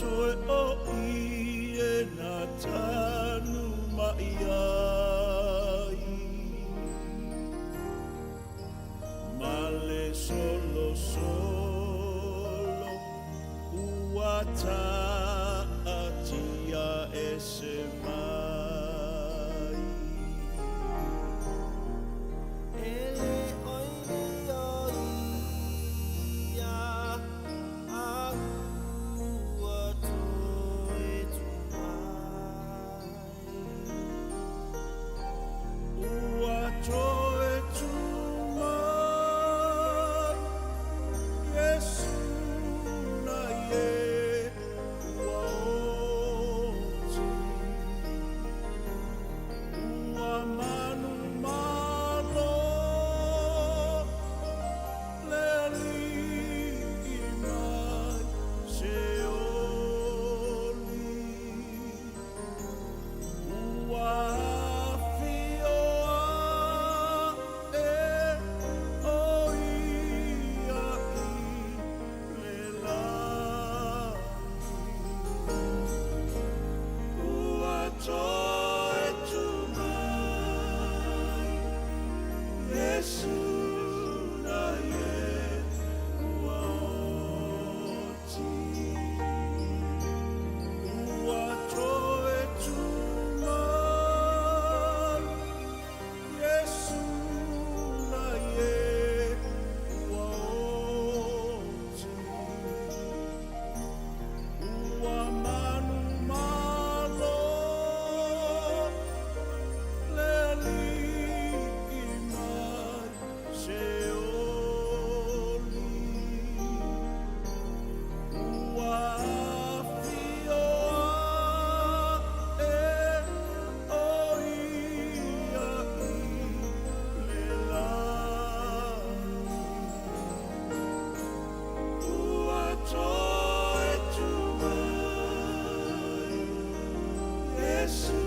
Toe o i e na tanu mai ai. Male solo solo ua taatia ese mai. E le oi nei o ia a ua toe tu mai. Ua toe tu mai Iesu nei e ua oti. Ua manumalo le alii mai Seoli. Ua afio ae o ia i le lagi. Ua toe tu mai Iesu nei e ua oti. Ua toe tu mai Iesu nei e ua oti. Ua manumalo le alii mai Seoli. Ua afio ae o ia i le lagi. Ua toe tu mai Iesu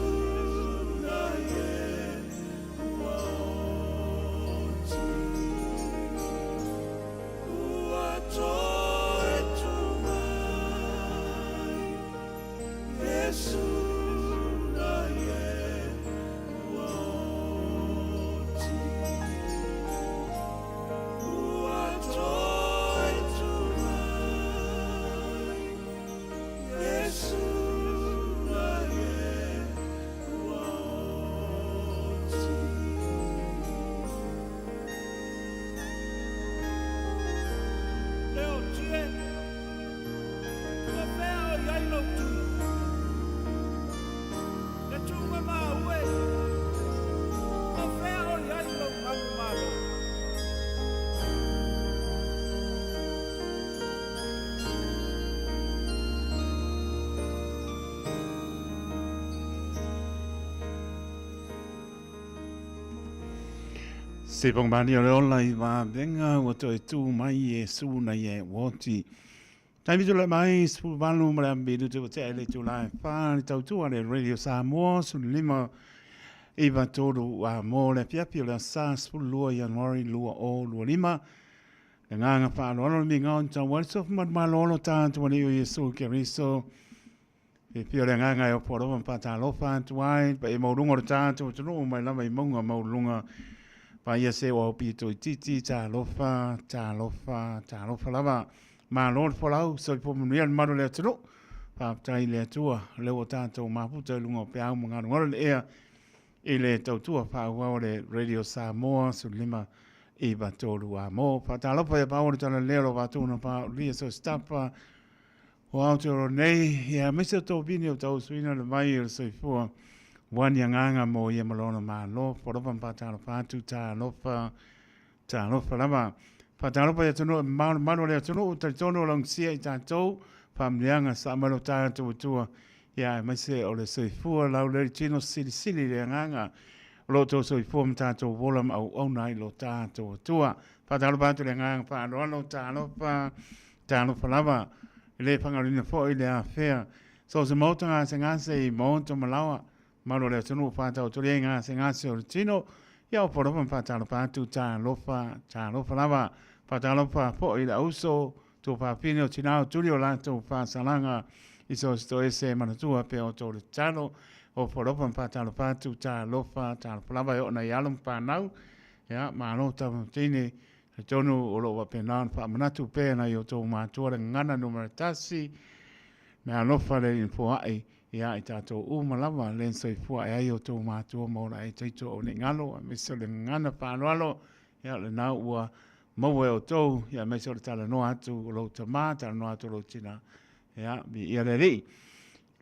nei e ua oti. Ua toe tu mai Iesu nei e ua oti. Ua toe tu mai Iesu nei e ua oti. Leo tie, o fea o i ai lou tui? Le tuuga maue, o fea o i ai lou manumalo? Se pongmani o le ola i vavenga ua toe tū mai Iesu nei e ua oti. Taimi tula mai 18 ma le minutu ua tea i le itula e whā le tautua le Radio Samoa 15 iva tolu a mō le afiafi o le aso Sa 12 Ianuari 2025. Le ngāngā whaaloalo le minga o ni tau wale sofu malumalolo tātu wale o Iesu Keriso. E pia o le agaga e opo alofa ma faatalofa atu ai, le paia maualuga o le tatou atunuu mai lava i mauga maualuluga, paia se ua aupito itiiti, talofa, talofa, talofa lava. Malo le folau, soifua manuia le mamalu o le atunuu. Faafetai i le Atua, o lea ua tatou mafuta i luga o peau ma galugalu le ea i le tautua faaauau a le Radio Samoa 15 93 a mo. Faatalofa ia paua le tala lea o lo vatou na paaulia so stapa. O Aotearoa nei, ia aemaise o tōvini o tausuina le vai o le soifua, ua ni agaga mō ia ma lona Malo, polofa ma faatalofa atu, talofa, talofa lava. Faatalofa i atunuu e mamao le malu o le atunuu, talitonu o laugasia i tatou, faamanuiaga sa mai lo tatou Atua, ia aemaise o le soifua laulelei tino silisili i le agaga o lo outou soifua ma tatou ola ma auauna ai lo tatou Atua. Faatalofa atu i le agaga faaaloalo, talofa, Talofa lava, e le fagalina foi le afea. So o se maota gasegase i maota ma laoa, malu o le atunuu faataotolia i gasegase o le tino, ia opo alofa ma faatalofa atu, talofa, talofa lava. Faatalofa foi i le auso, tuafafine o tina o tuli o latou faasalaga. I so se toese e manatua pea o tō le tatalo, ofo alofa ma faatalofa atu, talofa, talofa lava e oo nai alo ma fanau. Ia, malo tama ma teine, talitonu o lo o faapena ona faamanatu pea nai o outou matua le gagana numera tasi, mea alofa le Alii na foai ia i tatou uma lava, le na soifua ae ai outou matua ma ola ai taito au nei galo, aemaise o le gagana faaaloalo, ia o lena ua maua e outou, ia aemaise o le talanoa atu o lou tama, talanoa atu o lou tina, ia, viia le Alii.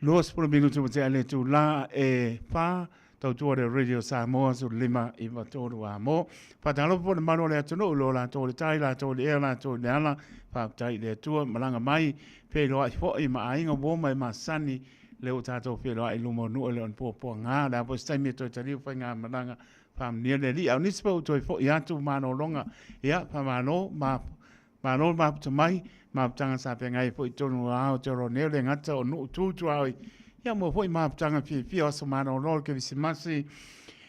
20 minutu ma tea le itula e 4, tautua le Radio Samoa 15 9 3 a mo. Faatalofa foi le mamalu o le atunuu i lo latou le tai, latou i le ea, latou i le ala, faafetai i le Atua, malaga mai, feiloai foi ma aiga uo ma e masani, lea ua tatou feiloai i luma o nuu e le o ni puapuaga, o le a foi se taimi e toe taliu faigamalaga, faamanuia le Alii. A o nisi foi ua toe foi atu malologa, ia, faamalo ma Malo le mafuta mai, mafutaga sa feagai ai foi i totonu o Aotearoa nei, o le gata o nuu tu tuaoi, ia maua foi mafutaga fiafia o aso malolo o le Kerisimasi,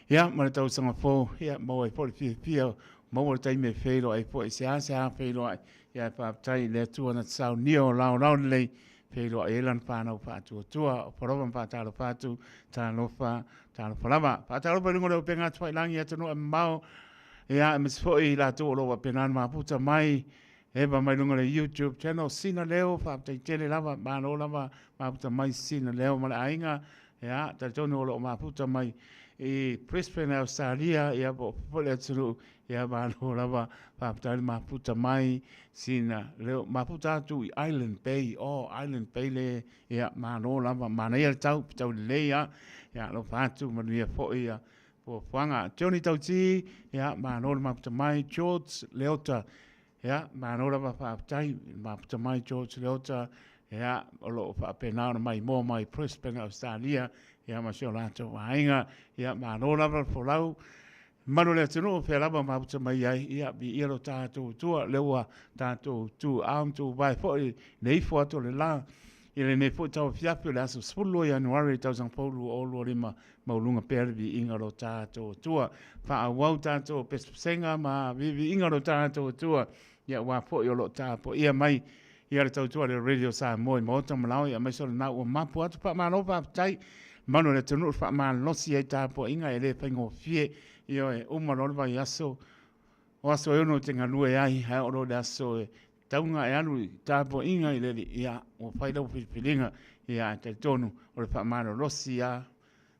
ia ma le tausaga fou, ia maua ai foi le fiafia, maua le taimi e feiloai ai foi, seasea feiloai, ia ae faafetai i le Atua na te saunia o laolao lelei, feiloai ai lana fanau faatuatua. O Polofa ma faatalofa atu, talofa, talofa lava. Faatalofa i luga o le upega atu i atunuu e mamao, Ia, aemaise foi i latou o lo o faapena ona mafuta mai, eva mai luga o le YouTube channel, Sina Leo, faafetai tele lava, malo lava mafuta mai Sina Leo ma le aiga, ia, talitonu o lo o mafuta mai i Brisbane, Australia, ia, po o foi le atunuu, ia, malo lava, faafetai le mafuta mai Sina Leo, mafuta atu i Island Bay, oh, Island Bay le, ia, malo lava, manaia le tau, tau lelei lava, ia, alofa atu, manuia foi, ia, Fuafuaga. Johnny Tauti, ia, malo le mafuta mai. George Leota, ia, malo lava faafetai le mafuta mai George Leota, ia, o lo o faapena ona maimoa mai Brisbane, Australia, ia, ma si o latou aiga, ia, malo lava le folau. Malu o le atunuu, fea lava mafuta mai ai, ia, viia lo tatou Atua, lea ua tatou tu ao ma tu vae foi le ifo atu o le la, i lenei foi tauafiafi o le aso 12 Ianuari i tausaga fou 2025, Maualuga pea le viiga o lo tatou Atua. Faaauau tatou pesepesega ma viiviiga o lo tatou Atua, ia aua foi o lo o tapuaia mai ia le tautua a le Radio Samoa i maota ma laoa, aemaise o lena ua mapu atu. Faamalo faafetai. Mamalu o le atunuu, faamalosi ai tapuaiga e le faigofie. Ioe, uma loa le vaiaso, o aso e ono e te galue ai, ae oo loa i le aso e tauga e alu i tapuaiga i le Alii, ia, ua fai lau filifiliga, ia, ae talitonu o le faamalolosi lava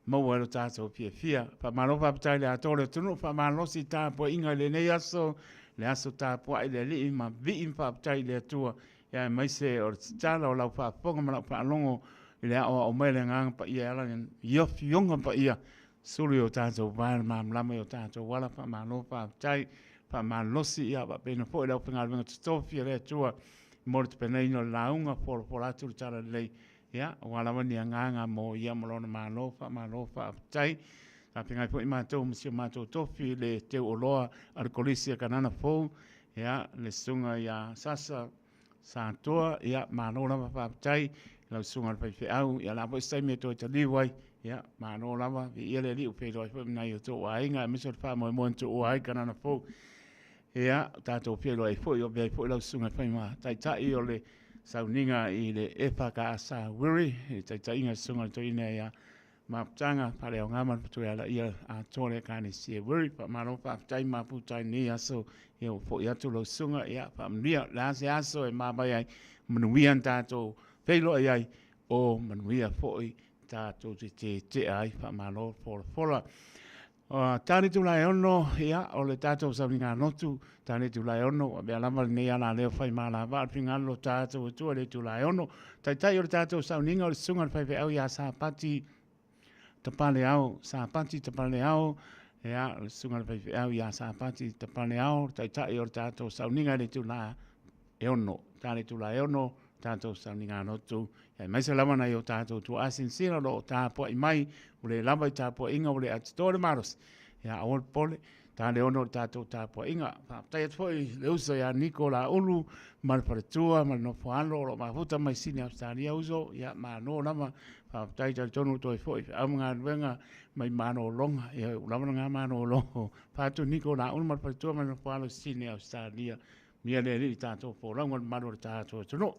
maua ai lo tatou fiafia. Faamalo faafetai i le atoa o le atunuu, faamalolosi i tapuaiga i lenei aso, le aso tapuai i le Alii ma vii ma faafetai i le Atua, ia aemaise o le tatala o lau faafofoga ma lau faalogo i le aoao mai o le Agaga Paia e ala i Afioga Paia, sulu i o tatou vae le malamalama i o tatou ala. Faamalo faafetai, faamalolosi, ia faapena foi le aufaigaluega totofi a le Atua mo le tapenaina o le lauga, folafola atu le talalelei, ia, aua lava ni agaga mo ia ma lona Malo. Faamalo faafetai. Sa feagai foi matou ma si o matou tofi i le teuoloa a le Kolisi a Kanana Fou, ia, le susuga ia Sasa Satoa, ia, malo lava faafetai i lau susuga i le faifeau, ia, o le a foi se taimi e toe taliu ai, ia, malo lava, viia le Alii ua feiloai foi ma nai o outou aiga, aemaise o le faamoemoe na tuua ai Kanana Fou. Ia, tatou feiloai foi, o avea ai foi lau susuga e fai ma taitai o le sauniga i le EFKS Wiri, i le taitaiga i le susuga i le toeaina ia Mafutaga Faleaoga ma le Fatuealaia atoa le Ekalesia Wiri. Faamalo faafetai mafuta i lenei aso, ia ua foi atu lau susuga, ia faamanuia. O le a se aso e mavae ai, manuia na tatou feiloai ai, o manuia foi tatou te tetea ai. Faamalo folafola. Tali itula e ono, ia, o le tatou sauniga lotu, tali itula e ono, ua avea lava lenei alaleo fai malavaa o le finagalo o lo tatou Atua i le itula e ono. Taitai o le tatou sauniga o le susuga i le faifeau ia Sapati Tapaleao, Sapati Tapaleao, ia, o le susuga i le faifeau ia Sapati Tapaleao, le taitai o le tatou sauniga i le itula e ono, tali itula e ono, tatou sauniga lotu, aemaise lava nai o tatou tuaa silasila o lo o tapuai mai, ua le lava i tapuaiga, ua le atoa le malosi, ia aua le popole, ta le ono o le tatou tapuaiga. Faafetai atu foi i le uso ia Niko Laulu ma le faletua ma le nofoalo o lo o mafuta mai Sini Ausetalia uso, ia malo lava, faafetai talitonu ua toe foi i feau ma galuega mai malologa, ia ua lava lena malolo. Faatu Niko Laulu ma le faletua ma le nofoalo i Sini Ausetalia. Mia le Alii tatou folauga le mamalu o le tatou atunuu.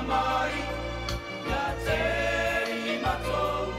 Mai, ia te i matou.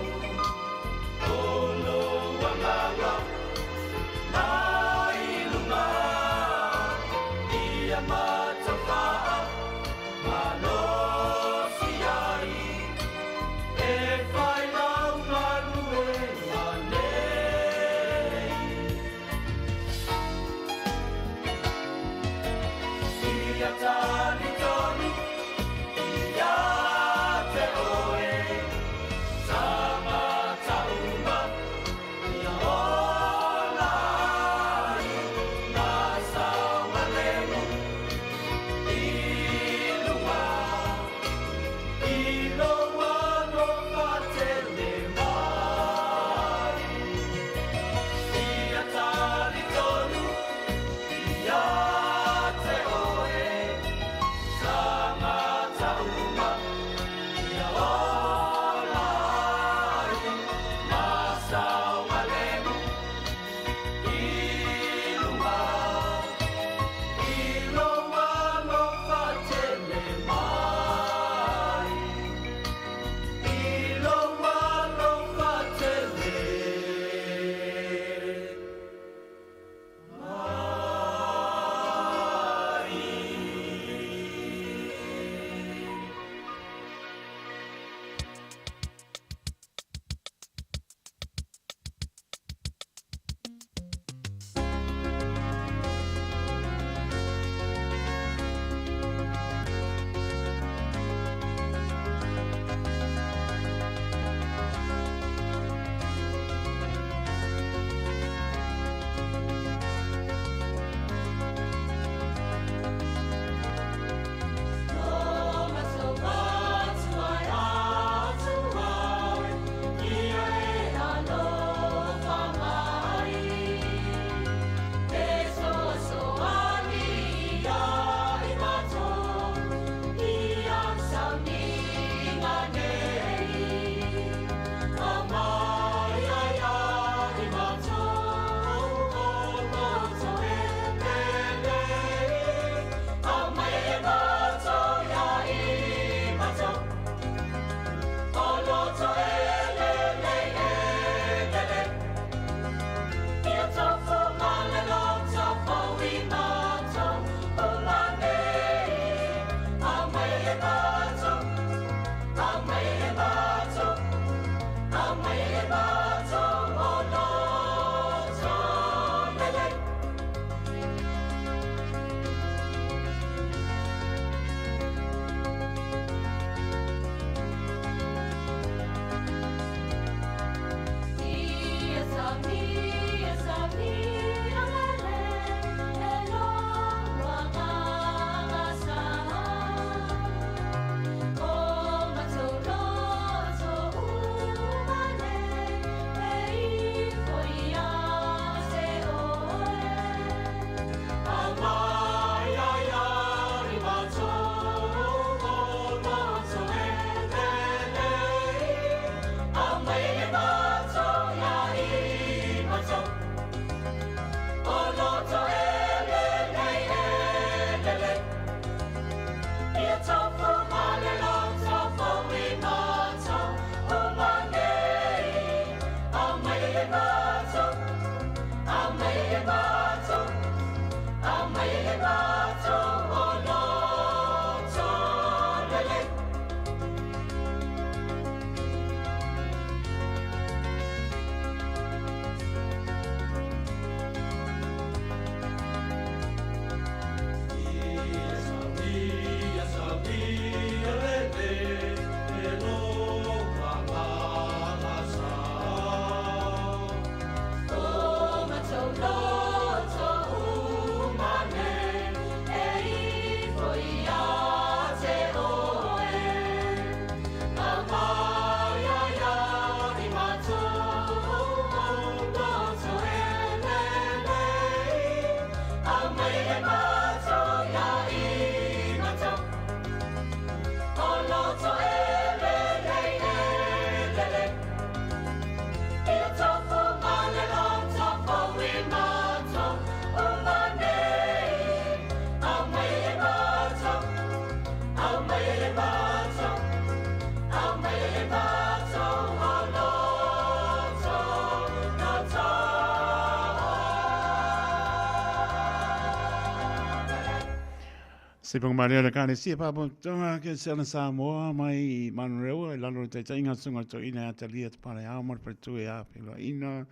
Sipaga Maria le Ekalesia Faapotopotoga Kerisiano Samoa mai Manurewa i lalo o le taitaiga a le Susuga i le Toeaina ia Atalia Te Paleao ma le Faletua ia Feiloaiina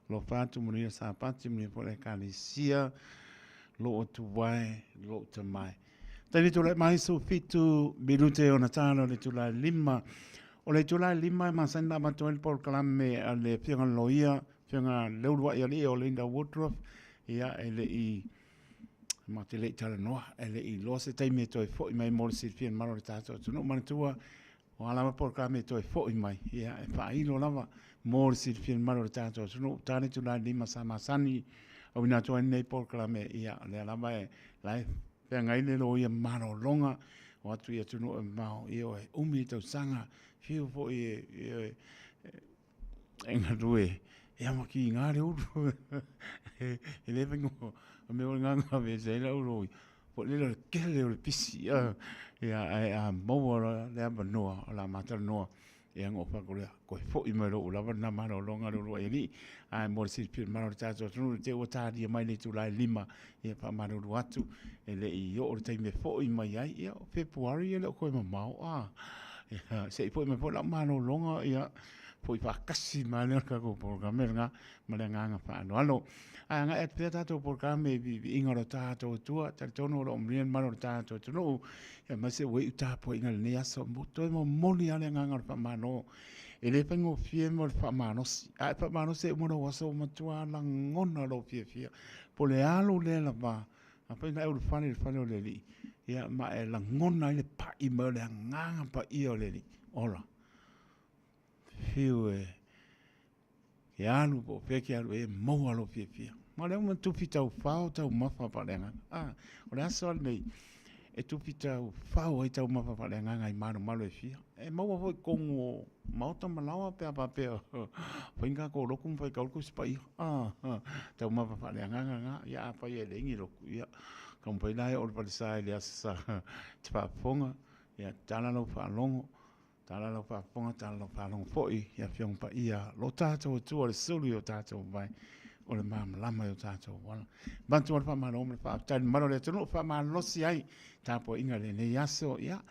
Alofa atu manuia Sapati manuia foi le Ekalesia lou atuwae lou tamae. Taimi tulai mai 17 minute ona tala o le itula e 5. O le itula e 5 e masani ona avatu ai le polokalame a le Afioga i le Loia, Afioga Leuluai Alii o Linda Woodruff, ia e le i ma te le i talanoa, e le i iloa se taimi e toe foi mai mo le silafia e le mamalu o le tatou atunuu. Manatua, o a lava polokalame e toe foi mai, ia e faailo lava mo le silafia e le mamalu o le tatou atunuu. Ta le itula e 5 sa masani auina atu ai lenei polokalame, ia o lea lava e la e feagai le loia malologa o atu i atunuu e mamao, ia e umi tausaga, fiu foi e, e galue e ama kiga le ulu e le faigofie o mea o le gagave ese ai lau loia po le le tele o le pisi ia ae a maua le avanoa o le a ma talanoa ia ona ou fai atu lea toe foi mai lou lava lena malologa le uluai alii ae mo le silafia e le mamalu o le tatou atunuu i te i ua talia mai le itula e 5 ia faamalulu atu e le i oo le taimi e foi mai ai ia o Fepuari e le o toe mamao a ia se i foi mai foi lau malologa ia foi faatasi mai lea o le tatou polokalame lena ma le agaga faaaloalo. Ae agai atu pea tatou polokalame i viiviiga o lo tatou Atua, talitonu o lo o manuia le mamalu o le tatou atunuu, aemaise ua iu tapuaiga i lenei aso, toe momoli lava le agaga o le faamalo. E le faigofie mo le faamalosi, a e faamalosi e uma lou aso ua matua lagona lou fiafia. Po o le alu lea lava, afai na e ulufale i le fale o le Alii, ia ma e lagona ai le pai mai o le agaga paia o le Alii, ola. Fiu e ke alu po o fea ke alu e maua lou fiafia. Ma o lea ua tufi taufao taumafa faaleagaga. Ah, o le aso lenei e tufi taufao ai taumafa faaleagaga i malumalu e fia. E maua foi i totonu o maota ma laoa pe a faapea fai ni tatou lotu ma faitau le Tusi Paia. Ah, taumafa faaleagaga na. Ia afai e leai ni lotu, ia taumafai la e oo i le falesa i le Aso Sa e te faafofoga, ia tatala lau faalogo. Tala lau faafofoga, tala lau faalogo foi i Afioga Paia, lo tatou Atua o le sulu i o tatou vai, o le malamalama i o tatou auala. Avatu le faamalo ma le faafetai i le mamalu o le atunuu, faamalosi ai tapuaiga i lenei aso. Ia,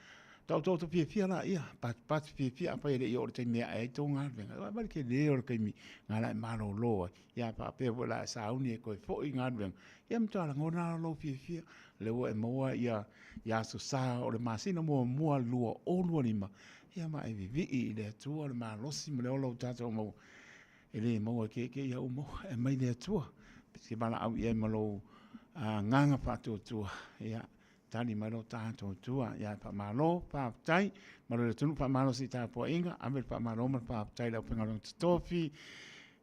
taotooto fiafia laia, patupatu fiafia, afai e le i oo i le taimi e ae ai tou galuega. Vaai mai le tele o le taimi na la e malolo ai. Ia, faapea foi o le a e sauni e toe foi i galuega, ia matua lagona lava lou fiafia, lea ua e maua ia ia Aso Sa o le masina muamua 2025, ia ma e vivii i le Atua le malosi ma le ola o tatou maua. E le maua e keekee ia uma, e aumai le Atua. E te valaau i ai ma lou agaga faatuatua, ia tali mai lo tatou Atua. Ia faamalo, faafetai, malo i le atunuu, faamalosi i tapuaiga, ave le faamalo ma le faafetai i le aufaigaluega totofi,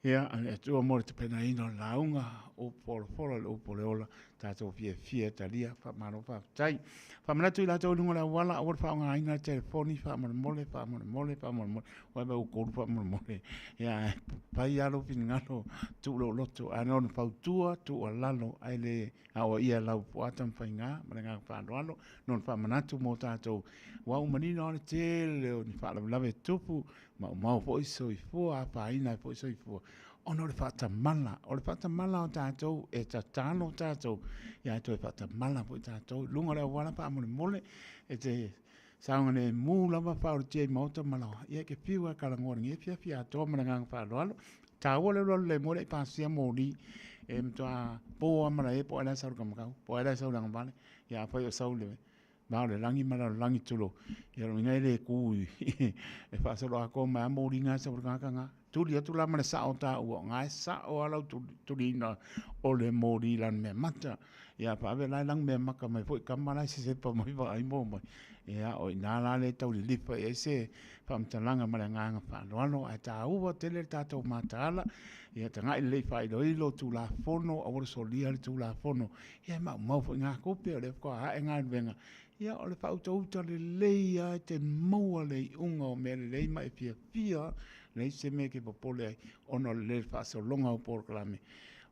Ia, a le Atua mo le tapenaina o le lauga, upu folafola, le upu o le ola, tatou fiafia e talia, faamalo faafetai. Faamanatu i latou i luga o le auala, aua le faaaogaina le telefoni, faamolemole, faamolemole, faamolemole, vae vae ua tolu faamolemole. Ia, ae fai lava lou finagalo, tuu lou loto, ae na ona fautua, tuualalo, ae le aoaia e lau puaa Tamafaiga ma le agaga faaaloalo, na ona faamanatu mo tatou, aua ua manino lava le tele o ni faalavelave e tutupu, Maumau foi soifua, afaina ai foi soifua, ona o le faatamala. O le faatamala o tatou, e tatalo tatou, ia toe faatamala foi tatou. I luga o le auala faamolemole, e te saogalemu lava faaulutia i maota ma laoa, ia e te fiu lava e talanoa i lenei afiafi atoa ma le agaga faaaloalo. E taua le alu alu le moe le i pasia moli, e matua po lava malae po o ai la e sau i le kamakau, po o ai la e sau i le agavale. Ia afai o sau i le va o le lagi ma le lalolagi, tulou, ia o lona uiga e le tu e faasoloatoa mai lava moliga e sau i le tagata lena. Tuli atu la ma le sao o taua, o lena e sao lava lau tuliina o le moli i lana meamata. Ia faave la e lanumeamata mai foi tama la e sesepa mai vaai ma omai. Ia o i ina la lea e tau lilifa i ai se faamatalaga ma le agaga faaaloalo, ae taua tele le tatou mataala, ia tagai lelei faailoilo Tulafono, aua le solia le Tulafono, Ia e maumau foi ngā tupe, o lea faatoa ae galuega. Ia o le faautauta lelei lava e te maua le iuga o mea lelei ma e fiafia, leai se mea e te popole ai ona o le le faasologa o polokalame,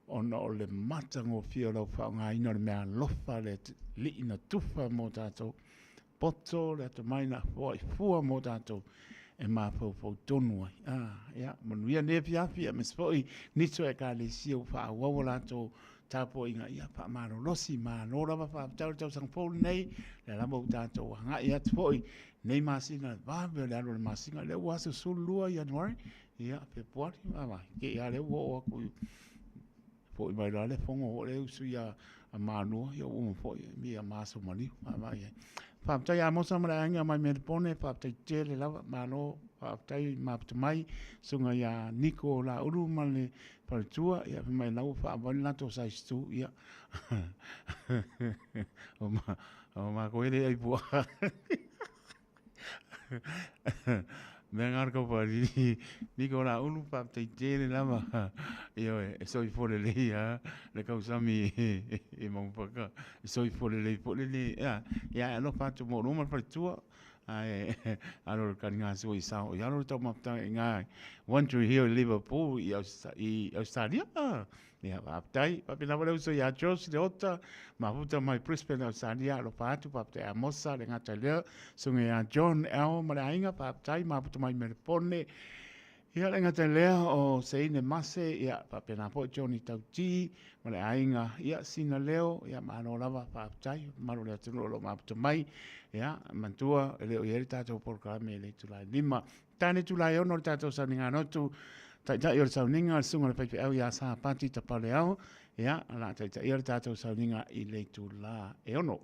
ona o le matagofie o lau faaaogaina o le meaalofa a le Alii na tufa mo tatou. Poto le atamai na foai fua mo tatou e mafaufau tonu ai. Ah, ia, manuia nei afiafi, aemaise foi nisi o Ekalesia ua faaauau a latou tapuaiga ia faamalolosi malo lava faafetai o le tausaga fou lenei lea lava ua tatou agai atu foi nei masina vave o le alu o le masina lea ua aso 12 Ianuari ia Fepuari vaavaai te i a lea ua oo atu foi mai loa le fono o le usu ia a Malua ia ua uma foi ia ma aso maliu vaavaai ai. Faafetai Amosa ma le aiga mai Melipone, faafetai tele lava, malo, faafetai mafuta mai, susuga ia Niko Laulu ma le faletua, ia fai mai la ua faavali le latou size 2, ia o, ma, o makou e le ai puaa. Mea ngā kau whaariri, Niko Laulu, faafetai tele lava, ioe, e soifua lelei lava le kausami i Maungapaka, e soifua lelei foi lenei, ia, ia e alofa atu mo luma le faletua, ae alo le taligasua i sao i alo le taumafataga i ina One Tree Hill i Liverpool i Ausetalia. Ia, faafetai. Faapena foi le uso ia Josh Leota, mafuta mai Brisbane, Ausetalia, alofa atu, faafetai Amosa, le gata i lea, susuga ia John L ma le aiga, faafetai, mafuta mai Melefone. Ia, le gata i lea o Seine Mase, ia, faapena foi Johnny Tauti ma le aiga, ia, Sina Leo, ia, malo lava, faafetai, mamalu o le atunuu o lo o mafuta mai. Ia, manatua, e le o i ai le tatou polokalame i le itula e 5. Tane itula e 6 le tatou sauniga lotu, taitai o le sauniga, le susuga i le faifeau ia Sapati Tapaleao, ia, o le a taitaia le tatou sauniga i le itula e 6.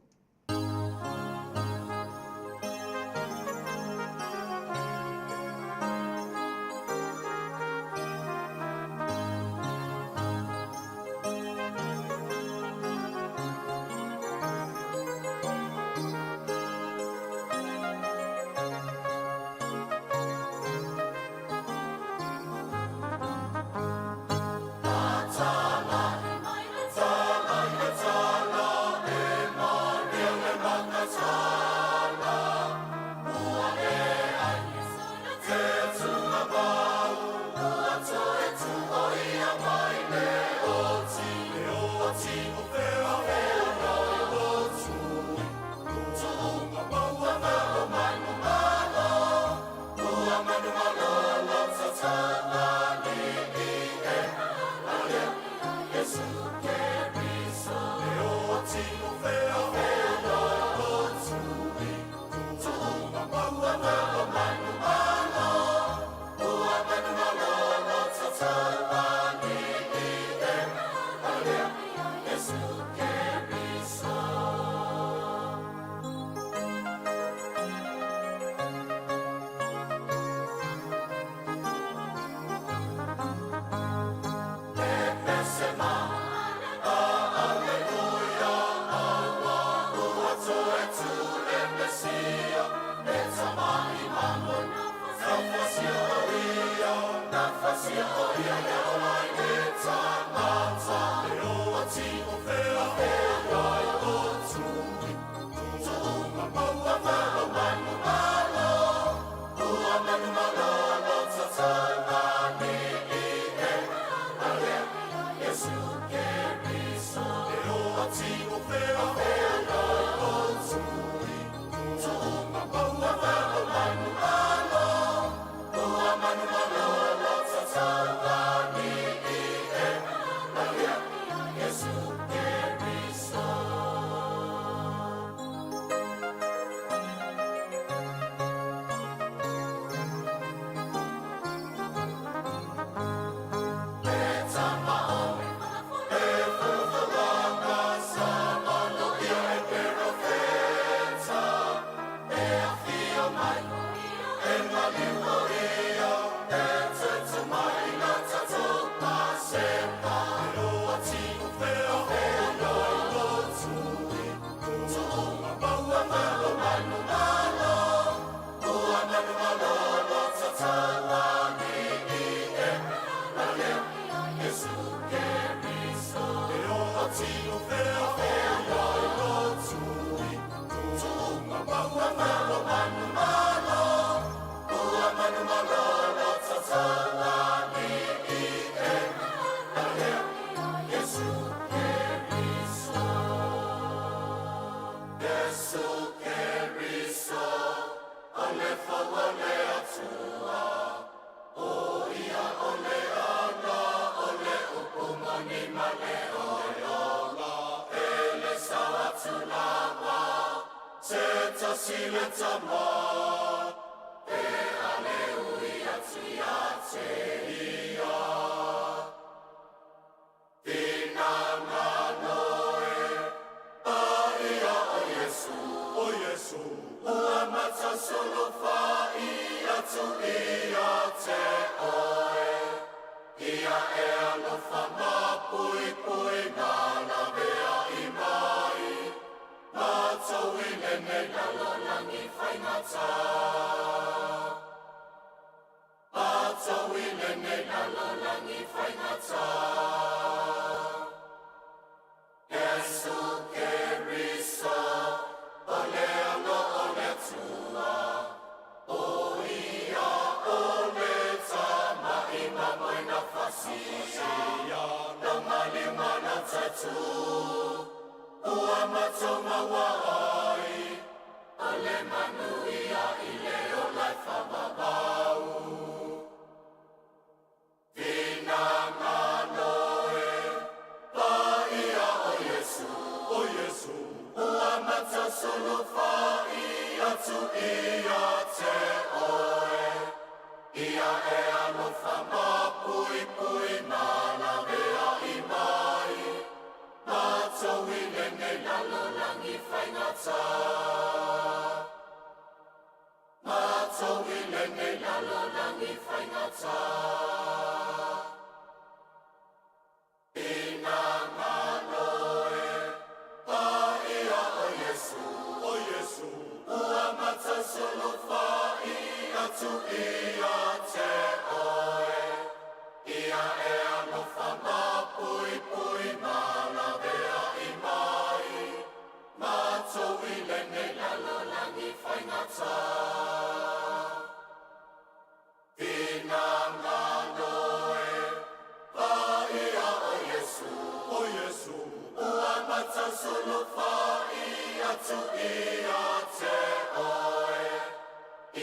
Atu ia te oe,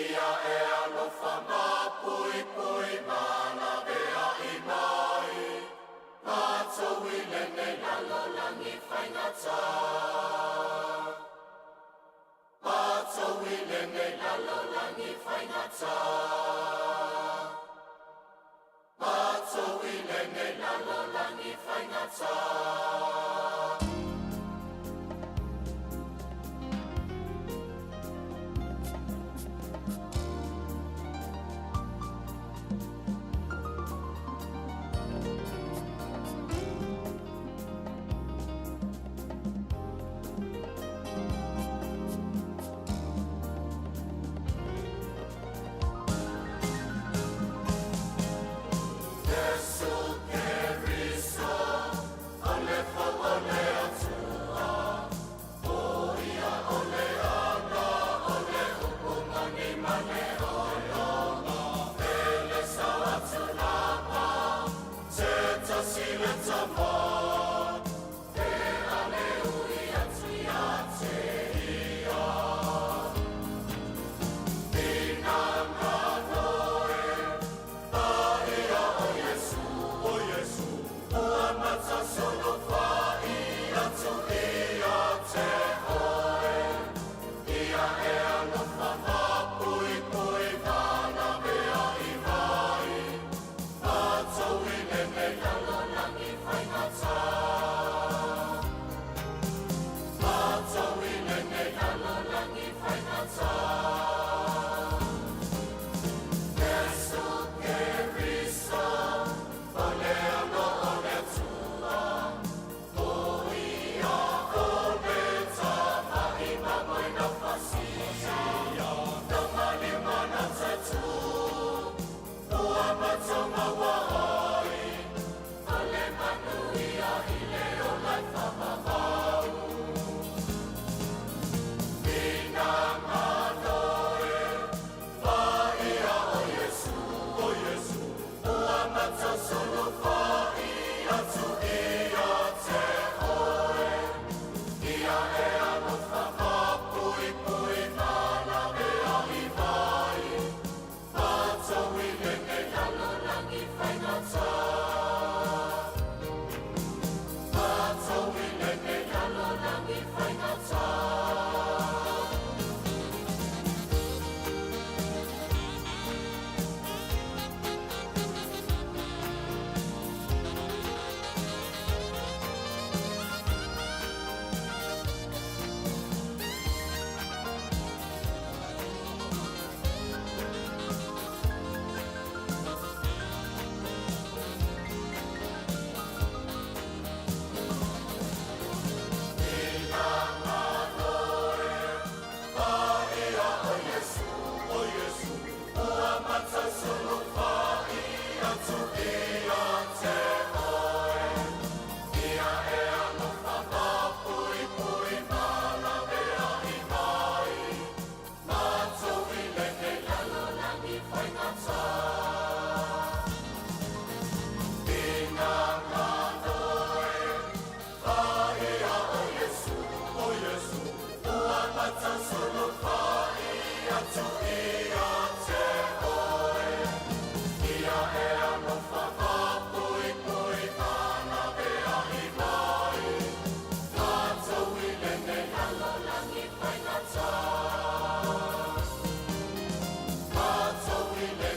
ia e alofa ma pui.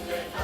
Amen.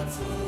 E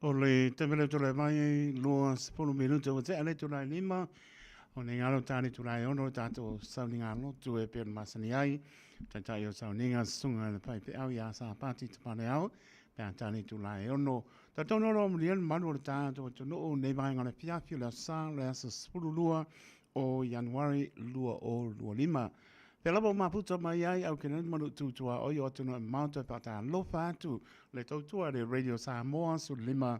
O le taimi lea tulai mai, 20 minute ua tea le itula e lima. O nei galo tāne tūrai ono tātou sauniga lotu e pēr masani ai. Taitai o sauniga sunga le pai pe au i a sa pāti te pane au. Pea tāne tūrai ono. Tātou noro mlian manu o le tātou tunu o nei vaenga le fiafi o le asa le asa 12 o Januari 2025. Pea lava o maputa mai ai au ke nani manu tūtua oi o atu no e maota pa tā lofa atu le tautua le Radio Samoa su lima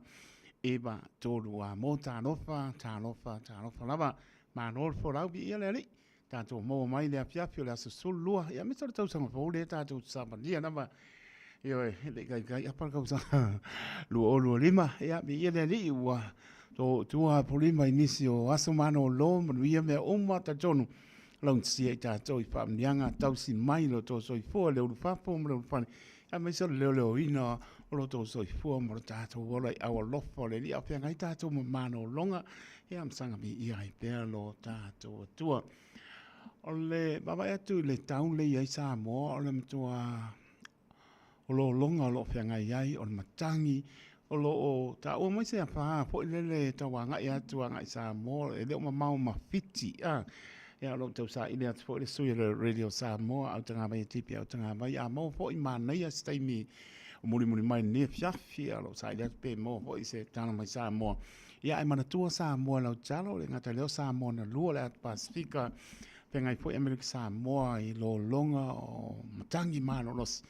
eva tolu a mo tālofa, tālofa, tālofa lava. Mānō le folau bi ia le ali. Tātou mō mai le afiafi o le aso 12. Ia me tō tausaga fou le tātou samalia nama. Ia e, le kai kai apa le kausaga 2025. Ia bi ia le ali ua tō tua polima i nisi o aso mānō lō manuia mea uma tatonu. Laugatasia i tātou i whaamnianga tausi mai lo tō soifua le ulufapo ma le ulufane. Ia mai se o le leoleoina o lo tō soifua ma lo tātou ola i au alofa o le lia o whengai tātou ma mānolonga. Ia masanga mi ia ai pea lo tātou atua. O le vavae atu i le tau le i ai Samoa o le matua o lologa o lo o feagai ai, o le matagi o lo o taua mai se afa foi lele tau agai atu agai Samoa, e le o mamao ma Fiti, a. Ia, o lo o tausaili atu foi le sui o le Radio Samoa, autagavai e tipi autagavai, a maua foi manaia se taimi o mulimuli mai lenei afiafi, a o lo o saili atu pe maua foi se tala mai Samoa. Ia, ae manatua Samoa i lau tatalo, e le gata i lea o Samoa na lua o le Atu Pasifika, Feagai foi Amerika Samoa i lologa o matagi malolosi.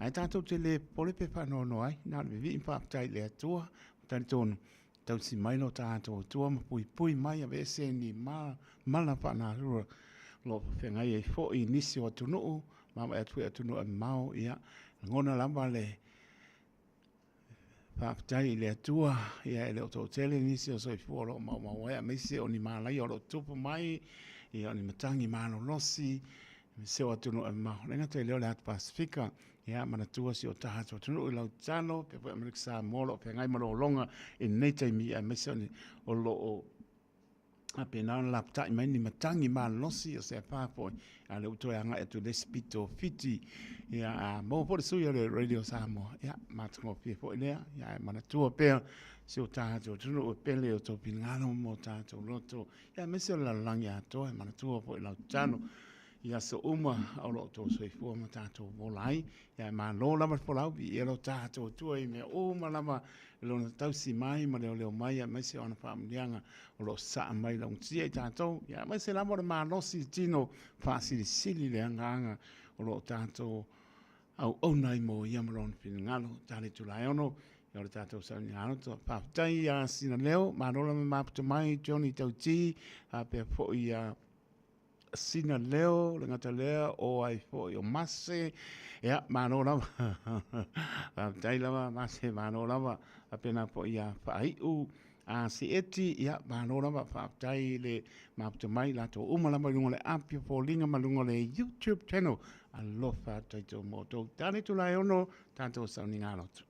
Ae tatou te le popole pe faanoanoa ai, na o le vivii ma faafetai i le Atua, ma talitonu, tausi mai lo tatou Atua ma puipui mai aveese ni mala faanatura o lo o feagai ai foi i nisi o atunuu, ma vaai atu foi i atunuu e mamao, ia, lagona lava le Faafetai i le Atua, ia e le o toatele nisi o soifua o lo o maumau ai, aemaise o ni malaia o lo o tupu mai, ia o ni matagi malolosi, aemaise o atunuu e mamao. Le gata i lea o le Atu Pasifika, ia manatua si o tatou atunuu i Lautano, pea foi Amerika Samoa o lo o feagai ma lologa i lenei taimi, aemaise o ni o lo o faapena ona lapatai mai ni matagi malolosi o se afa foi, a lea ua toe agai atu i le isi pito o Fiti. Ia, a maua foi le sui o le Radio Samoa, ia, matagofie foi lea, ia, ae manatua pea si o tatou atunuu e pele o tou finagalo ma o tatou loto, ia, aemaise o le lalolagi atoa, e manatua foi i lau tatalo i aso uma o lo o tou soifua ma tatou ola ai. Ia, e malo lava le folau, viia lo tatou Atua i mea uma lava i lona tausi mai ma leoleo mai, aemaise o ana faamanuiaga o lo o sasaa mai laugatia i tatou, ia aemaise lava o le malosi i tino faasilisili le agaga o lo o tatou auauna ai mo ia ma lona finagalo. Tale Tulaeono, ia o le tatou sauniga aloto. Faafetai ia Sina Leo, malo lava maputa mai Johnny Tauti, faapea foi ia Sina Leo, le gata lea o ai foi o Mase, ia, malo lava. Faafetai lava Mase, malo lava. Faapena foi ia Faaiu, a Sieti, ia, malo lava, faafetai le maputa mai latou uma lava i luga o le api o foliga ma luga o le YouTube channel. Alofa atu ai mo outou. Tane Tulaeono, tatou sauniga lotu.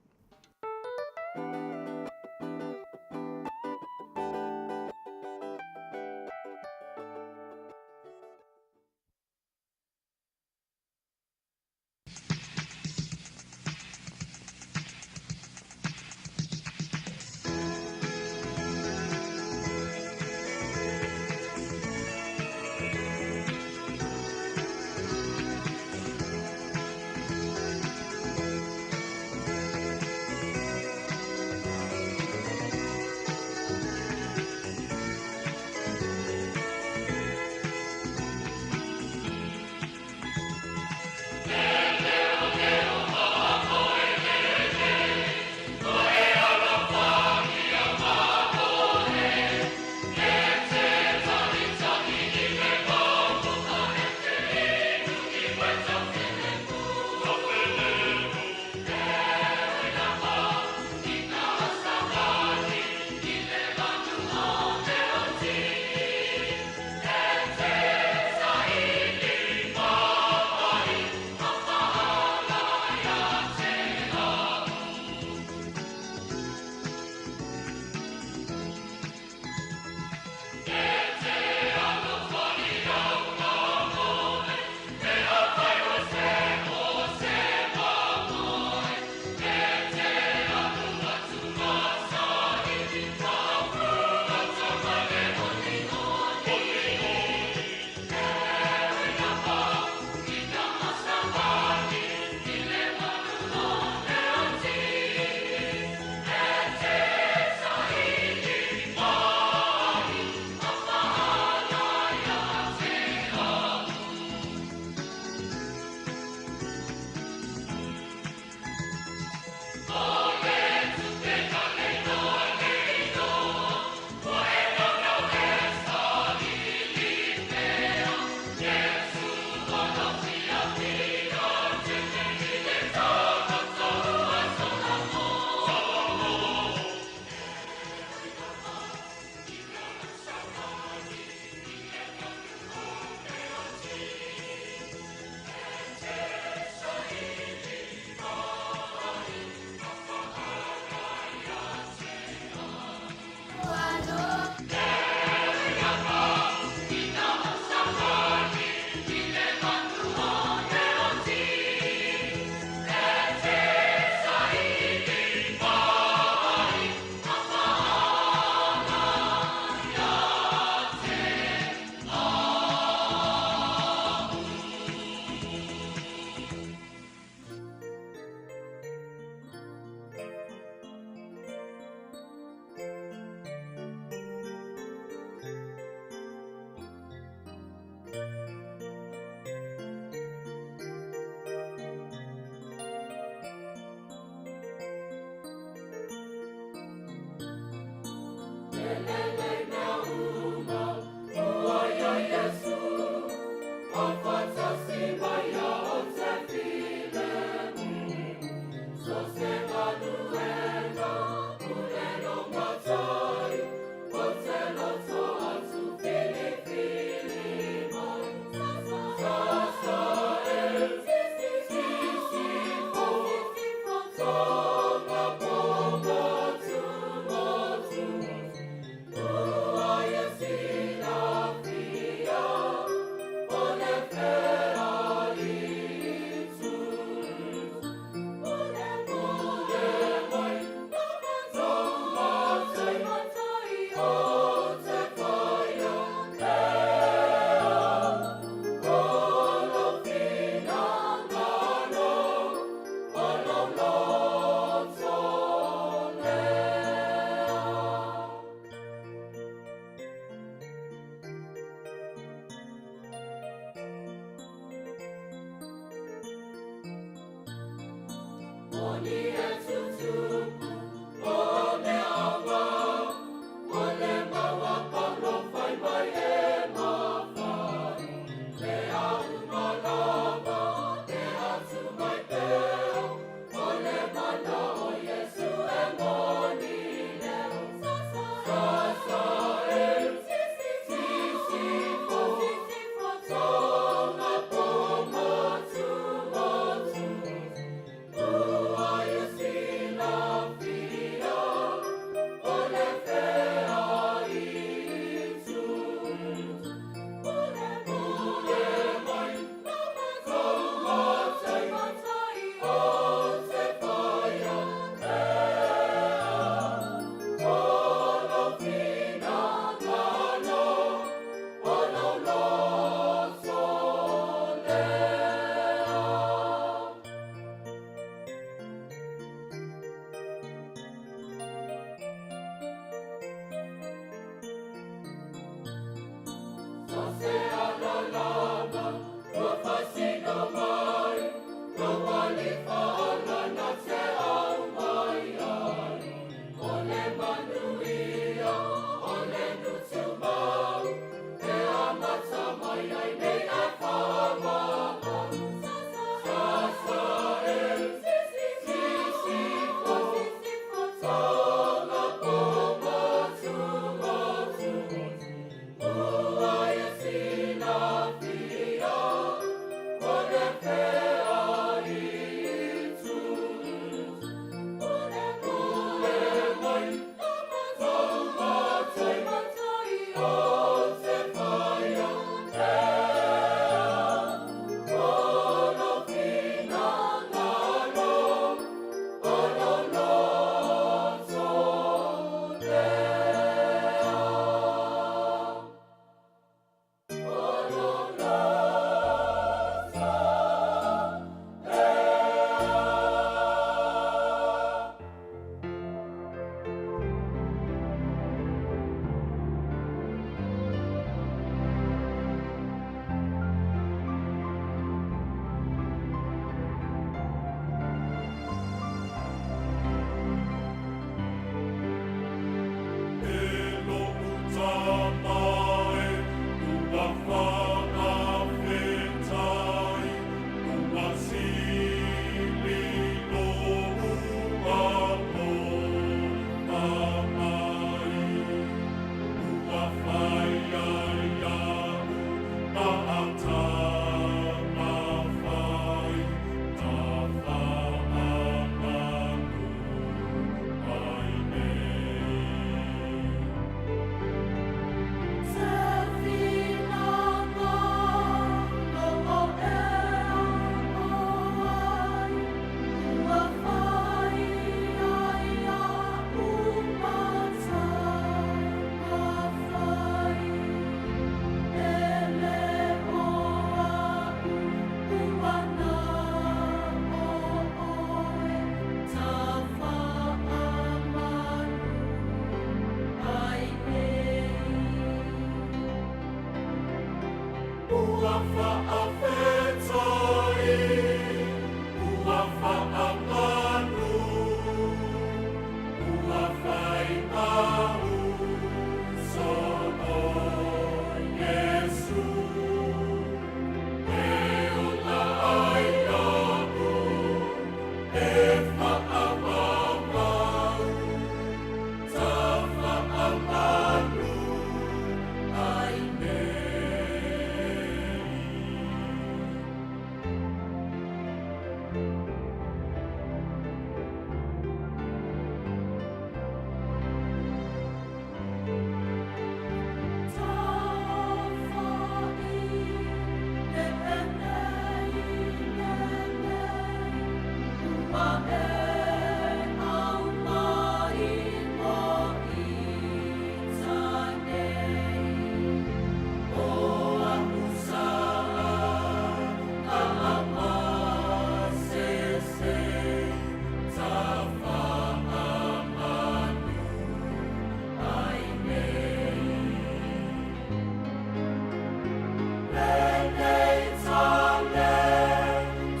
Lenei tane,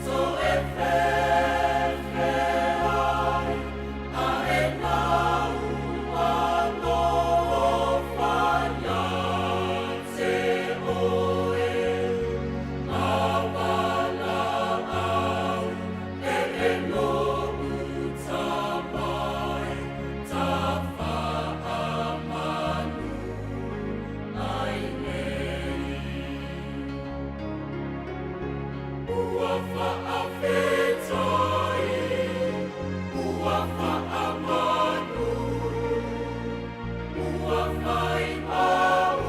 to e fe. Ua faafetai, ua faamanu, ua fai au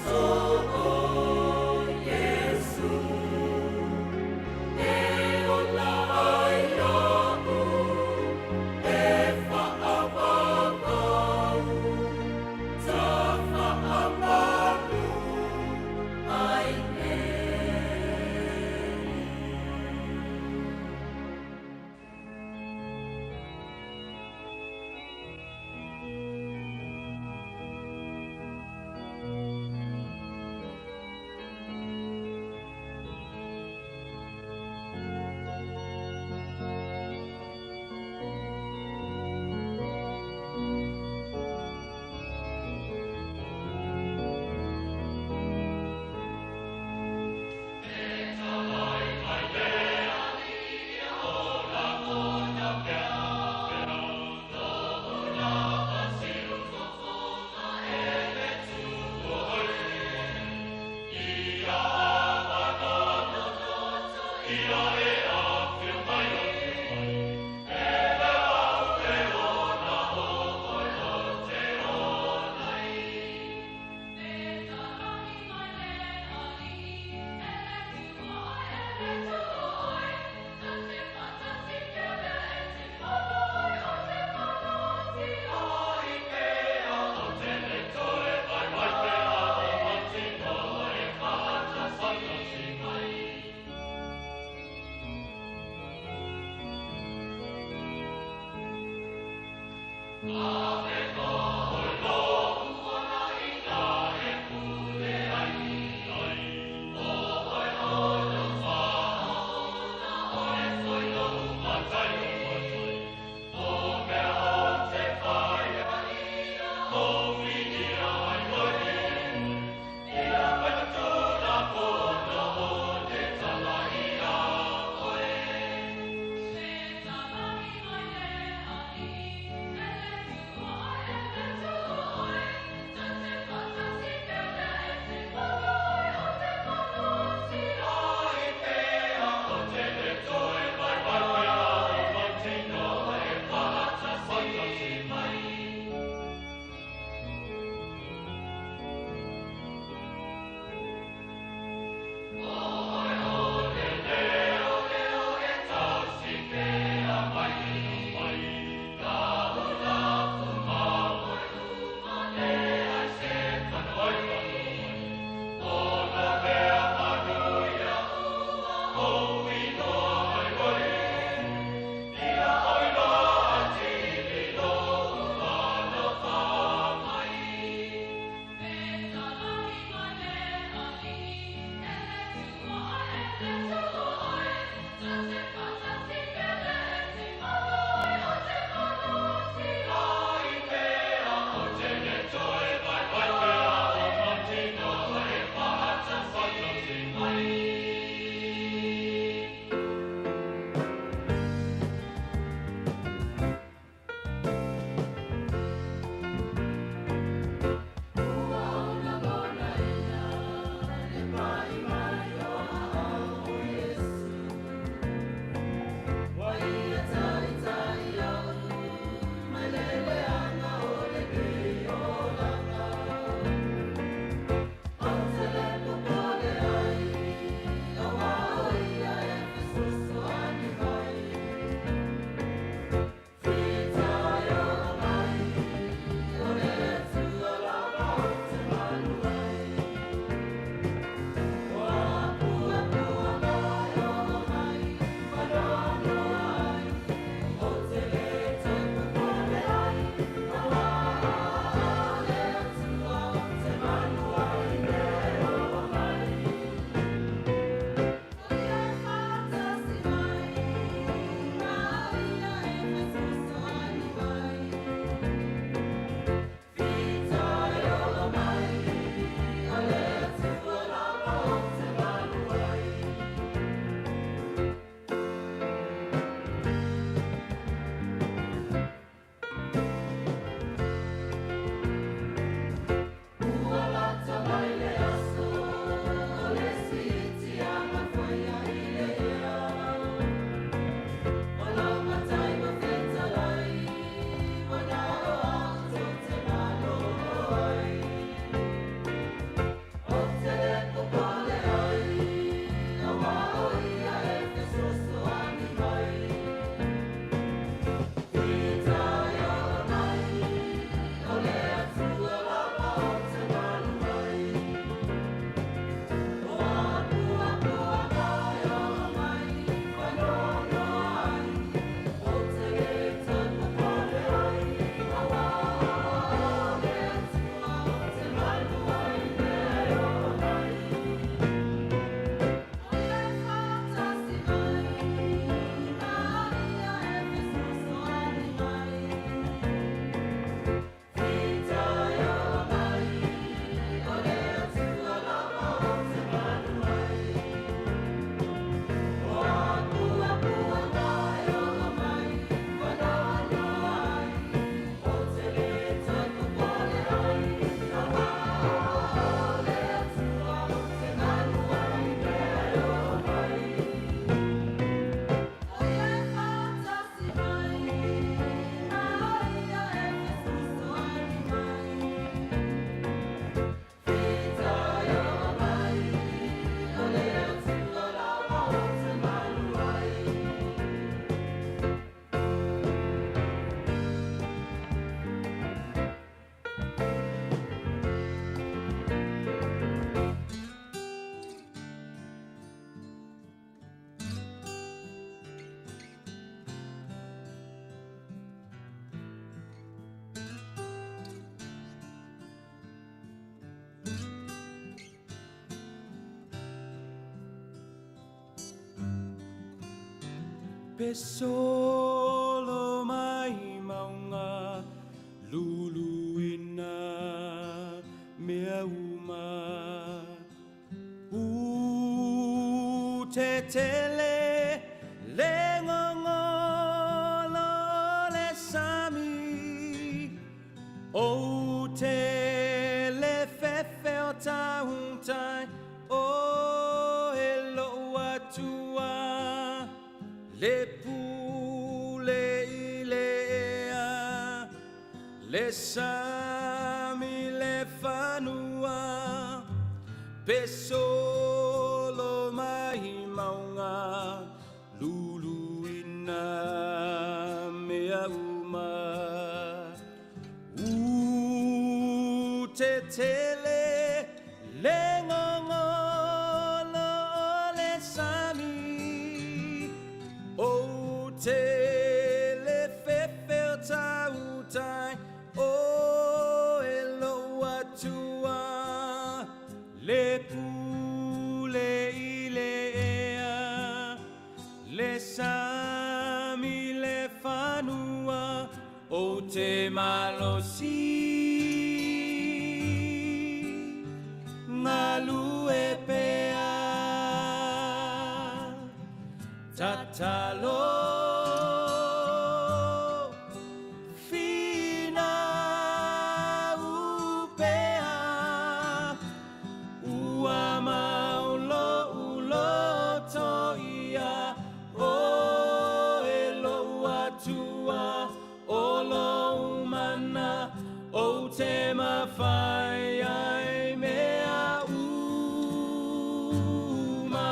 so o Iesu. E ola ai iaʻu, e faavavau, ta faamanu ai nei. Pe solo mai mauga luluina mea uma. U te tele le gogolo o le sami, Ou te le fefe o tautai o e lou Atua, Le pule i le ea, le sami le fanua, Pe solo mai mauga luluina mea uma. U te tele le gogolo o le sami, Ou te le fefe o tautai o e lou Atua, Le pule i le ea, le sami le fanua, Ou te malosi galue pea. Tatalo finau pea, Ua mau lou loto ia oe lou Atua, O lou mana ou te mafai ai mea uma.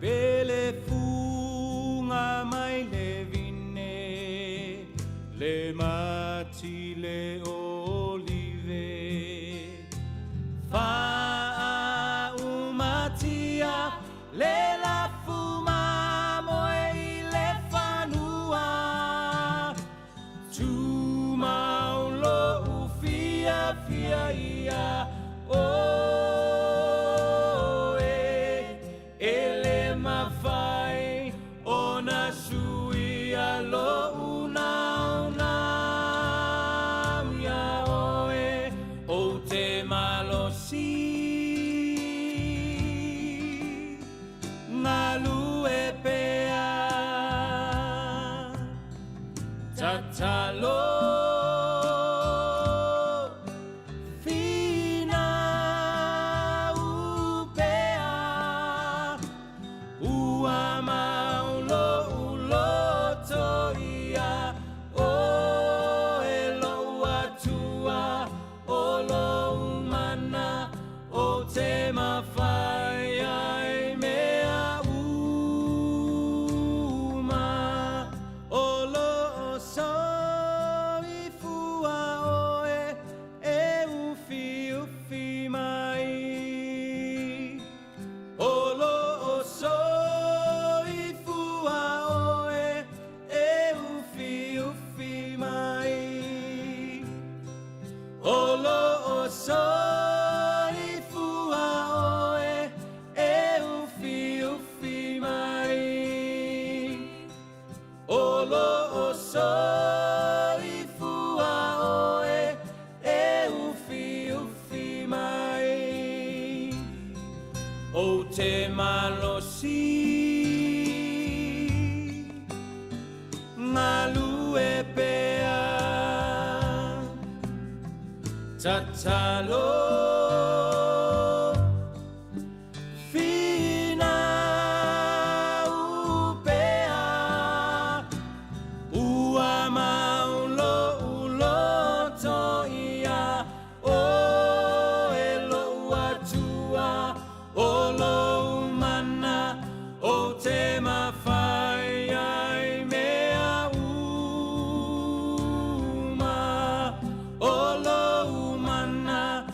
Pe le fuga mai le vine, le mati le olive, Faaumatia le lafu mamoe i le fanua, Tumau lou fiafia ia oe, E le mafai ona suia lou naunau ia oe, Ou te malosi galue pea. Tatalo finau pea, Ua mau lou loto ia oe lou Atua, O lou mana ou te mafai ai mea uma. O loo soifua oe e ufiufi mai, O loo soifua oe e ufiufi mai, O loo soifua oe e ufiufi mai, O loo soifua oe e ufiufi mai, Ou te malosi galue pea. Tatalo finau pea, Ua mau lou loto ia oe lou Atua, O lou mana ou te mafai ai mea uma, O lou mana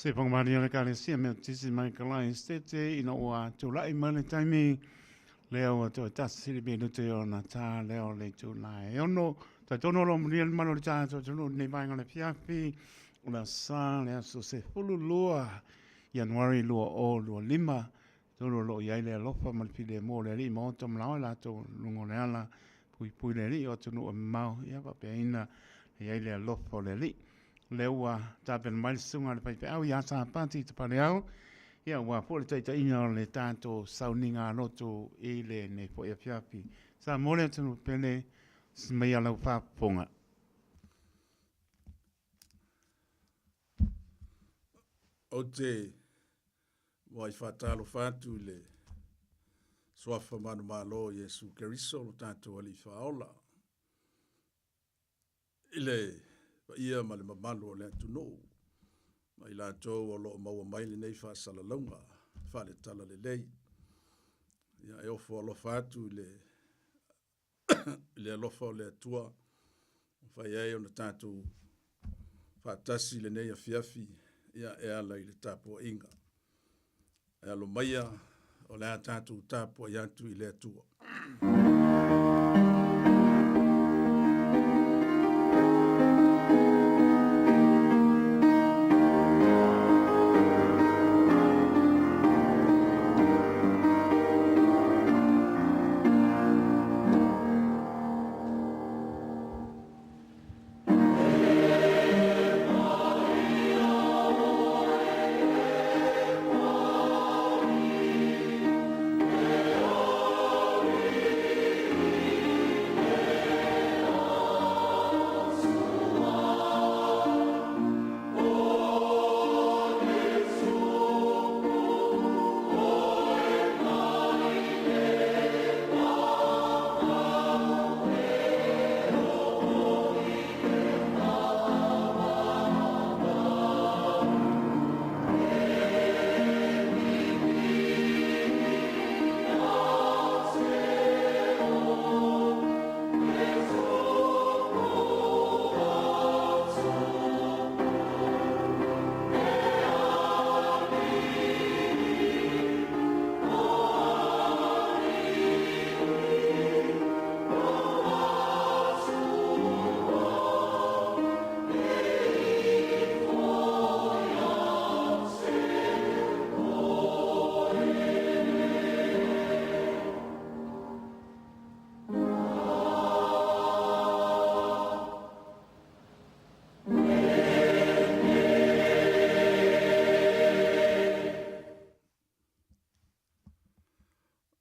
Se pagamalie o le Ekalesia Metotisi mai Kalai Esitete ina ua tulai mai le taimi lea ua toe tasi le minute ona tā lea o le itula e ono. Talitonu o lo o manuia le mamalu o le tatou atunuu i lenei vaega o le afiafi o le aso Sa, le aso 12 Ianuari 2025. Tonu o lo o i ai le alofa ma le filemu o le Alii ma oto ma laoa i latou luga o le ala, puipui le Alii o atunuu e mamao, ia faapeaina e i ai le alofa o le Alii. O lea ua tapena mai le susuga a le faifeau ia Sapati Tapaleao, ia aua foi le taitaiga o le tatou sauniga lotu i lenei foi afiafi. Samoa le atunuu pele, maia lau faafofoga. Ou te muai faatalofa atu i le Suafa manumalo o Iesu Keriso lo tatou Alii Faaola, i le paia ma le mamalu o le atunuu ma i latou o lo o maua mai lenei faasalalauga faale-talalelei. Ia, e ofo alofa atu i le i le alofa o le Atua ua fai ai ona tatou faatasi i lenei afiafi ia e ala i le tapuaiga. E alo maia o le a tatou tapuai atu i le Atua.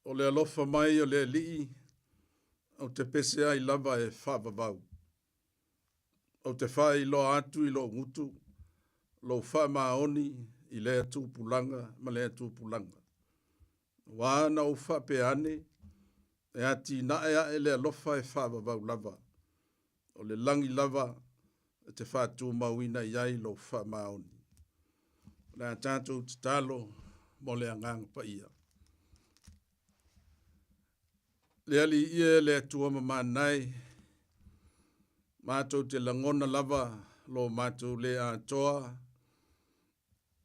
O le alofa mai o le Alii, ou te pese ai lava e faavavau. Ou te faailoa atu i lou gutu lou faamaoni i lea tupulaga ma lea tupulaga. Ua na ou faapea ane, e atinae ae le alofa e faavavau lava. O le lagi lava e te faatumauina i ai lou faamaoni. O le a tatou tatalo mo le Agaga Paia. Le Alii e le Atua mamanae, matou te lagona lava lo matou le atoa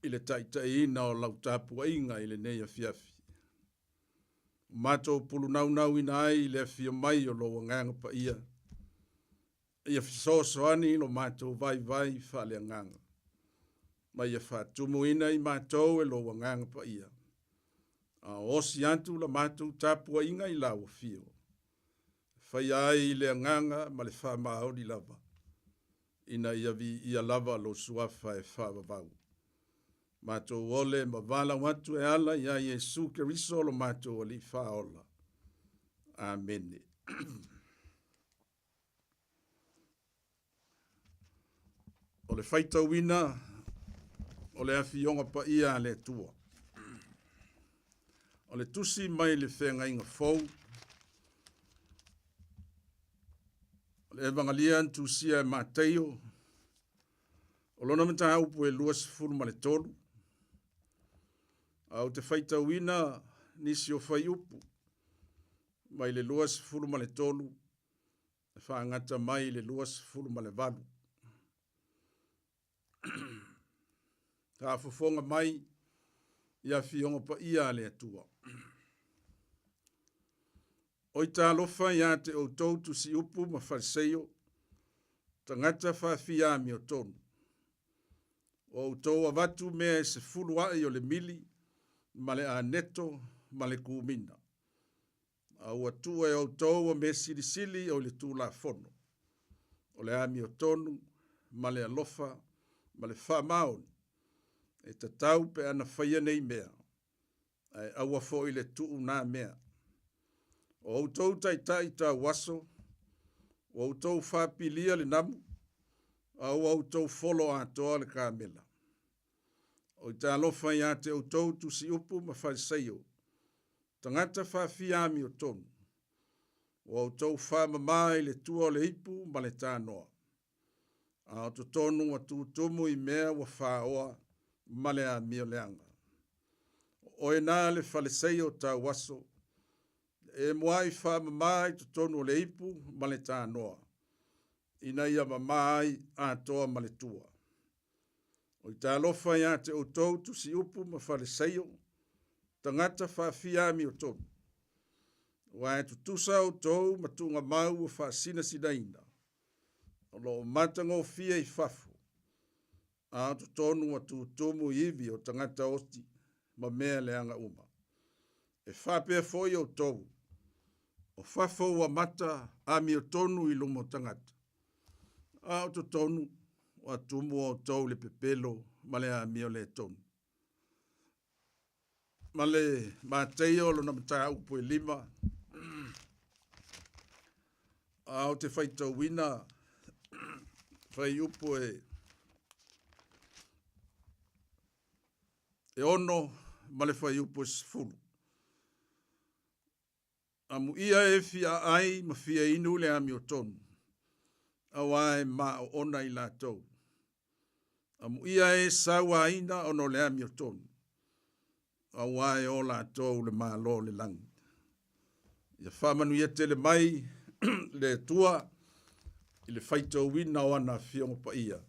i le taitaiina o lau tapuaiga i lenei afiafi. Ua matou pulunaunauina ai i le afio mai o lou Agaga Paia, ia fesoasoani i lo matou vaivai faaleagaga, ma ia faatumuina i matou e lou Agaga Paia, a o osi atu la matou tapuaiga i lau afio, e faia ai i le agaga ma le faamaoni lava, ina ia viia lava lou suafa e faavavau. Matou ole ma valaau atu e ala iā Iesu Keriso lo matou Alii Faaola. Amene. O le faitauina o le Afioga Paia a le Atua. O le tusi mai le Feagaiga Fou, o le Evangelia na tusia e Mataio, o lona mataupu e 23, a ou te faitauina nisi o fuaiupu mai le 23 e faagata mai i le 28. Faafofoga mai i afioga paia a le Atua. Oi talofa iā te outou tusiupu ma Faliseio, tagata faafia amiotonu. Ua outou avatu mea e sefulu aʻi o le mili ma le aneto ma le kumina. A ua tuu e outou o mea silisili o i le Tulafono, o le amiotonu ma le alofa ma le faamaoni, e tatau pe ana faia nei mea, ae aua foi le tuu na mea. O outou taitai tauaso, ua outou faapilia le namu, a ua outou folo atoa le kamela. Oi talofa iā te outou tusiupu ma Faliseio, tagata faafia amiotonu, ua outou faamamā i le tua o le ipu ma le tanoa, a o totonu ua tutumu i mea ua faoa ma le amio leaga. O oe na le Faliseio tauaso, e muai faamamā i totonu o le ipu ma le tanoa, ina ia mamā ai atoa ma le tua. Oi talofa iā te outou tusiupu ma Faliseio, tagata faafia amiotonu, aua e tutusa outou ma tuugamau ua faasinasinaina, o lo o matagofie i fafo, a o totonu ua tutumu i ivi o tagata oti ma mea leaga uma. E faapea foi outou, o fafo ua mata amiotonu i luma o tagata, a o totonu ua tumu outou i le pepelo ma le amio le tonu. Ma le Mateio lona mataupu e 5, a o te faitauina fuaiupu e 6 ma le fuaiupu e 10. Amuia e fia aai ma fia inu le amiotonu, auā e maoona i latou. Amuia e sauaina ona o le amiotonu, auā e o latou le Malo o le lagi. Ia faamanuia tele mai le Atua i le faitauina o ana afioga paia,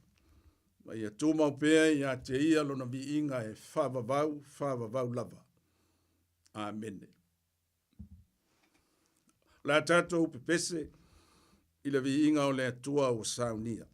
ma ia tumau pea ia te ia lona viiga e faavavau, faavavau lava. Amene. O le a tatou pepese i le viiga o le Atua ua saunia.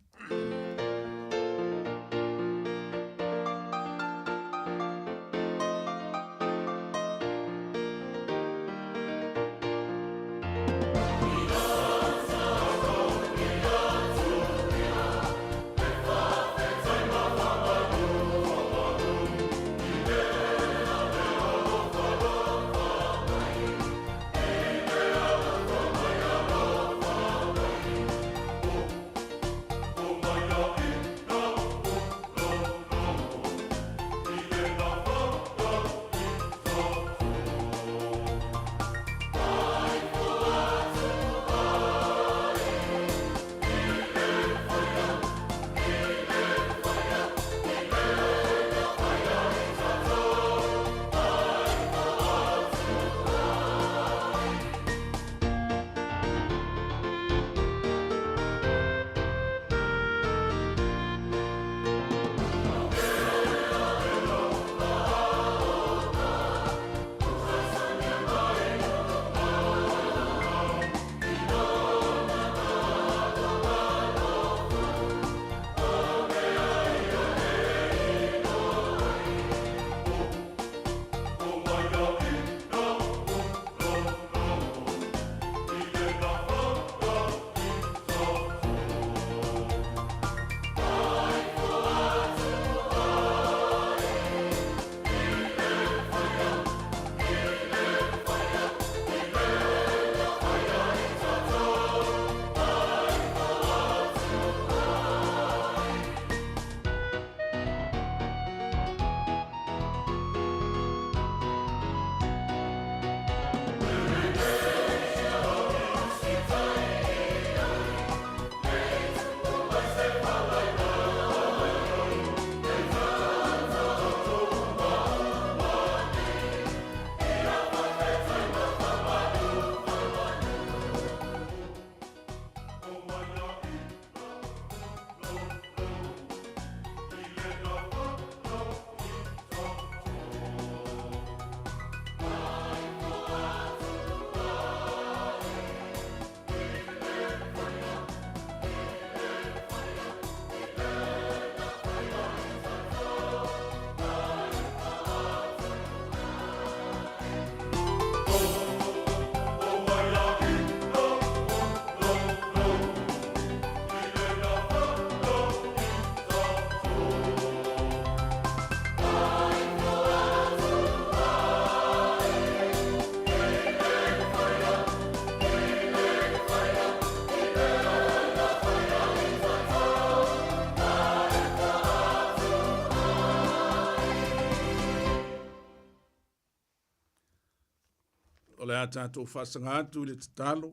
le a tatou faasaga atu i le tatalo,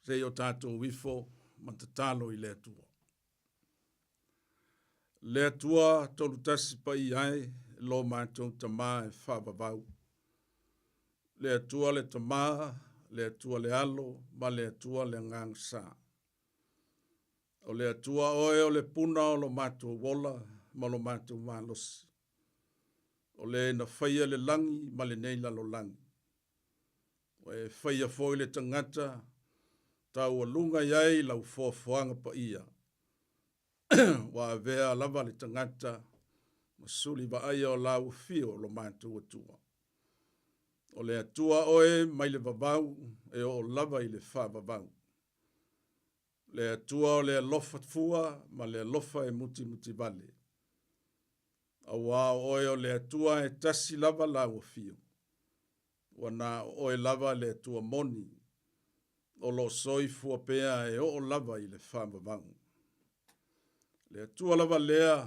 se i o tatou ifo ma tatalo i le Atua. Le Atua tolutasi paia e, lo matou Tama e faavavau. Le Atua le Tama, le Atua le Alo, ma le Atua le Agaga Sa. O le Atua oe o le puna o lo matou ola ma lo matou malosi. O le na faia le lagi ma lenei lalolagi. Ua e faia foi le tagata taualuga i ai lau foafoaga paia. Ua avea lava le tagata ma suli vaaia o lau afio o lo matou Atua. O le Atua oe mai le vavau e oo lava i le faavavau. Le Atua o le alofa fua ma le alofa e mutimutivale. Auā o oe o le Atua e tasi lava lau afio. Ua na o oe lava le Atua moni, o lo o soifua pea e oo lava i le faavavau. Le Atua lava lea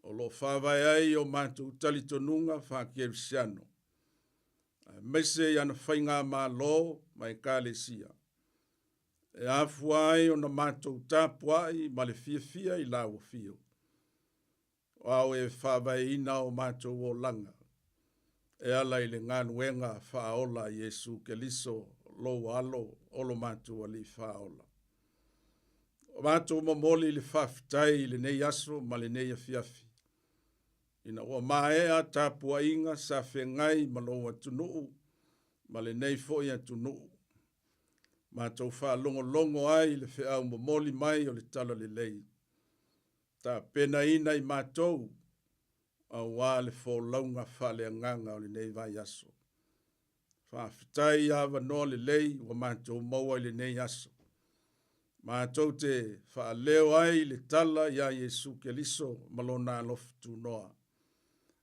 o lo o faavae ai o matou talitonuga faakerisiano, aemaise i ana faigamalo ma ekalesia, e afua ai ona matou tapuai ma le fiafia i lau afio. O ao e faavaeina o matou olaga, e ala i le galuega faaola a Iesu Keriso, lou Alo o lo matou Alii faaola. O matou momoli le faafetai i lenei aso ma lenei afiafi, ina ua maea tapuaiga sa feagai ma lou atunuu ma lenei foi atunuu. Matou faalogologo ai i le feau momoli mai o le Talalelei, tapenaina i matou auā le folauga faaleagaga o lenei vaiaso. Faafetai i avanoa lelei ua matou maua i lenei aso. Matou te faaleo ai le tala iā Iesu Keriso ma Lona alofa tunoa.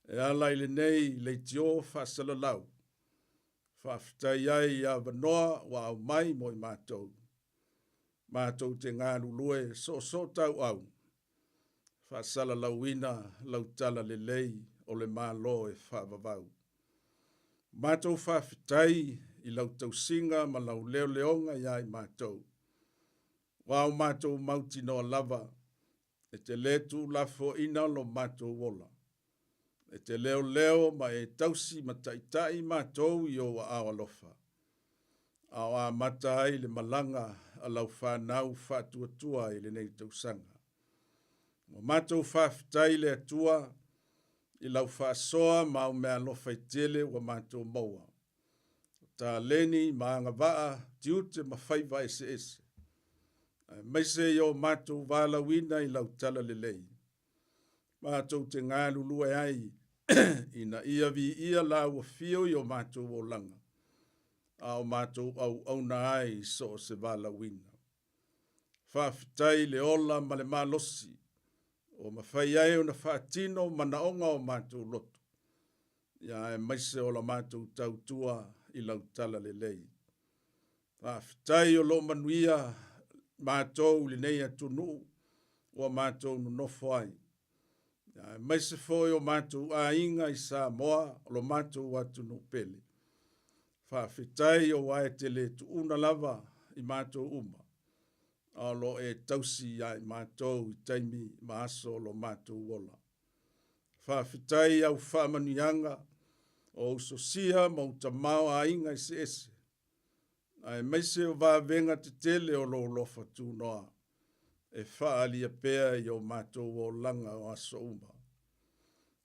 E ala i lenei leitio faasalalau, faafetai ai i avanoa ua aumai mo i matou. Matou te galulue soosoo tauau, faasalalauina lau tala lelei o le Malo e faavavau. Matou faafetai i lau tausiga ma lau leoleoga iā i matou. Ua o matou mautinoa lava e te le tuulafoaina lo matou ola. E te leoleo ma e tausi ma taitai matou i ou aao alofa. A o amata ai le malaga a lau fanau faatuatua i lenei tausaga. Ua matou faafetai i le Atua i lau faasoa ma au meaalofa e tele ua matou maua. O taleni ma agavaa, tiute ma faiva eseese. Aemaise i o matou valaauina i lau talalelei. Matou te galulue ai ina ia viia lau afio i o matou olaga, a o matou auauna ai i so o se valaauina. Faafetai i le ola ma le malosi ua mafai ai ona faatino manaoga o matou loto, ia aemaise o la matou tautua i lau talalelei. Faafetai o lo o manuia matou i lenei atunuu ua matou nonofo ai, aemaise foi o matou aiga i Samoa o lo matou atunuu pele. Faafetai aua e te le tuuna lava i matou uma, a o lo o e tausi ia i matou i taimi ma aso o lo matou ola. Faafetai i au faamanuiaga o ou sosia ma ou tamaoaiga eseese, aemaise o vavega tetele o lou alofa tunoa e faaalia pea i o matou olaga o aso uma.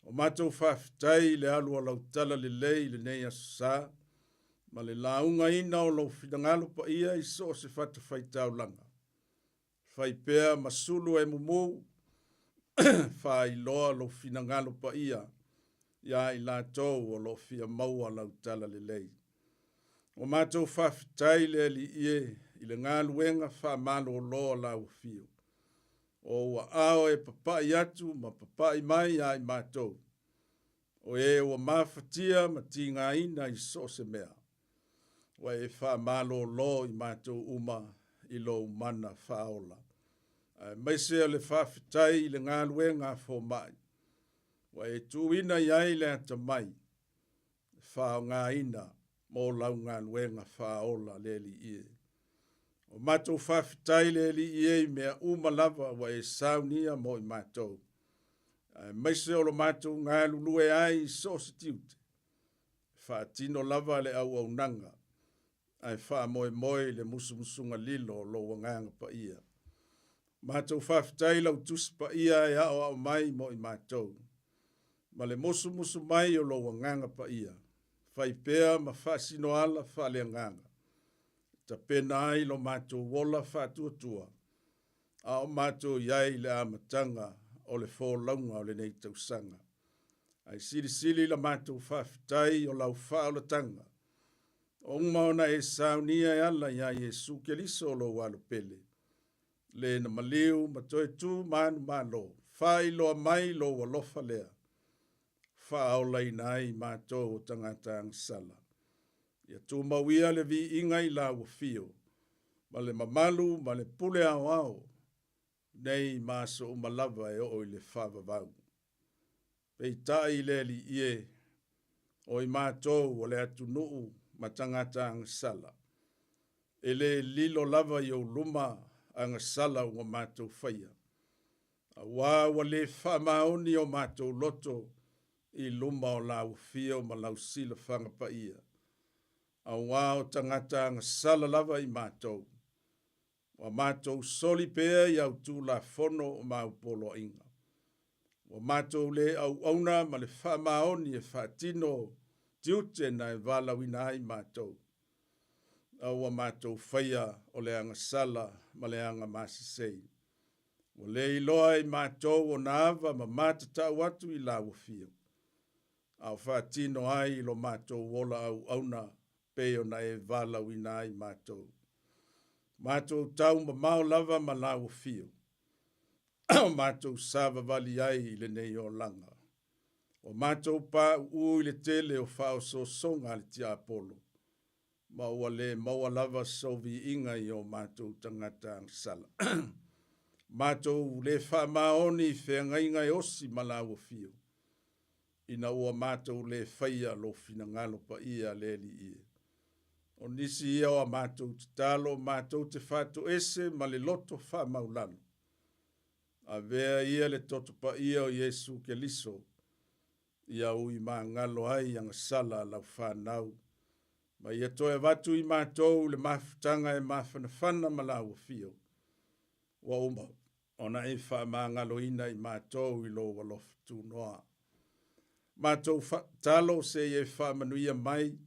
O matou faafetai i le alu o lau tala lelei i lenei aso sa, ma le laugaina o lou finagalo paia i so o se fatafaitaulaga. Fai pea ma sulu e mumu, faailoa lou finagalo paia iā i latou o lo o fia maua lau tala lelei. Ua matou faafetai le Alii e i le galuega faamalolo a lau afio. O ou aao e papai atu ma papai mai iā i matou, o e ua mafatia ma tigaina i so o se mea. Ua e faamalolo i matou uma i lou mana faaola. Aemaise o le faafetai i le galuega a fomai, ua e tuuina i ai le atamai e faaaogaina. mo lau galuega faaola le Alii e. O matou faafetai le Alii e i mea uma lava ua e saunia mo i matou, aemaise o lo matou galulue ai i so o se tiute, e faatino lava le auaunaga ae faamoemoe i le musumusuga lilo o lou Agaga Paia. Matou faafetai i lau Tusi Paia e aoao mai mo i matou, ma le musumusu mai o lou Agaga Paia, fai pea ma faasinoala faaleagaga, e tapena ai lo matou ola faatuatua, a o matou i ai i le amataga o le folauga o lenei tausaga. Ae silisili la matou faafetai o lau faaolataga, ua uma ona e saunia e ala iā Iesu Keliso o lou Alo pele, le na maliu ma toe tu manumalo, faailoa mai lou alofa lea, faaolaina ai matou o tagata agasala. Ia tumau ia le viiga i lau afio, ma le mamalu ma le pule aoao, nei ma aso uma lava e oo i le faavavau. Peitai i le Alii e, o i matou o le atunuu ma tagata agasala, e le lilo lava i ou luma agasala ua matou faia, auā ua le faamaoni o matou loto i luma o lau afio ma lau silafaga paia, auā o tagata agasala lava i matou, Ua matou soli pea i au Tulafono ma au poloaiga. Ua matou le auauna ma le faamaoni e faatino tiute na e valaauina ai matou, a ua matou faia o le agasala ma le agamasesei. Ua le iloa e matou ona ava ma matatau atu i lau afio, a o faatino ai i lo matou ola auauna pei ona e valaauina ai matou. Matou tau mamao lava ma lau afio, a o matou savavali ai i lenei olaga. Ua matou pauu i le tele o faaosoosoga a le tiapolo, ma ua le maua lava sou viiga i o matou tagata agasala. Matou le faamaoni i feagaiga e osi ma lau afio, ina ua matou le faia lou finagalo paia le Alii e. O nisi ia o a matou tatalo matou te faatoese ma le loto faamaulalo. Avea ia le toto paia o Iesu Keliso, ia ui magalo ai agasala a lau fanau, ma ia toe avatu i matou le mafutaga e mafanafana ma lau afio, ua uma ona e faamagaloina i matou i lou alofa tunoa. Matou tatalo se i e faamanuia mai,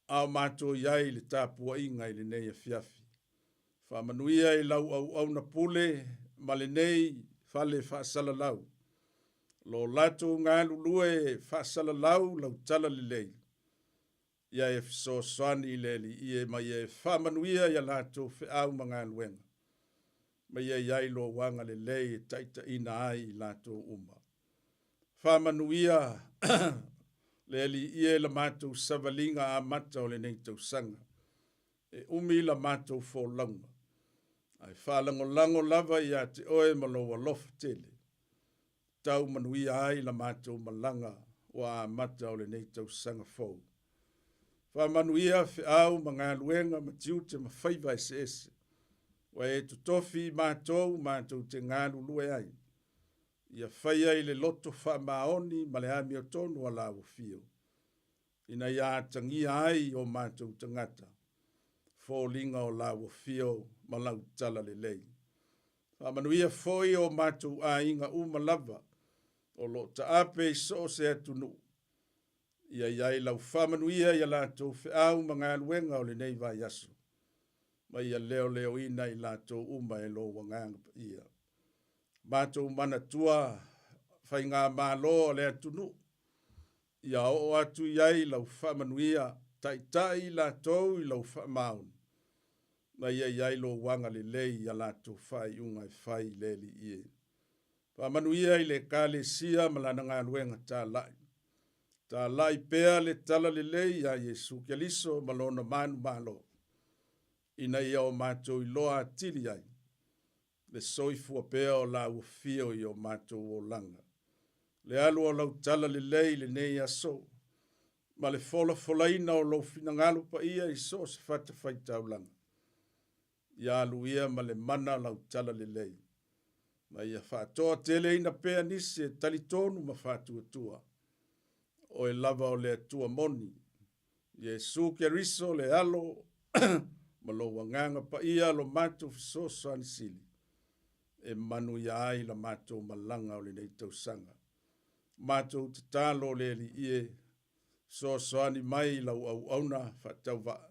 a o matou i ai i le tapuaiga i lenei afiafi. Faamanuia i lau auauna pule ma lenei fale faasalalau. Lo latou galulue faasalalau lau tala lelei. Ia e fesoasoani i le Alii e ma ia e faamanuia ia latou feau ma galuega. Ma ia i ai lou agalelei e taitaiina ai i latou uma. Faamanuia le Alii e la matou savaliga amata o lenei tausaga. E umi la matou folauga, ae faalagolago lava ia te oe ma lou alofa tele. Tau manuia ai la matou malaga ua amata o lenei tausaga fou. Faamanuia feau ma galuega ma tiute ma faiva eseese, ua e totofi i matou matou te galulue ai. Ia faia i le loto faamaoni ma le amiotonu a lau afio, ina ia atagia ai o matou tagata, foliga o lau afio ma lau tala lelei. Faamanuia foi o matou aiga uma lava, o lo o taape i so o se atunuu, ia i ai lau faamanuia ia latou feau ma galuega o lenei vaiaso, ma ia leoleoina i latou uma e lou Agaga Paia. Matou manatua faigamalo a le atunuu, ia oo atu i ai lau faamanuia, taitai i latou i lau faamaoni, ma ia i ai lou agalelei ia latou faaiuga e fai i le Alii e. Faamanuia i le Ekalesia ma lana galuega talai. Talai pea le tala lelei iā Iesu Keliso ma lona manumalo, ina ia o matou iloa atili ai le soifua pea o lau afio i o matou olaga. Le alu o lau tala lelei i lenei aso, ma le folafolaina o lou finagalo paia i so o se fatafaitaulaga. Ia alu ia ma le mana lau talalelei, ma ia faatoateleina pea nisi e talitonu ma faatuatua. Oe lava o le Atua moni, Iesu Keriso le Alo ma lou Agaga Paia lo matou fesoasoani sili, e manuia ai la matou malaga o lenei tausaga. Matou tatalo le Alii e, fesoasoani mai i lau auauna faatauvaa,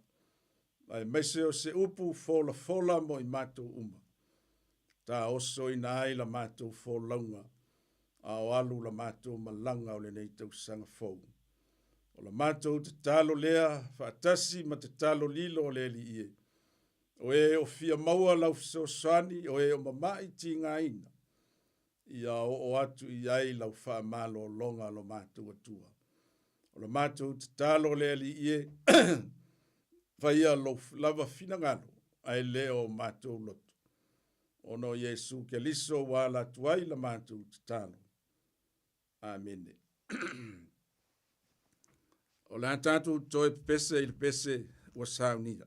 aemaise o se upu folafola mo i matou uma, taosoina ai la matou folauga, a o alu la matou malaga o lenei tausaga fou. O la matou tatalo lea faatasi ma tatalo lilo o le Alii e, o e o fia maua lau fesoasoani, o e o mama'i tigaina, ia oo atu i ai lau faamalologa lo matou Atua. O la matou tatalo le Alii e, faia lou lava finagalo, ae le o matou loto. Ona o Iesu Keriso ua ala atu ai la matou tatalo. Amene. O le a tatou toe pepese i le pese ua saunia.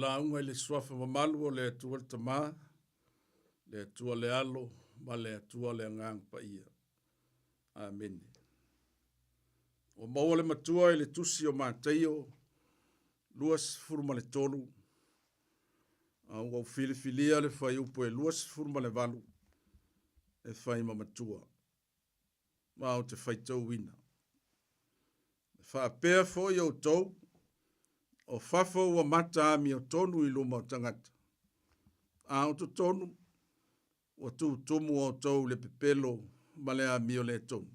lauga i le suafa mamalu o le Atua le Tama, le Atua le Alo, ma le Atua le Agaga Paia. Amene. Ua maua le matua i le tusi o Mataio 23, a ua ou filifilia le fuaiupu e 28 e fai ma matua, ma ou te faitauina. E faapea foi outou, o fafo ua mata amiotonu i luma o tagata, a o totonu ua tutumu outou i le pepelo ma le amio le tonu.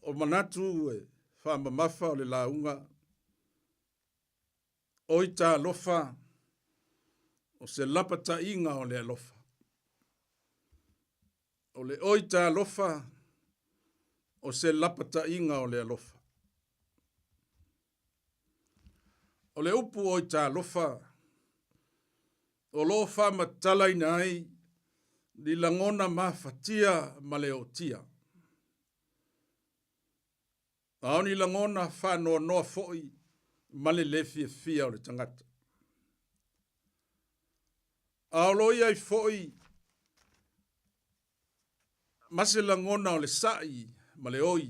O manatu e faamamafa o le lauga, oi talofa, o se lapataiga o le alofa. O le oi talofa, o se lapataiga o le alofa. O le upu oi talofa, o lo o faamatalaina ai ni lagona mafatia ma le ootia. A o ni lagona faanoanoa foi ma le le fiafia o le tagata. A o lo o i ai foi ma se lagona o le sa'i ma le oi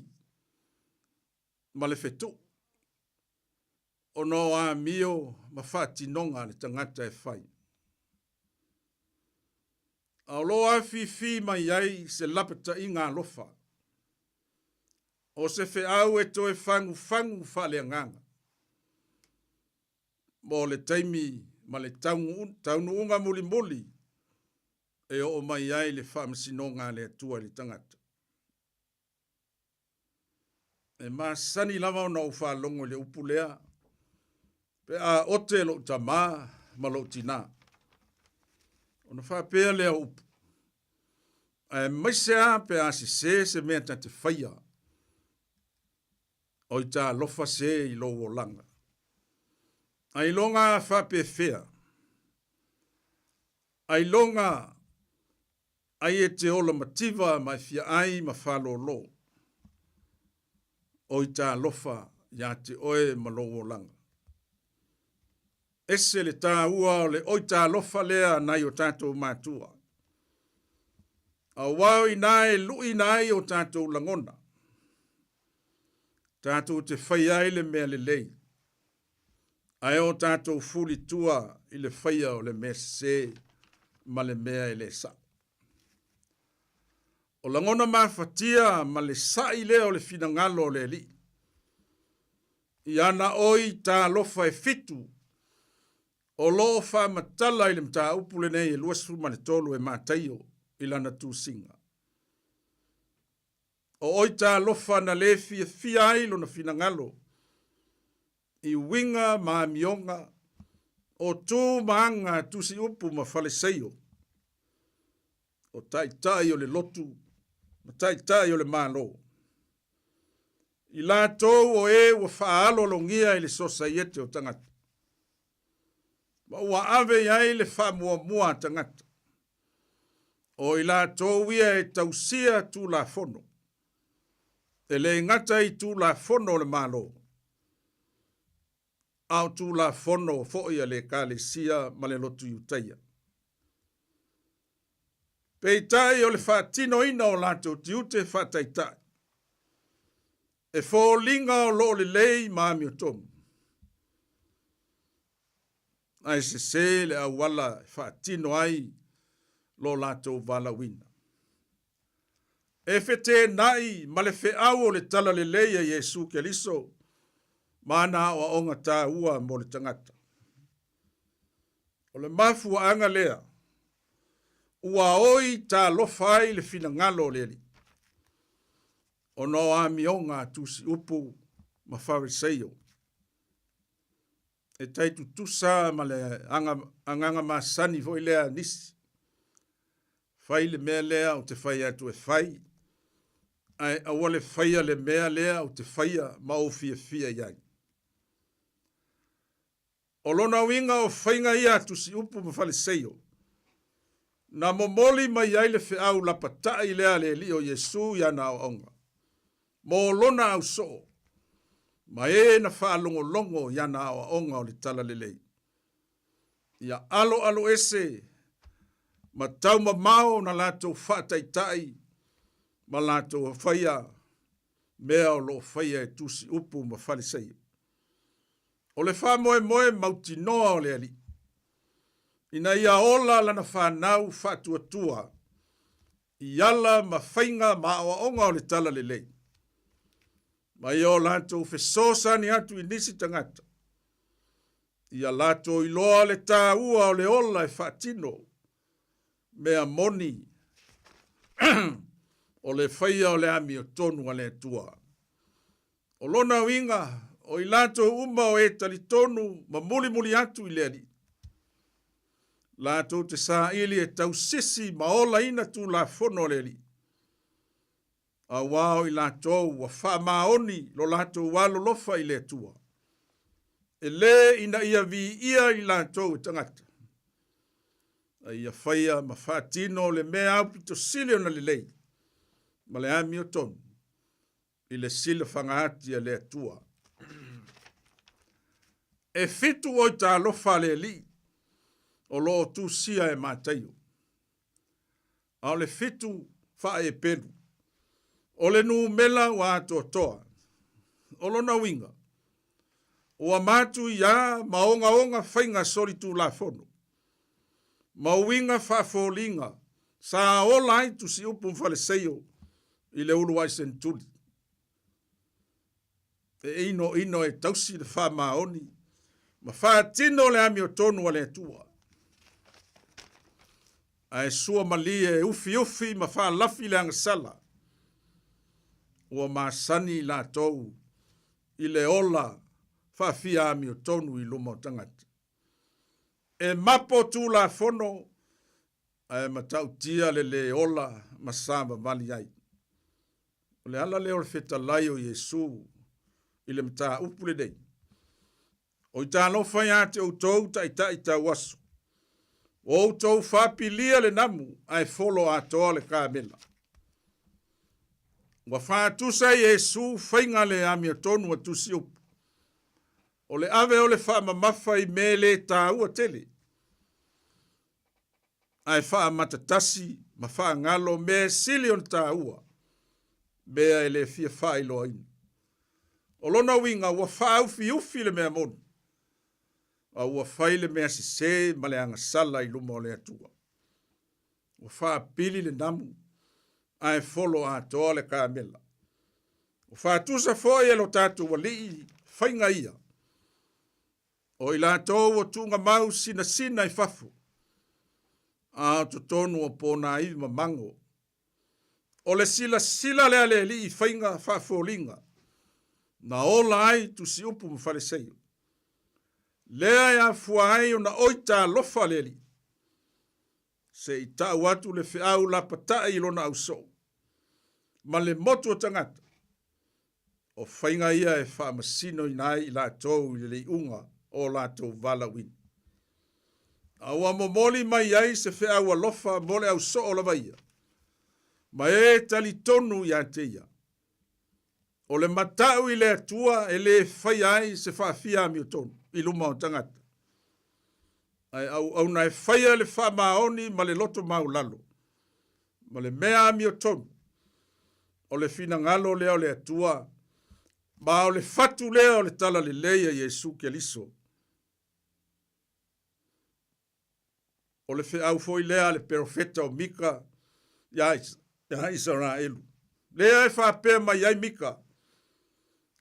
ma le fetu'u ona o amio ma faatinoga a le tagata e fai. A o lo o afifi mai ai se lapataiga alofa, o se feau e toe fagufagu faaleagaga mo le taimi ma le taunuuga mulimuli e oo mai ai le faamasinoga a le Atua i le tagata. E masani lava ona ou faalogo i le upu lea, pe a ote lou tamā ma lou tinā. Ona faapea lea o upu, aemaise a pe a sesē se mea ta te faia, oi talofa se i lou olaga. Ailoga a faapefea, ailoga Ai e te ola mativa ma e fia ai ma faalōlō. Oi talofa iā te oe ma lou olaga. Ese le tāua o le oi talofa lea a nai o tātou mātua. Auā o inā e luʻiina ai o tātou lagona. Tātou te fai ai le mea lelei. Ae o tātou fuli tua i le faia o le mea sesē ma le mea e le saʻo. O lagona mafatia ma le saʻi lea o le finagalo o le Alii. I ana oi talofa e fitu o lo o faamatala i le mataupu lenei e 23 e Mataio i lana tusiga. O oi talofa na le fiafia ai lona finagalo i uiga ma amioga o tu ma aga a tusiupu ma Faleseio, o taitai o le lotu ma taitai o le Malo. I latou o e ua faaaloalogia i le sosaiete o tagata, ma ua ave i ai le faamuamua a tagata, o i latou ia e tausia Tulafono, e le gata i Tulafono o le Malo, a o Tulafono foi a le Ekalesia ma le Lotu Iutaia. Peitai o le faatinoina o latou tiute faataitai, e foliga o lo o lelei ma amiotonu, ae sese le auala e faatino ai lo latou valaauina. E feteenai ma le feau o le Talalelei a Iesu Keriso ma ana aoaoga taua mo le tagata. O le mafuaaga lea ua oi talofa ai le finagalo o le Alii, ona o amioga a tusiupu ma Fariseio e tai tutusa ma le agaga masani foi lea a nisi. Fai le mea lea ou te fai atu e fai, ae aua le faia le mea lea ou te faia ma ou fiafia i ai. O lona uiga o faiga ia a Tusiupu ma Faleseio, na momoli mai ai le feau lapatai lea a le Alii o Iesu i ana aoaoga, mo lona ausoo. Ma e na faalogologo i ana aoaoga o le Talalelei. Ia aloaloese ma taumamao na latou faataitai ma latou faia mea o lo o faia e Tusi Upu ma Faleseio. O le faamoemoe mautinoa o le Alii, ina ia ola lana fanau faatuatua i ala ma faiga ma aoaoga o le Talalelei, ma ia o latou fesoasoani atu i nisi tagata, ia latou iloa le taua o le ola e faatino mea moni o le faia o le amiotonu a le Atua. O lona uiga, o i latou uma o e talitonu ma mulimuli atu i le Alii, latou te saili e tausisi ma olaina Tulafono a le Alii, auā o i latou ua faamaoni lo latou alolofa i le Atua, e lē ina ia viia i latou e tagata, a ia faia ma faatino le mea aupito sili ona lelei ma le amiotonu i le silafaga ati a le Atua. E fitu oi talofa a le Alii o lo o tusia e Mataio. A o le fitu faaepelu, o le numela ua atoatoa. O lona uiga, ua matuia ma ogaoga faiga solitulafono, ma uiga faafoliga sa ola ai tusiupu ma Faleseio i le uluai senetuli. E inoino e tausi le faamaoni ma faatino le amiotonu a le Atua. Ae sua malie e ufiufi ma faalafi le agasala, ua masani i latou i le ola faafia amiotonu i luma o tagata. E mapo Tulafono ae matautia le lē ola ma savavali ai. O le ala lea o le fetalai o Iesu i le mataupu lenei, O i talofa iā te outou taitai tauaso, ua outou faapilia le namu ae folo atoa le kamela. Ua faatusa e Iesu faiga le amiotonu a Tusiupu, o le ave o le faamamafa i mea le taua tele, ae faamatatasi ma faagalo mea e sili ona taua, mea e le fia faailoaina. O lona uiga ua faaufiufi le mea moni, a ua fai le mea sese ma le agasala i luma o le Atua. Ua faapili le namu, ae folo atoa le kamela. Ua faatusa foi e lo tatou Alii faiga ia, O i latou ua tuugamau sinasina i fafo, a o totonu o ponaivi ma mago. O le silasila lea a le Alii i faiga faafoliga, na ola ai tusiupu ma Faleseio. Lea e afua ai ona oi talofa le Alii, se i tau atu le feau lapatai i lona ausoo, ma le motu o tagata, O faiga ia e faamasinoina ai i latou i le iuga o latou valaauina. A ua momoli mai ai se feau alofa mo le ausoo lava ia, ma e talitonu ia te ia. O le matau i le Atua e lē faia ai se faafia amiotonu i luma o tagata, ae auauna e faia le faamaoni ma le loto maulalo, ma le mea amiotonu, o le finagalo lea o le Atua, ma o le fatu lea o le talalelei a Iesu Keriso. O le feau foi lea a le perofeta o Mika iā Isaraelu, lea e faapea mai ai Mika,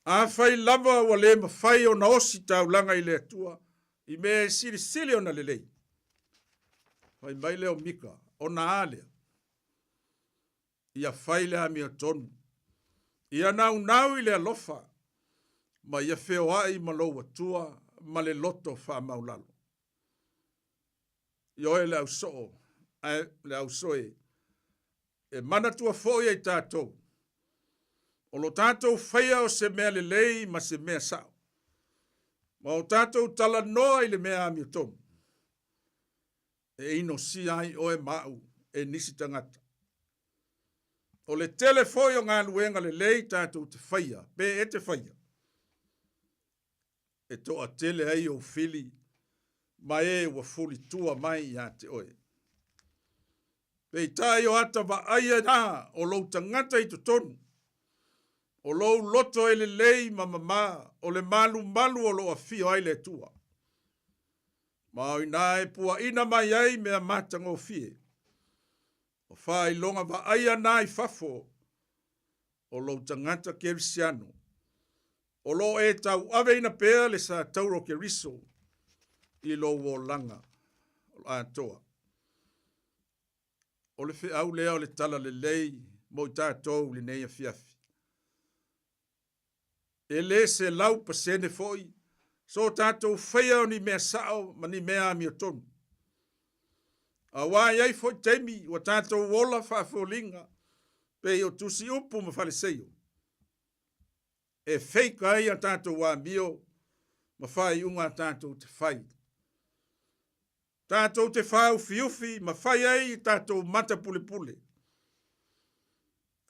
Afai lava ua le mafai ona osi taulaga i le Atua i mea e silisili ona lelei, fai mai lea o Mika, ona a lea? Ia fai le amiotonu, ia naunau i le alofa, ma ia feoai ma lou Atua ma le loto faamaulalo. Ioe le ausoo, ae le ausoe, e manatua foi e i tatou, o lo tatou faia o se mea lelei ma se mea sao, ma o tatou talanoa i le mea amiotonu, e inosia ai oe ma au e nisi tagata. O le tele foi o galuega lelei tatou te faia, pe e te faia. E toatele ai ou fili ma e ua fulitua mai ia te oe. Peitai o ata vaaia na o lou tagata i totonu, o lou loto e lelei ma mamā, o le malumalu o lo o afio ai le Atua. Ma o inā e puaina mai ai mea matagofie, o faailoga vaaia na i fafo o lou tagata Kerisiano, o lo o e tauaveina pea le sa taura o Keriso i lou olaga atoa. O le feau lea o le tala lelei mo i tatou i lenei afiafi. E le 100% foi so tatou faia o ni mea sao ma ni mea amiotonu. Aua e i ai foi taimi ua tatou ola faafoliga pei o tusiupu ma faleseio. E fake ai a tatou amio ma faaiuga a tatou te fai. Tatou te fāufiufi ma fai ai i tatou mata pulepule.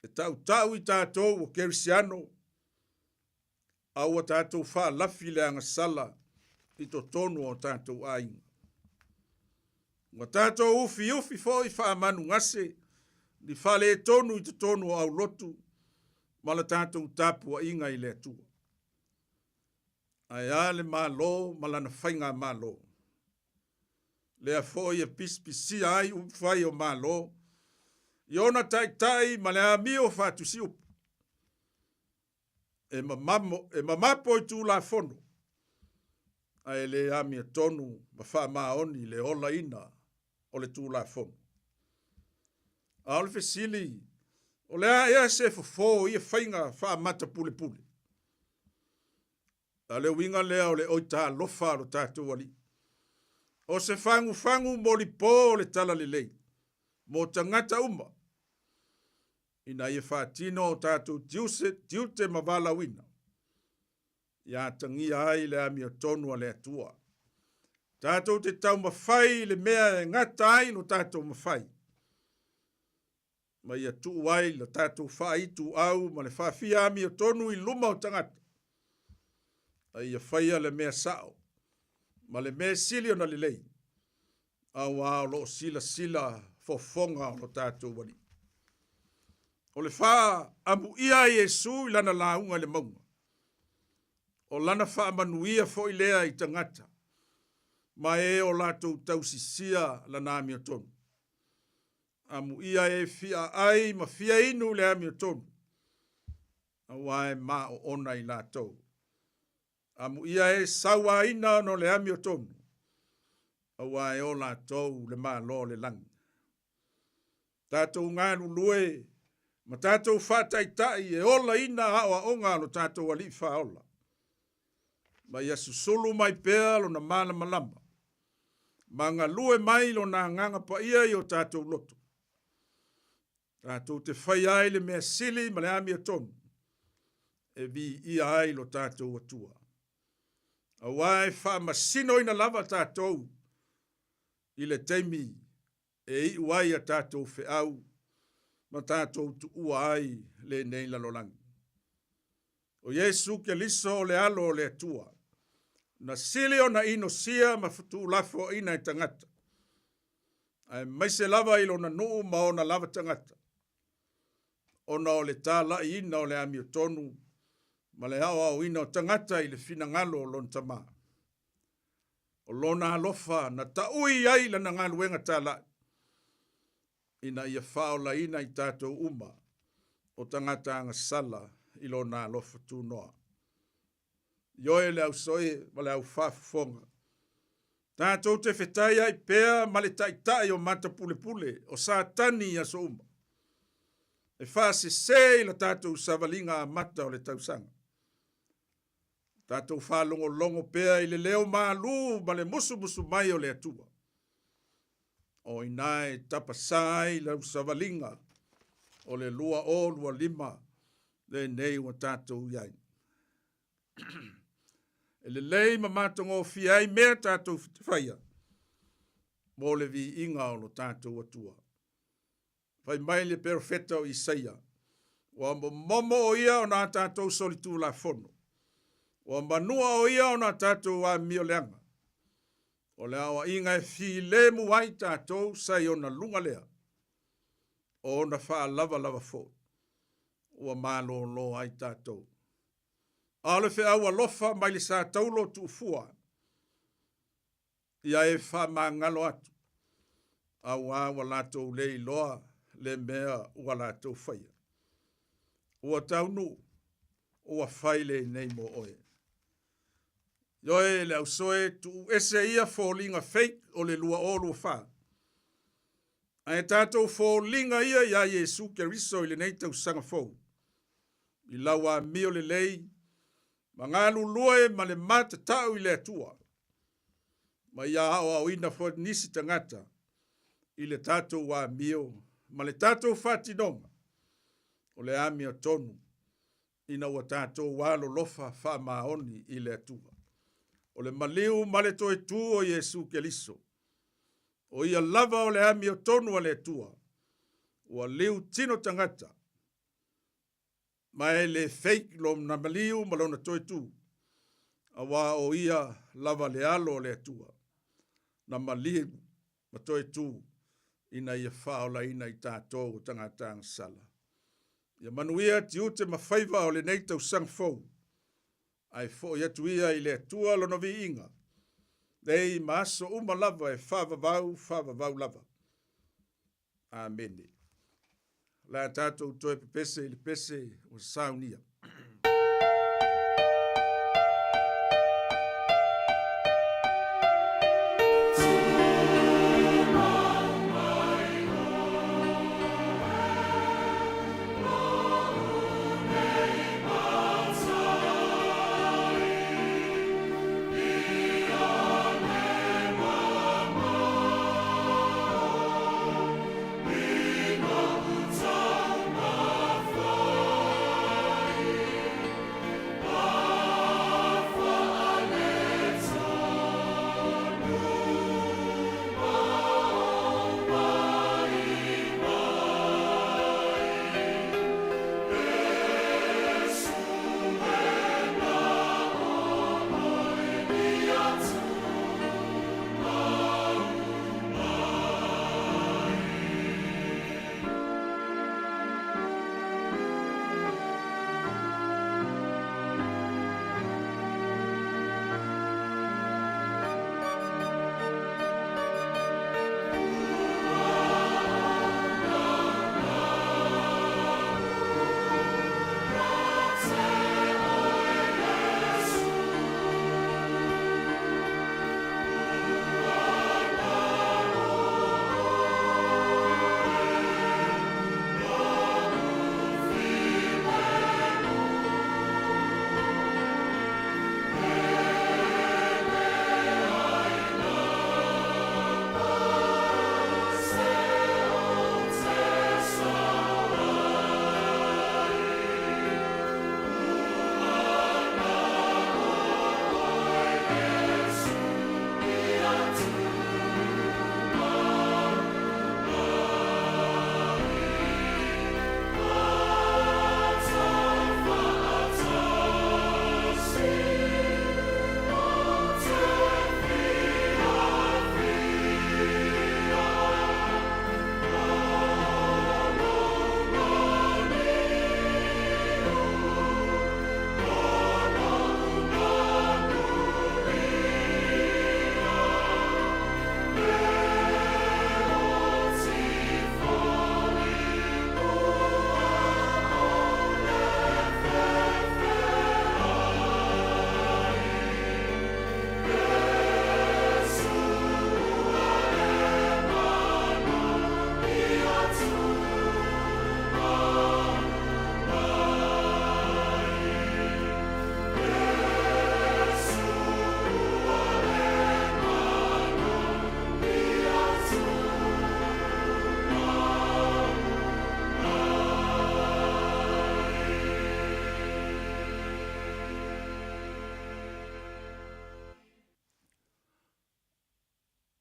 E tautau i tatou o Kerisiano, a ua tatou faalafi le agasala i totonu o tatou aiga. Ua tatou ufiufi foi faamanugase ni faaletonu i totonu o aulotu ma la tatou tapuaiga i le Atua. Ae a le Malo ma lana faigamalo? Lea foi e pisipisia ai upufai o Malo i ona taitai ma le amio faatusiupu. E, mamamo, e mamapo i Tulafono, ae le amiotonu ma faamaoni le olaina o le Tulafono. A o le fesili, o le a ea se fofo o ia faiga faamata pulepule? A o le uiga lea o le oitalofa a lo tatou Alii. O se fagufagu molipo o le talalelei mo tagata uma, ina ia faatino o tatou tiuse, tiute ma valaauina, ia atagia ai le amiotonu a le Atua. Tatou te taumafai i le mea e gata ai lo tatou mafai, ma ia tuu ai lo tatou faaituau ma le faafia amiotonu i luma o tagata, a ia faia le mea sao ma le mea sili ona lelei, auā o lo o silasila fofoga o lo tatou Alii. O le faaamuia a Iesu i lana lauga i le mauga, o lana faamanuia foi lea i tagata ma e o latou tausisia lana amiotonu. Amuia e fia ai ma fia inu i le amiotonu, auā e maoona i latou. Amuia e sauaina ona o le amiotonu, auā e o latou le Malo o le lagi. Tatou galulue ma tatou faataitai e olaina aoaoga a lo tatou Alii Faaola, ma ia susulu mai pea lona malamalama, ma galue mai lona Agaga Paia i o tatou loto. Tatou te faia ai le mea sili ma le amiotonu e viia ai lo tatou Atua. Auā e faamasinoina lava tatou i le taimi e iu ai a tatou feau ma tatou tuua ai lenei lalolagi. O Iesu Keliso o le Alo o le Atua, na sili ona inosia ma tuulafoaina e tagata, aemaise lava i lona nuu ma ona lava tagata, ona o le talaiina o le amiotonu ma le aoaoina o tagata i le finagalo o lona Tama. O lona alofa na taui ai lana galuega talai, ina ia faaolaina i tatou uma o tagata agasala i lona alofa tunoa. Ioe le ausoe ma le aufaafofoga, tatou te fetaiai pea ma le taitai o matapulepule o Satani i aso uma, e faasese i la tatou savaliga amata o le tausaga. Tatou faalogologo pea i le leo malū ma le musumusu mai o le Atua. O inā e tapasā ai lau savaliga o le 2025 lenei ua tatou i ai. E lelei ma matagofie ai mea tatou te faia mo le viiga o lo tatou Atua. Fai mai le perofeta o Isaia, ua momomo o ia ona a tatou solitulafono. Ua manua o ia ona tatou amio leaga. O le aoaiga e filemu ai tatou sa i ona luga lea, o ona faalavalava foi, ua malōlō ai tatou. A o le feau alofa mai le sa taulo tuufua, ia e faamagalo atu, auā ua latou le iloa le mea ua latou faia. Ua taunuu, ua fai lenei mo oe. Ioe le ausoe tuu ese ia foliga fake o le 2024. Ae tatou foliga ia iā Iesu Keriso i lenei tausaga fou. I lau amio lelei ma galulue ma le matatau i le Atua. Ma ia aoaoina foi nisi tagata i le tatou amio ma le tatou faatinoga o le amiotonu ina ua tatou alolofa faamaoni i le Atua. O le maliu ma le toe tu o Iesu Keriso, o ia lava o le amiotonu a le Atua, ua liu tino tagata, ma e le fake lona maliu ma lona toe tu, auā o ia lava le Alo o le Atua, na maliu ma toe tu ina ia faaolaina i tatou o tagata agasala. Ia manuia tiute ma faiva o lenei tausaga fou, ae foi atu ia i le Atua lona viiga, nei ma aso uma lava e faavavau faavavau lava. Amene. O le a tatou toe pepese i le pese ua saunia.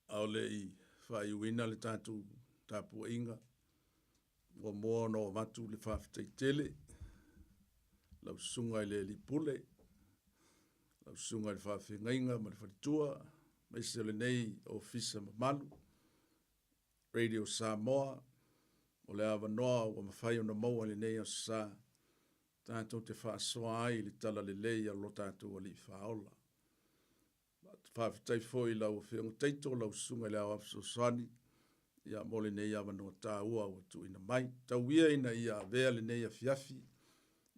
A o le i faaiuina le tatou tapuaiga, ua mua ona oo avatu le faafetai tele lau susuga i le Alii Pule. Lau susuga i le faafeagaiga ma le faletua, aemaise o lenei ofisa mamalu, Radio Samoa, o le avanoa ua mafai ona maua i lenei aso sa, tatou te faasoa ai i le talalelei a lo tatou Alii Faaola. Faafetai foi i lau Afioga Taito, lau Susuga i le Aoao Fesoasoani, ia mo lenei avanoa taua ua tuuina mai. Tau ia ina ia avea lenei afiafi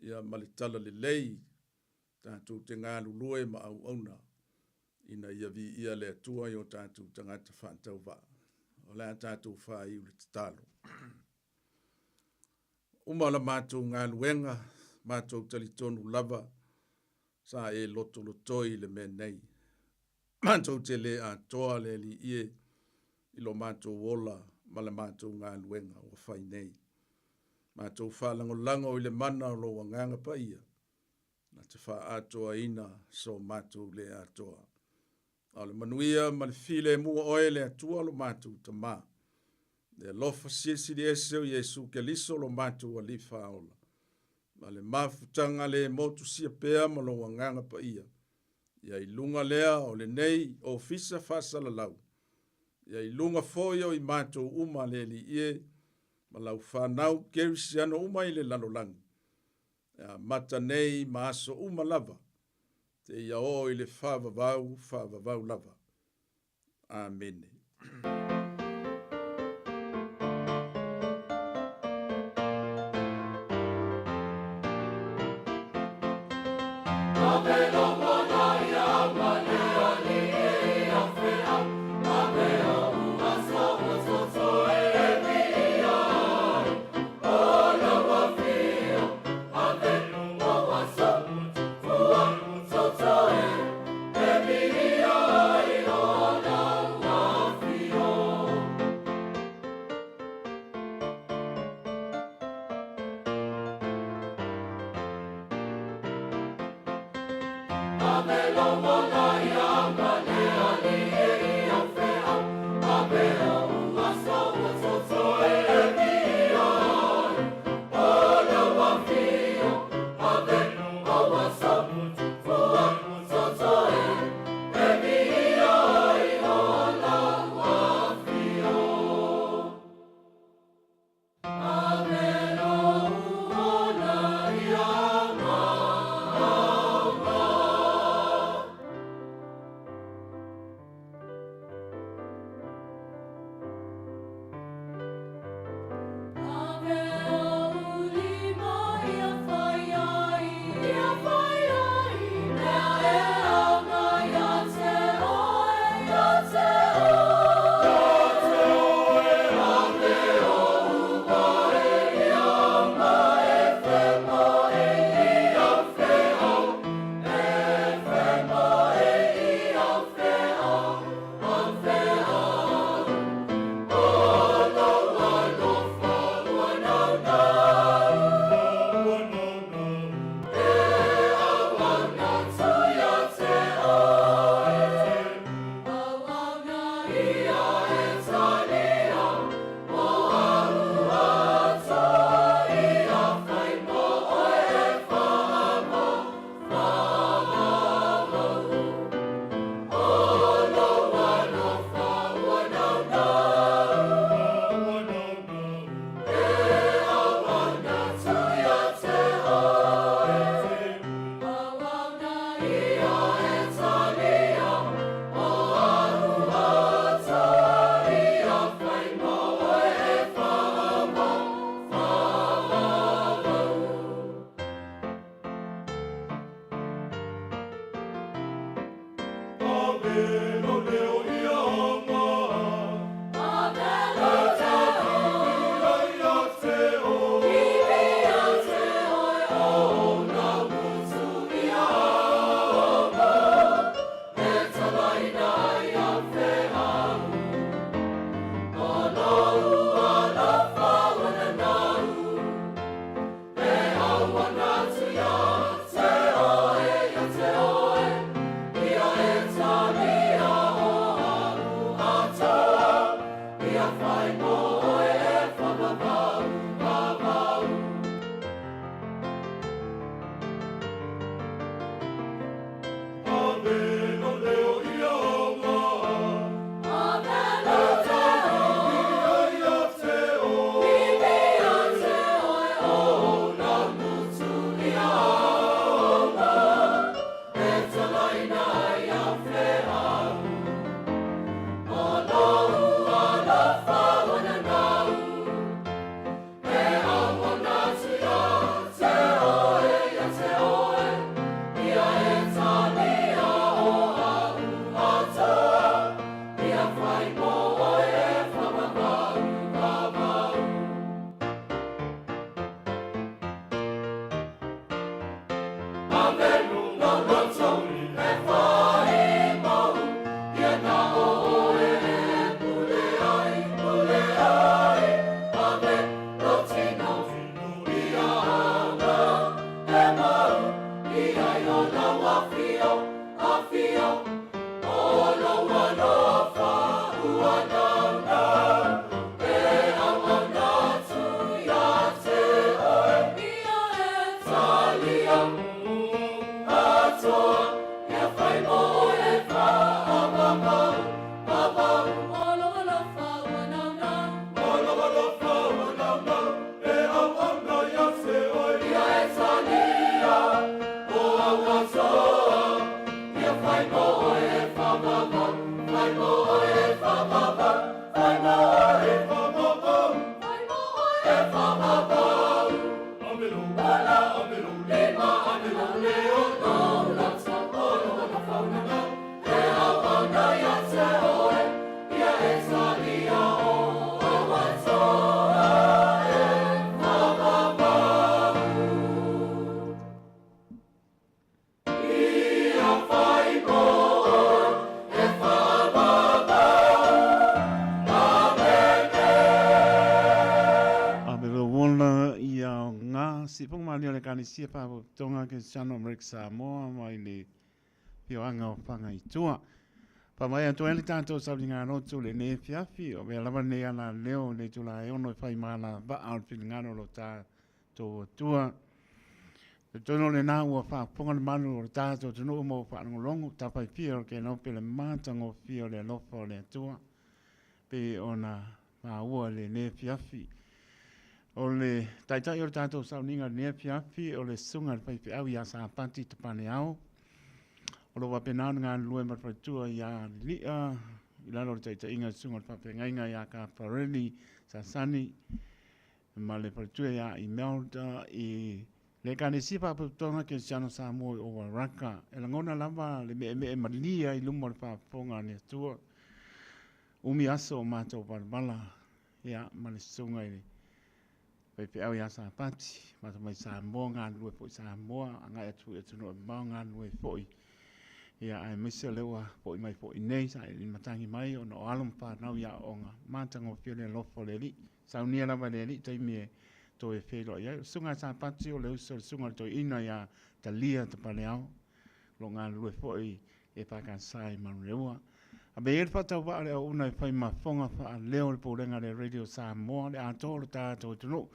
ia ma le talalelei tatou te galulue ma auauna ina ia viia le Atua i o tatou tagata faatauvaa. O le a tatou faaiu le tatalo. Uma la matou galuega, matou talitonu lava sa e lotolotoi i le mea nei. Matou te le atoa le Alii e i lo matou ola ma le matou galuega ua fai nei. Matou faalagolago i le mana o lou Agaga Paia, na te faaatoaina so matou le atoa. A o le manuia ma le filemu o oe le Atua lo matou Tama, le alofa silisili ese o Iesu Keliso lo matou Alii Faaola, ma le mafutaga le motusia pea ma lou Agaga Paia, ia i luga lea o lenei ofisa faasalalau, ia i luga foi o i matou uma le Alii e, ma lau fanau kerisiano uma i le lalolagi, e amata nei ma aso uma lava, seia oo i le faavavau faavavau lava. Amene. Ekalesia Faalapotopotoga Kerisiano Amerika Samoa mai le afioaga o Fagaitua. Faamaea atu ai le tatou sauliga lotu i lenei afiafi, o mea lava lenei alaleo i le itula e 6 e fai ma alavaa o le finagalo o lo tatou Atua. Talitonu o lena ua faafofoga le malu o le tatou atunuu ma ua faalogologo tafaifia o le kelope le matagofie o le alofa o le Atua pei ona maua i lenei afiafi. O le taitai o le tatou sauniga i lenei afiafi o le susuga i le faifeau ia Sapati Tapaneao. O lo o faapena ona galulue ma le faletua ia Lilia i lalo o le taitaiga a le susuga i le faafeagaiga ia Kafareli Sasani ma le faletua ia Imelda i le Ekalesia Faalapotopotoga Kerisiano Samoa i Owaraka. E lagona lava le meemee malie i luma o le faafofoga a le Atua. Umi aso o matou valavala ia ma le susuga i le faifeau ia Sapati, matou mai Samoa, galulue foi i Samoa, agai atu i atunuu e mamao, galulue foi. Ia aemaise o lea ua foi mai foi i nei, sailiili matagi mai ona o alo ma fanau i aoaoga matagofie le alofa o le Alii. Saunia lava e le Alii taimi e toe feiloai ai. O le susuga a Sapati o le uso o le susuga i le toeaina ia Talia Tapaleao, o lo o galulue foi e EFKS i Manuleua. Ave ia le faatauvaa o le auauna e fai ma fofoga faaleo le pulega a le Radio Samoa, le atoa o le tatou atunuu,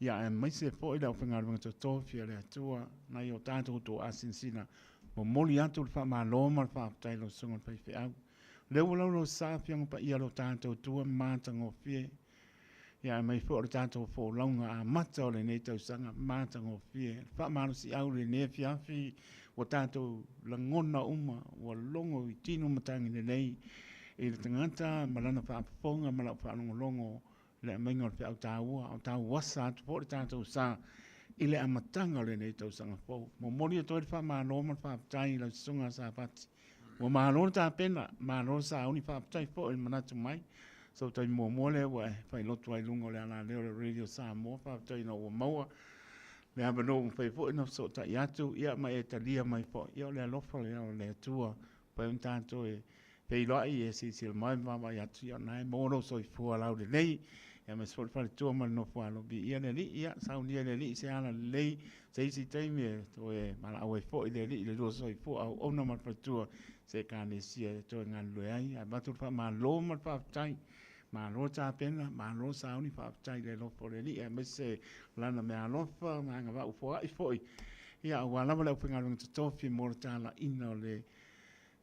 ia aemaise foi le aufaigaluega totofi a le Atua nai o tatou toasinasina. Momoli atu le faamalo ma le faafetai i lau susuga i le faifeau. O lea ua laulau sa Afioga Paia lo tatou Atua matagofie. Ia aumai foi o le tatou folauga amata o lenei tausaga matagofie. Le faamalosiau i lenei afiafi ua tatou lagona uma, ua logo i tino matagi lelei i le tagata ma lana faafofoga ma lau faalogologo le aumaiga o le feau taua, a o tauasa atu foi le tatou sa i le amataga o lenei tausaga fou. Momoli atu ai le faamalo ma le faafetai i lau susuga Sapati. Ua malo le tapena, malo le sauni, faafetai foi i le manatu mai. So taimi muamua lea ua e failotu ai i luga o le alaleo o le Radio Samoa, faafetai ina ua maua le avanoa ua mafai foi ona fesootai atu, ia ma e talia mai foi. Ia o le alofa lea o le Atua, mafai ona tatou e feiloai e silasila mai ma vaavaai atu, ia o lena e maua lou soifua laulelei, aemaise foi le faletua ma le nofo alo. Viia le Alii, ia saunia e le Alii se ala lelei, se isi taimi e toe valaau ai foi le Alii i le lua soifua auauna ma le faletua se Ekalesia e toe galulue ai. Ae avatu le faamalo ma le faafetai. Malo tapena, malo sauni, faafetai i le alofa o le Alii, aemaise lana meaalofa ma agavaa foai foi, ia aua lava le aufaigaluega totofi mo le talaiina o le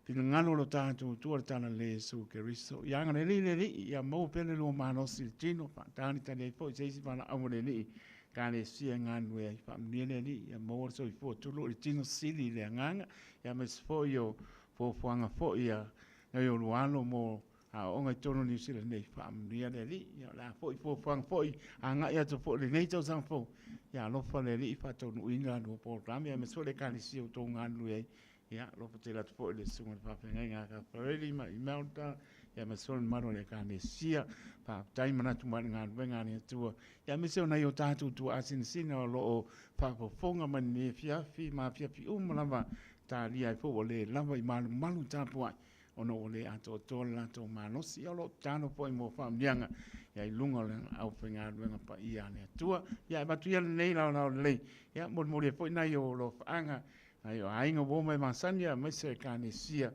finagalo o lo tatou Atua, le talalelei Iesu Keriso. Ia agalelei le Alii, ia maua pea le lua malosi i le tino, faatalitali ai foi se isi valaau a le Alii, Ekalesia e galulue ai. Faamanuia le Alii, ia maua le soifua tulu i le tino sili i le agaga, ia aemaise foi o fuafuaga foi a nai olua alo mo aoaoga i totonu o Niu Sila nei. Faamanuia le Alii, ia o le a foi fuafuaga foi agai atu foi i lenei tausaga fou, ia alofa le Alii faataunuuina lua polokalame, aemaise foi le Ekalesia ua outou galulue ai. Ia, alofa tele atu foi i le susuga i le faafeagaiga a Kafareli ma Imelda, Ia aemaise foi le mamalu o le Ekalesia. Faafetai manatu mai i le galuega a le Atua. Ia aemaise o nai o tatou tuaasinasina o lo o faafofoga mai lenei afiafi ma afiafi uma lava, talia ai foi ua le lava i malumalu tapuai ona ua le atoatoa le latou malosi. Ia o lo o tatalo foi mo faamanuiaga ia i luga o le aufaigaluega paia a le Atua. Ia e avatu ia lenei laolao lelei, ia molimoli ai foi nai o alofaaga, nai o aiga ua omai masani aemaise Ekalesia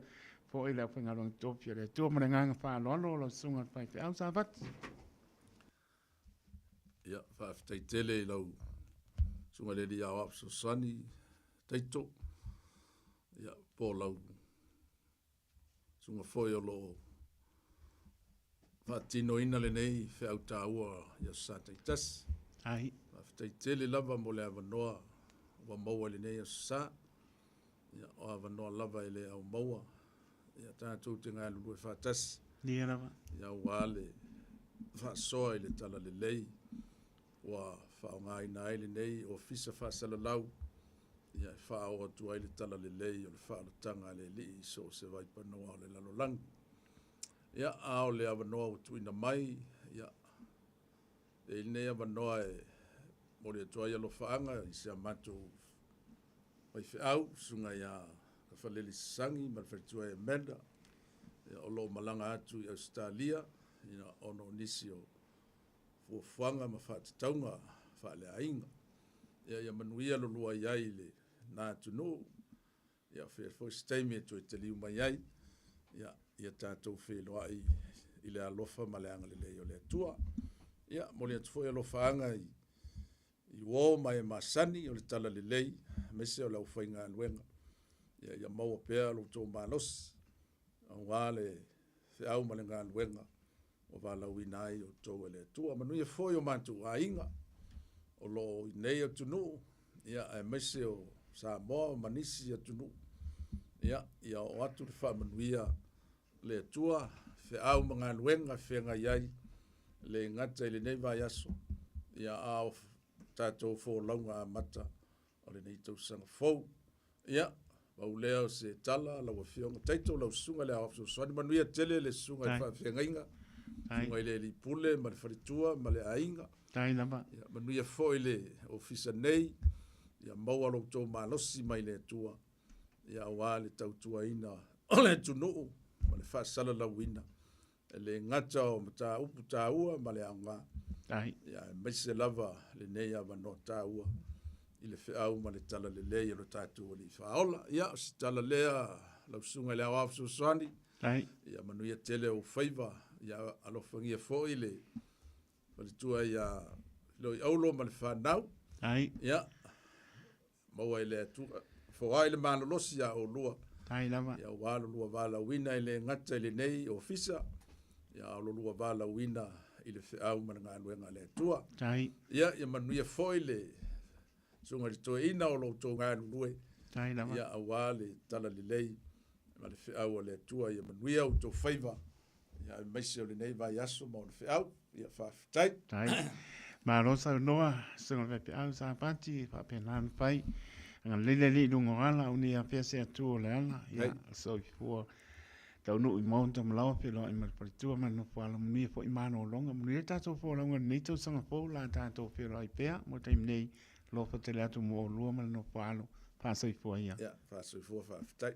foi le aufaigaluega tofi a le Atua ma le agaga faaaloalo lau Susuga i le Faifeau Savati. Ia, faafetai tele i lau Susuga i le Alii Aoao Fesoasoani Taito, ia, po o lau Susuga foi o lo o faatinoina lenei feau taua i aso Sa taitasi. Ai. Faafetai tele lava mo le avanoa ua maua i lenei aso Sa. Ia, o avanoa lava e le au maua, ia tatou te galulue faatasi. Ia lava. Ia aua le faasoa i le talalelei ua faaaogaina ai lenei Ofisa Faasalalau, ia e faaoo atu ai le talalelei o le faaolataga a le Alii i so o se vaipanoa o le lalolagi. Ia, a o le avanoa ua tuuina mai, ia, e i ai lenei avanoa e momoli atu ai alofaaga i si a matou faifeau, Susuga ia Tafalele Sasagi ma le faletua ia Amanda, ia, o lo o malaga atu i Ausetalia, ia, ona o nisi o fuafuaga ma faatatauga faaleaiga. Ia, ia manuia lo lua i ai i lena atunuu, ia, faia foi se taimi e toe taliu mai ai, ia, ia tatou feiloai i le alofa ma le agalelei o le Atua. Ia, momoli atu foi alofaaga i i uo ma e masani o le talalelei, aemaise o le aufaigaluega, ia, ia maua pea lo outou malosi aua le feau ma le galuega ua valaauina ai outou e le Atua. Manuia foi o matou aiga o lo o i nei atunuu, ia, aemaise o Samoa ma nisi atunuu, ia, ia oo atu le faamanuia le Atua, feau ma galuega feagai ai, le gata i lenei vaiaso, ia, a o tatou folauga amata o lenei tausaga fou. Ia, pau lea o se tala lau Afioga Taito, lau Susuga i le Aoao Fesoasoani, manuia tele le susuga i le faafeagaiga, susuga i le Alii Pule ma le faletua ma le aiga. Tai lava. Ia, manuia foi le ofisa nei, ia maua lo outou malosi mai le Atua, ia aua le tautuaina o le atunuu ma le faasalalauina e le gata o mataupu taua ma le aoga, ia aemaise lava lenei avanoa taua i le feau ma le talalelei o lo tatou Alii Faaola. Ia, o se tala lea lau Susuga i le Aoao Fesoasoani, ia manuia tele ou faiva, ia alofagia foi le faletua ia Filoiaulo ma le fanau. Ia, Maua e le Atua, foai le malolosi ia oulua. Tai lava. Ia aua lo lua valaauina e le gata i lenei ofisa, ia a o lo lua valaauina i le feau ma le galuega a le Atua. Tai. Ia, ia manuia foi le susuga i le toeaina o lo outou galulue. Tai lava. Ia aua le talalelei ma le feau a le Atua. Ia manuia outou faiva, ia aemaise o lenei vaiaso ma ona feau. Ia faafetai. Tai. Malo saunoa, Susuga i le Faifeau Sapati, faapena ona fai. Agalelei le Alii i luga o ala, au nei afea se Atua o le ala. Ia, soifua taunuu i maota ma laoa feiloai ma le faletua ma le nofo alo manuia foi malologa. Manuia le tatou folauga i lenei tausaga fou la tatou feiloai pea mo le taimi nei. Alofa tele atu mo oulua ma le nofo alo. Faasoifua ia. Ia, faasoifua faafetai.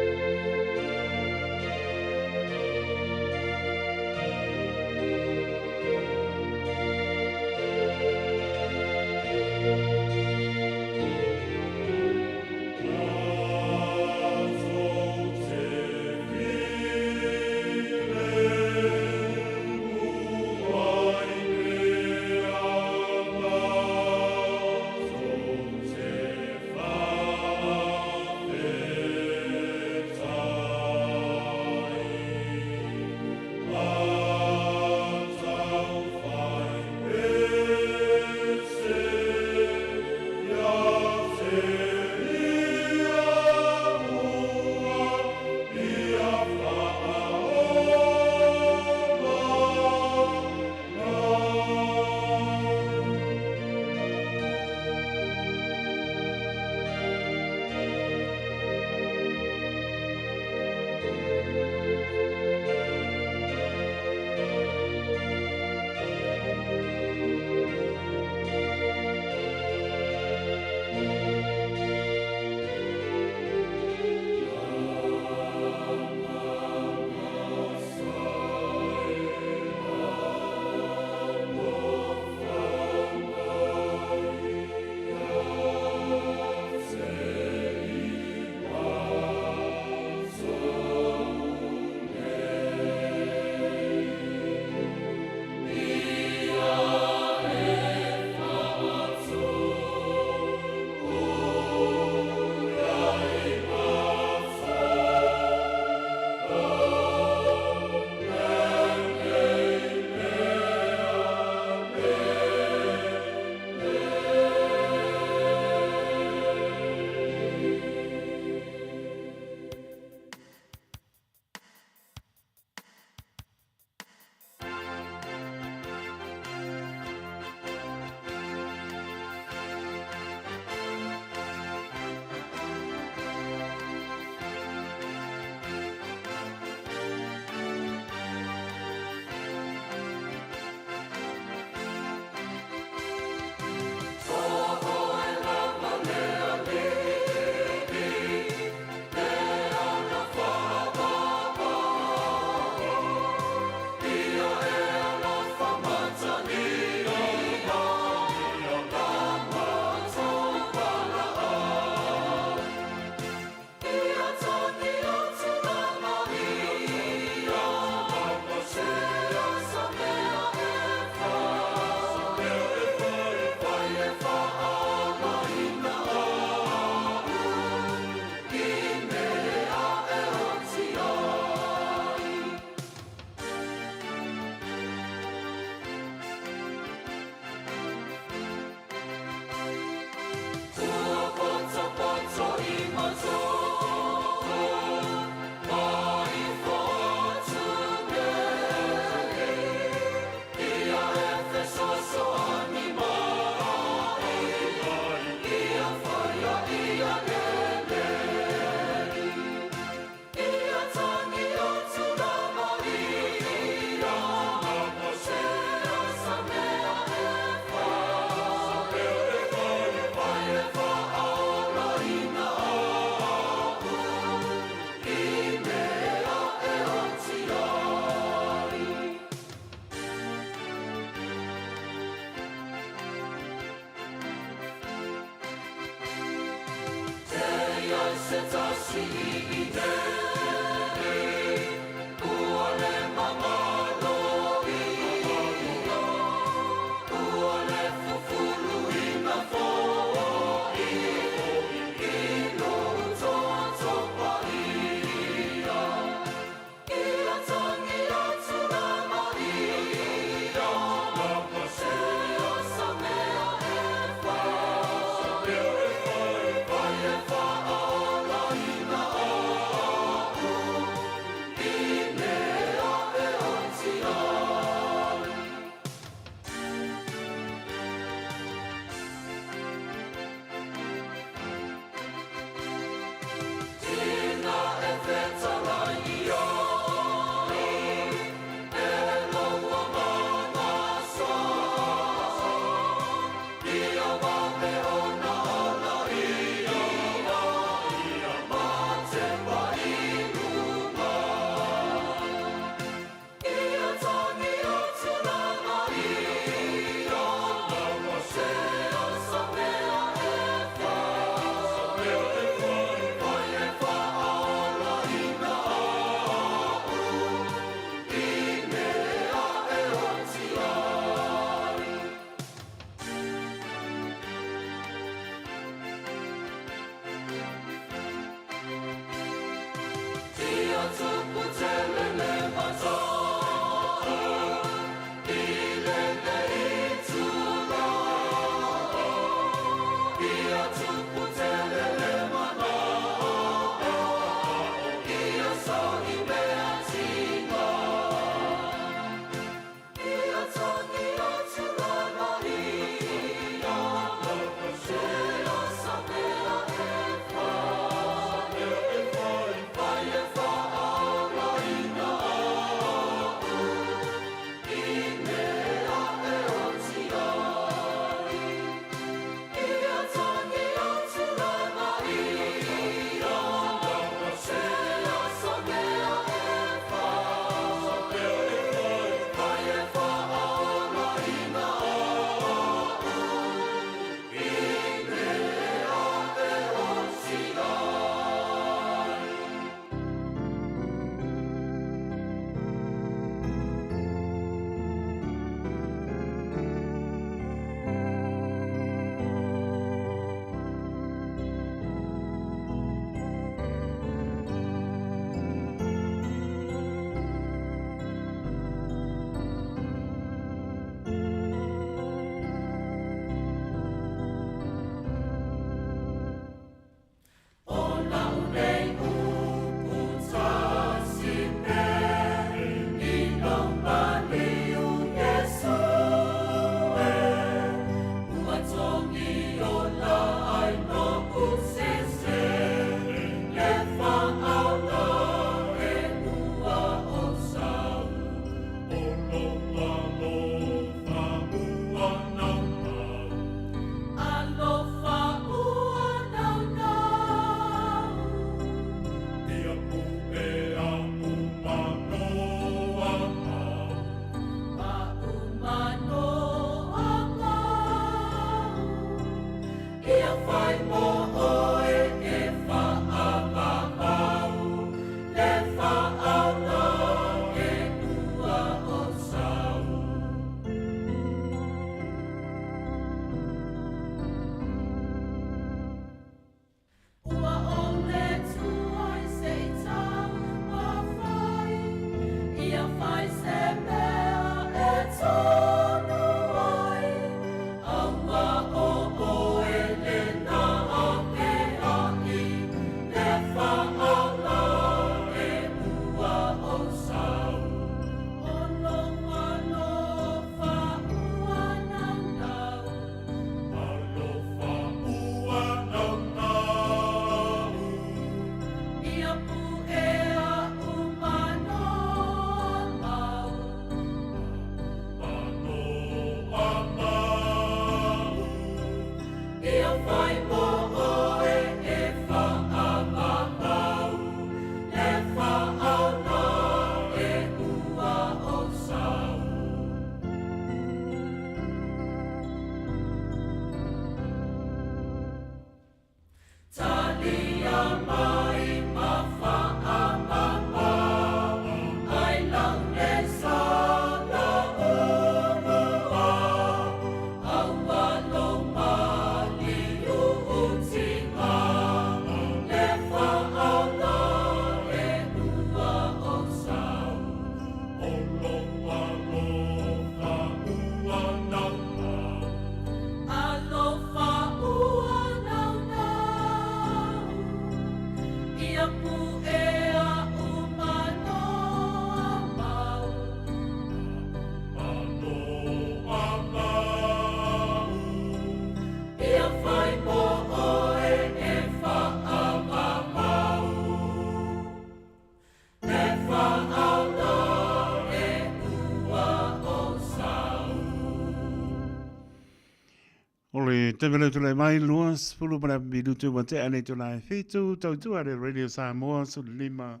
taimi leo tulai mai 20 ma le minutu ua tea le itula e fitu tautua le Radio Samoa 15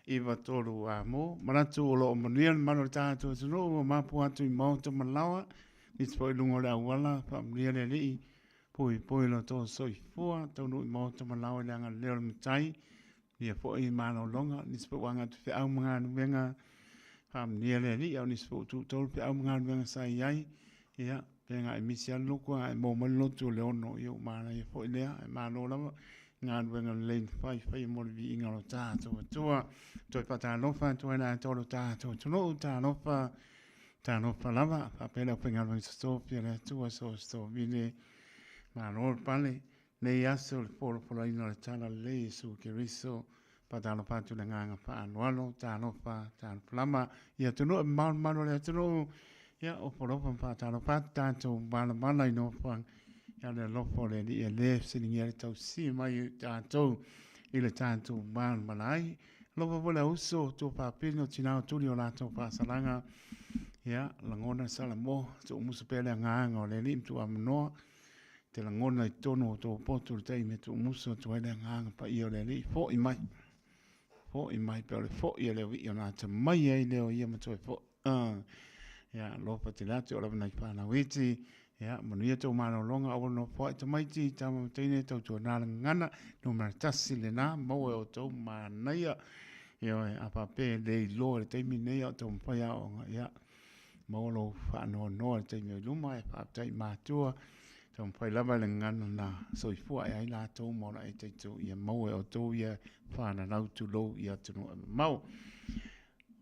9 3 a mo. Manatu o loo manuia le mamalu o le tatou atunuu ua mapu atu i maota ma laoa nisi foi i luga o le auala faamanuia le Alii poipoi lo outou soifua taunuu i maota ma laoa i le agalelei o le Matai Ia foi malologa, nisi foi ua aga atu feau ma galuega, faamanuia le Alii, a o nisi foi ua tuutaulu feau ma galuega sa i ai, ia, pe na e misi lava le lotu a e maua mai le lotu o le ono, ia ua manaia foi lea, ae malo lava i galuega lelei na fai, faia mo le viiga o lo tatou Atua. Toe faatalofa atu ai le atoa o lo tatou atunuu, talofa, talofa lava, faapea le aufaigaluega totofi a le Atua, so se malo le pale. Nei aso le polopolaina o le Tala Lelei Iesu Keriso, faatalofa atu le agaga faaaloalo, talofa, talofa lava i atunuu e mamao le mamalu o le atunuu, ia ofo alofa ma faatalofa atu tatou malamalama i nofoaga, ia le alofa o le Alii e le fesiligia le tausi mai i tatou i le tatou malamalama ai. Alofa foi le auso, tua faapino, tina o tuli o latou faasalaga, ia lagona Salamo, tuumusu pea le agaga o le Alii ma tuuamanoa, te lagona i totonu o tō poto le taimi e tuumusu atu ai le agaga paia o le Alii, fo'i mai, fo'i mai, pea o le fo'i a le alii ona atamai ai lea o ia ma toe fo'i. Ia, alofa tele atu o lava nai whānau iti, ia, manuia tō malologa, aua le nofoa'i tamaiti, tama ma teine, tautuanā le gagana, numera tasi lenā, maua e outou manaia, ioe, a faapea e le iloa i le taimi nei a o taumafai aoaoga, ia, Maua lou faanoanoa i le taimi o i luma e faafetai i matua taumafai lava i le gagana na soifua ae ai latou ma ola e taitou ia maua e outou ia fananau tulou i atunuu e mamao.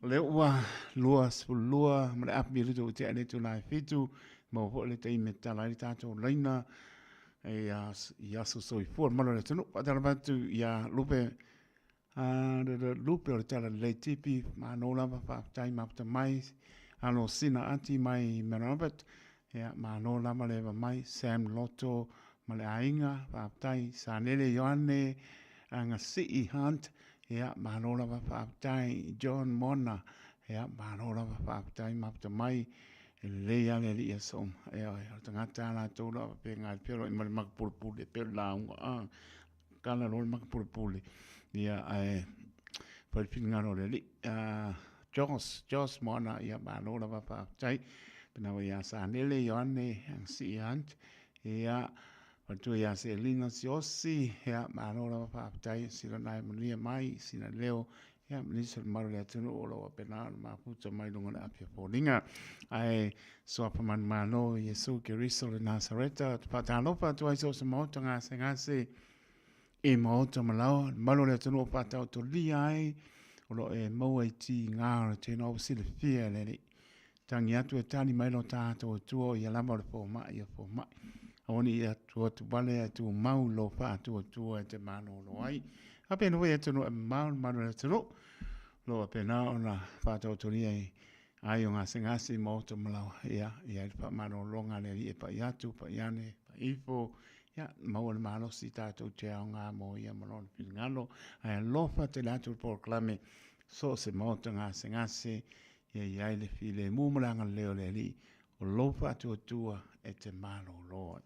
O lea ua 22 ma le api minutu ua tea i le itula e fitu, maua foi le taimi e tatala ai le tatou laina i aso soifua le mamalu o le atunuu. Faatalofa atu ia Lupe Lupe o le Tala Lelei Tipi, malo lava, faafetai mafuta mai, alo Sina Ati mai Mount Albert, ia, malo lava le eva mai, Sam Loto ma le aiga, faafetai, Sanele Ioane Agasii Hunt, ia, malo lava, faafetai, John Mona, ia, malo lava, faafetai mafuta mai, e lelei lava le alii aso uma, ia, o le tagata lava latou lava pe ngai feoai ma le makupulepule pei o le lauga, Kala loa le makapulepule, ia ae fai le finagalo o le alii. Jos, Jos Moana, ia malo lava faafetai. Pena ia Sanele, Ioane, Agasii Hunt, ia faletua ia Selina Siosi, ia malo lava faafetai. Sila nai manuia mai, sina leo, ia ma nisi o le mamalu o le atunuu o lo o faapena ona mafuta mai luga o le api o foliga. Ae suafa manumalo Iesu Keriso le Nasareta, ou te faatalofa atu ai so o se maota gasegase i maota ma laoa, le mamalu o le atunuu o faataotolia ai, o lo o e maua i tiga o le tino ua silafia e le Alii. Tangi atu e tali mai lo tatou Atua o ia lava o le fomai o fomai. Aua ne i atu atu vale ae tumau lo faatuatua e te malolo ai. Faapena foi atunuu e mamao le malu o le atunuu. Lo faapena ona faataotolia i ai o gasegase i maota ma laoa. Ia, i ai le faamalologa a le Alii e pai atu, pai ane, pai ifo. Ia, maua le malosi tatou te aoga mo ia ma lona finagalo. Ae alofa tele atu le polokalame so o se maota gasegase Ia i ai le filemu ma le agalelei o le Alii, o lou faatuatua e te malolo ai.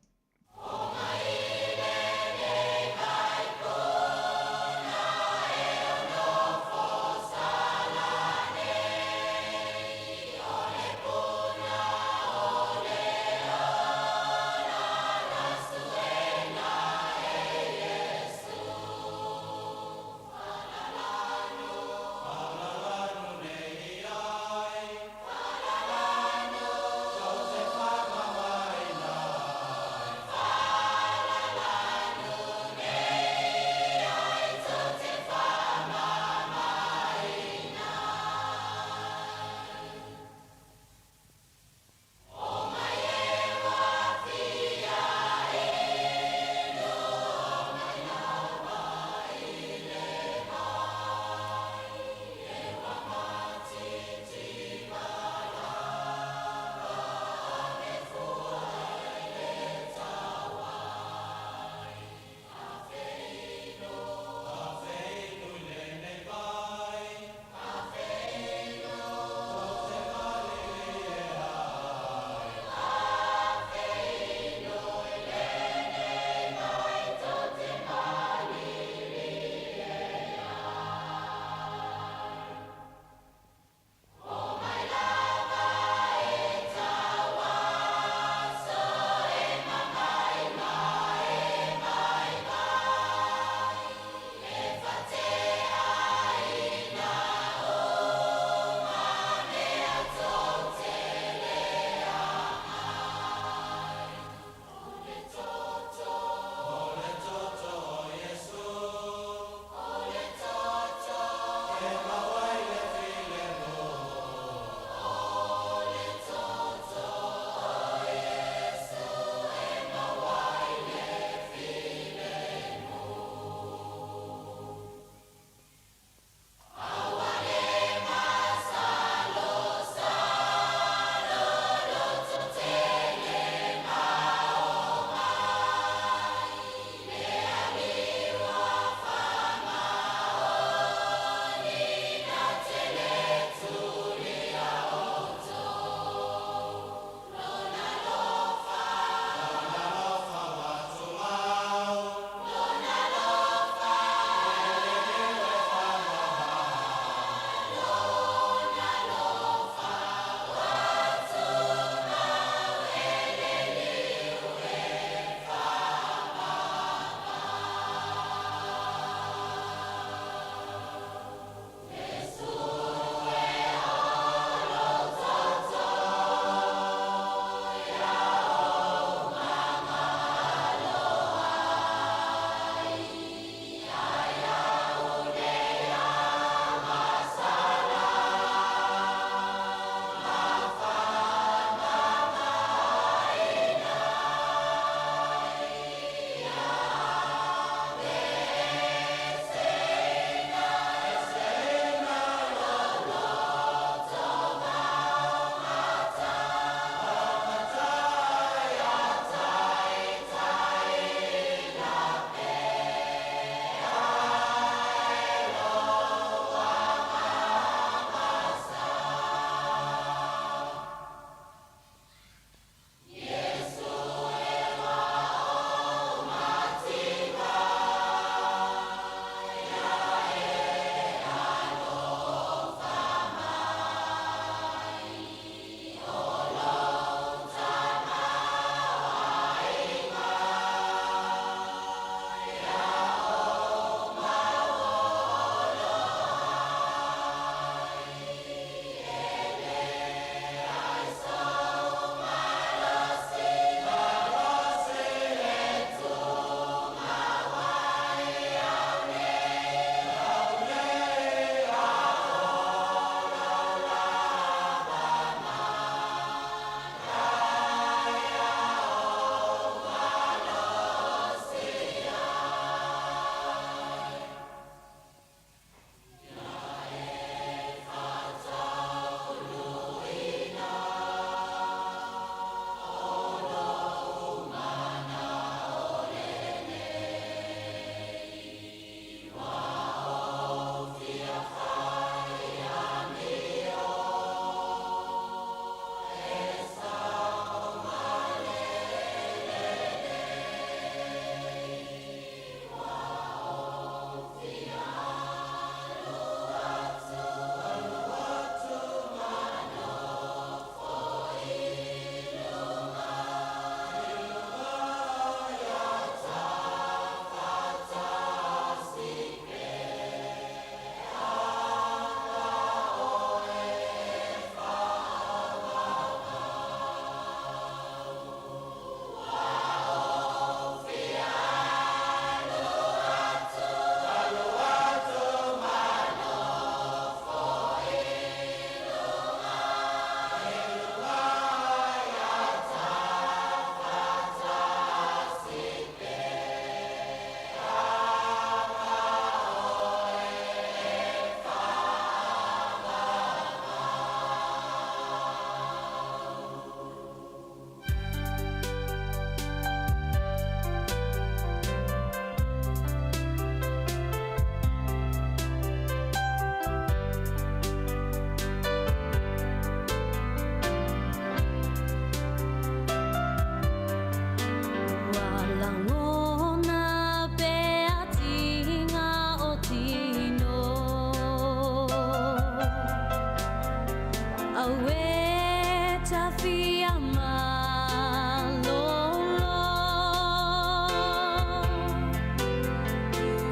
tafia malolo.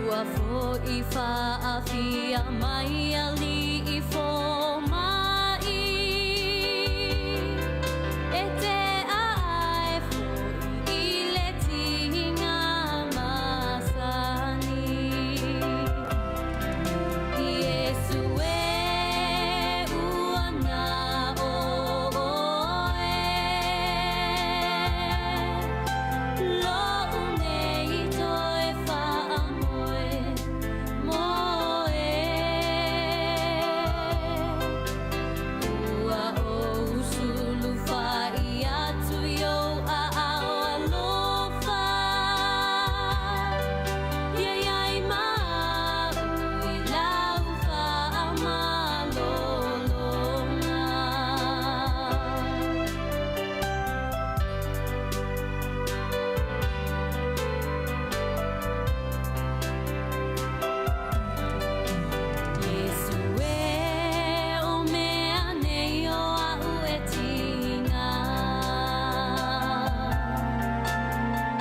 Ua fo'i fa'afia mai alii foma'i, e te a'ae fo'i i le tiga masani. Iesu e, ua na o oe, lo'u nei toe fa'amoe moe. Ua ou sulufa'i atu i ou aao alofa, ia i ai ma a'u i lau fa'amalologa. Iesu e, o mea nei o a'u e tiga,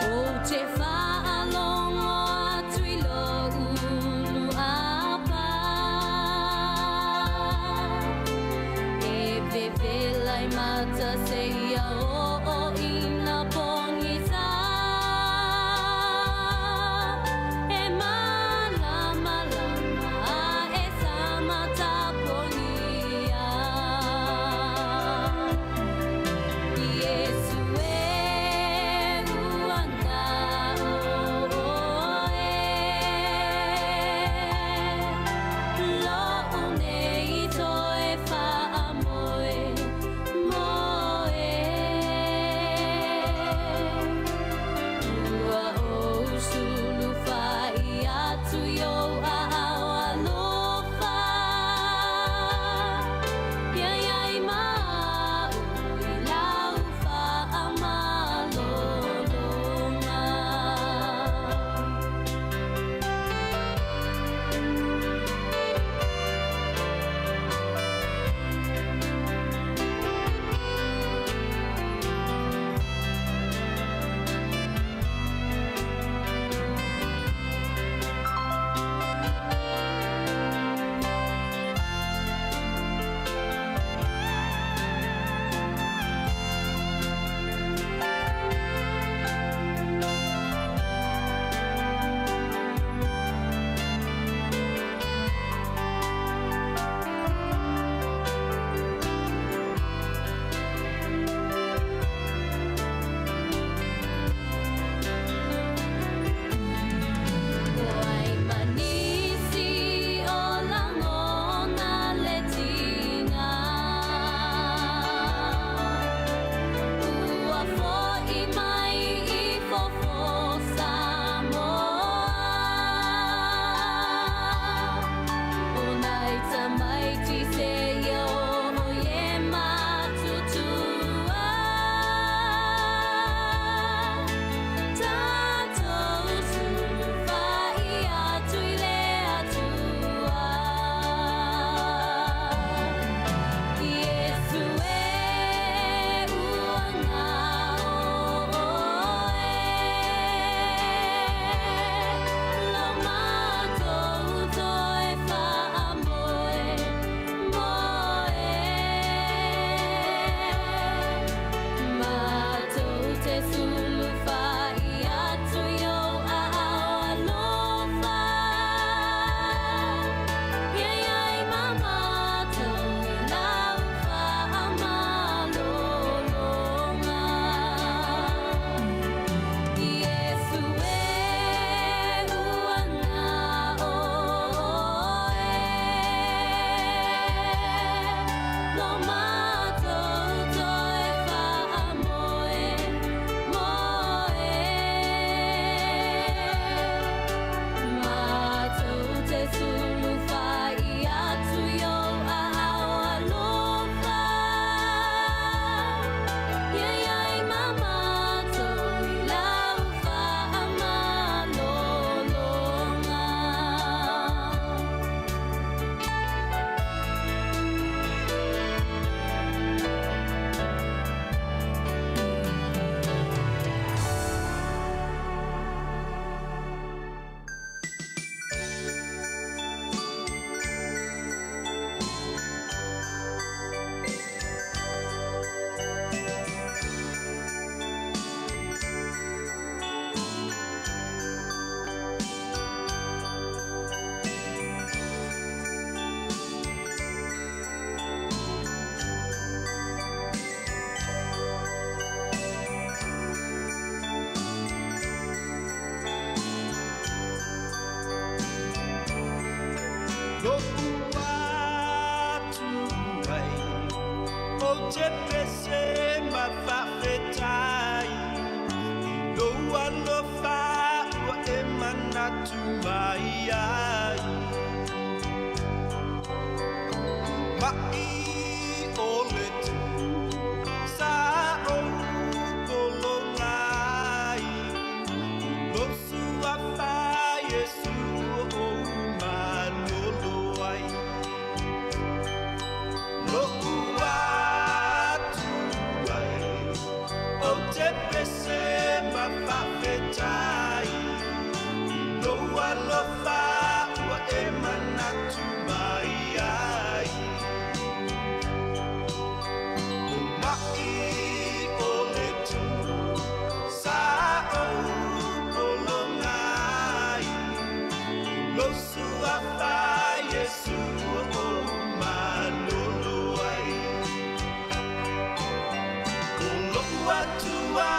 ou te fa'alogo atu i lo'u lu'apa, e vevela i mata seia o'o ina pogisa, e malamalama e sama tapogia. Iesu e, ua na o oe, lo'u nei toe fa'amoe moe. pese ma faafetai i lou alofa ua e manatu mai ai. Ma'i o le tū sa ou pologa ai, o lou suafa Iesu ua ou malolo ai. Lo'u Atua e, ou te pese ma faafetai i lou alofa ua e manatu mai ai. O ma'i o le tū sa ou pologa ai, o lou suafa Iesu ua ou malolo ai. O lo'u Atua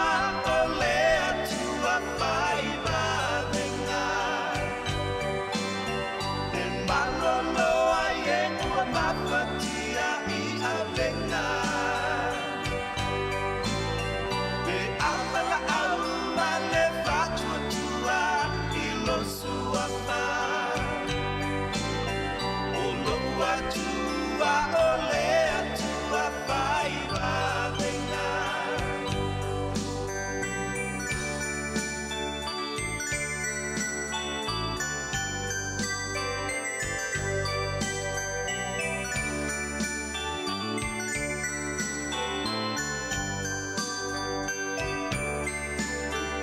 o le Atua fai vavega, e malolo ai e ua mafatia i avega. Pe a valaau ma le faatuatua i lou suafa, o lo'u Atua o le Atua fai vavega.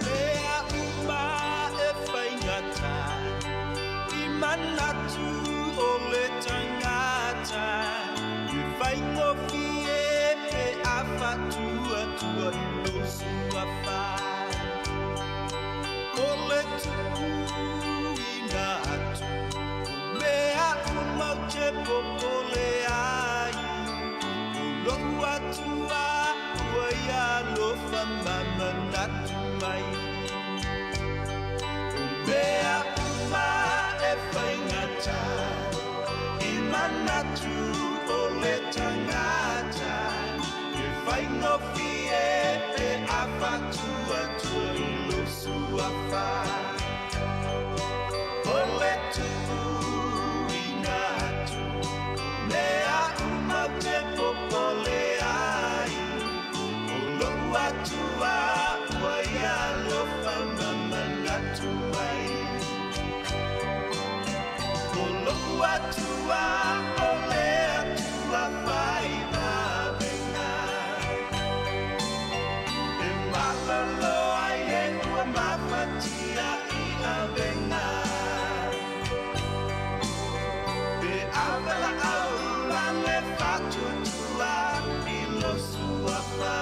Mea uma e faigata i manatu o le tagata, e faigofie pe a faatuatua i lou suafa. O le tuuina atu o mea uma ou te popole ai, o lo'u Atua ua ia alofa ma manatu mai. O mea uma e faigata i manatu o le tagata, e faigofie pe a faatuatua i lou suafa. O le tuuina atu mea uma ou te popole ai, o lo'u Atua ua ia alofa ma manatu mai. O lo'u Atua o le Atua fai vavega, e malolo ai e ua mafatia i avega. Pe a valaau ma le faatuatua i lou suafa,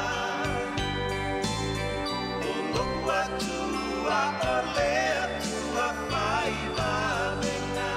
o lo'u Atua o le Atua fai vavega.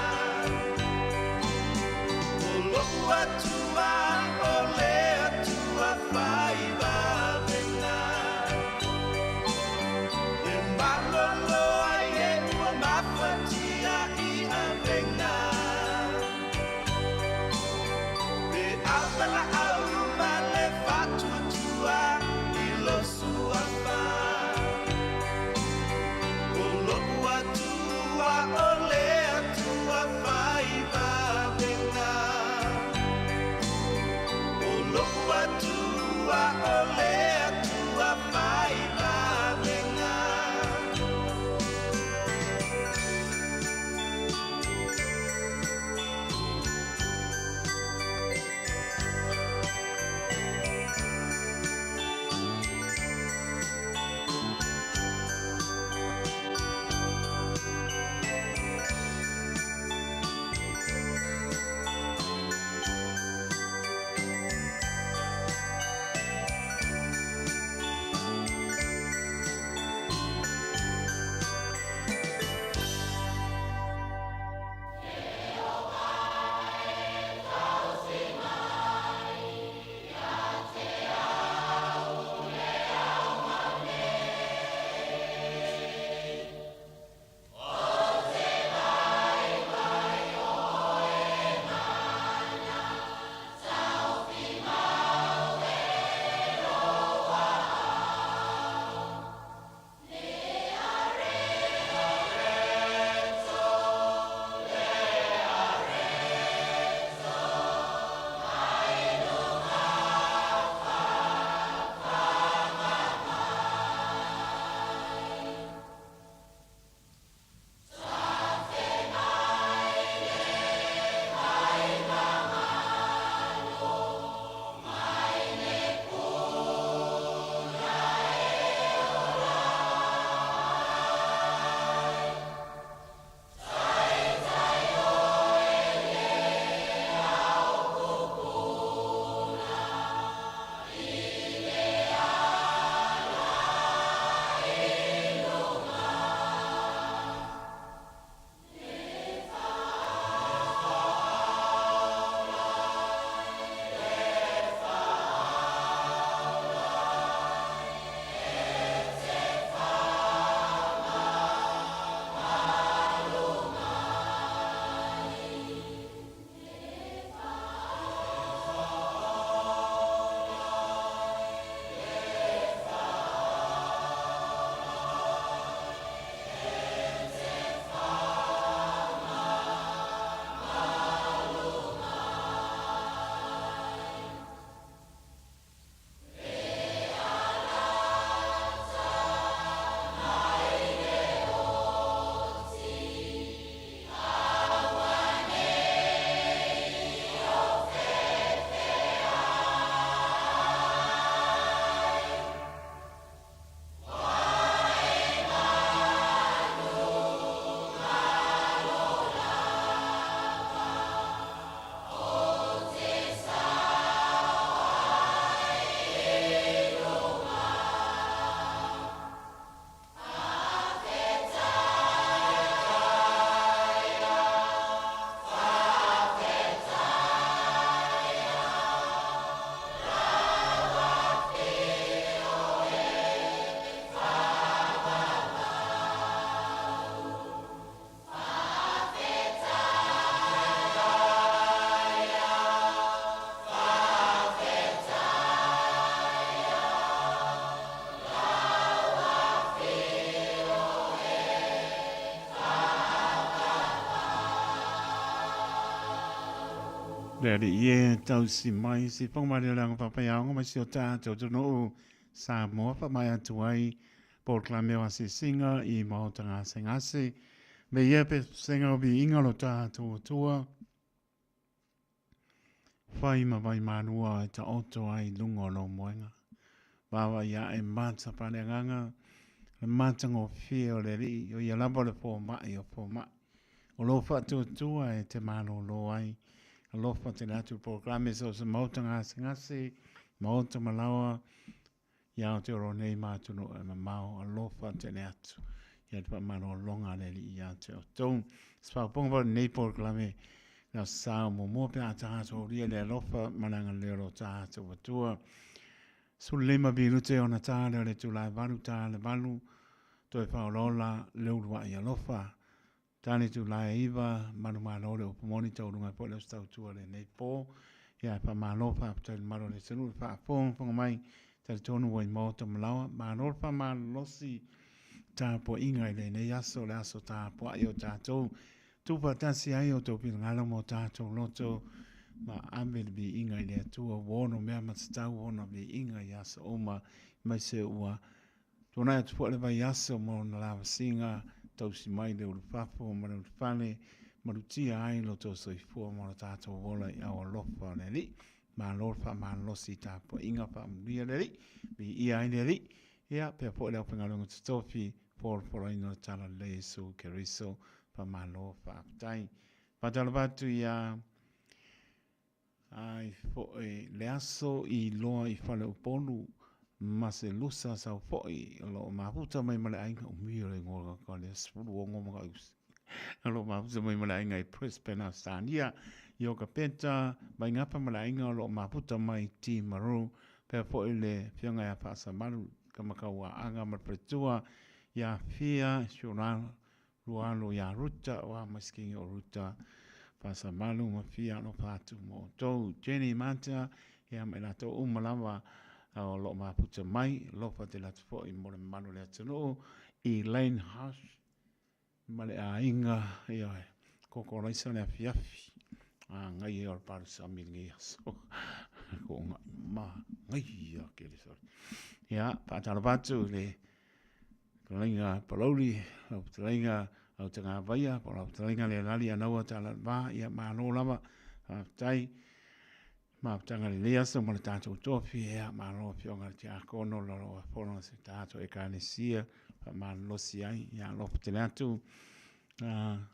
Le Alii e tausi mai si whangamari o le anga whapaiaonga mai si o tātou atunuu Samoa whamai atu ai polokalame o asiasiga i maota gasegase me ia pesega o viiga lo tātou Atua whai ma vai mālua e taoto ai i luga o lou moenga. Vaavaai ae mata paneagaga, le matagofie o le Alii, o ia lava o le fomai o fomai. O lou faatuatua e te malōlō ai. Alofa tele atu le polokalame so o se maota gasegase, maota malaoa, i Aotearoa nei ma atunuu e mamao, alofa tele atu ia le faamalologa a le Alii ia te outou. Se faaopoopoga foi o lenei polokalame, le Aso Sa o muamua pe a tatou aulia le alofa ma le agalelei o lo tatou Atua. 15 minute ona ta lea o le itula e 8 ta le 8, toe faaolaola le uluai alofa. Tane itula e 9, manumalo le upu moni taualuga ai foi le Aso Tautua lenei po. Ia e faamalo faafetai i le mamalu o le atunuu i le faafogafoga mai, talitonu ua i maota ma laoa. Malo le faamalolosi tapuaiga i lenei aso, le aso tapuai o tatou. Tuufaatasi ai outou finagalo ma o tatou loto ma ave le viiga i le Atua ua ono mea ma tatau ona viiga i aso uma, aemaise ua Tuanai atu foi le vaiaso ma lona lavasiga, tausi mai le ulufafo ma le ulufale, malutia ai lo outou soifua ma lo tatou ola i ao alofa o le Alii. Malo le faamalolosi i tapuaiga, faamanuia le Alii, viia ai le Alii. Ia, pea foi le aufaigaluega totofi, folafolaina o le Talalelei Iesu Keriso, faamalo faafetai. Faatalofa atu ia Ai foi le aso i loa i Faleupolu ma se lusa sau foi o lo o mafuta mai ma le aiga umi o le igoa ka le 16 ma ka usi o lo o mafuta mai ma le aiga i Brisbane Australia i Okapeta Vaigapa ma le aiga o lo o mafuta mai Timaru pea foi le afioga ia Faasamalu Kamakauaaga ma le faletua ia Fia Shurana Lualo ia Ruta, o a masikini o Ruta, Faasamalu ma fia alofa atu mo outou. Jenny Mata, ia ma i latou uma lava o lo o mafuta mai, alofa tele atu foi mo le mamalu o le atunuu, Elaine Hush ma le aiga, ioe, koko raisa le afiafi, a ngai e o le palusami lenei aso. Ko ngai ma ngai a kele sorry. Ia, faatalofa atu i le Fetalaiga Palauli, lau fetalaiga Autagavaia, po o lau fetalaiga Lealali Anaua Talalava, ia malo lava, faafetai. Mafutaga lenei aso ma le tatou tofi, ia malo afioga le tiakono, lo o fono se tatou ekalesia, faamalolosi ai, ia alofa tele atu,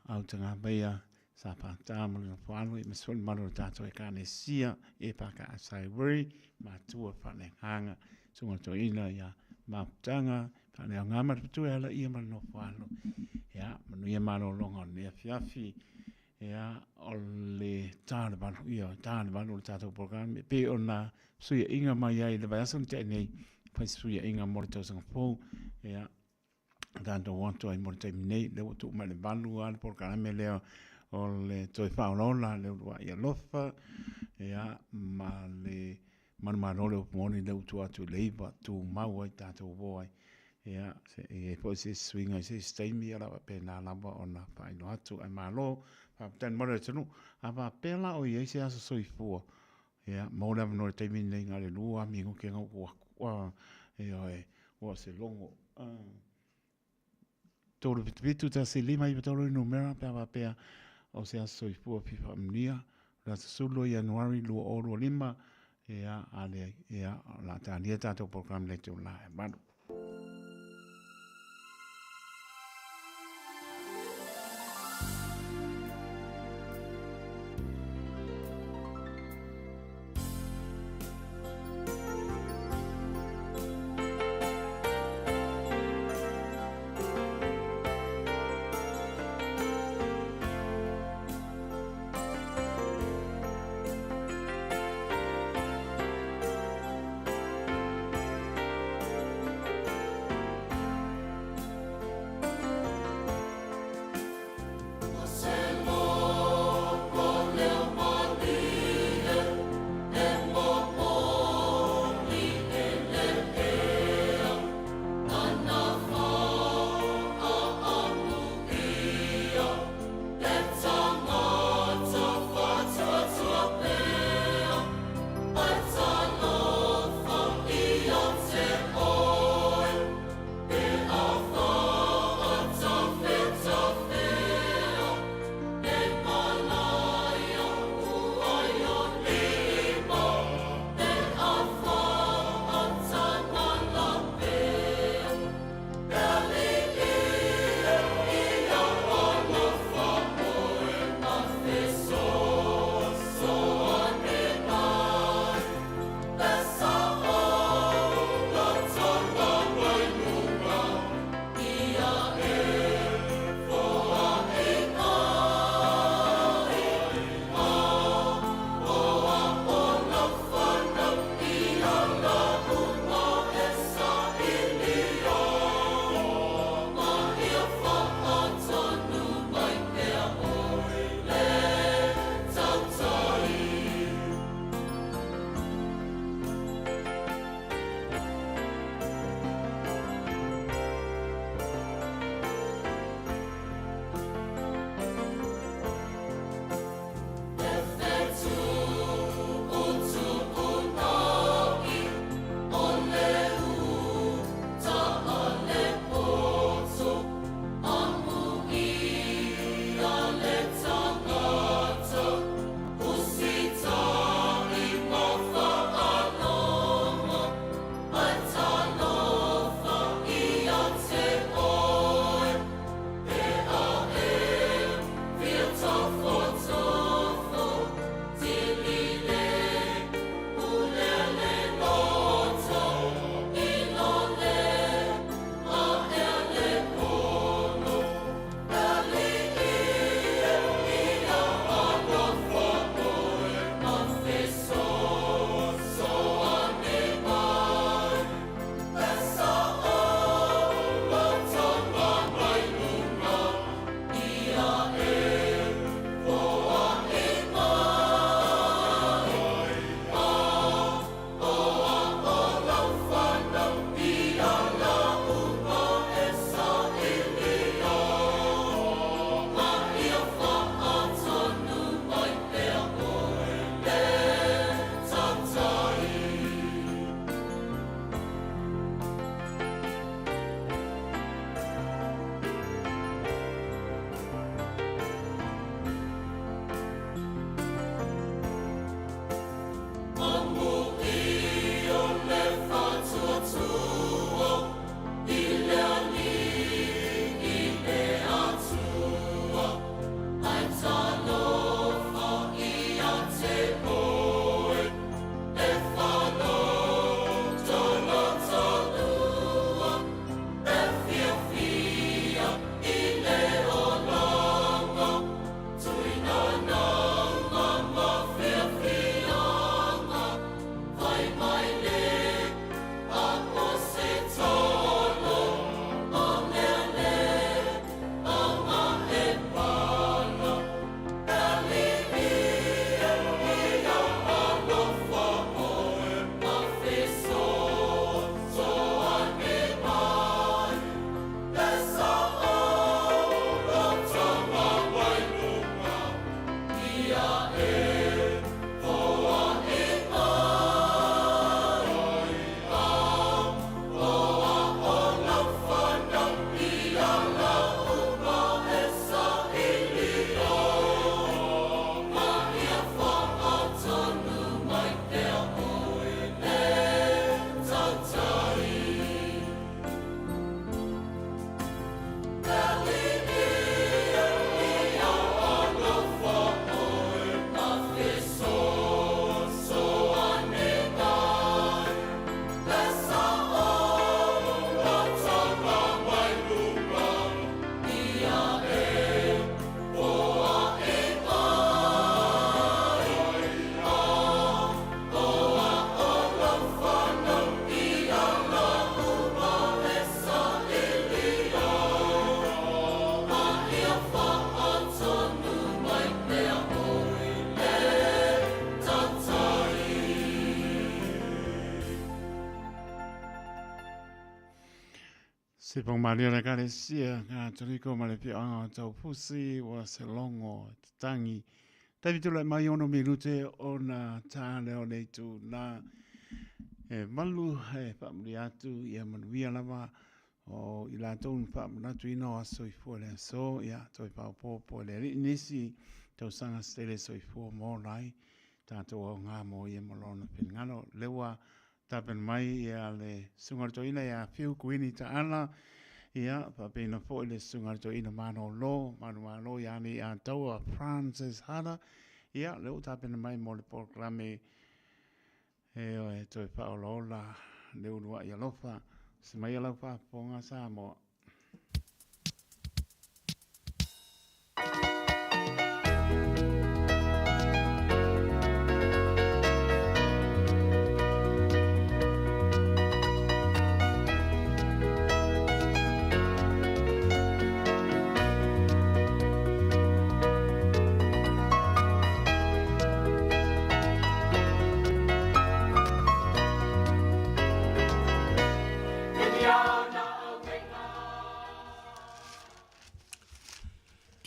Autagavaia, Sa Pata ma le Nofoalo, ia foi le mamalu o le tatou ekalesia, e Whakaasaiwiri, matua faaleagaga, susuga toeaina ia mafutaga, faaleaoga ma le fatua e ala ia ma le nofoalo. Ia, manuia malologa o lenei afiafi, ia, o le ta o le 8, ia, ta o le 8 o le tatou polokalame, pei ona fesuiaiga mai ai i le vaiaso na tea nei, fai se fesuiaiga mo le tausaga fou, ia, tatou o atu ai mo le taimi nei, lea ua tuu mai le 8 lava le polokalame lea o le toe faaolaola le uluai alofa, ia, ma le manumalo le upu moni lea ua tuu atu i le 9, tumau ai tatou o ai. Ia, se i ai foi se isi suiga i se isi taimi, ia o le a faapena lava ona faailoa atu. Ae malo, faafetai i le mamalu o le atunuu. A faapea la o i ai se aso soifua, ia, maua le avanoa i le taimi lenei, na o le 2 lava minute na ou atu. Ioe, ua o se logo. 377 1 5 9 3 le numera pe a faapea o se aso soifua fia faamanuia o le aso 12 Ianuari 2025 ia a leai ia o le a talia tatou polokalame i le itula e 8. Se pagamalie o le Ekalesia Katoliko ma le Afioaga o Taufusi ua se logo e tatagi. Taimi tulai mai ono minute ona tā lea o le itu nā e malu e faamanuia atu ia manuia lava o i latou na faamanatuina o aso soifua i le aso ia toe faaopoopo e le Alii nisi tausaga se tele soifua ma ola ai tatou aoga mo ia ma lona finagalo. Lea ua tapena mai ia le Susuga i le Toeaina ia Fiu Kuini Taala, ia faapena foi le Susuga i le Toeaina Manolo, Manumalo ia Alii-Ataua Francis Hada, ia lea ua tapena mai mo le polokalame e toe faaolaola le uluai alofa. Se mai lau faafofoga Samoa.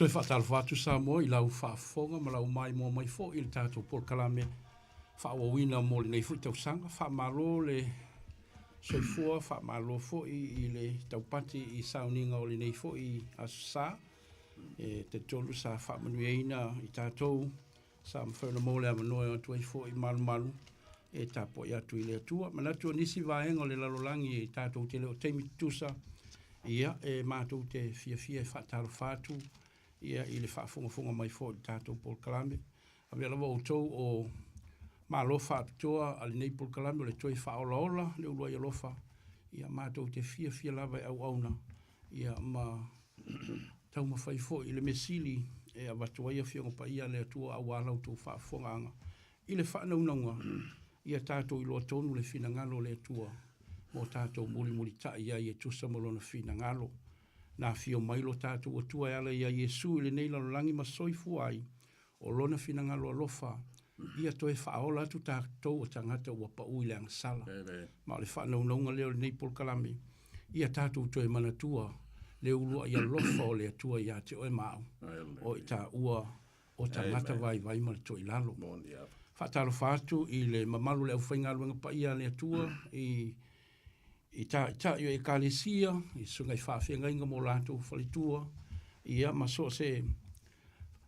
Toe faatalofa atu Samoa i lau faafofoga ma lau maimoa mai foi i le tatou polokalame faaauauina mo lenei foi tausaga. Faamalo le soifua, faamalo foi i le taupati i sauniga o lenei foi Aso Sa. E talitonu sa faamanuiaina i tatou sa mafai ona maua le avanoa e o atu ai foi malumalu e tapuai atu i le Atua. Manatu o nisi vaega o le lalolagi e tatou te le o taimi tutusa, ia e matou te fiafia e faatalofa atu ia i le faafogafoga mai foi i le tatou polokalame. Avea lava outou o malo faapitoa a lenei polokalame o le toe faaolaola le uluai alofa, ia matou te fiafia lava e auauna ia ma taumafai foi i le mea sili e avatu ai Afioga Paia a le Atua aua la outou faafofogaaga i le faanaunauga ia tatou iloa tonu le finagalo o le Atua mo tatou mulimulitai ai e tusa ma Lona finagalo. Na afio mai lo tatou Atua e ala iā Iesu i lenei lalolagi ma soifua ai o Lona finagalo alofa ia toe faaola atu tatou o tagata ua pau i le agasala. Ma o le faanaunauga lea o lenei polokalame, ia tatou toe manatua le uluai alofa o le Atua ia te oe ma au, o i taua o tagata vaivai ma le toilalo. Faatalofa atu i le mamalu o le aufaigaluega paia a le Atua i i taitai o Ekalesia, i susuga i faafeagaiga mo latou faletua, ia ma so o se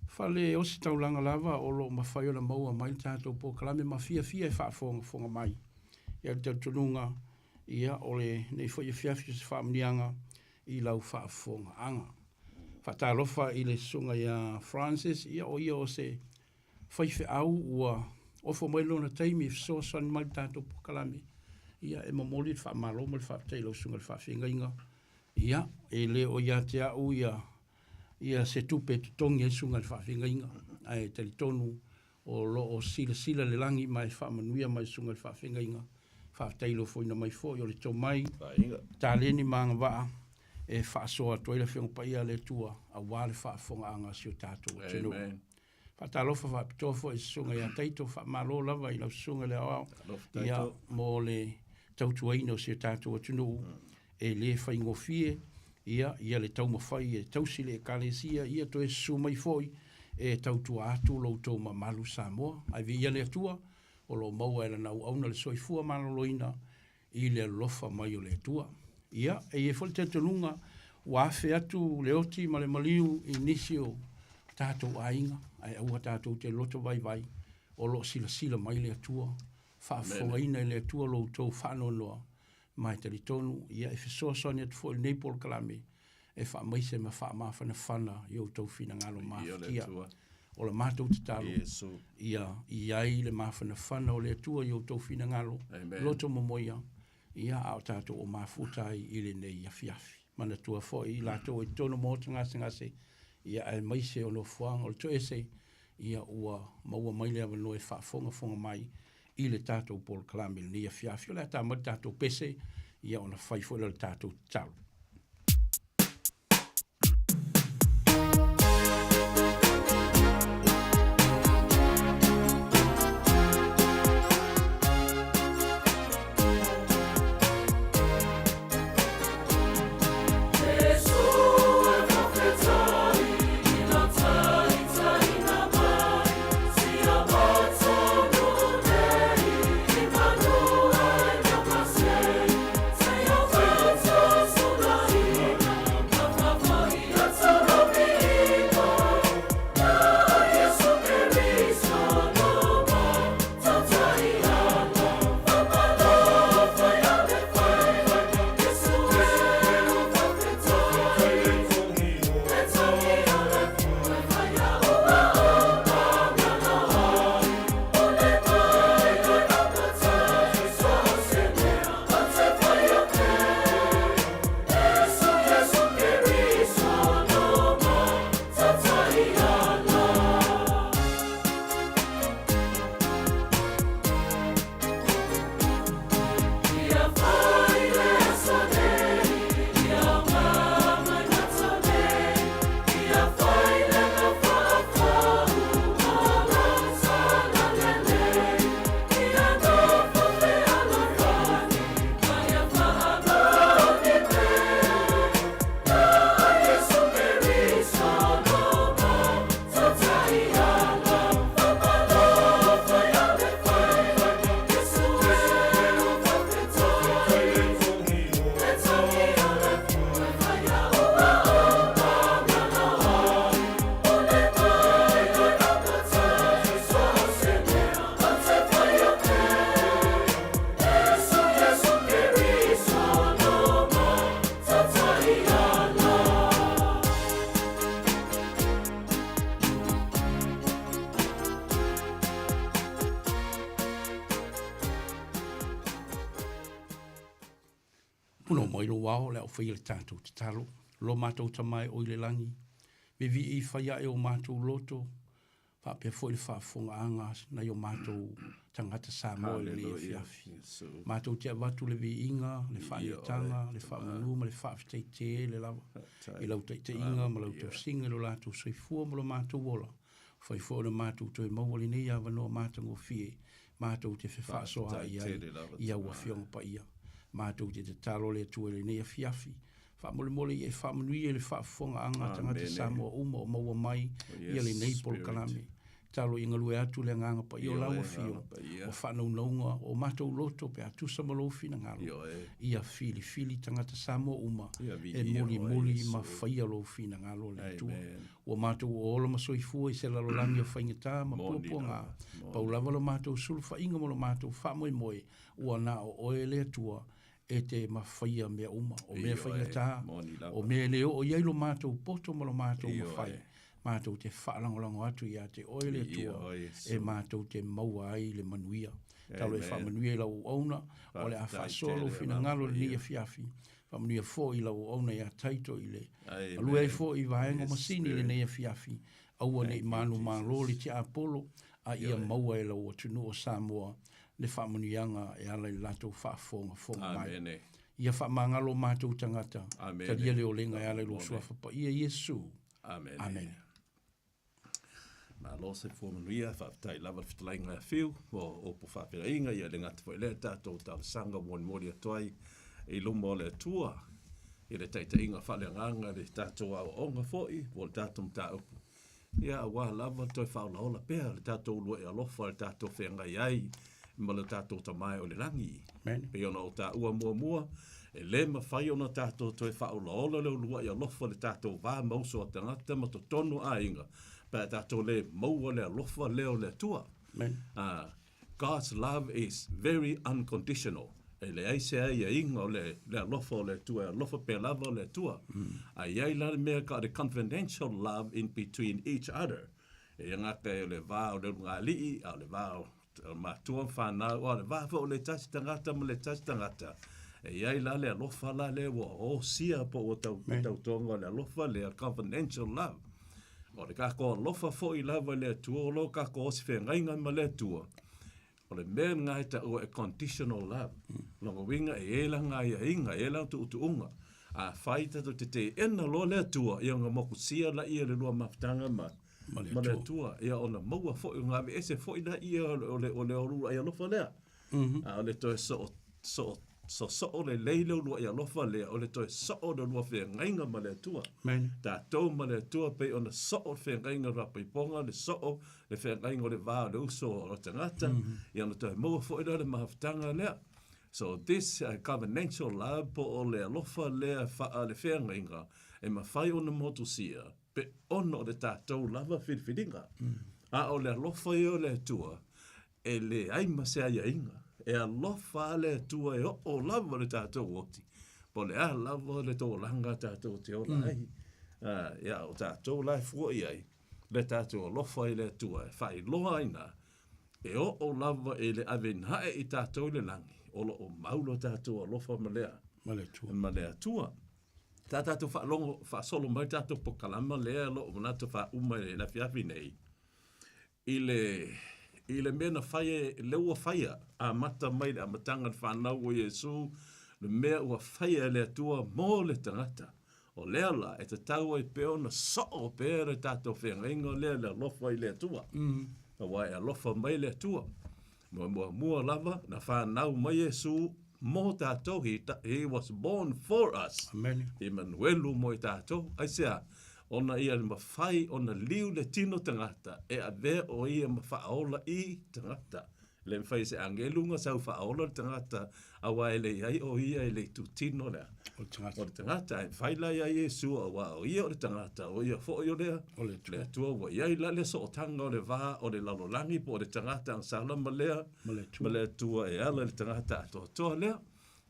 fale ositaulaga lava o lo o mafai ona maua mai le tatou polokalame ma fiafia e faafogafoga mai. Ia le talitonuga, ia o lenei foi afiafi o se faamanuiaga i lau faafofogaaga. Faatalofa i le susuga ia Francis, ia o ia o se faifeau ua ofo mai lona taimi e fesoasoani mai i le tatou polokalame, ia e momoli le faamalo ma le faafetai i lau susuga i le faafeagaiga. Ia, e le o ia te au ia ia se tupe e totogi ai susuga i le faafeagaiga, ae talitonu o lo o silasila le lagi ma e faamanuia mai susuga i le faafeagaiga. Faafetai i le ofoina mai foi o le tomai, taleni ma agavaa e faasoa atu ai le Afioga Paia a le Atua aua le faafofogaaga a si o tatou atunuu. Faatalofa faapitoa foi i Susuga ia Taito, faamalo lava i lau Susuga i le Aoao ia, mo le tautuaina o si o tatou atunuu e le faigofie ia, ia le taumafai e tausi le Ekalesia, ia toe susu mai foi e tautua atu lo outou mamalu Samoa. Ae viia le Atua o lo o maua e lana auauna le soifua maloloina i le alofa mai o le Atua. Ia, e i ai foi le talitonuga ua afe atu le oti ma le maliu i nisi o tatou aiga, ae aua tatou te loto vaivai, o lo o silasila mai le Atua, faafofogaina e le Atua lo outou faanoanoa, ma e talitonu, ia e fesoasoani atu foi i lenei polokalame e faamaise ma faamafanafana i outou finagalo mafatia. O la matou tatalo, ia i ai le mafanafana o le Atua i outou finagalo, loto momoia, ia a o tatou o mafuta ai i lenei afiafi. Manatua foi i latou i totonu o maota gasegase, ia aemaise o nofoaga o le toese, ia ua maua mai le avanoa e faafogafoga mai i le tatou polokalame i lenei afiafi. O le a ta mai le tatou pese, ia ona fai foi lea o le tatou tatalo. Punou mai lou ao o le a ou faia le tatou tatalo. Lo matou Tama e oi le lagi, vevii fai ae o matou loto, faapea foi le faafofogaaga a nai o matou tagata Samoa i lenei afiafi. Matou te avatu le viiga, le faaneetaga, le faamanu ma le faafetai tele lava i lau taitaiga ma lau tausiga i lo latou soifua ma lo matou ola. Fai foi ona matou toe maua lenei avanoa matagofie matou te fefaasoaai ai i au Afioga Paia. Matou te tatalo le Atua i lenei afiafi, faamolemole ia e faamanuia i le faafofogaaga a tagata Samoa uma o maua mai ia lenei polokalame. Tatalo ia galue atu le Agaga Paia o lau Afio, o faanaunauga o matou loto pe a tusa ma lou finagalo, ia filifili tagata Samoa uma e mulimuli ma faia lou finagalo le Atua. Ua matou ola ma soifua i se lalolagi o faigata ma puapuaga, pau lava lo matou sulufaiga ma lo matou faamoemoe, ua na o Oe le Atua e te mafaia mea uma, o mea faigata, o mea e le oo i ai lo matou poto ma lo matou mafai, matou te faalagolago atu ia te Oe le Atua e matou te maua ai le manuia. Talo e faamanuia i lau auauna, o le a faasoa lou finagalo i lenei afiafi, Faamanuia foi i lau auauna ia Taito i le galue ai foi i vaega o masini i lenei afiafi, aua ne i manumalo le tiapolo, a ia maua e lau atunuu o Samoa le faamanuiaga e ala i le latou faafogafoga mai. Ia faamagalo o matou tagata, talia le olega e ala i lou Suafa Paia Iesu. Amene. Malo soifua manuia, faafetai lava le fetalaiga ia Fiu mo upu faafeiloaiga, ia e le gata foi i lea tatou talosaga ua molimoli atu ai i luma o le Atua i le taitaiga faaleagaga i le tatou aoaoga foi po o le tatou mataupu, ia aua lava le toe faaolaola pea le tatou uluai alofa i le tatou feagai ai ma le tatou Tama e o i le lagi. Amen. Pei ona ou taua muamua, e le mafai ona tatou toe faaolaola le uluai alofa i le tatou va ma uso a tagata ma totonu o aiga pe a tatou le maua le alofa lea o le Atua. Amen. God's love is very unconditional. E leai se aiaiga o le, le alofa o le Atua, e alofa pea lava le Atua. A i ai la le mea ka o le confidential love in between each other. E le gata o le va o le ulugalii, a o le va o o matua ma fanau, a o le va foi o le tasi tagata ma le tasi tagata, e i ai la le alofa la lea ua osia po ua tau, tautoga o le alofa lea, confidential love. O le tatou alofa foi lava i le Atua, o lo tatou osifeagaiga ma le Atua, o le mea lena e taua e conditional love. Lona uiga e i ai lana aiaiga, e i ai lana tuutuuga. Afai tatou te teena loa le Atua, ia ona motusia laia le lua mafutaga ma, ma le Atua. Ia ona maua foi, ona aveese foi laia o le, o le uluai alofa lea. A o le toe soo, soo, sosoo lelei le uluai alofa lea, o le toe soo o le lua feagaiga ma le Atua. Amen. Tatou ma le Atua pei ona soo le feagaiga o le faapaipoga, le soo le feagaiga o le va o le uso o le tagata, ia ona toe maua foi lea o le mafutaga lea. So this covenantal love po o le alofa lea faa le feagaiga e mafai ona motusia pe ona o le tatou lava filifiliga. A o le alofa ia o le Atua, e leai ma se aiaiga. E alofa lava le Atua e oo lava le tatou oti, po o le a lava le tolaga tatou te ola ai. Ia, o tatou la e fua i ai le tatou alofa i le Atua e faailoa ai na, e oo lava i le ave nae i tatou i le lagi, o lo o mau lo tatou alofa ma le, ma le Atua. Ma le Atua. Sa tatou faalogo faasolo mai le tatou polokalama lea o lo o manatu faauma i le afiafi nei, i le, i le mea na fai e, lea ua faia, amata mai i le amataga o le fanau o Iesu, le mea ua faia e le Atua mo le tagata. O lea la e tatau ai pea ona soo pea le tatou feagaiga lea i le alofa i le Atua. Aua e alofa mai le Atua. Muamua lava na fanau mai Iesu mo tatou, he, he was born for us. Amen. Emanuelu mo i tatou. Aisea? Ona ia mafai ona liu le tino tagata e avea o ia ma faaola i tagata. E le mafai e se agelu ona sau faaola le tagata, aua e leai o ia i le itutino lea. O le tagata. O le tagata. Ae mafai la ia Iesu, aua o ia o le tagata, o ia foi o le, O le Atua. Le Atua. Ua i ai la le sootaga o le va o le lalolagi po o le tagata agasala ma lea, Ma le Atua. Ma le Atua e ala i le tagata atoatoa lea.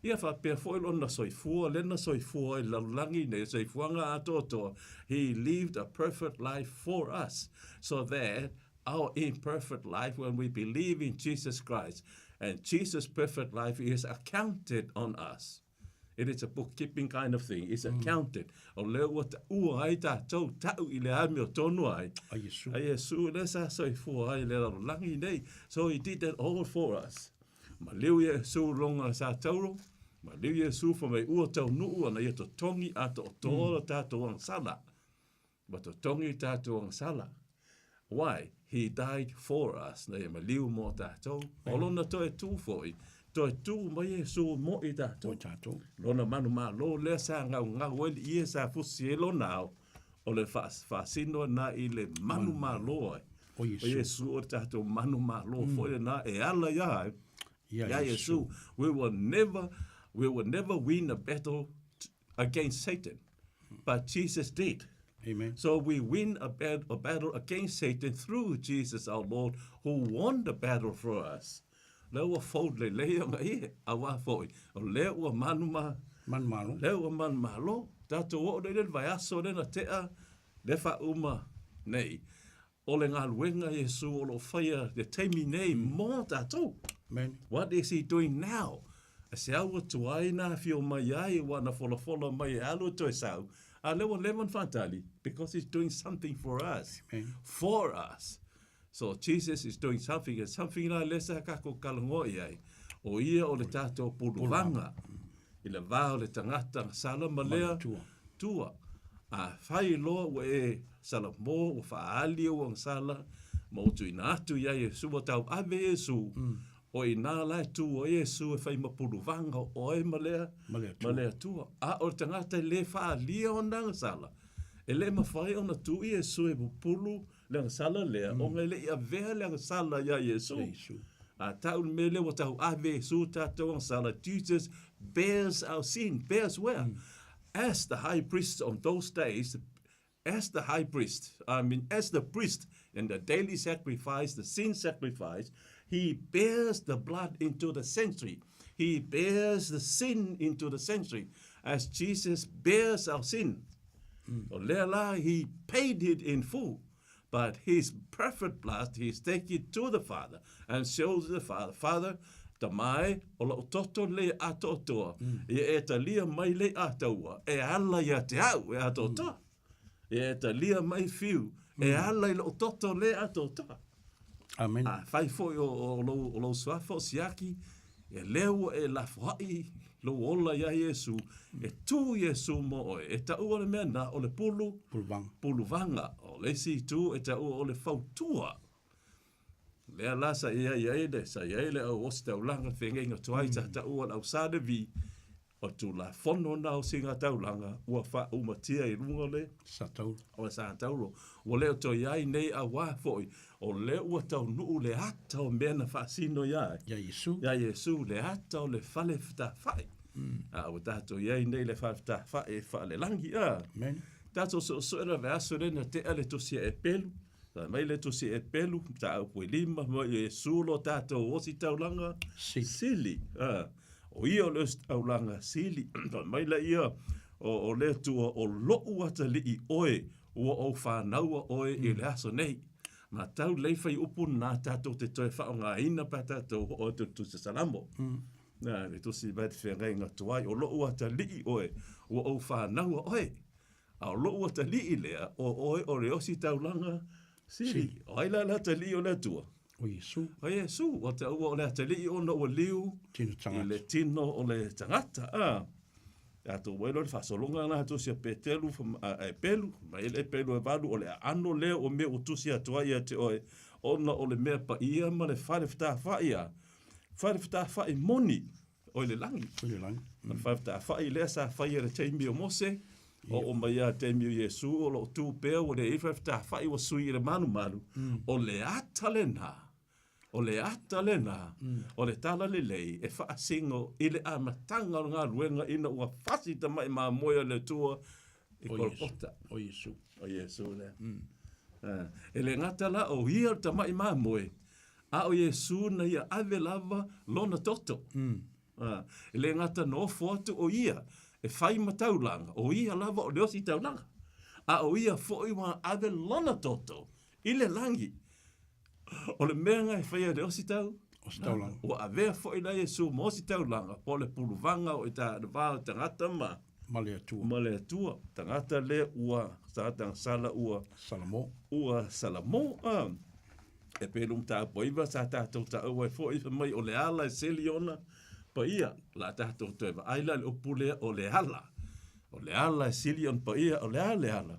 Ia faapea foi lona soifua, lea na soifua ai i le lalolagi nei, soifuaga atoatoa. He lived a perfect life for us, so that our imperfect life, when we believe in Jesus Christ, and Jesus' perfect life is accounted on us. It is a bookkeeping kind of thing. It's accounted. O lea ua taua ai tatou ta'u i le amiotonu ai. A Iesu. A Iesu lea sa soifua ai i le lalolagi nei. So he did that all for us. Maliu Iesu lona sa tauro, maliu Iesu fa mai ua taunuu ana ia totogi atoatoa lo tatou agasala. Ua totogi tatou agasala. Why? He died for us. Na ia maliu mo tatou. O lona toe tu foi. Toe tu mai Iesu mo i tatou. Mo tatou. Lona manumalo lea sa gaugau ai le ie sa fusi ai lona ao. O le faasino na i le manumalo ai. O Iesu. O Iesu o le tatou manumalo foi lena e ala ia ai. Ia Iesu. We will never, we will never win a battle against Satan. But Jesus did. Amen. So we win a, bat a battle against Satan through Jesus our Lord, who won the battle for us. Lea ua fold lelei ona ie, auā foi. O lea ua manu ma... Manu malo. Lea ua manu malo. Tatou oo nei le vaiaso lea na tea, le faauma nei. O le galuega Iesu o lo o faia le taimi nei mo tatou. Amen. What is he doing now? A se au ua tuai na afio mai ai ua na folafola mai e alu e toe sau, a lea ua leva ona faatali, because he's doing something for us. Amen. For us. So Jesus is doing something, and something la lea sa kakou talanoa i ai, o ia o le tatou puluvaga i le va o le tagata sala ma lea tua. A fai loa ua e salamo, ua faaali ou agasala, ma ua tuuina atu iā Iesu, ua tauave Iesu, o i inā la e tu ai Iesu e fai ma puluvaga o oe ma lea, Ma le Atua. ma le Atua. A o le tagata e le faaalia ona agasala, e le mafai ona tu Iesu e pupulu le agasala lea, ona e le i avea le agasala iā Iesu. Ia Iesu. A tau le mea lea ua tauave Iesu tatou agasala, Jesus bears our sin, bears where? As the high priest of those days, as the high priest, I mean, as the priest in the daily sacrifice, the sin sacrifice, he bears the blood into the sanctuary. He bears the sin into the sanctuary. As Jesus bears our sin. O lea la, he paid it in full. But his perfect blood, he's taken it to the Father and shows the Father, Father, tama e, o lou toto le atoatoa, ia e talia mai le ataua, e ala ia te au e atoatoa. Ia e talia mai whiu, e ala i lou toto le atoatoa. Amen. A fai foi o, o, lou, o lou suafa o siaki, e lea ua e lafoai lou ola iā Iesu, e tu Iesu mo oe, e taua le mea na o le pulu, Puluvaga. puluvaga. O le isi itu e taua o le fautua. Lea la sa i ai ai le, sa i ai le au ositaulaga fegeiga tuai sa taua le au Salevi, O le Tulafono na o sina taulaga ua faaumatia i luga o le Sa Tauro. O le Sa Tauro. Ua le o toe ai nei auā foi, o lea ua taunuu le ata o mea na faasino iā ai. Ia Iesu. Ia Iesu, le ata o le fale fetafa'i. A ua tatou i ai nei le fale fetafa'i e faalelagi, a. Amen. Tatou soesoe la vaiaso lea na tea le tusi a Epelu, fai mai le tusi a Epelu, mataupu e lima, fai mai o Iesu lo tatou ositaulaga Sili. sili. A, o ia o le ositaulaga sili. Fai mai laia, o, o le Atua, o lou atalii oe, ua ou fanaua oe i le aso nei. Ma tau lei fai upu na tatou te toe faaaogaina pe a tatou oo atu i le Tusi Salamo. Na, le tusi mai te feagaiga tuai, o lou atalii oe, ua ou fanaua oe. A o lou atalii lea, o oe o le ositaulaga sili. O ai la le atalii o le Atua? O Iesu. O Iesu, o te aua o le atalii ona ua liu Tino tagata. i le tino o le tagata. A, tatou ai loa le faasologa na tusi a Petelu, a Epelu, mai le Epelu e valu, o le aano lea o mea ua tusi atu ai ia te oe, ona o le mea paia ma le fale fetafa'i a, fale fetafa'i moni, o i le lagi. O i le lagi. O le fale fetafa'i lea sa faia i le taimi o Mose, oo mai lava i le taimi o Iesu, o lo o tu pea, ua leai fale fetafa'i ua sui i le malumalu, o le ata lena, o le ata lena, o le talalelei e faasino i le amataga o le galuega ina ua fasi tama'i mamoe a le Atua i Kolokota. O Iesu. O Iesu lea. E le gata la o ia o le tama'i mamoe, a o Iesu na ia ave lava lona toto. E le gata nofo atu o ia e fai ma taulaga, o ia lava o le ositaulaga, a o ia foi ua ave lona toto i le lagi. O le mea na e faia e le ositau? O se taulaga. Ua avea foi la Iesu ma osi taulaga, po o le puluvaga o i ta le va o tagata ma Ma le Atua. Ma le Atua. Tagata lea ua, tagata gasala ua. Salamo. Ua salamo. A. E pei le mataupu 9 sa tatou taua ai foi fai mai o le ala e seli ona paia. O le a tatou toe vaai la i le upu lea o le ala. O le ala e sili ona paia, o le a le ala?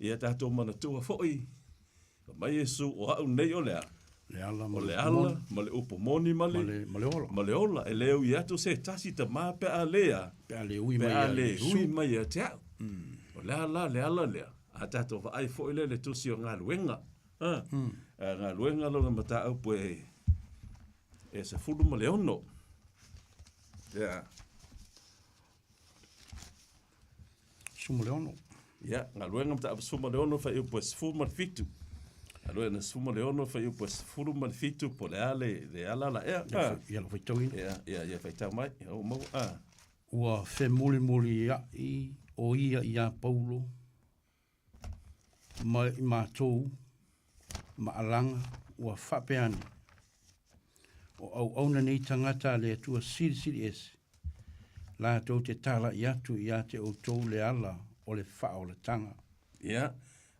Ia tatou manatua foi, fai mai Iesu, o au nei o le a? Le ala ma le ala ma le upu moni ma le, ma le ola. Ma le ola. E le ui atu se tasi tamā pe a le a. Pe a le ui mai ia Pe a le ui mai ia te au. O le a la le ala lea? A tatou vaai foi lea i le tusi o galuega. A, a galuega lona mataupu e, e 16. Ia. 16. Ia, galuega mataupu 16 fuaiupu e 17. Galuega 16 fuaiupu e 17 po o le a le, le ala la ea. A. Ia lau faitauina. Ia, ia, ia faitau mai. Ia ou maua. A. Ua femulimuliaʻi ʻo ia iā Paulo ma i matou maʻalaga ua faapea ane, O auauna nei tagata a le Atua Silisili Ese, latou te tālaʻi atu iā te ʻoutou le ala o le faaolataga. Ia,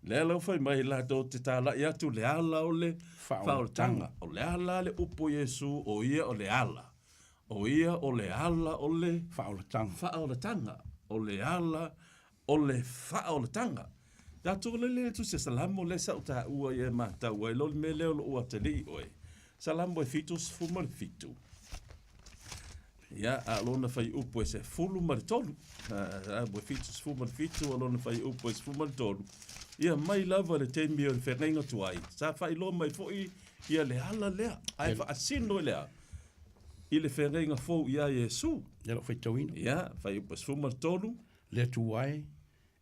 lea lau fai mai latou te tālaʻi atu le ala o le faaolataga. O le ala le upu o Iesu, o ia o le ala. O ia o le ala o le faaolataga. Faaolataga. O le ala o le faaolataga. Tatou le le tusi Salamo lea sa ou taua ia e matau ai lo le mea lea o lou atalii oe. Salamo e 77. Ia, a lona fuaiupu e 13. Salamo e 77 a lona fuaiupu e 13. Ia mai lava le taimi o le feagaiga tuai, sa faailoa mai foi ia le ala lea, ae faasino i le a? I le feagaiga fou iā Iesu. Ia lou faitauina. Ia, fuaiupu e 13. Le Atua e,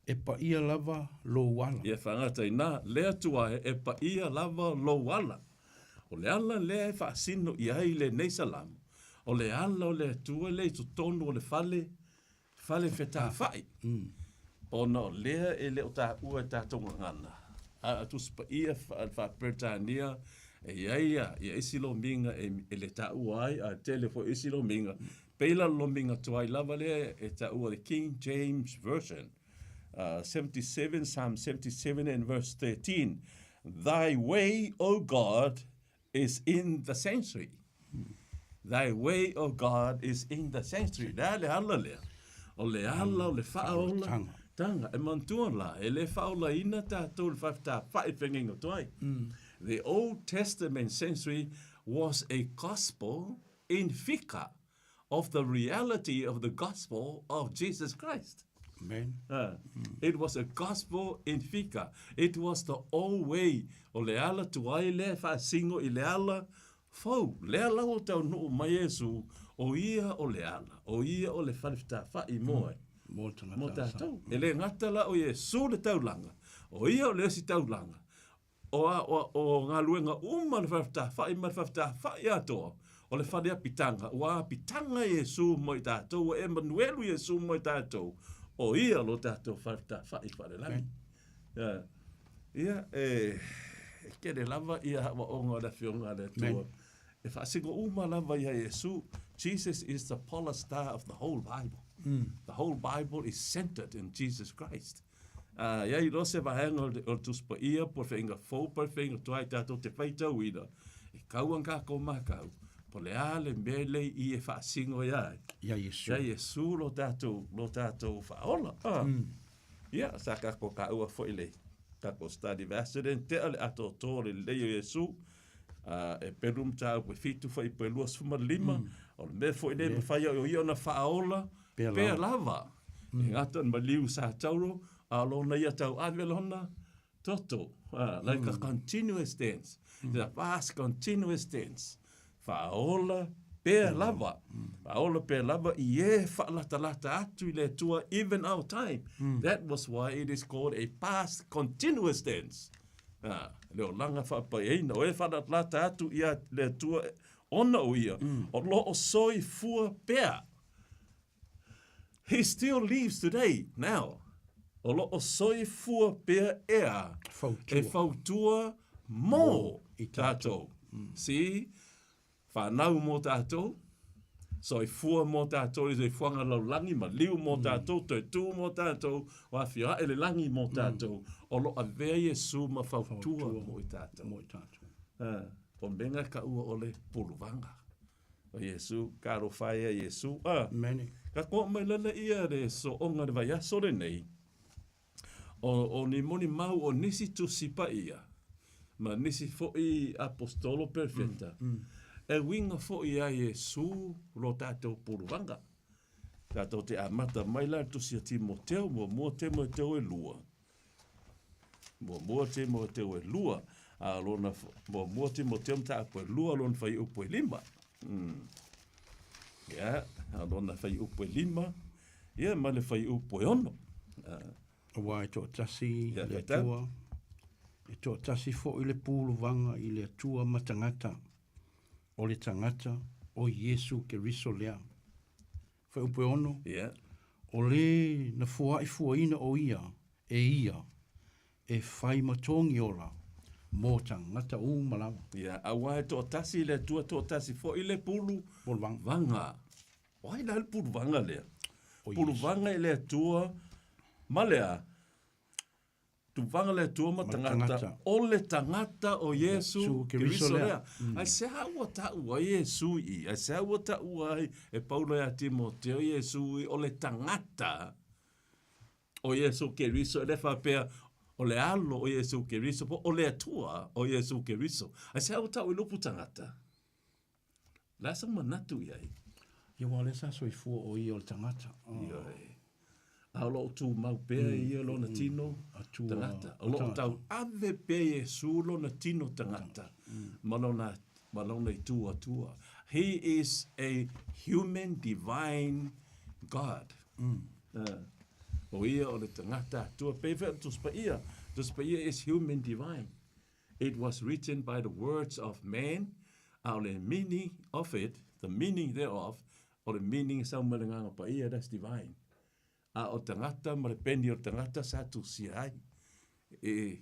e paia lava lou ala. Ia faagata ina, Le Atua e, e paia lava lou ala. O le ala lea e faasino i ai lenei salamo, o le ala o le Atua lea i totonu o le fale, fale fetafaʻi, ona o lea e le o taua e tatou gagana, a o Tusi Paia faa-Peretania e i ai ia isi lomiga e le taua ai, a tele foi isi lomiga, Pei la lomiga tuai lava lea e taua le King James Version, 77, Psalm 77 and verse 13, Thy way, O God, is in the sanctuary. Thy way, O God, is in the sanctuary. Le a le ala lea? O le ala o le faaola tanga. E manatua la, e le faaolaina tatou i le faafitafaʻi feagaiga tuai. The Old Testament sanctuary was a gospel in fika of the reality of the gospel of Jesus Christ. Amen. It was a gospel in fika. It was the old way. O le ala tuai lea e faasino i le ala fou. Lea la ua taunuu mai Iesu, o ia o le ala, o ia o le fale fetafaʻi mo e. Mo tagata. Mo tatou. E le gata la o Iesu le taulaga, o ia o le isi taulaga. O a, o, o galuega uma le faafetafaʻi ma le faafetafaʻi atoa, o le fale apitaga, ua apitaga Iesu mo i tatou, ua Emanuelu Iesu mo i tatou, o ia lo tatou faafetafaʻi faalelagi. Yeah. Ia, e, e kele lava ia aʻoaʻoga o le Afioga a le Atua. E faasino uma lava ia Iesu. Jesus is the polar star of the whole Bible. The whole Bible is centered in Jesus Christ. Ā, i ai loa se vaega o le, o le Tusi Paia po o le Feʻaiga Fou po o le Feʻaiga Tuai tatou te faitauina, e kau ana kākou makau, po o le a le mea lea i e faasino iā ai. Iā Iesu. Iā Iesu lo tātou, lo tātou faaola. Ā. Ia, sa kākou kāua foi le kākou study of accident, tea le atoatoa o le lelei o Iesu, ā, e pelu mataupu e 7 fuaiupu e 25, o le mea foi lea e mafai ai o ia ona faaola, Pea Pea lava. E gata ona maliu sa tauro, a o lona ia tauave lona toto. Like a continuous dance. The past continuous tense. Faaola pea lava. Faaola pea lava i e faalatalata atu i le Atua even our time. That was why it is called a past continuous tense. Le olaga faapaiaina, o e faalatalata atu ia le Atua ona o ia, o lo o soifua pea. He still lives today, now. O lo o soifua pea ea Fautua. e fautua mō i tātou. See? Whanau mō tātou, soifua mō tātou i soifuaga lalolagi, maliu mō tātou, toe tū mō tātou, o afio aʻe le lagi mō tātou, o lo avea Iesu ma fautua mo i tātou. Mo i tātou. O mega ka ua o le puluvaga. O Iesu, ka alofa ia Iesu. A, Mene. ka koa mai lala ia le soonga le vaiaso lenei, o, o ni moni mau o nisi tusi paia, ma nisi foʻi apostolo perfeta, e uiga foʻi ia Iesu lo tatou puluvaga. Tatou te amata mai la le tusi a Timoteo, muamua Timoteo e lua. Muamua Timoteo e lua, a lona, muamua Timoteo mataupu e lua, lona fuaiupu e lima. Ia, a lona fuaiupu e lima, ia ma le fuaiupu e ono. Aua e toatasi Ia, le faitau. Atua, e toatasi foi le puluvaga i le Atua ma tagata, o le tagata o Iesu Keriso lea. Fuaiupu e ono, Ia. o le na foaifuaina o ia e ia e fai ma togi ola mo tagata uma lava. Ia, aua e toatasi le Atua, toatasi foi le pulu Puluvaga. vaga. O ai la le puluvaga lea? O Iesu. Puluvaga i le Atua ma le a? Tuvaga le Atua ma Ma tagata. tagata. O le tagata o Iesu Iesu Keriso Keriso lea. lea. Ai se a ua taua ai Iesu i, ai se a ua taua ai e Paulo ia Timoteo Iesu i, o le tagata o Iesu Keriso, e le faapea o le alo o Iesu Keriso, po o le Atua o Iesu Keriso. Ai se a ua taua i lupu tagata? La sa manatu i ai. Ia ua lea sa soifua o ia o le tagata. Ioe. A o loo tumau pea ia lona tino Atua tagata. O loo tagata. tau ave pea Iesu lona tino tagata. Ma lona, ma lona itu Atua. He is a human divine God. O ia o le tagata Atua. Pe whea Tusi Paia. Tusi Paia is human divine. It was written by the words of man. A o le meaning of it, the meaning thereof, o le meaning sa mai le Agaga Paia, that's divine. A o tagata ma le peni o le tagata sa tusia ai. E,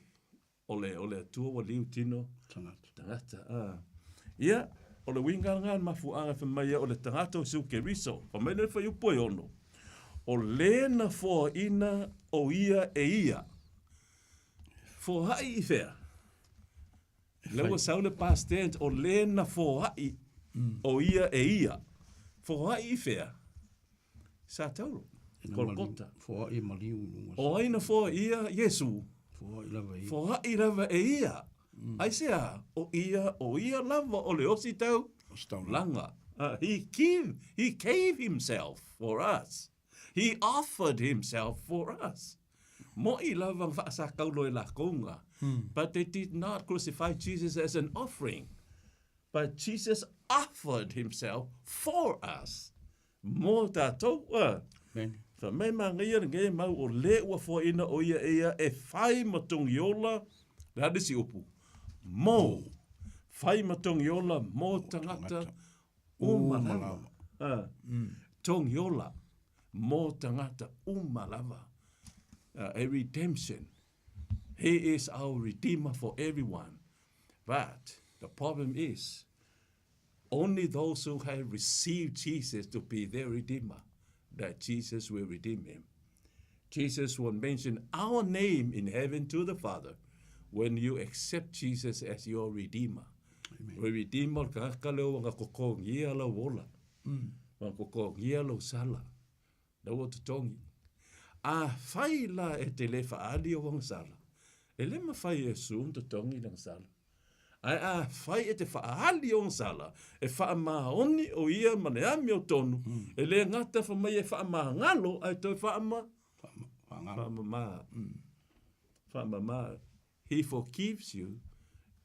o le, o le Atua ua liu tino Tagata. tagata. Ia, o le uiga lena le mafuaaga fai mai ia o le tagata o Iesu Keriso. Fai mai le fuaiupu e ono. O le na foaina o ia e ia. Foai i fea. Le ua sau le past tense, o le na foai o ia e ia. Foai i fea. Sa tauro. Kolkota. Foai e maliu i luga. O ai na foa ia Iesu. Foai lava e ia. Foai lava e ia. Ai se a, o ia, o ia lava o le osi tau O se taulaga. langa. He gave himself for us. He offered himself for us. Mo'i lava ang faasakaulo e lakonga. But they did not crucify Jesus as an offering. But Jesus offered himself for us. Mo tātou. Mene. Fa mai mangaia le nge mau o le ua foaina o ia e ia e fai ma togiola, le a le isi upu, mo, fai ma togiola mo tagata uma lava. Togiola mo tagata uma lava. A redemption. He is our redeemer for everyone. But the problem is, only those who have received Jesus to be their redeemer, that Jesus will redeem him. Jesus will mention our name in heaven to the Father when you accept Jesus as your redeemer. Amen. O redeemer ka ka leo nga kokongia la wola. Nga kokongia lo sala. La wo totongi. A fai la e te le faali o wang sala. E le mawhai e su um totongi lang sala. Ai a fai e te faali o sala, e whaamaoni o ia ma le ami o tonu, e le ngata wha mai e whaamangalo, ai toi whaama, Whaangalo. whaamama. Whaamama. He forgives you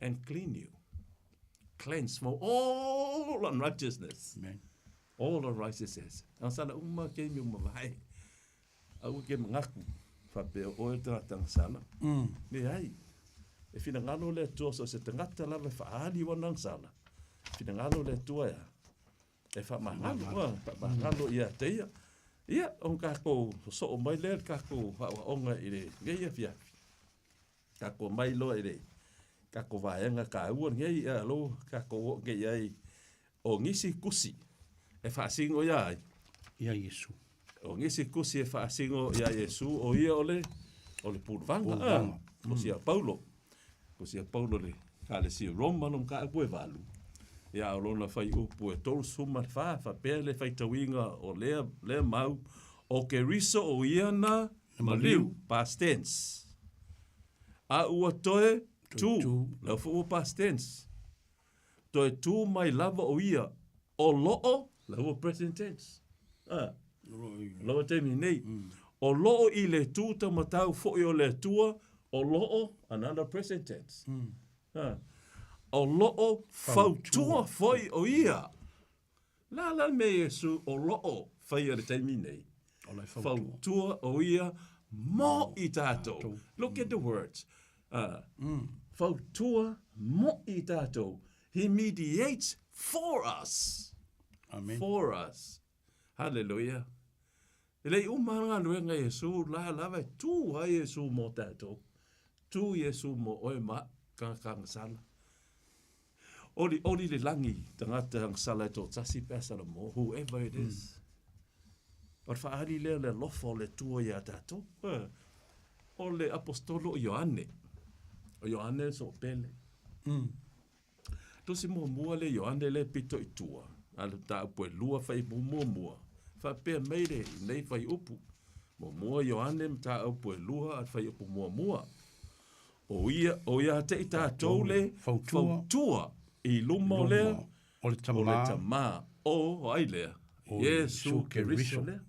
and clean you. Cleanse from all unrighteousness. Amen. All unrighteousness. Ang sala uma ke mi uma vai. Au ke mangaku. Whapea oe tangata ang sala. Le ai. E whinangalo le Atua, so se tangata lava e whaali wana ang sala. Whinangalo le Atua ia. E whamangalo, whamangalo ia te ia. Ia, on kākou soo mai lea le kākou whaonga i le ngeia fiafi. Kākou mai loa i le kākou vaenga kāua ngei ia lo kākou o ngei ai. O nisi kusi e faasigo iā ai? Ia Iesu. O nisi kusi e faasigo iā Iesu, o ia o le, o le puluvaga, a, o sia Paulo. O sia Paulo le Ekalesia Roma lo mataupu e valu. Ia, o lona fuaiupu e 34, faapea le faitauina o lea, lea mau, o Keriso o ia na maliu, past tense. A ua toe tu, lea foi ua past tense. Toe tu mai lava o ia, o loo, lea ua present tense. A, loo taimi nei. O loo i le tu taumatau foi o le Atua, o loo, another present tense. A, o loo fautua foi o ia. La la me Iesu o loo faia i le taimi nei. Fautua o ia mo i tatou. Look at the words. Fautua mo i tatou. He mediates for us. Amen. For us. Hallelujah. E le i uma le galuega a Iesu, la lava e tu ai Iesu mo tatou. Tu Iesu mo oe ma au, tagata agasala. Oli, oli le lagi, tagata agasala e toatasi pe a Salamo, whoever it is. O le faaali lea o le alofa o le Atua iā tatou. O le Aposetolo o Ioane, o Ioane le soopele. Tusi muamua lea Ioane lea e pito i tua, a le mataupu e lua fuaiupu muamua, faapea mai le nei fuaiupu, muamua Ioane mataupu e lua a le fuaiupu muamua. O ia, o ia te i tatou le fautua i luma o lea, o le Tama, o le Tama, o ai lea? Iesu Keriso lea.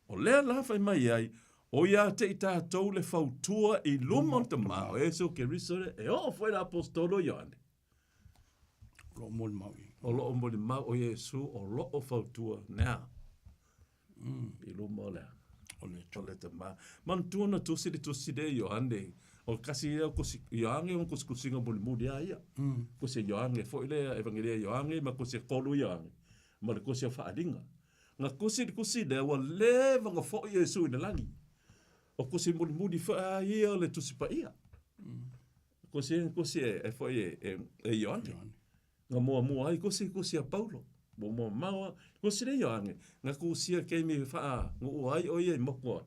O lea la fai mai ai, o ia te i tatou le fautua i luma o le Tama, o Iesu Keriso lea, e oo foi le Aposetolo Ioane. O loo molimau i. O loo molimau o Iesu o loo fautua now. I luma o le a? O le O le Tama. Manatua na tusi le tusi lea i Ioane, o kasi ia o kusi, Ioane o kusikusiga mulimuli a ia. Kusi a Ioane foi lea, Evangelia Ioane ma kusi e tolu Ioane, ma le kusi o Faaaliga. Na kusi le kusi lea ua leva ona foi Iesu i le lagi. O kusi mulimuli foi a ia o le Tusi Paia. Kusi e kusi e foi e e Ioane. Na muamua ai kusi kusi a Paulo. Muamua mamao a kusi le Ioane. Na kusia keimi faa nuu ai o ia i moku ai.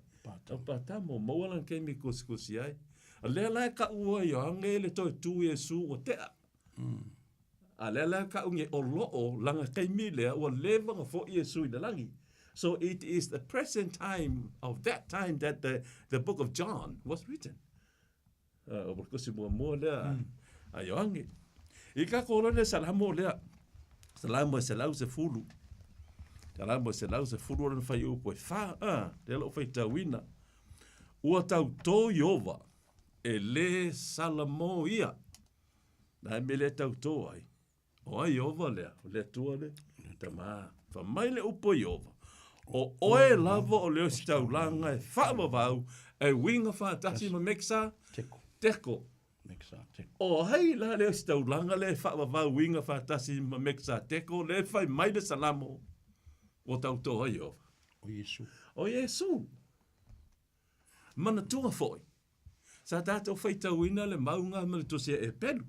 O Patamo maua lana keimi kusikusi ai. A lea la e kau ai Ioane le toe tu Iesu ua tea. A lea la kau nge o loo lana keimi lea ua leva ona foi Iesu i le lagi. So it is the present time of that time that the the book of John was written. O le kusi muamua lea a Ioane. I ka kōrero le Salamo lea, Salamo e 110, Salamo e 110 lona fuaiupu e fa, a, lea lou faitauina. Ua tautō Ieova, e lē Salamo ia. Na e mea lea e tautō ai. O ai Ieova lea? O le Atua le Tama. Fai mai le upu a Ieova, O oe lava o le ositaulaga e faavavau e uiga faatasi ma Meksa Teko. Teko. Meksa Teko. O ai la le ositaulaga lea e faavavau uiga faatasi ma Meksa Teko lea e fai mai le Salamo ua tautō ai Ieova? O Iesu. O Iesu. Manatua foi, sa tatou faitauina le mauga ma le tusi a Epelu.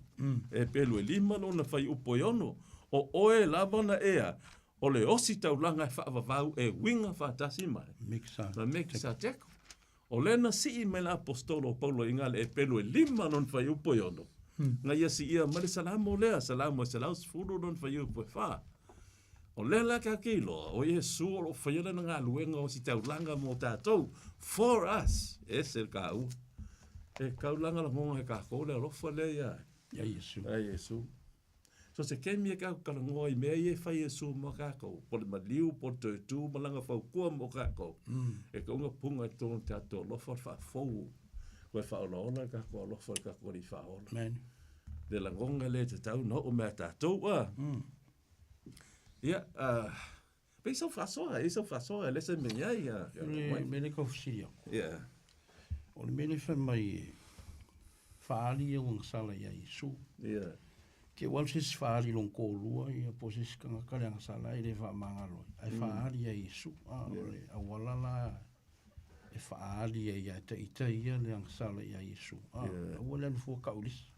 Epelu e lima lona fuaiupu e ono, o oe lava na ea o le ositaulaga e faavavau e uiga faatasi mai ma Mekiseteko. O lea na sii mai le Aposetolo o Paulo i ga le Epelu e lima lona fuaiupu e ono, na ia siia mai le Salamo lea, Salamo e 110 lona fuaiupu e fa. O lea la tatou te iloa, o Iesu o lo o faia lana galuega ositaulaga mo tatou, for us, e ese le taua. E tau lagalagoga e tatou le alofa lea ia Ia Iesu. Ia Iesu. So se kemi e tatou talanoa i mea ia e fai e Iesu mo tatou, po o le maliu, po o le toe tu ma lana fautua mo tatou. E tau ina puga i totonu o le tatou alofa le faafou, toe faaolaola le tatou alofa i le tatou Alii Faaola. Amen. Le lagona lea e tatau ona oo mai ia tatou, a. Ia, pei sau faasoa, e i ai sau faasoa e le se mea i ai. Le mea lea e tau fesili atu. Ia. O le mea lea fai mai e faaali ia agasala ia Iesu. Ia. Te ua alu se isi faaali i lona toalua ia po o se isi tagata le agasala e le faamagalo ai, ae faaali ia Iesu. A o le auala la e faaali ai ia te ita ia le agasala ia Iesu. A aua le alu fua tau i le isi.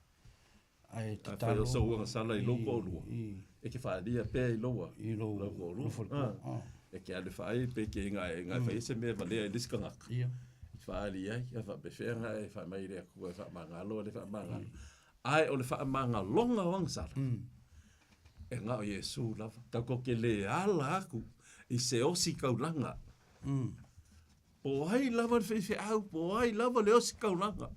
Ae Afai tatalo o sou agasala i lou toalua, e ke faaalia pea i loua, i lou lou toalua. faletua. Ah. E ke alu e faai pe ke inga e inga e fai se mea e valea i le isi tagata. Ia. E faaali ai, a faapefea nga e fai mai le Atua e faamagalo e le faamagalo. Ae o le faamagaloga o agasala, e na o Iesu lava. Tatou te le ala atu i se osi taulaga. Po o ai lava le faifeau, po o ai lava le ositaulaga,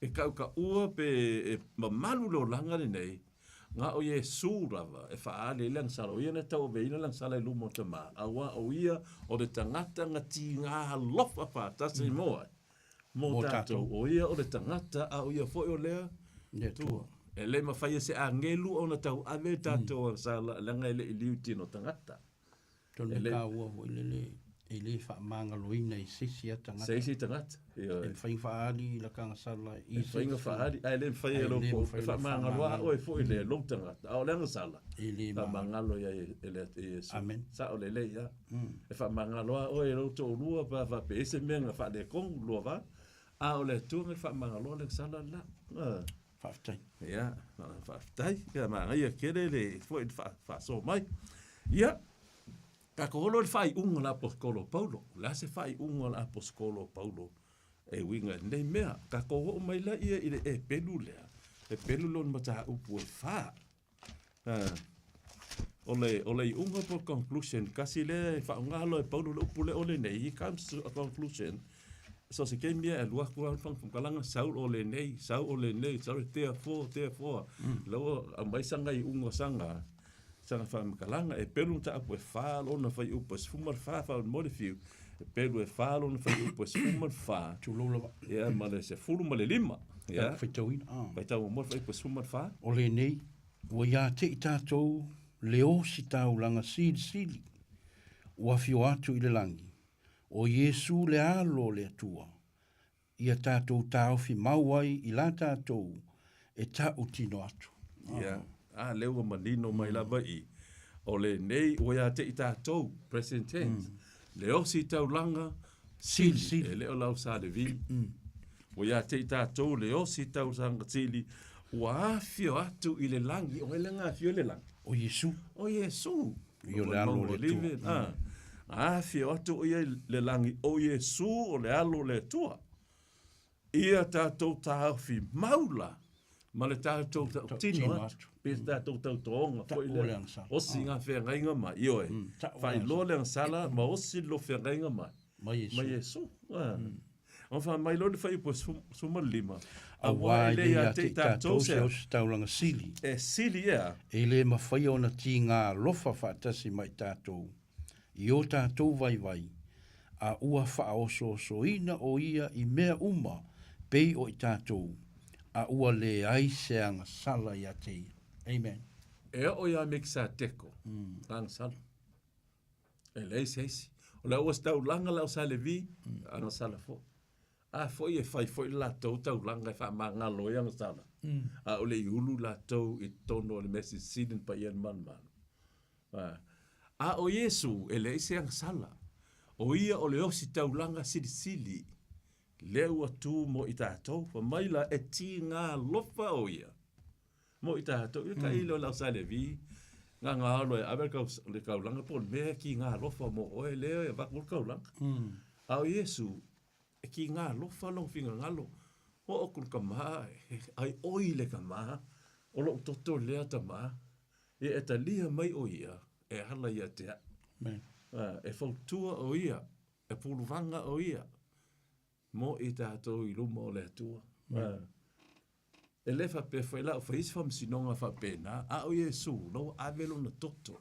e tautaua pe e mamalu le olaga lenei, na o Iesu lava e faaali ai le agasala. O ia na tauaveina le agasala i luma o Tama, auā o ia o le tagata na tiga alofa faatasi mo ai, mo tatou. O ia o le tagata, a o ia foi o le Atua. E le mafai e se agelu ona tauave tatou agasala, leaga e le i liu i tino tagata. Tonu e taua foi lele e le faamagaloina i se isi lava tagata. Se isi tagata. E mafai ona faaali i laka agasala i se isi. E mafai ona faaali, ae le mafai e lou e faamagalo lava oe foi le lou tagata. A o le agasala, e faamagalo i ai e le Iesu. Amen. Sao lelei lava. E faamagalo lava oe e lou toalua pe a faapea e i ai se mea na faaletonu lua va, a o le Atua na faamagaloa le agasala le la. Faafetai. Ia, faafetai. Ia, manaia tele le foi le faasoa mai. Ia, tatou olo i le faaiuga o le Aposetolo o Paulo. O le a se faaiuga o le Aposetolo o Paulo e uiga i lenei mea? Tatou oo mai laia i le epelu lea, epelu lona mataupu e fa. O le, o le iuga po o le conclusion, kasi lea e faaaoga loa e Paulo le upu lea o lenei, he comes to a conclusion. So se taimi e alu atu lava le faamatalaga, sau o lenei, sau o lenei, sau le therefore, therefore. La ua aumai sana iuga o sana, sana faamatalaga. E pelu mataupu e fa lona fuaiupu e 14 faamolemole fiu, e pelu e fa lona fuaiupu e 14. Tulou lava. Ia, ma le 15. Ia. Faitauina. Ah. Faitau muamua le fuaiupu e 14. O lenei, ua ia te i tatou le ositaulaga silisili, ua afio atu i le lagi, o Iesu le Alo o le Atua, ia tatou taofi mau ai i la tatou e tautino atu. Ia, a lea ua manino mai lava i i, o lenei ua ia te i tatou, present tense, le ositaulaga sili, e le o lau Sa Levi. Ua ia te i tatou le ositaulaga sili, ua afio atu i le lagi, o ai lea na afio i le lagi? O Iesu. O Iesu. Ia o le Alo o le Atua. A, afio atu o ia i le lagi, o Iesu o le Alo o le Atua. Ia tatou taofi mau la ma le tatou tautino atu, pe se tatou tautoga foi lea, osi ngā feagaiga mai, ioe, faailoa le agasala ma osi lo feagaiga mai, mai Iesu. Ona fai mai loa le fuaiupu e 15, Auā e le ia te i tatou se ositaulaga sili. E sili ea. E le mafai ona tiga alofa faatasi ma i tatou i o tatou vaivai, a ua faaosoosoina o ia i mea uma pei o i tatou, a ua leai se agasala ia te ia. Amen. E oo ia Mekisateko, agasala. E leai se isi. O le ositaulaga la o Sa Levi, agasala foi. A foi e fai foi le latou taulaga e faamagalo ai agasala, a o le i ulu latou i totonu o le mea silisili na paia i le malumalu. A o Iesu, e leai se agasala. O ia o le ositaulaga silisili, lea ua tu mo i tatou. Fai mai la, e tiga alofa o ia mo i tatou. Ia tailo i lau Sa Levi, gagalo e ave le taulaga po o le mea e tiga alofa mo oe lea e avatu le taulaga. A o Iesu, e tiga alofa lona finagalo. Oo atu le tama, ai oi le tama, o lou toto lea tama. Ia e talia mai o ia e ala ia te au. E fautua o ia, e puluvaga o ia mo i tatou i luma o le Atua. E le faapea foi la o fai isi faamasinoga faapena, a o Iesu, la ua ave lona toto.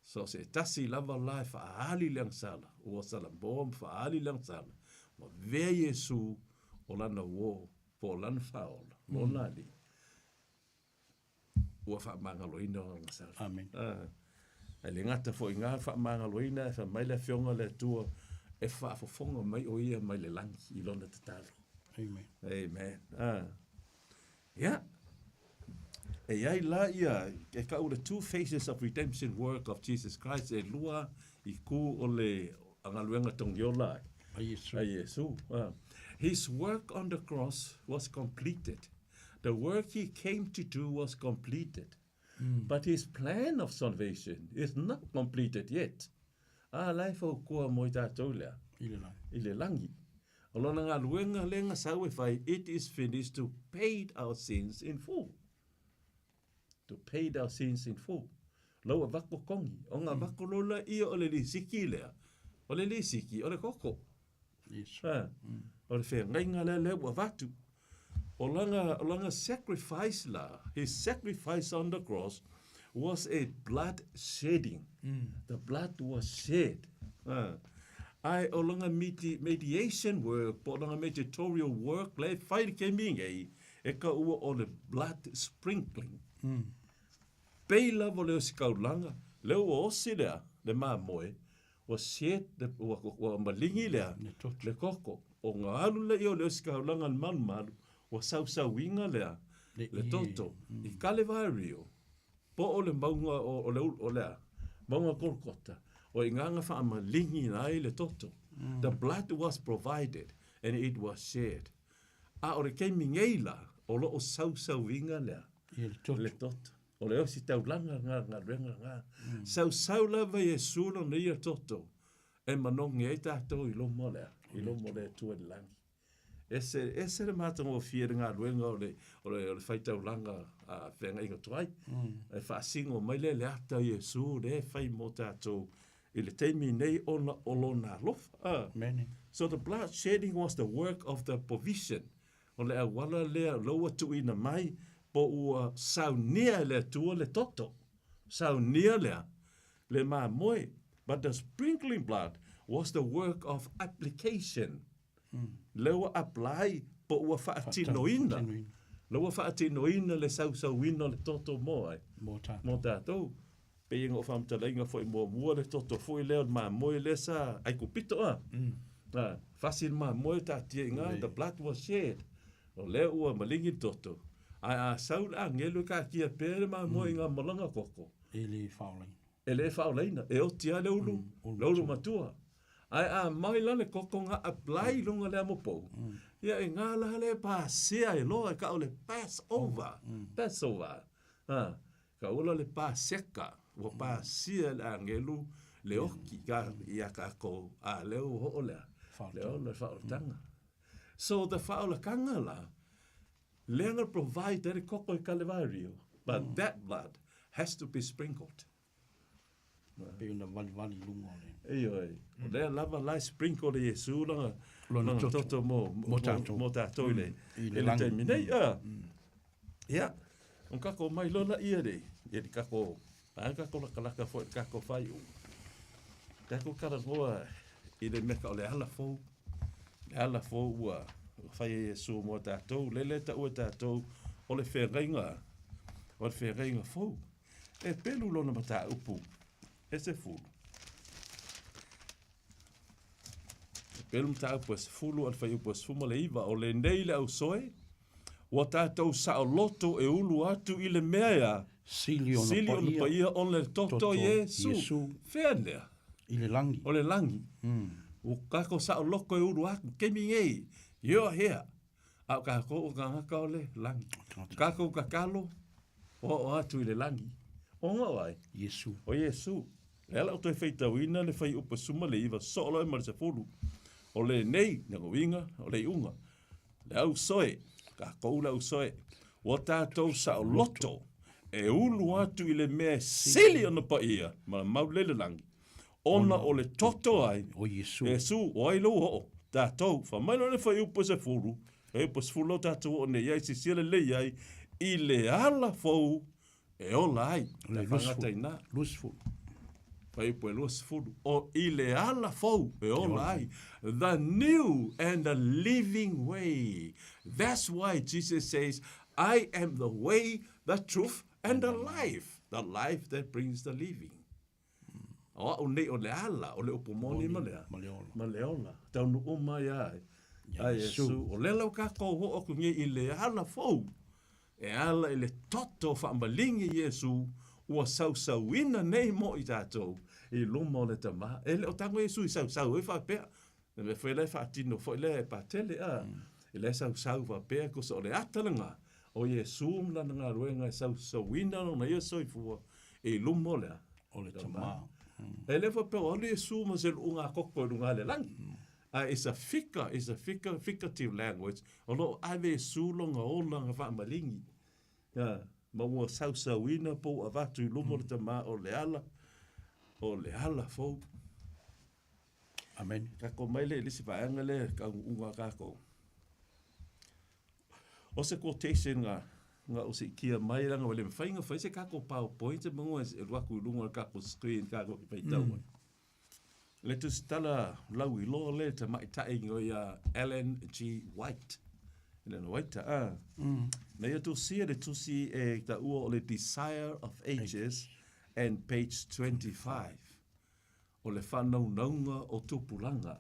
So se tasi lava la e faaali le agasala, ua salamoa ma faaali le agasala, ua avea Iesu o lana uo po o lana faaola, lona Alii. Ua faamagaloina ona agasala. Amen. Ae le gata foi i na faamagaloina, e fai mai le Afioga a le Atua, e faafofoga mai o ia mai le lagi i lona tatalo. Amen. Amen. Ia. E i ai la ia, e kau le two faces of redemption work of Jesus Christ, e lua i ku o le galuega togiola ai. A Iesu. A Iesu. His work on the cross was completed. The work he came to do was completed. But his plan of salvation is not completed yet. A la e faukua mo i tatou lea. I le langi. I le langi. O lona galuega lea na sau e fai, it is finished to paid our sins in full. To paid our sins in full. Lau avako kongi. O nga avako lola ia o le lisiki lea. O le lisiki, o le koko. Yes. Ha. O le feagaiga lea lea ua avatu. O lana, o lana sacrifice la, his sacrifice on the cross was a blood shedding. The blood was shed. Ha. Ae o lana miti, mediation work, po o lana mediatorial work la e fai i le kemi nei, e ka ua o le blood sprinkling. Pei lava o le osikaulaga, lea ua osi lea, le mamoe, Ua shed le, ua, ua maligi lea, Le toto. le koko. O nga alu lea o le osikaulaga le malumalu, ua sausauina lea, Le le ie. toto. I Kalevario, po o le mauga o, o le, o lea, mauga Kolkota, o i nganga faamaligi na ai le toto. The blood was provided and it was shed. A o le keimi ngei la, o lo o sausauina lea, Ia le toto. le toto. O le ositaulaga nga galuega nga. Sausau lava Iesu lona ia toto e manogi ai tatou i luma o le a? I luma o le Atua i le lagi. Ese, ese le matagofie le galuega o le, o le, o le faitaulaga a feagaiga tuai. E faasino mai lea le ata o Iesu lea e fai mo tatou i le taimi nei ona o lona alofa. A. Amene. So the blood shedding was the work of the provision. O le auala lea o ua tuuina mai po ua saunia e le Atua le toto. Saunia lea, le mamoe. But the sprinkling blood was the work of application. Lea ua apply po ua faatinoina. Lea ua faatinoina le sausauina o le toto mo ai? Mo tatou. Mo tatou. Pei ona ou faamatalaina foi muamua le toto foi lea o le mamoe lea sa Aikupito a. A, fasi le mamoe taatia i ina, the blood was shed. O lea ua maligi le toto. Ae a sau le agelu e kaatia pea le mamoe i ngā malaga koko. E le faaolaina. E le faaolaina, e oti lava le ulu, le ulu matua. Ae a mai la le koko nga apply i luga le amopou, ia e ngā la le pasea e loa e kau le pass over, pass over. A, ka ula le paseka, ua pasia e le agelu le oki ka ia kakou, a lea ua oo lea, le ola le faaolataga. So the faaolakaga la, lea na provide ai le koko i Kalevario, but that blood has to be sprinkled. Pei ona valivali i luga o le. Ioe, o lea lava la e sprinkle e Iesu lana, Lona lana toto. toto mo, Mo tatou. mo tatou i le, I i le le lagi. taimi nei. A. Ia, on kako mai lola ia le, ia le kako, a kako lakalaka foi le kako whaiu. Kako karangoa i le meka o le ala fou, le ala fou ua whai e Iesu mo tatou, lele ta ua tatou, o le whengainga, o le whengainga fou. E pelu lona mataupu, e se fulu. E pelu mataupu e se fulu, a le whaiupu e se fuma le iva, o le nei le au soe, ua tatou saoloto e ulu atu i le mea ia, Sili ona sili ona paia paia ona le toto Toto Iesu. Iesu. Fea lea? I le lagi. O le lagi. Ua kako saoloko e ulu atu, kemi ngei, ioa hea. A o kākou o kāngaka o le lagi. Kākou kakalo, o o atu i le lagi. Ona o ai? Iesu. O Iesu. Le ala o toe faitauina le fuaiupu suma le iva soo loa ma le sefulu. O lenei, le uiga, o le iuga. Le au soe, kākou le au soe. Ua tatou saoloto e ulu atu i le mea e sili ona paia ma le mau lele lagi. Ona o le toto ai. O Iesu. Iesu, o ai lou oo. Tatou, fai mai loa le fuaiupu sefulu, fuaiupu sefulu leo tatou oo nei ai, sisia lelei ai, i le ala fou e ola ai. Le Tafagata ina. Lusful. Fuaiupu e 20. O i le ala fou e ola ai. The new and the living way. That's why Jesus says, I am the way, the truth, and the life. The life that brings the living. O au nei o le ala, o le upu moni ma lea. Ma le ola. Ma le ola. Taunu'u mai ai. Ai Iesu. Iesu. O lea lau kākou ho'o aku nei i le ala fou. E ala i le toto faamaligi Iesu ua sausauina nei mo i tatou i luma o le Tama. E le o tago Iesu i sausau ai faapea. Le mea foi lea e faatino foi lea e patele a. E le sausau faapea kusa o le ata lena. O Iesu ma lana galuega e sausauina lona ia soifua i luma o le a? O le Tama. E le faapea o alu Iesu ma se luuga koko i luga le lagi. Ae it's a figure, it's a figure, figurative language, o lo o ave Iesu lona olaga faamaligi. Ia, ma ua sausauina po ua avatu i luma o le Tama o le ala, o le ala fou. Amen. Tatou mai lea i le isi vaega lea e taunuuga a tatou. O se quotation na na ou siitia mai leaga ua le mafai ona fai se tatou powerpoint semeamanu e alu atu i luga o le tatou screen tatou te faitau ai. Le tusitala lauiloa lea i le tamaitai o ia Ellen G. White. Ellen White, ah. Na ia tusia le tusi e taua o le Desire of Ages and page 25. O le faanaunauga o tupulaga,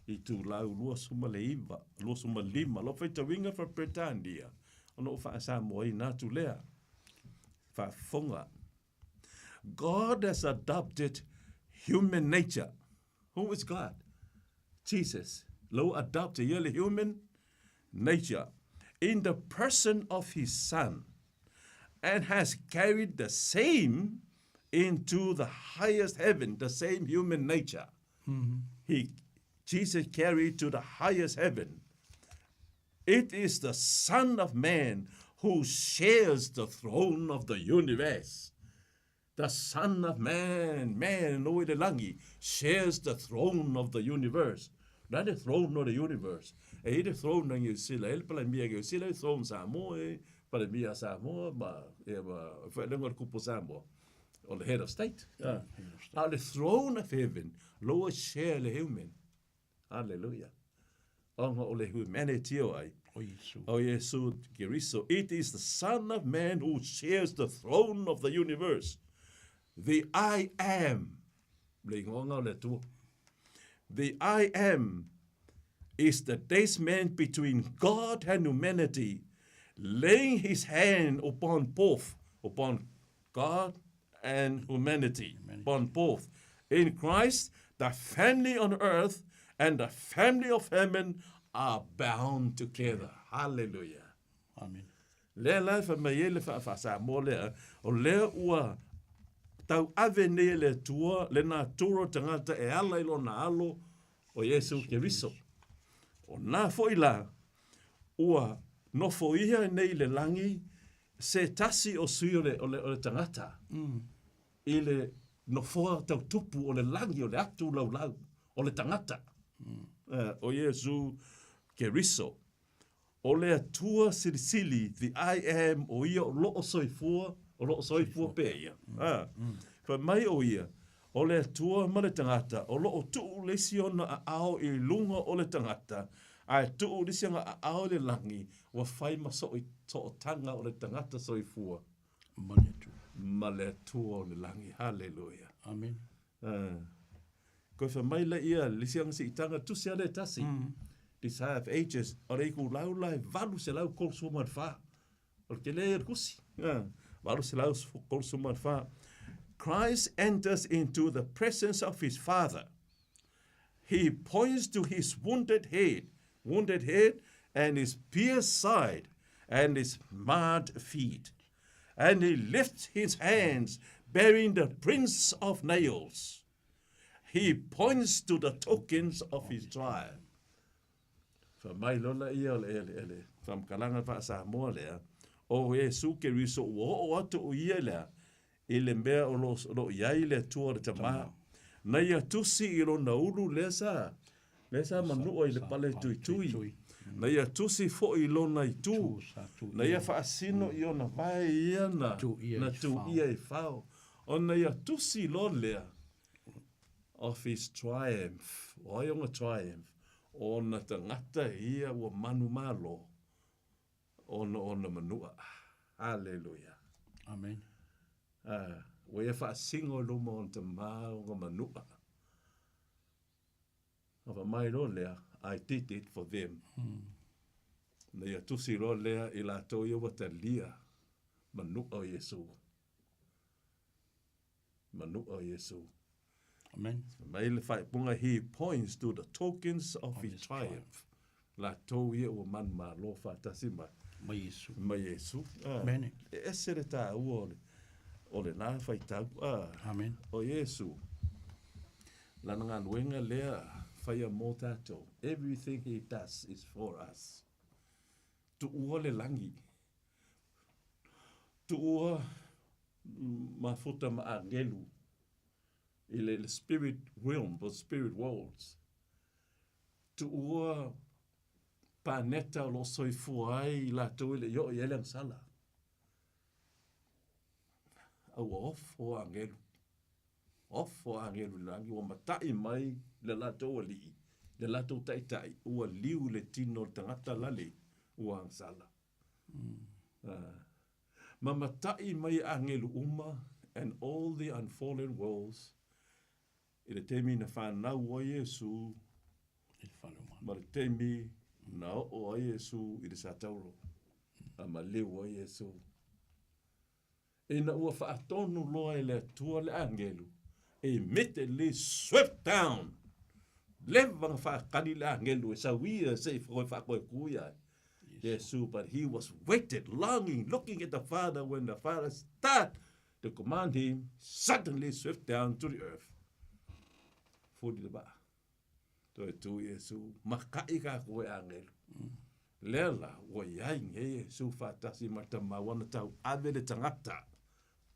itulau 29, 25, lau faitauina faa-Peretania, ona ou faa-Samoaina atu lea. Faafofoga. God has adopted human nature. Who is God? Jesus. Lau adopt ia le human nature in the person of his son and has carried the same into the highest heaven, the same human nature. He, Jesus carried to the highest heaven. It is the Son of Man who shares the throne of the universe. The Son of Man, man o i le lagi, shares the throne of the universe. O le a le throne o le universe? E i le throne a Niu Sila, e i le Palemia a Niu Sila, e i le throne Samoa, e i le Palemia a Samoa, ma, ia, ma, faailoga o le kupu o Samoa, o le head of state. A o le throne of heaven, loa share le human. Hallelujah. Ona o le humanity o ai? O Iesu. O Iesu Keriso. It is the Son of Man who shares the throne of the universe. The I Am. Le ingoa o le Atua. The I Am is the daysman between God and humanity, laying his hand upon both, upon God and humanity, upon both. In Christ, the family on earth and the family of heaven are bound together. Hallelujah. Amen. Lea la e fai mai ai le faa-Samoa lea, o lea ua tauave nei e le Atua le natura o tagata e ala i lona alo o Iesu Keriso. O na foi la, ua nofoia nei i le lagi se tasi o sui o le, o le, o le tagata i le nofoa tautupu o le lagi o le atu laulau o le tagata. O Iesu Keriso. O le Atua Silisili, the I Am, o ia o loo soifua, o loo soifua pea ia. Fai mai o ia, o le Atua ma le tagata, o loo tuu le isi ona aao i luga o le tagata, ae tuu le isi ona aao i le lagi, ua fai ma sootaga o le tagata soifua. Ma le Atua. Ma le Atua o le lagi. Haleluia. Amen. Koe fai mai le ia, le isi ona siitaga, tusi a le tasi. Desire of Ages, o le itulau la e 834. O le tele ia o le tusi. 834. Christ enters into the presence of his Father. He points to his wounded head, wounded head and his pierced side and his marred feet. And he lifts his hands bearing the prints of nails. He points to the tokens of his trial. Fai mai loa laia o le, le, le faamatalaga faa-Samoa lea, o Iesu Keriso ua oo atu o ia lea i le mea o lo, o lo i ai le Atua o le Tama. Na ia tusi i lona ulu lea sa, lea sa manua i le pale tuitui. Na ia tusi foi i lona itu. Na ia faasino i ona vae ia na, na tuia i fao. Ona ia tusi loa lea of his triumph. O ai ona triumph? O ona tagata ia ua manumalo ona ona manua. Haleluia. Amen. Ah, ua ia faasino i luma o ona tama ona manua. A fai mai loa lea, I did it for them. Na ia tusi loa lea i latou ia ua talia manua o Iesu. Manua o Iesu. Amen. Fai mai le faaipuga, he points to the tokens of his triumph. Latou ia ua manumalo faatasi mai. Ma Iesu. Ma Iesu. Ah. Amen. E ese le tāua o le, o le nā whaitau. Ah. Amen. O Iesu, lana galuega lea faia mō tātou. Everything he does is for us. Tuua le lagi. Tuua mafuta ma agelu i le, le spirit realm, the spirit worlds. Tuua paneta o lo o soifua ai i latou e le i oo i ai le agasala. A ua ofo agelu. Ofo agelu i le lagi, ua mata'i mai le latou alii, le latou taitai, ua liu le tino o le tagata lale, ua agasala. Ma mata'i mai agelu uma and all the unfallen worlds i le taimi na fanau ai Iesu ma le taimi na oo ai Iesu i le satauro a maliu ai Iesu. Ina ua faatonu loa e le Atua le agelu, immediately swept down. Leva na faakali le agelu e sau ia se i faakoeku ia ai. Iesu, but he was waited, longing, looking at the Father when the Father start to command him, suddenly swept down to the earth. Fuli le vaa. Toe tu Iesu, maka'i kākou e agelu. Lea la, ua i ai nei Iesu faatasi ma le Tama ua na tauave le tagata,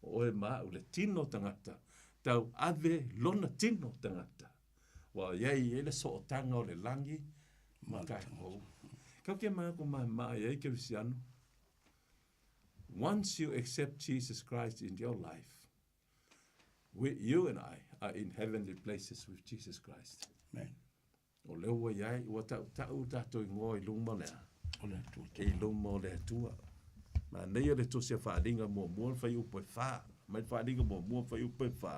o oe ma a'u, le tino tagata, tauave lona tino tagata. Ua i ai ai le sootaga o le lagi ma kākou. Kau ke mākou māmā i ai Kerisiano. Once you accept Jesus Christ in your life, we, you and I are in heavenly places with Jesus Christ. Amen. O lea ua i ai, ua tautau tatou igoa i luma lea. O le Atua. I luma o le Atua. Manaia le tusi a Faaaliga muamua le fuaiupu e fa. Mai le Faaaliga muamua fuaiupu e fa.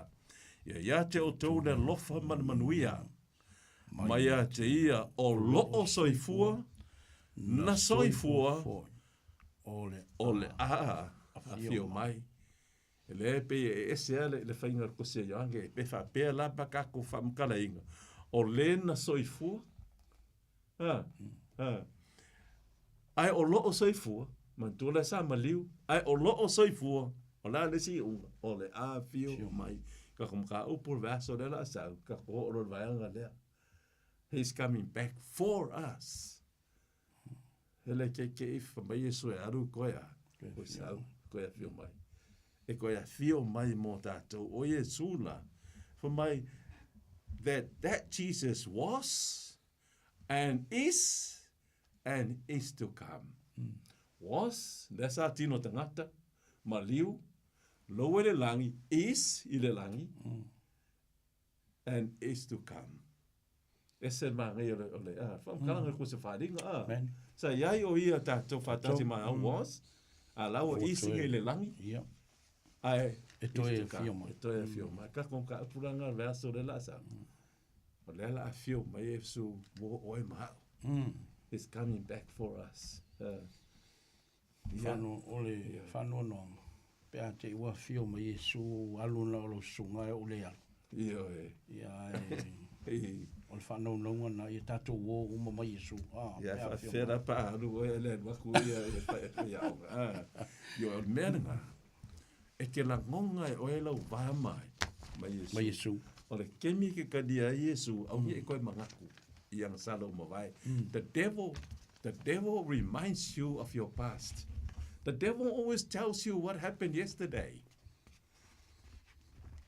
Ia ia te outou le alofa ma le manuia. Mai ia te ia o loo soifua, na soifua, o le a afio mai. E leai pei e ese lava le faiga o le kosi a Ioane, pe faapea la pa tatou faamatalaina, o le na soifua, a, a, ae o loo soifua, manatua lea sa maliu, ae o loo soifua, o le a le isi iuga? O le afio mai. Tatou mataupu o le vaiaso lea o le a sau, tatou oo loa i le vaega lea. He's coming back for us. Hele ke ke i fa mai Iesu e alu koe a, koe sau, koe afio mai. E koe afio mai mō tātou. O Iesu la, fa mai, that that Jesus was and is and is to come. Was, lea sa tino tangata, maliu, lou e le langi, is i le langi, and is to come. Ese le māngai o le, o le, ah, whakamukanga mm. ko se wharinga, ah. Amen. Sa iai o ia tātou whātasi mai au was, a lau o isi i le langi, yeah. ai, e toe e whio mai. E toe e whio mai. Ka kong ka apuranga le aso le la sa. O le ala a whio mai e su mō oe mahau. He's coming back for us. Yeah. Whano, o le yeah. whanoanoanga. Pe a te ua whio mai Iesu alu na o lau susuga e o le alu. Ioe. Ia e, o le whanaunauga na ia tātou o uma mai Iesu. Ah, ia, pe a whio mai. Whera pa alu oe le alu aku ia e whai e whai au. Ah, ioe, o le mea lena, e te lagonga e oe lau vā mai, mai Iesu. Mai Iesu. O le kemi ke kalia ai Iesu, au ni e koe mangaku i ana sala o mavae. The devil, the devil reminds you of your past. The devil always tells you what happened yesterday.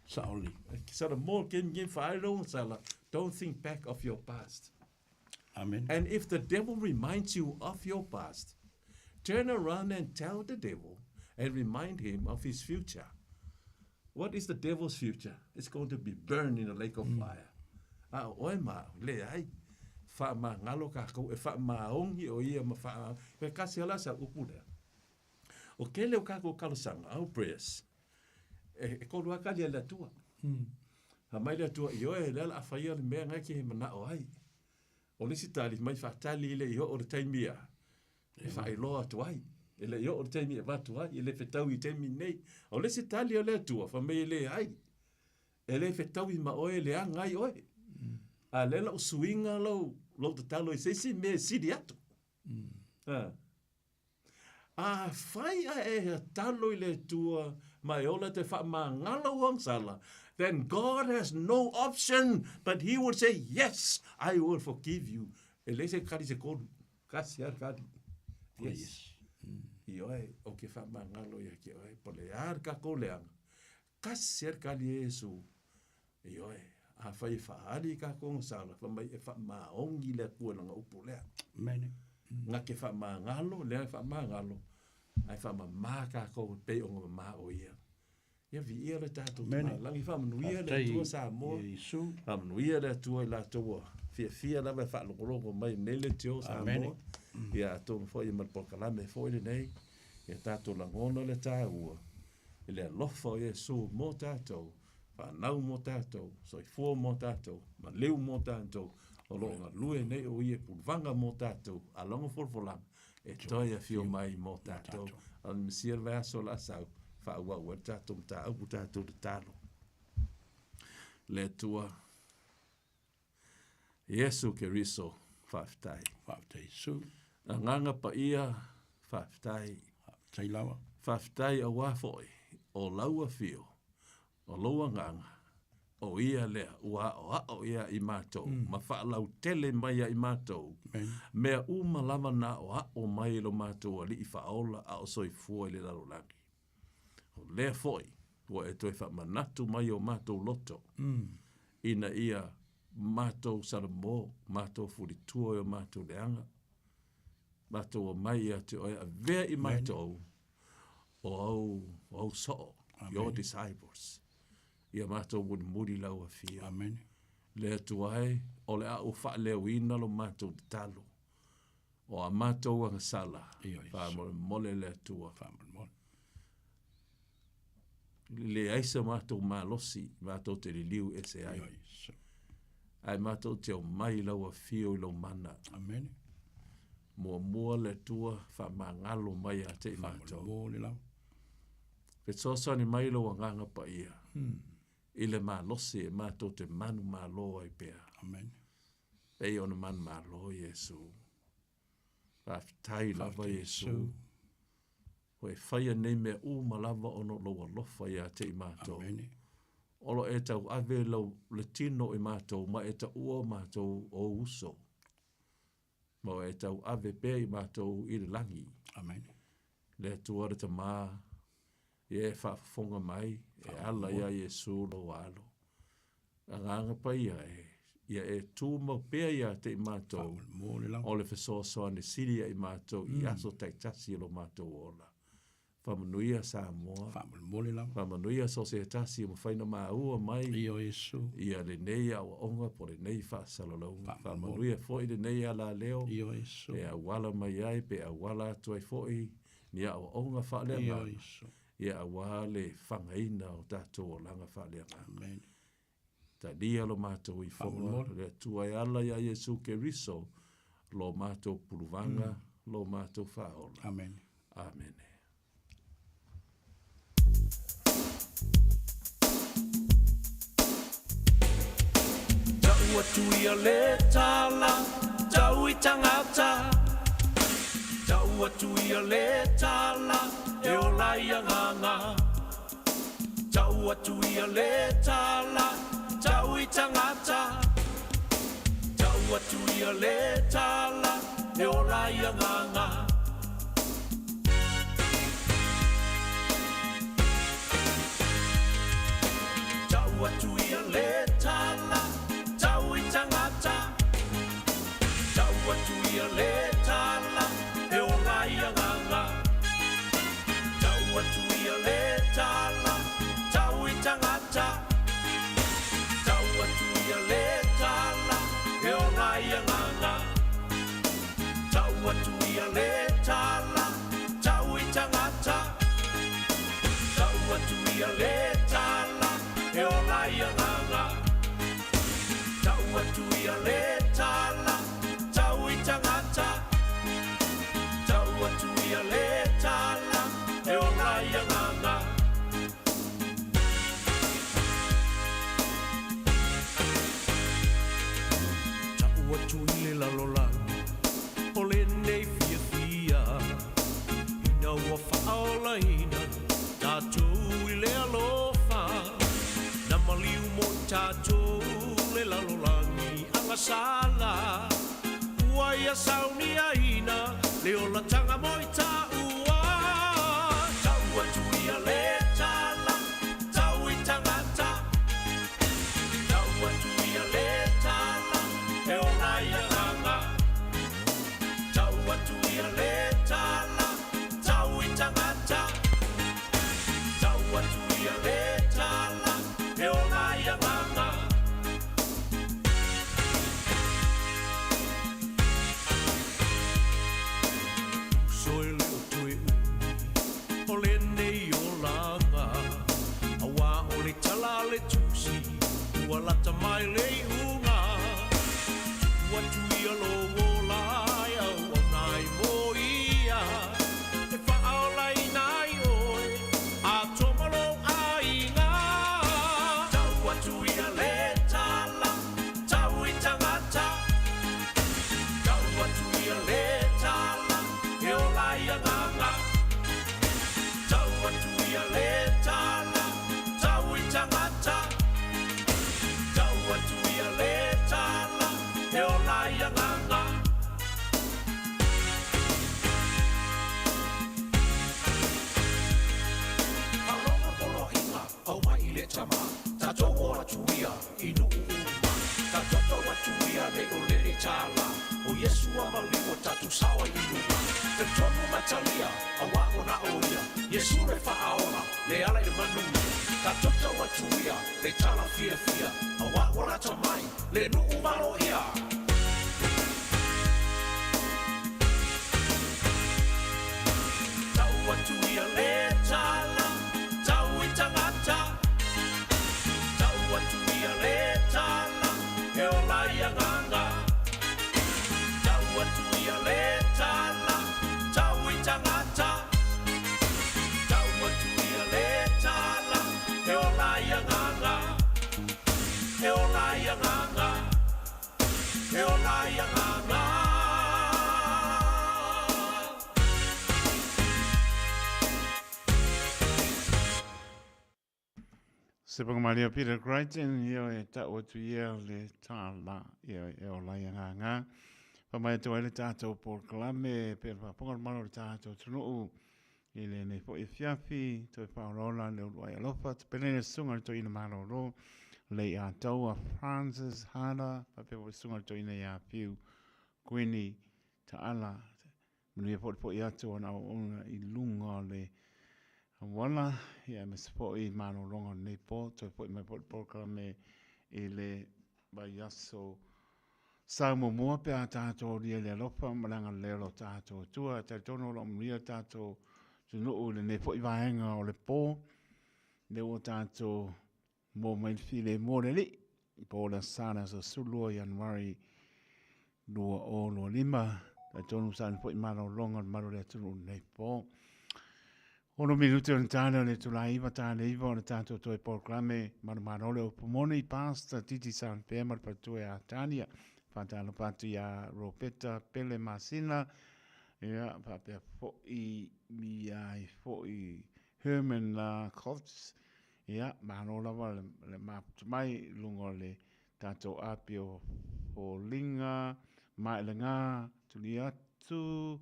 Saoli. Sala mo ke ngi whaero sala, don't think back of your past. Amen. And if the devil reminds you of your past, turn around and tell the devil and remind him of his future. What is the devil's future? It's going to be burned in the lake of fire. A o oe ma, leai, whaamangalo kākou, e whaamaongi o ia ma wha, e kasi ala sa upu lea. O ke leo kākou kalosanga, our prayers, e, e kolu akali a le Atua. Ha mai le Atua, i oe, le ala a whaia le mea ngai ke he manao ai. O le isi tali, mai whaatali i le i o le taimi a, e whaailoa atu ai. E le i oo le taimi e avatu ai, e le fetaui i taimi nei. O le isi tali o le Atua, fai mai e leai, e le fetaui ma oe, e leaga ai oe. A lea lau suiga lou, lou tatalo i se isi mea e sili atu. A. Afai ae e tatalo i le Atua ma e ola te faamagalo ua agasala, then God has no option but he will say, yes, I will forgive you. E leai se kali se kolu. Kasi lava le kali. Yes. Ioe, ou te faamagalo ia te oe, po o le a le tatou leaga, kasi lava le kali a Iesu. Ioe, afai e faaali i tatou agasala, fai mai e faamaoni le Atua i lana upu lea. Amen. Na te faamagalo, lea e faamagalo, ae faamama tatou e pei ona mama o Ia. Ia viia le tatou Tamalagi, faamanuia le Atua Samoa, faamanuia le Atua i latou ua fiafia lava e faalogologo mai i lenei leitio Samoa. Ia atonu foi ma le polokalame foi lenei, ia tatou lagona le taua i le alofa o Iesu mo tatou, fanau mo tatou, soifua mo tatou, maliu mo tatou, o lo o galue nei o Ia i puluvaga mo tatou, a lona folafolaga, e toe afio mai mo tatou. O le Mesia le vaiaso o le a sau, faaauau ai le tatou mataupu, tatou tatalo. Le Atua, Iesu Keriso, faafetai. Faafetai Iesu. Agaga Paia, faafetai. Faafetai lava. Faafetai auā foi o lau afio, o lou agaga, o ia lea ua aoao ia i matou ma faalautele mai ia i matou mea uma lava na aoao mai e lo matou Alii Faaola a o soifua i le lalolagi. O lea foi ua e toe faamanatu mai i o matou loto ina ia matou salamo, matou fulitua i o matou leaga, matou omai ia te oe, avea i matou o au, o au soo, your disciples. Ia matou mulimuli lau afio. Amen. Le Atua e, o le a ou faaleoina lo matou tatalo. O a matou agasala, faamolemole le Atua. Faamolemole. Leai se matou malosi matou te liliu ese ai. Ae matou te omai i lau afio i lou mana. Amen. Muamua le Atua faamagalo mai ia te i matou. Faamolemole lava. Fesoasoani mai lou Agaga Paia i le malosi e matou te manumalo ai pea. Amen. Pei ona manumalo Iesu. Faafetai lava Iesu. Ua e faia nei mea uma lava ona o lou alofa ia te i matou. Amene. O lo e tauave lau, le tino i matou ma e taua o matou o ou uso. Ma ua e tauave pea i matou i le lagi. Amene. Le Atua le Tama, ia e faafofoga mai, e ala iā Iesu lou alo. Agaga Paia e, ia e tumau pea ia te i matou, o le fesoasoani sili ia i matou i aso taitasi o lo matou ola. Faamanuia Samoa. Faamolemole lava. Faamanuia so o se tasi ua mafai ona maua mai. Ioe Iesu. Ia lenei aoaoga po o lenei faasalalauga. Faamanuia foi lenei alaleo. Ioe Iesu. E auala mai ai pe auala atu ai foi ni aoaoga faaleagaga. Ioe Iesu. Ia aua le fagaina o tatou olaga faaleagaga. Amen. Talia lo matou ifoga, le Atua e ala iā Iesu Keriso, lo matou puluvaga, lo matou faaola. Amene. Amene. Tau atu ia le tala, tau i tangata. Tau atu ia le tala, e ola i agaga. Tau atu ia le tala, tau i tangata. Tau atu ia le tala, e ola i agaga. Tau atu ia le tala, tau i tangata. Tau atu ia le tala, e ola i agaga. Tau atu ia le tala, tau i tangata. Tau atu ia le tala, e ola i agaga. Tau atu ia le tala, tau i tangata. Tau atu ia le tala, e ola i agaga. Tau atu ia le tala, tau i tangata. ia sauniaina le olataga mo i taua. Tau atu ia le tala, tau i tagata. Tau atu ia le tala, e ola i agaga. Tau atu ia le tala, tau i tagata. Tau atu ia le tala, e ola i agaga. Uso e le o toe umi o lenei olaga, auā o le tala a le Tusi ua lata mai le iuga. Tuu atu ia lou ola e auauna ai mo ia, e faaolaina ai oe atoa ma lou aiga. Tau atu ia le tala, tau i tagata. Tau atu ia le tala, e ola i agaga. Tau atu ia le tala, tau i tagata. Tau atu ia le tala, e ola i agaga. Faalogo poloaiga, aumai i le tama, tatou o atu ia i nuu uma. Tatou tau atu ia nei o lenei tala, o Iesu a maliu o tatou sao ai i luma. Talitonu ma talia, auā ua na o ia, Iesu le Faaola, le ala i le manuia. Tatou tau atu ia le tala fiafia, auā ua lata mai le nuu maloia. Tau atu ia le tala, tau i tagata. Tau atu ia le tala, e ola i agaga. Tau atu ia le tala, tau i tagata. Tau atu ia le tala, e ola i agaga. E ola i agaga. E ola i agaga. Se panga Peter Crichton, ia e tau atu ia le tala, ia e ola i agaga. Fa mai atu ai le tātou polokalame, pe le faafofoga le malo o le tātou atunuu, i lenei foi afiafi, toe faaolaola le uluai alofa, tapena le susuga i le toeaina malolo, Leiataua Francis Hada, faapea foi le susuga i le toeaina ia Fiu Kuini Taala, manuia foi le foi atu o ana auauna i luga o le auala, ia aemaise foi malologa o lenei po, toe foi mai foi le polokalame i le vaiaso sau muamua pe a tatou aulia i le alofa ma le agalelei o lo tatou Atua. E talitonu o lo o manuia le tatou atunuu i lenei foi vaega o le po, lea ua tatou maua mai le filemu o le Alii, po o le Aso Sa le aso 12 Ianuari 2025. Talitonu sa foi malologa o le malu o le atunuu i lenei po. Ono minute o le tala o le itula e 9 tala 9 o le tatou toe polokalame manumalo le upu moni Pastor Titi Sanpea ma le faletua ia Tania. Faatalofa atu ia Ropeta Pele Masina, ia faapea foi ia ai foi Herman Kotz, ia malo lava le, le maputu mai i luga o le tatou api o foliga, Maelega, tuli atu,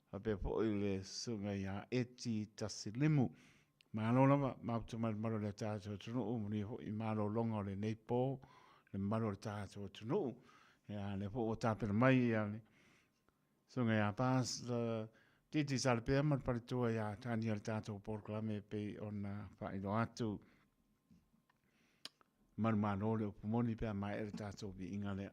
faapea foi le susuga ia Eti Tasilimu. Malo lava, maputu mai le mamalu o le tatou atunuu, manuia foi malologa o lenei po, le mamalu o le tatou atunuu. Ia, lea foi ua tapena mai ia le susuga ia Pastor Titi Salepea ma le faletua ia Tania le tatou polokalame e pei ona faailoa atu. Manumalo le upu moni pe a maea le tatou viiga lea.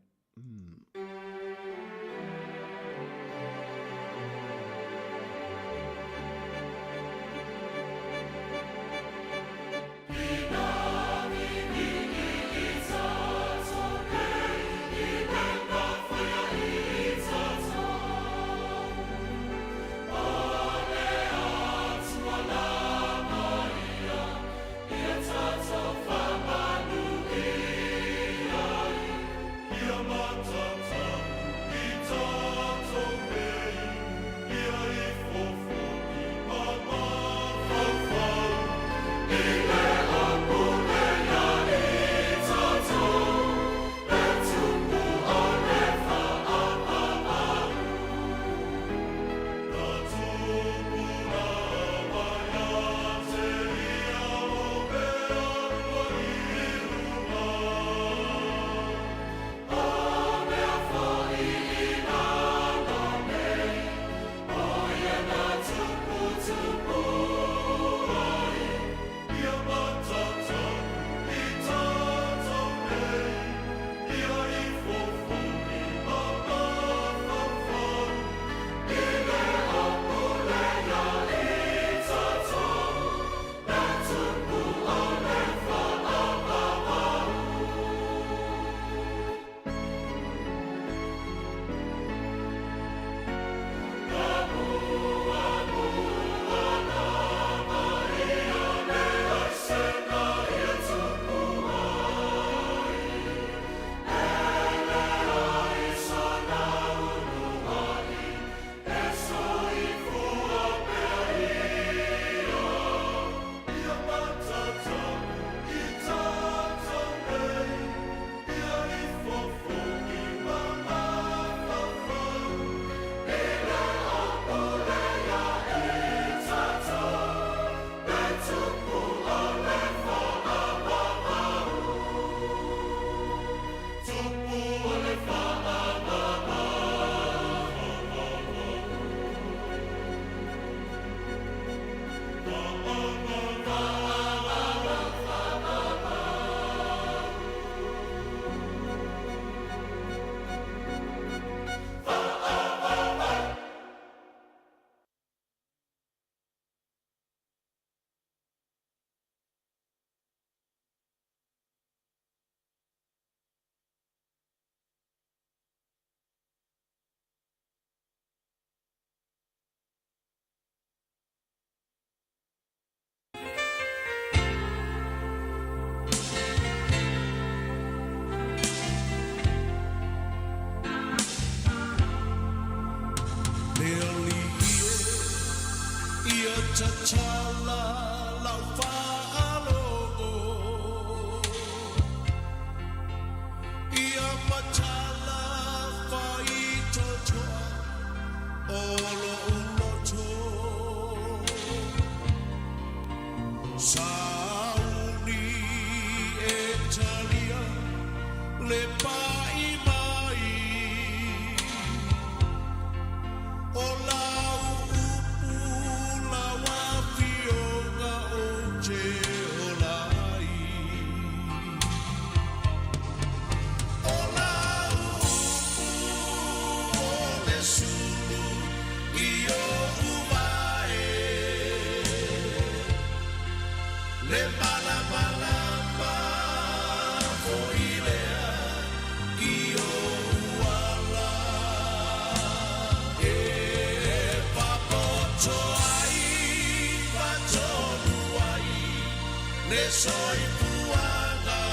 tatala lau faalogo Ia matala faitotoa o lo'u loto Sauni e talia le pa'i mai O lau upu lau afioga ou te ola ai O lau upu o le sulu i o'u vae Le malamalama foi lea i o'u ala E papoto ai ma tonu ai le soifuaga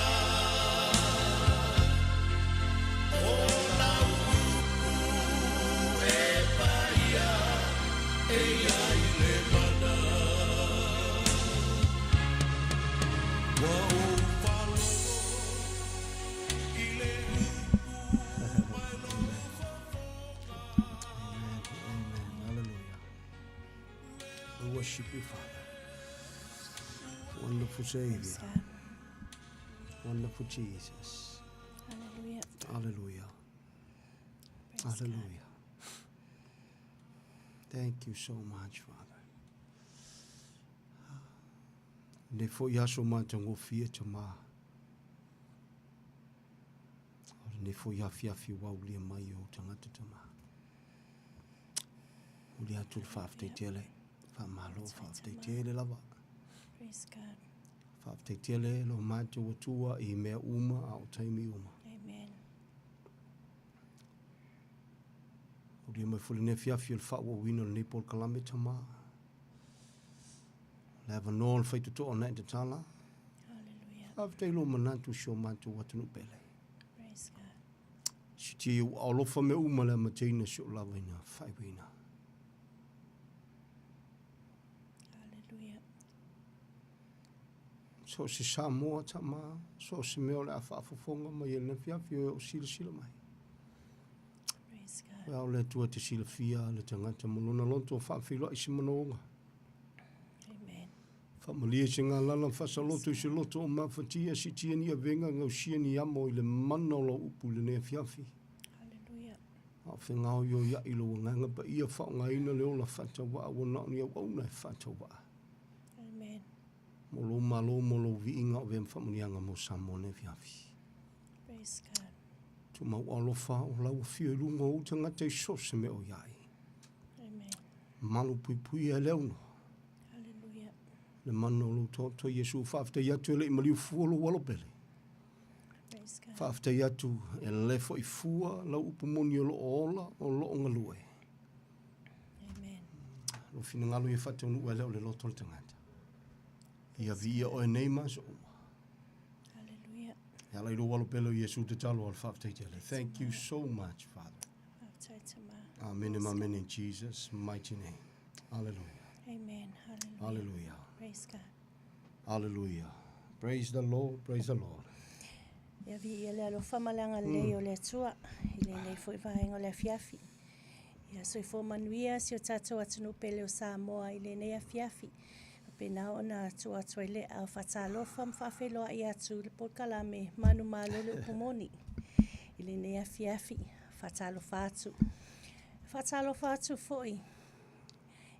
O lau upu e paia e i ai le mana Ua ou faalogo i le upu mai lou fofoga Amen. Amen. Hallelujah. We worship you, Father. Wonderful Praise Savior. God. Wonderful Jesus. Hallelujah. Hallelujah. Praise God. Hallelujah. Thank you so much, Father. Le fo i aso matagofie Tamā. O lenei foi afiafi ua aulia mai o tagata Tamā. Uli atu le faafetai tele. Faamalo faafetai tele lava. Praise God. Faafetai tele lo matou Atua i mea uma a o taimi uma. Amen. Aulia mai foi lenei afiafi o le faaauauina o lenei polokalame Tamā. Le avanoa o le faitotoa na e tatala. Hallelujah. Faafetai lo manatu si o matou atunuu pele. Praise God. Sitia i ou aalofa mea uma le amataina si o lava ina faaiuina. Hallelujah. So o se Samoa Tamā, so o se mea o le a faafofoga mai e lenei afiafi o e o silasila mai. Praise God. O ao le Atua te silafia le tagata ma lona loto o faafeiloai se manaoga. Amen. Faamalie se galala ma faasaloto i se loto o mafatia siitia ni avega gausia ni amo i le mana o lau upu i lenei afiafi. Hallelujah. A o fegaoioia'i lou agaga paia faaaogaina le ola faatauvaa ua na o ni auauna e faatauvaa. Amen. Mo lou malo mo lou viiga o avea ma faamanuiaga mo Samoa nei afiafi. Praise God. Tumau alofa o lau afio i luga o ou tagata i so o se mea o i ai. Amen. Malu puipuia e le aunoa. Hallelujah. Le mana o lou toatoa Iesu faafetai atu e le'i maliu fua lou alo pele. Praise God. Faafetai atu e le fo'i fua lau upu moni o loo ola o loo galue. Amen. Lou finagalo ia faataunuu ai lea o le loto o le tagata. Ia viia oe nei ma aso uma. Hallelujah. E ala i lou alo pele o Iesu tatalo o le faafetai tele. Thank you so much, Father. Faafetai Tamā. Amen and amen in Jesus' mighty name. Hallelujah. Amen. Hallelujah. Hallelujah. Praise God. Hallelujah. Praise the Lord. Praise the Lord. Ia viia le alofa ma le agalelei o le Atua i lenei foi vaega o le afiafi. Ia soifua manuia si o tatou atunuu pele o Samoa i lenei afiafi. Faapena ona tuu atu ai le aao faatalofa ma faafeiloai atu i le polokalame manumalo le upu moni i lenei afiafi. Faatalofa atu. Faatalofa atu foi i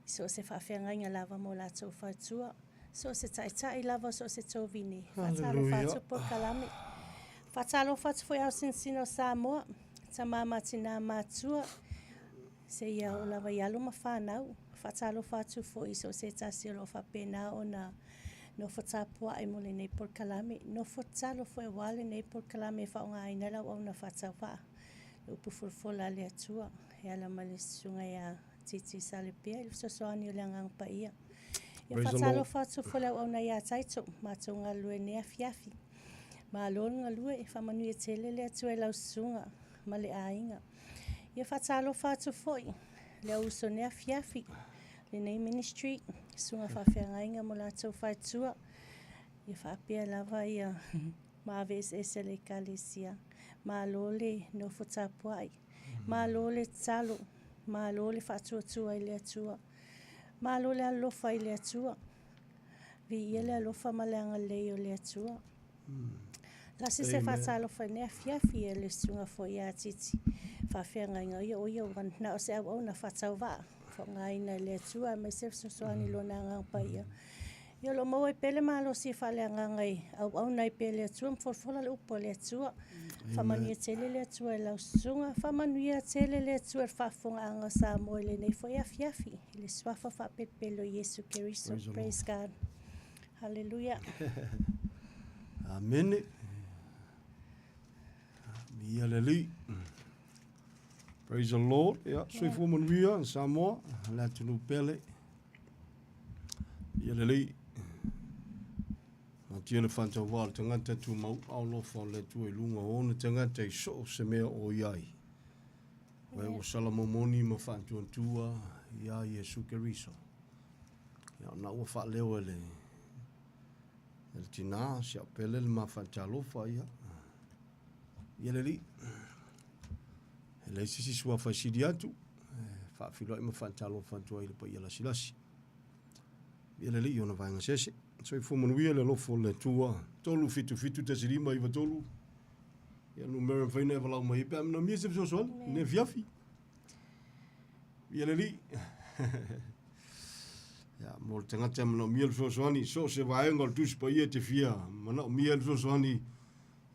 so o se faafeagaiga lava mo latou fautua, so o se taitai lava, so o se tovine. Faatalofa atu Hallelujah. polokalame. Faatalofa atu foi ao sinosino o Samoa, tamā ma tinā matua, seia oo lava i alo ma fanau. Faatalofa atu foi i so o se tasi o loo faapena ona nofo tapua'i mo lenei polokalame. Nofo tatalo foi auā lenei polokalame e faaaogāina ai le auauna faatauvaa. Le upu folafola a le Atua e ala mai le susuga iā Titi Salepea i le fesoasoani o le Agaga Paia. Ia Praise the Lord. faatalofa atu foi le auauna iā Taito, matou galulue i lenei afiafi. Malo le galue, faamanuia tele le Atua i lau susuga ma le aiga. Ia faatalofa atu foi le au uso nei afiafi, lenei ministry, susuga faafeagaiga ma o latou faletua, ia faapea lava ia maave eseese a le Ekalesia. Malo le nofo tapuai, malo le tatalo, malo le faatuatua i le Atua, malo le alolofa i le Atua. Viia le alofa ma le agalelei o le Atua. Lasi se faatalofa i lenei afiafi e le susuga foi ia Titi faafeagaiga ia o ia ua na o se auauna faatauvaa faaaogaina e le Atua aemaise le fesoasoani i lona agaga paia. Ia o lo o maua ai pea le malosi e faaleagaga e auauna ai pea le Atua ma folafola le upu a le Atua. Faamanuia tele le Atua i lau susuga, faamanuia tele le Atua i le faafofogaaga a Samoa i lenei foi afiafi i le suafa faapelepele o Iesu Keriso. Praise God. Haleluia. Amene. Viia le Alii. Praise the Lord. Ia, soifua manuia Samoa, le atunuu pele. Viia le Alii. Matia le whantaua o le tangata tumau au lofa o le Atua i lunga o ona tagata i so o se mea o i ai. Wai ua salamomoni ma whaantuantua ia Iesu Keriso. Ia, ona ua faaleo e le, e le tinā, si au pele le mafaatalofa, ia. Ia le alii. E leai se isi suafa e sili atu, e faafiloai ma faatalofa atu ai i le paia lasilasi. Ia le alii i ona vaega sese. Soifua manuia le alofa o le Atua. 3 7 7 1 5 9 3. Ia numera e mafai ona e valaau mai ai pe a manaomia se fesoasoani i lenei afiafi. Ia le Alii. Ia, mo le tagata e manaomia le fesoasoani, so o se vaega o le Tusi Paia e te fia manaomia le fesoasoani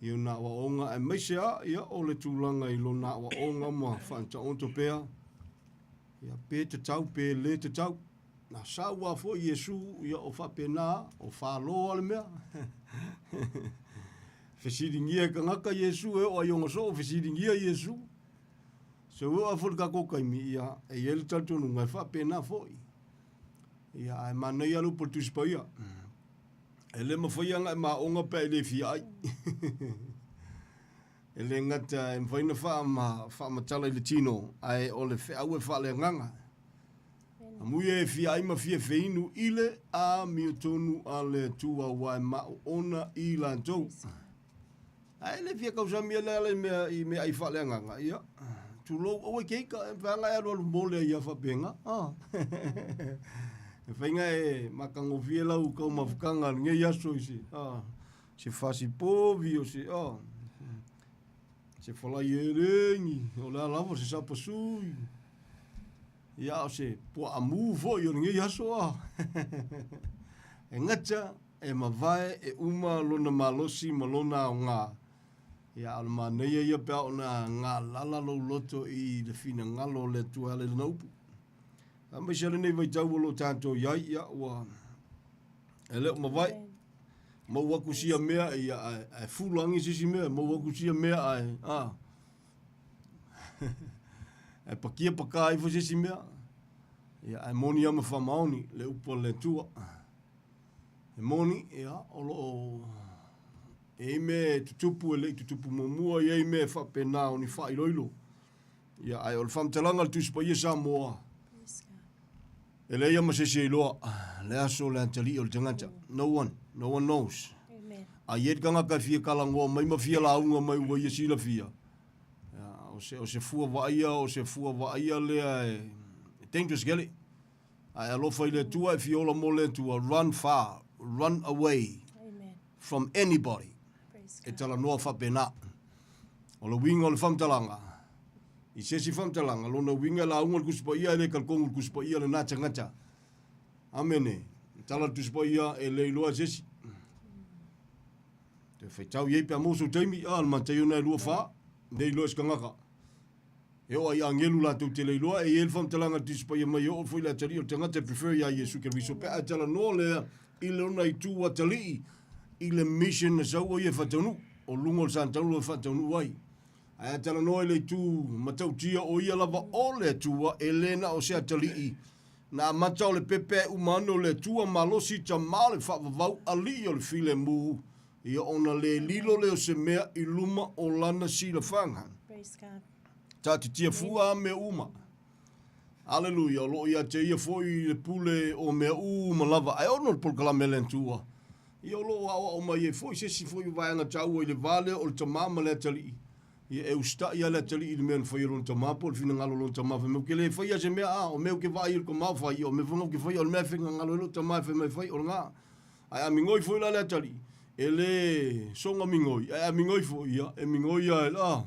i ona aoaoga, aemaise lava ia, o le tulaga i lona aoaoga ma faataoto pea, ia, pe tatau pe le tatau. Na sau lava foi Iesu, ia, o faapena, o falo lava le mea. Fesiligia e tagata Iesu, e oo lava i ona soo, fesiligia Iesu. Se ua oo foi le tatou taimi, ia, e i ai le talitonuga e faapena foi. Ia, ae manaia le upu a le Tusi Paia. E le mafai ona e maoga pe a e le fia ai. E le gata e mafai ona faama, faamatala i le tino, ae o le feau e faaleagaga. Amuia e fia ai ma fia feinu i le amiotonu a le Atua aua e maoona i latou. Ae le fia kausami e le ala i mea i meaai faaleagaga, ia, tulou, aua e te ika, e mafai lava ona e alualu mole ai ia faapena, a. E mafai ona e matagofie lau taumafataga i lenei aso i se, a, se fasipovi o se, a, se falai elegi, o le a lava se sapasui, ia, o se puaa mu foi o lenei aso, a. E gata E mavae e uma lona malosi ma lona aoga. Ia, a o le manaia ia pe a oo ina galala lou loto i le finagalo o le Atua e ala i lana upu. Aemaise lenei vaitau o lo o tatou i ai, ia, ua e le o mavae. Maua atu sia mea, ia, ae, ae fula agi se isi mea, maua atu sia mea, ae, a. Ae pakia pakā ifo se isi mea. Ia, ae moni lava ma faamaoni le upu a le Atua. E moni, ia, o lo o e i ai mea e tutupu e le i tutupu muamua, e i ai mea e faapena o ni faailoilo. Ia, ae o le faamatalaga a le Tusi Paia Samoa, e leai lava ma se isi e iloa le aso o le atalii o le tagata. No one, no one knows. A i ai le tagata e fia talanoa mai ma fia lauga mai ua ia silafia, ia, o se, o se fua vaaia, o se fua vaaia lea e, e dangerous kele. Ae alofa i le Atua e fia ola mo le Atua, run far, run away Amen. from anybody. E talanoa faapena. O le uiga o le faamatalaga, i se isi faamatalaga, lona uiga e lauga le Tusi Paia e le talitonu i le Tusi Paia lena tagata. Amene. E tala le Tusi Paia e le iloa e se isi. Toe faitau i ai pe a maua sou taimi, a, le Mataio lena e 24, le iloa e se tagata. E oo ai agelu latou te le iloa, e i ai le faamatalaga a le Tusi Paia mai e oo foi le atalii o le tagata e prefer iā Iesu Keriso pe a e talanoa lea i lona itu atalii i le mission na sau o ia e faataunuu, o luga o le satauro e faataunuu ai. Ae a talanoa i le itu matautia o ia lava o le Atua e le na o se atalii na amata o le pepe ae uma ane o le Atua malosi tama o le faavavau alii o le filemu ia ona le lilo lea o se mea i luma o lana silafaga. Taatitia fua a mea uma. Aleluia, o loo ia te ia foi le pule o mea uma lava, ae ona o le polokalame a le Atua. Ia o loo aoao mai ai foi se isi foi vaega taua i le va lea o le tama ma le atalii. Ia e usitai lava le atalii i le mea na faia e lona tama po o le finagalo o lona tama. Fai mai, ou te le faia se mea a, o mea ou te vaai i le tama o fai, ia o mea foi na ou te faia, o le mea e finagalo ai lou tama e fai mai fai, o lena. Ae a migoi foi la le atalii, e le soga migoi, ae a migoi foi, ia e migoi lava e la.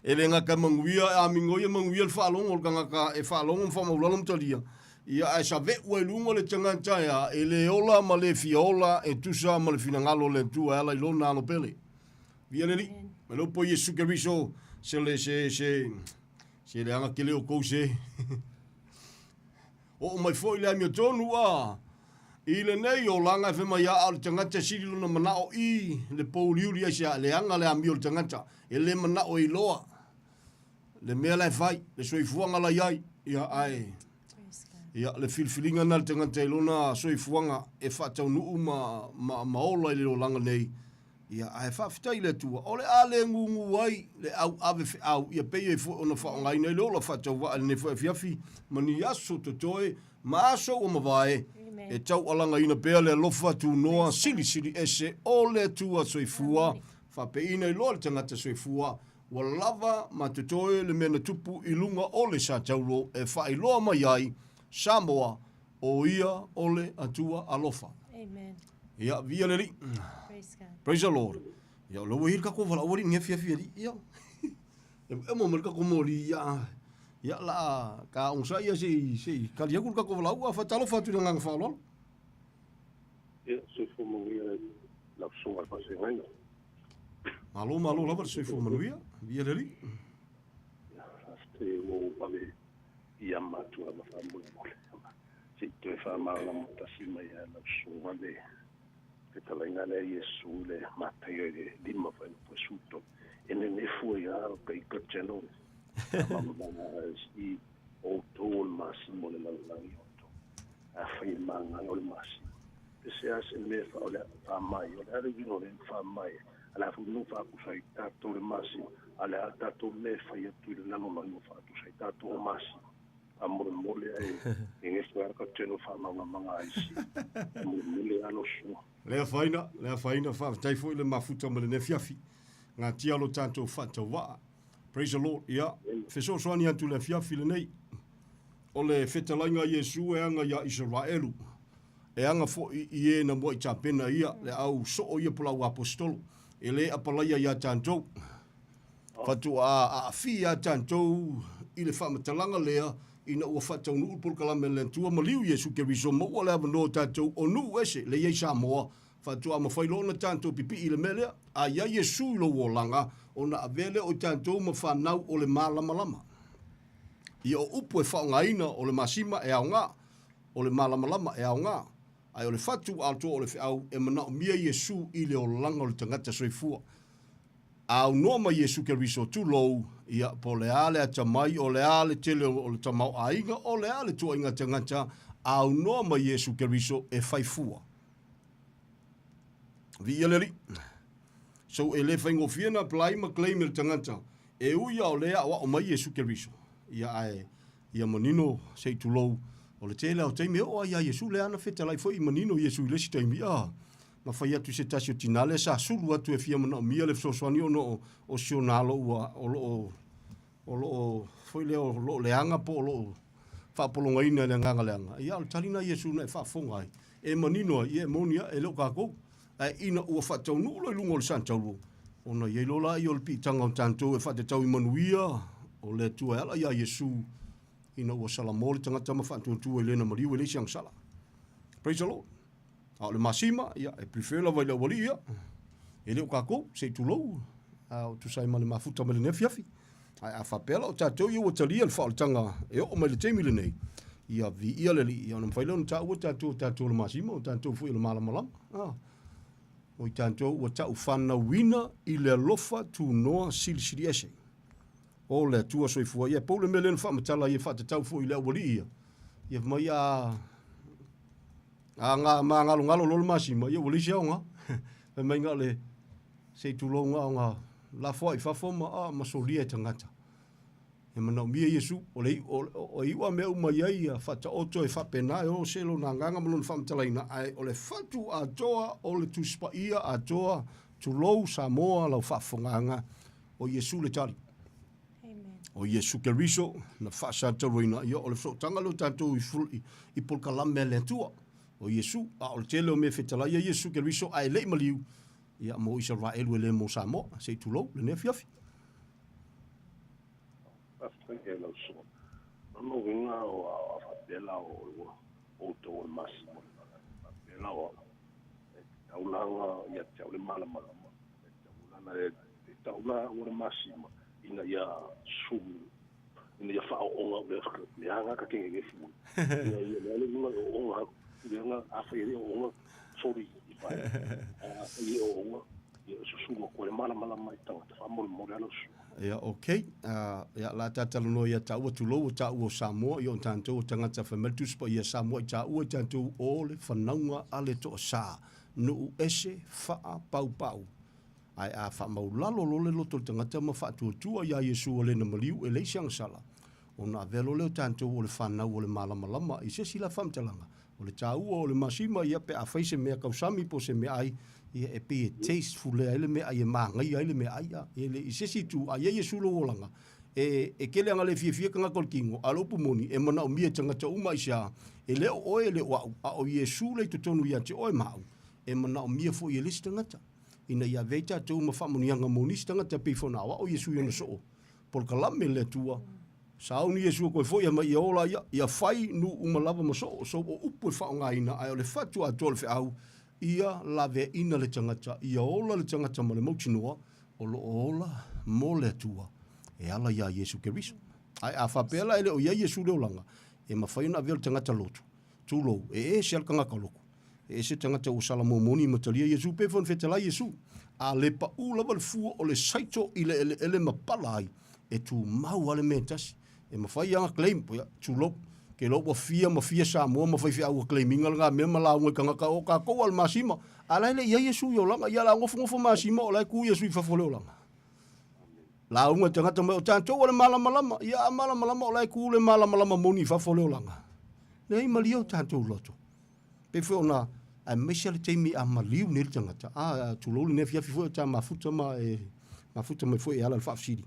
E le gata e manuia, a migoi e manuia le faalogo o le tagata e faalogo ma faamaulalo ma talia, ia ae save'u ai luga le tagata e a, e le ola ma le fia ola e tusa ma le finagalo o le Atua e ala i Lona alo pele. Viia le Alii. Mai le upu a Iesu Keriso, se le se se se leaga tele o kou se. Oo mai foi le amiotonu a i lenei olaga e fai mai a o le tagata e sili lona manao i le pouliuli ai se a leaga le amio o le tagata e le manao e iloa le mea la e fai le soifuaga la iai ia ae ia le filifiliga na le tagata i lona soifuaga e faataunuu ma, ma, ma ola i le olaga nei Ia, ae faafetai i le Atua, o le a le gugu ai le au ave feau, ia pei ai foi ona faaaogaina ai le ola faatauvaa i lenei foi afiafi, ma ni aso totoe, ma aso ua mavae, e taualagaina pea le alofa tunoa silisili ese o le Atua soifua, faapeina ai loa le tagata soifua, ua lava ma totoe le mea na tupu i luga o le Sataulo e faailoa mai ai, Samoa, o ia o le Atua alofa. Amen. Ia, viia le Alii. Praise God. Praise the Lord. Ia, o la ua i ai le tatou valaau alii i lenei afiafi alii. Ia, e emo ma le tatou moli, ia, ia, la a, ta onosai ia se i, se i kali atu le tatou valaau, a faatalofa atu i le agaga faaaloalo. Ia, soifua manuia lau susuga i le faafeagaiga. Malo, malo lava le soifua manuia. Viia le Alii. Ia, faafetai ua ou vave piiama atu lava faamolemole. Se i toe faamalamalama tasi mai lava e lau susuga le fetalaiga lea a Iesu i le Mataio i le 5 fuaiupu e 13. E nenefu ai lava ka ika channel faamalamalama i outou o le masima o le lalolagi outou. Afai e magaga o le masima, pe se a se mea faamai, o le a le uiga o le faamai, a le a foi no faatusa ai tatou le masima, a le a tatou mea e fai atu i le lalolagi ua faatusa ai tatou o masima. Faamolemole ae e gese lava ka tino faamalamalamaga ai si faamolemole alo susuga. Le afaina, le afaina, faafetai foi le mafuta ma lenei afiafi. Gatia lo tatou faatauvaa. Praise the Lord. Ia, fesoasoani atu le afiafi lenei. O le fetalaiga a Iesu e aga iā Isaraelu, e aga foi i e na mua'i tapena ia le au soo ia po o le au aposetolo, e le apalaia iā tatou. Faatoa aafia iā tatou i le faamatalaga lea ina ua faataunuu le polokalame a le Atua maliu Iesu Keriso maua le avanoa o tatou o nuu ese le i ai Samoa faatoa mafai loa ona tatou pipii i le mea lea. A i ai Iesu i lou olaga ona avea lea o tatou ma fanau o le malamalama. Ia o upu e faaaogaina o le masima e aoga, o le malamalama e aoga, ae o le fatu atoa o le feau e manaomia Iesu i le olaga o le tagata soifua. A aunoa mai Iesu Keriso, tulou, ia, po o le a le atamai, o le a le tele o le tamaoaiga, o le a le tuuaiga tagata, a aunoa mai Iesu Keriso e fai fua. Viia le Alii. So, e le faigofie ona apply ma claim e le tagata, e ui lava o lea e aoao mai Iesu Keriso, ia, ae ia manino, se i tulou, o le tele lava o taimi e oo lava ia Iesu, lea na fetalai foi i manino Iesu i le isi taimi, a, na fai atu i se tasi o tina lea sa sulu atu e fia manaomia le fesoasoani ona o si ona alo ua, o lo o, o lo o, foi lea o lo o leaga po o lo o faapologaina e le agaga leaga. Ia, o le tali lena a Iesu na e faafofoga ai, e manino ai, ia e moni lava, e le o kākou. Ae ina ua faataunuu loa i luga o le Santauro, ona i ai loa lea o le piitaga o tatou e faatatau i manuia o le Atua e ala iā Iesu, ina ua salamo le tagata ma faatuatua i lena maliu e leai se agasala. Praise the Lord. A o le masima, ia, e prefer lava i le aualii ia. E le o kākou, se i tulou, a o tusa ai ma le mafuta mai lenei afiafi. Ae a faapea la o tatou ia ua talia le faaolataga e oo mai le taimi lenei, ia viia le Alii, ia ona mafai lea ona taua tatou o tatou o le masima, o tatou foi o le malamalama. Ah. O i tatou ua taufanauina i le alofa tunoa silisili ese. O le Atua soifua. Ia pau le mea lea na faamatala ai e faatatau foi i le aualii ia. Ia fai mai a a nga magalogalo loa le masima, ia ua leai se aoga. Fai mai na o le se i tulou na o na lafoai i fafo ma, a, ma solia e tagata. E manaomia Iesu, o le iʻu, o, e iʻu a mea uma i ai ia faataoto e faapena e o se lona agaga ma lona faamatalaina, ae o le fatu atoa o le Tusi Paia atoa, tulou Samoa lau faafofogaaga, o Iesu le tali. Amen. O Iesu Keriso na faasataroina, ia o le fesootaga lea o tatou i, i, i polokalame a le Atua. O Iesu, a o le tele o mea e fetalai ai Iesu Keriso ae le i maliu, ia mo Isaraelu e le mo Samoa. Se i tulou lenei afiafi. Faafetai e lau susuga. O lona uiga a faapea la o outou o le masima o le faapea la o au, e tatau la ona ia te au le malamalama, e tatau la e tau la au o le masima ina ia sulu, ina ia faaooga le aga ka kegegefu. Ina ia le ale uiga e ooga atu, le aga afai e le ooga, sorry i fai. Afai e ooga, ia susunu atu ai le malamalama i tagata faamolemole a lau susuga. Ia, ok. Ia, la ta talanoa ia taua, tulou o taua o Samoa, ia o tatou o tagata fai mai le Tusi Paia Samoa i taua i tatou o le fanauga a le toasa, nuu ese, faa, paupau. Ae a faamaulalo loa le loto o le tagata ma faatuatua iā Iesu o lena maliu e leai se agasala, ona avea loa lea o tatou o le fanau o le malamalama i se isi la faamatalaga, O le taua o le masima, ia, pe a fai se mea tausami po o se meaai, ia, e pei e tasteful ai le meaai e manaia ai le meaai, a. E le, i se isi itu, a i ai Iesu lou olaga, e, e tele ana le fiafia tagata o le tino, a o le upu moni, e manaomia e tagata uma aisea, e le o oe e le o au, a o Iesu lea i totonu ia te oe ma au, e manaomia foi e le isi tagata, ina ia avea ai tatou ma faamanuiaga mo nisi tagata e pei foi ona aoao Iesu i ona soo polokalame le Atua. Sauni Iesu e koe foi a mai ia ola ia, ia fai nuu uma lava ma soo, sou o upu e faaaogaina, ae o le fatu atoa o le feau, ia laveaina le tagata, ia ola le tagata ma le mautinoa, o lo o ola mo le Atua, e ala iā Iesu Keriso. Ae a faapea la e le o i ai Iesu le olaga, e mafai ona avea le tagata lotu, tulou, e ese a le tagata lotu, E ese tagata ua sala momoni ma talia Iesu pei foi ona fetalai Iesu. A le paʻu lava le fua o le saito i le eleele ma pala ai, e tumau lava le mea e tasi. E mafai lava ona claim, ia, tulou, ke iloa ua fia ma fia Samoa ma faifeau ua claim ina lena mea ma lauga i tagata o tatou a le masima. A la e le i ai Iesu i olaga, ia la nofonofo masima o la e tu Iesu i fafo o le olaga. Lauga i tagata mai o tatou a le malamalama, ia a malamalama o la e tu le malamalama moni i fafo o le olaga. Leai malie o tatou loto. Pei foi ona aemaise le taimi a maliu nei le tagata, a, tulou lenei afiafi foi o ta mafuta ma e mafuta mai foi e ala i le faafesili.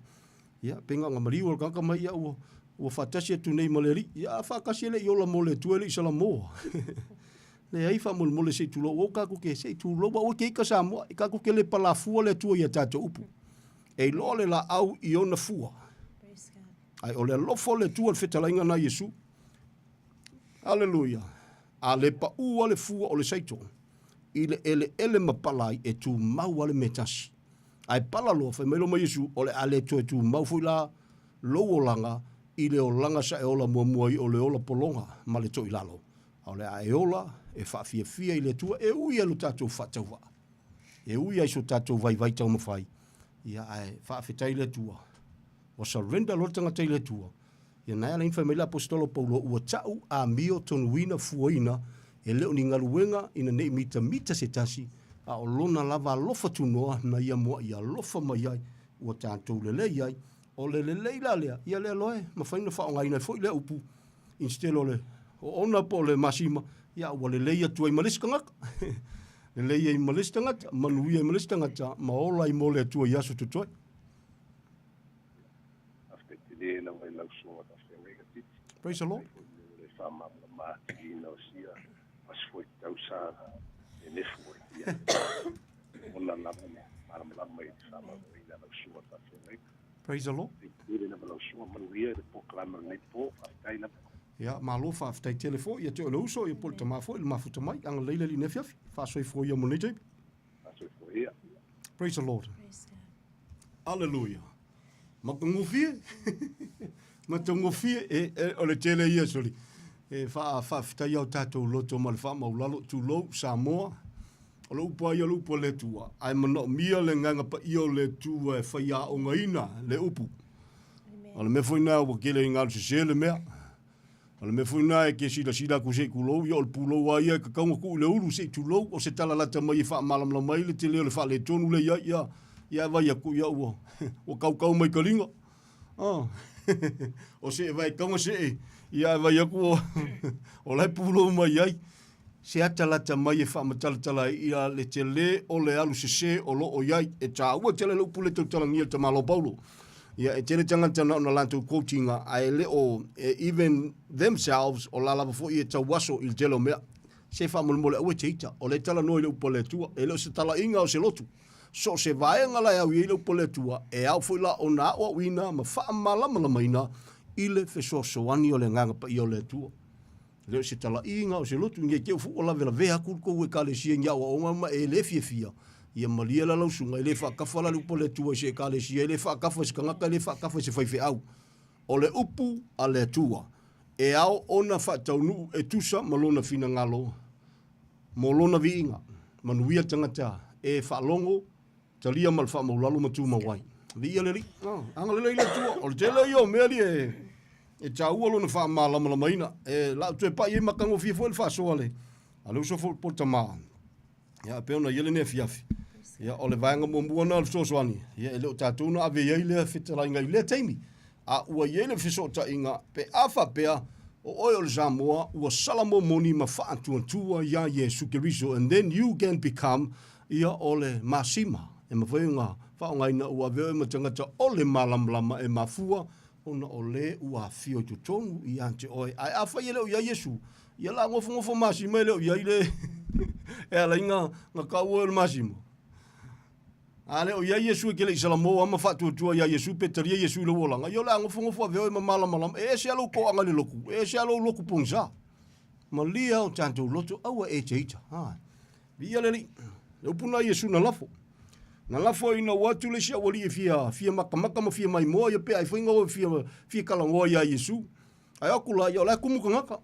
Ia, pei na ona maliu o le tagata mai, ia ua, ua faatasi atu nei ma le Alii. Ia, a faatasi e le i ola mo le Atua e le i Salamoa. Leai, faamolemole se i tulou, o tatou te, se i tulou, aua te ita Samoa, i tatou te le palafua le Atua i a tatou upu. E iloa le laau i ona fua. Ae o le alofa o le Atua le fetalaiga na Iesu. Aleluia! A le paʻu a le fua o le saito i le eleele ma pala ai, e tumau a le mea tasi. Ae pala loa, fai mai loa ma Iesu, o le a le toe tumau foi la lou olaga i le olaga sa e ola muamua ai o le ola pologa ma le toilalo, a o le a e ola e faafiafia i le Atua e ui ai lo tatou faatauvaa, e ui ai so tatou vaivai taumafai, ia ae faafetai i le Atua. Ua surrender loa le tagata i le Atua, Ia na e ala ai ona fai mai le Aposetolo o Paulo, Ua ta'u amio tonuina fuaina, e le o ni galuega ina ne i mitamita se tasi, a o lona lava alofa tunoa na ia mua'i alofa mai ai, ua tatou lelei ai. O le lelei la lea, ia lea loa e mafai ona faaaogaina ai foi lea upu, instead o le oona po o le masima, ia ua lelei atu ai ma le isi tagata. Lelei ai ma le isi tagata, manuia ai ma le isi tagata, ma ola ai mo le Atua i aso totoe. Faafetai tele lava i lau susuga faafeagaiga Titi. Praise the Lord. Faafetai foi mo le faamalamalama atiliina o sia aso foi tatau sa nenefu ai. Ia, ona lava le malamalama i le faamalamalamaina a lau susuga faafeagaiga. Praise the Lord. Faafetai tele lava lau susuga, manuia le polokalame o lenei po. Faafetai lava. Ia, malo faafetai tele foi ia te oe le uso, ia po o le tama foi, le mafuta mai. Agalelei le Alii i lenei afiafi. Faasoifua ia mo lenei taimi. Faasoifua ia. Praise the Lord. Praise God. Aleluia. Matagofie. Matagofie. E, e, o le tele ia, soli. E faafetai au tatou loto ma le faamaulalo, tulou, Samoa. O le upu a ia o le upu a le Atua. Ae manaomia le Agaga Paia o le Atua e faiaogaina le upu. O le mea foi lena ua tele i galu sese le mea. O le mea foi lena e te silasila atu se i tulou, ia o le pulou lava ia e tatau ona tuu i le ulu se i tulou, o se tala lata mai e faamalamalama ai le tele o le faaletonu lea i ai, ia, ia e vaai atu, ia ua, ua kaukau mai taliga. Ah. O seʻe vaekauga seʻe, ia ae vai aku o, o la e pulou mai ai. Se ata lata mai e faamatalatala ai ia le telē o le alu sesē o lo o i ai. E tāua tele le upu le tautalagia le tamaloa Paulo. Ia, e tele tagata na ona latou quote-iga, ae le o, e even themselves, o la lava foi e tauaso i le tele o mea. Se faamolemole aua e te ita, o lea e talanoa i le upu a le Atua, e le o se talaiga o se lotu. So o se vaega la e au i ai le upu a le Atua, e ao foi la ona aoaoina ma faamalamalamaina i le fesoasoani o le Agaga Paia o le Atua. E le o se talaiga o se lotu, nei te i ua lavelavea atu le tou Ekalesia i ni aoaoga ma e le fiafia, ia malie la lau susuga, e le faatafa la le upu a le Atua i se Ekalesia, e le faatafa i se tagata, e le faatafa i se faifeau. O le upu a le Atua, e ao ona faataunuu e tusa ma Lona finagalo mo Lona viiga. Manuia le tagata e faalogo, talia ma le faamaulalo ma tumau ai. Viia le Alii. Oh, agalelei le Atua. O le tele ia o mea li e, e taua lona faamalamalamaina. E lau toe pai ai matagofie foi le faasoa le, a le uso foi po le tamā. Ia, pei ona i ai lenei afiafi. Ia, o le vaega muamua na o le fesoasoani, ia, e le o tatou na ave i ai lea fetalaiga i lea taimi. A ua i ai le fesootaiga, pe a faapea, o oe o le Samoa, ua salamo moni ma faatuatua iā Iesu Keriso, and then you can become, ia, o le masima, e mafai ona faaaogaina ua ave oe ma tagata o le malamalama e mafua ona o le ua afio i totonu ia te oe. Ae afai e le o i ai Iesu, ia la nofonofo masima e le o i ai le e ala ai na, na tau oe o le masima. A le o i ai Iesu e ke le i salamo ma faatuatua iā Iesu pe talia Iesu i lou olaga, ia o le a nofonofo ave oe ma malamalama. E ese a lou toaga i le lotu, e ese a lou lotu pogisa. Malia o tatou loto, aua e te ita. Ha. Viia le Alii. Le upu na Iesu na lafo. Na lafo ina ua atu le isi aualii e fia, fia makamaka ma fia maimoa ia pe ai fai nga fia, fia talanoa iā Iesu. Ae o atu la, ia o la e kumu tagata.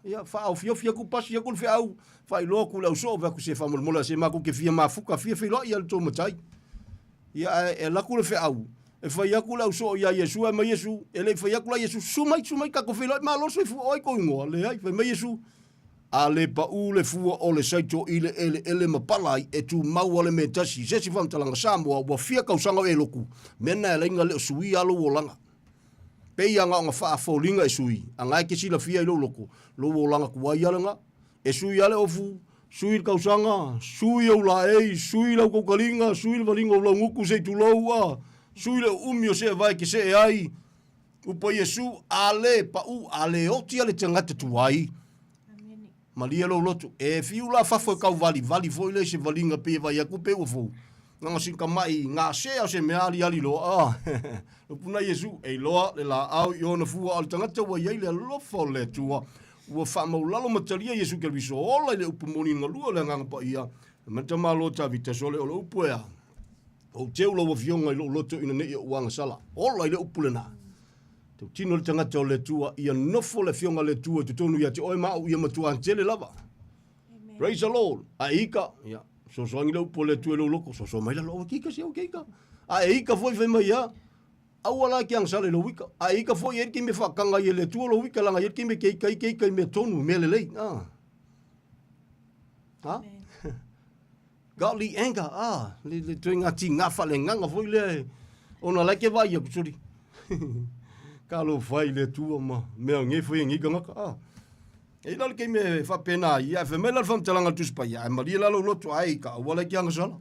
Ia, faaofiofi atu pasi atu le feau, faailoa atu i le ausoo, fai atu se faamolemole a se matou te fia mafuta, fia feiloai ia le tou matai. Ia, ae e alu atu le feau, e fai atu le ausoo iā Iesu, ae mai Iesu, e le i fai atu la Iesu, susu mai, susu mai tatou feiloai, malo le soifua, o ai tou igoa? Leai, fai mai Iesu, A le paʻū le fua o le saito i le eleele ma pala ai, e tumau a le mea tasi. Se isi faamatalaga Samoa, ua fia kausaga o e loku, mea na e ala ai na le o suia lou olaga. Pei a na ona faafoliga e sui, a na e ke silafia i lou loko, lou olaga tuai a lena. E sui a le ofu, sui le kausaga, sui ou laei, sui lau tautaliga, sui le valiga o lau gutu se i tulou, a sui le uumi o see vae ke see ai. Upu a Iesu, A le paʻū, a le oti a le tagata tuai, malie lou loto. E fiu la fafo e kauvalivali foi lea i se valiga pei e vaai atu pe ua fou. Naga sina tamaʻi gasea o se mea aliali loa, a. Upu na Iesu, E iloa le laau i ona fua, a o le tagata ua i ai le alofa o le Atua, ua faamaulalo ma talia Iesu Keriso, ola i le upu moni galue o le Agaga Paia, ma le tamaloa Tavita sole o le upu e a. Ou teu lau Afioga i lou loto ina ne i ou agasala. Ola i le upu lena. Tautino le tagata o le Atua, ia nofo le Afioga a le Atua i totonu ia te oe ma au ia matua tele lava. Amen. Praise the Lord. A e ika, ia, sosoangi le upu o le Atua i lou loko, soso mai lalo, aua ke ika se, aua ke ika. A e ika foi fai mai ia, aua la ke agasala i lou ika. A e ika foi e ke me whaakanga i le Atua lou ika, langa i ke me ke ika i ke ika i mea tonu, mea lelei. Ah. Ha? Godly anger, ah, le, le toe ngā tī ngā whale nganga foi lea e, ona lai ke vai aku sori. Ka lo whai le tua ma mea nge foi e ngi kangaka, ah. E ila le keime e whapena ai, ia, whe mai la le whamtalanga le tusi pai, ai marie la lo loto ai ka aua lai ki anga sala.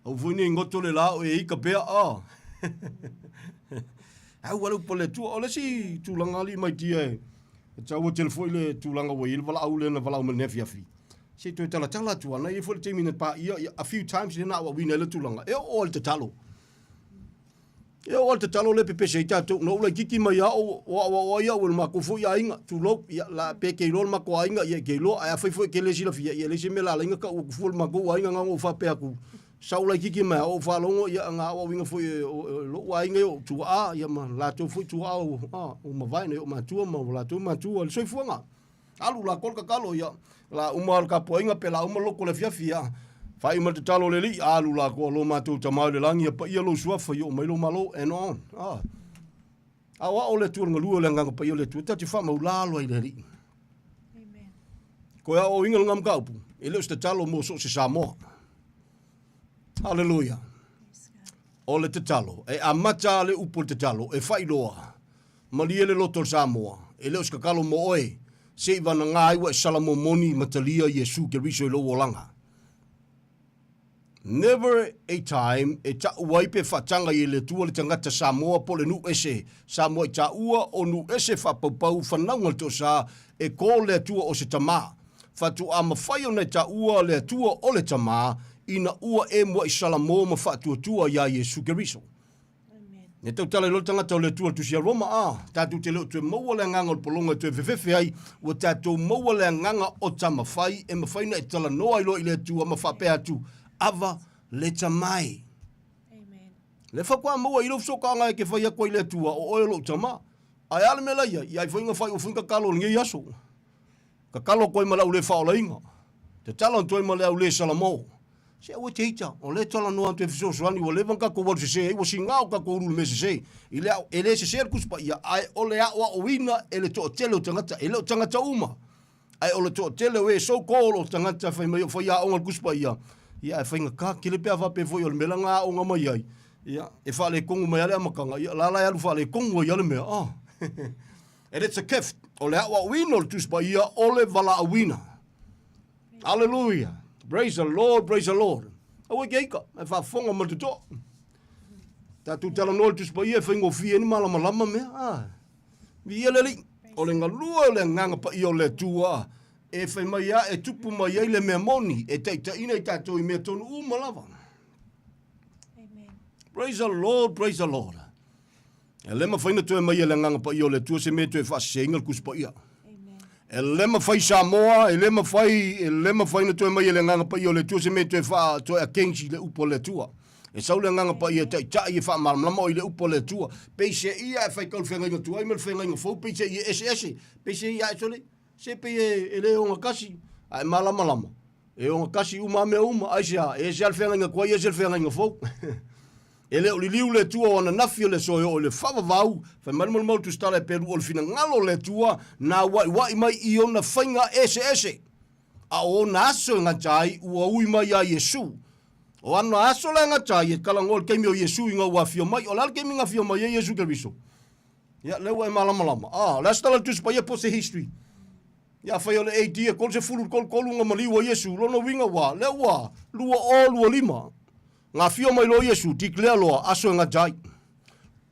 Au foi nei ngoto le la o e ika pea, ah. Aua le upa le tua, o le si tūlanga ali mai tia e, e taua tele foi le tūlanga ua i le wala au le na wala au me le afiafi. Se i toe talatala atu ana, e i ai foi le taimi na paia, ia, a few times lea na aoaoina ai le tulaga, e oo lava i le tatalo. E oo lava i le tatalo lea e pepese ai tatou. Na ou laitiiti mai lava o, o aoao ai au e le matou foi aiga, tulou, ia, la, pe ke iloa le matou aiga, ia, ke iloa, ae afai foi e ke le silafia, ia, e leai se mea la ala ai na tau atu fua le matou aiga, na ona ou faapea atu, sa ou laitiiti mai lava o ou faalogo, ia, na aoaoina foi e, o, e lou aiga i ou tuaa, ia, ma latou foi tuaa o, a, ua mavae nai ou matua ma o latou matua, le soifuaga. Alu la kol kakalo ia la uma le tapuaiga pe la uma loko le afiafi ia. Faaiu mai le tatalo a le Alii, alu la koa lo matou Tama i le lagi ia paia lou suafa ia oo mai lou malo and on. Ah. Aoao le Atua le galue o le Agaga Paia o le Atua, ta te faamaulalo ai le Alii. Amen. Koe aoaoina lena mataupu, e le o se tatalo mo so o se Samoa. Hallelujah. O le tatalo, e amata le upu o le tatalo, e faailoa. Malie le loto o le Samoa, e le o se kakalo mo oe, se i vanagā ai ua e sala momoni ma talia Iesu Keriso i lou olaga. Never a time e taʻu ai pe faataga i e le Atua le tagata Samoa po le nuu ese Samoa i taua o nuu ese faapaupau fanauga le toasa e ko le Atua o se tama. Faatoa mafai ona e taua le Atua o le tama ina ua e muaʻi Salamo ma faatuatua iā Iesu Keriso. E tautala i loa le tagata o le Atua i le Tusi a Roma, a, tatou te le o toe maua le agaga o le pologa e toe fefefe ai, ua tatou maua le agaga o tamafai e mafai ona e talanoa ai loa i le Atua ma faapea atu, Ava le tama e. Le faatoa maua i lou fesootaaga e ke fai atu ai i le Atua, o oe o lou tama. Ae a le mea la ia, i ai foi na fai ua fai tatalo o lenei aso. Tatalo atu ai ma le au le faaolaina. Tatalo atu ai ma le au le salamo. Se aua te ita, o lea e talanoa atu e fesoasoani, ua leva ona tatou alu sese ai, ua sigā o tatou ulu i le mea sese. I le ao, e le sese le Tusi Paia, ae o le aoaoina e le toatele o tagata, e le o tagata uma, ae o le toatele o e so called o tagata fai mai o faiaoga i le Tusi Paia, ia ae faigata tele pe a faapea foi o le mea la na aoga mai ai, ia, e faaletonu mai lava le amataga, ia, la la e alu faaletonu ai lava le mea, ah. And it's a gift. O le aoaoina o le Tusi Paia, o le valaauina. Hallelujah. Praise the Lord, praise the Lord. Aua ke ika, e faafofoga ma le totoa. Tatou talanoa i le Tusi Paia e faigofie ai ni malamalama mea. Ah. Viia le Alii. O le galue o le agaga paia o le Atua e fai mai a e tupu mai ai le mea moni e taitaiina i tatou i mea tonu uma lava. Amen. Praise the Lord, praise the Lord. E le mafai na toe mai e le Agaga Paia o le Atua se mea e toe faaseseina le Tusi Paia. E le mafai Samoa, e le mafai, e le mafai na toe mai e le Agaga Paia o le Atua se mea e toe faa, toe against i le upu a le Atua. E sau le Agaga Paia e taitai e faamalamalama oi le upu a le Atua. Peiseai e faitau le feagaiga tuai ma le feagaiga fou, peiseai e eseese, peiseai e sole, se pei e, e le ogatasi, a e malamalama. E ogatasi uma a mea uma, aisea, e ese lava le feagaiga tuai, ese le feagaiga fou. E le o liliu le Atua o ananafi o le aso e oo i le faavavau, fai mai le malumalu tusitala e pelu o le finagalo o le Atua, na waiwai mai i ona faiga eseese. A o ona aso e gata ai, ua ui mai iā Iesu. O ana aso la e gata ai, e talanoa i le taimi o Iesu ina ua afio mai. O le a le taimi na afio mai ai Iesu Keriso? Ia, lea ua e malamalama. A, o le a se tala o le Tusi Paia po o se history? Ia, afai o le AD e 33 i le 33 na maliu ai Iesu, lona uiga ua, lea ua 2025. Nga afio mai loa Iesu, declare loa, aso e gata ai.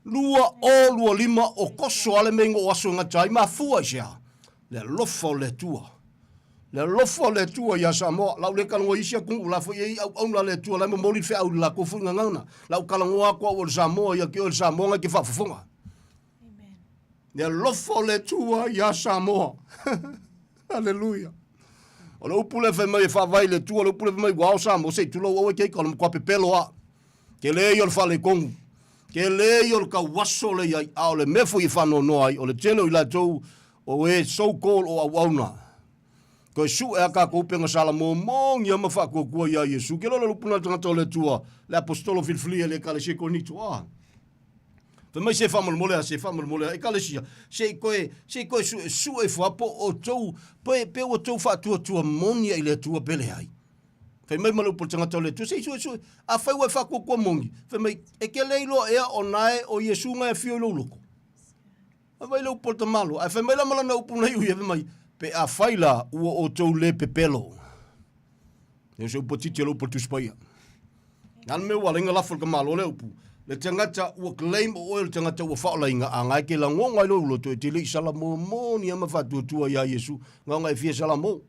2025 o koso a le mea o aso e gata ai, mafua i se a? Le alofa o le Atua. Le alofa o le Atua iā Samoa. Lau le talanoa i isi atunuu, la foi e i auauna a le Atua, la e momoli le feau i le latou foi gagana. Lau talanoa atu au o le Samoa, ia te oe le Samoa ngai te faafofoga. Le alofa o le Atua iā Samoa. Haleluia. O le upu lea fai mai e faavae i le Atua, o le upu lea fai mai ua ao Samoa, se i tulou aua e te ika, o le matua pepelo a. Tele ia o le faaletonu. Tele ia o le tauaso le i ai, a o le mea foi e faanoanoa ai, o le tele o i latou o e so called o auauna. Toe sue a tatou upega Salamo mogi a ma faatuatua iā Iesu. Ke lola lupu na tagata o le Atua, le apostolo filifilia i le ekalesia i Korinito. Ah. Fai mai se faamolemole a, se faamolemole a, ekalesia, se i koe, se i koe sue, sue ifo a po o tou, pe, pe ua tou faatuatua moni ai le Atua pe leai. Fai mai ma le upu o le tagata o le Atua, se i sue, sue, afai ua e faatuatua moni, fai mai, e ke le iloa ea o nae o Iesu na e afio i lou loko. Fai mai le upu o le tamalo, ae fai mai la ma lana upu na iu ia, fai mai, pe afai la ua outou le pepelo. E o se upu a titi o le upu a le Tusi Paia. Nā le mea ua ala ai na lafo i le tamalo lea upu, le tagata ua claim o oe o le tagata ua faaolaina, a na e ke lagoga ai lou loto e te le i salamo moni a ma faatuatua iā Iesu, na ona e fia salamo.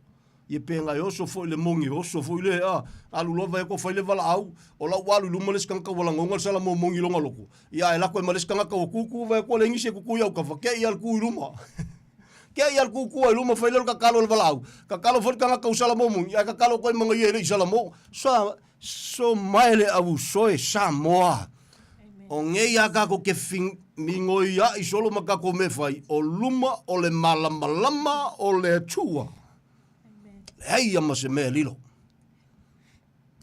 Ia pe na e oso foi le moni, oso foi le, a, alu loa vai atu fai le valaau, o lau ua alu i luma le isi tagata ua lagoga le salamo moni i lona loto. Ia ae lako ai ma le isi tagata ua tutu vai atu a leai nisi e tutu i au kafa, kei a le tu i luma. Kei a le tutu ai luma fai lea o le tatalo o le valaau. Tatalo foi le tagata ua salamo moni, ae tatalo atu ai ma ia e le i salamo. Sa, so mai le au soe Samoa. O nei a tatou ke migoi ai solo ma tatou mea fai, o luma o le malamalama o le Atua. Leai ia ma se mea e lilo.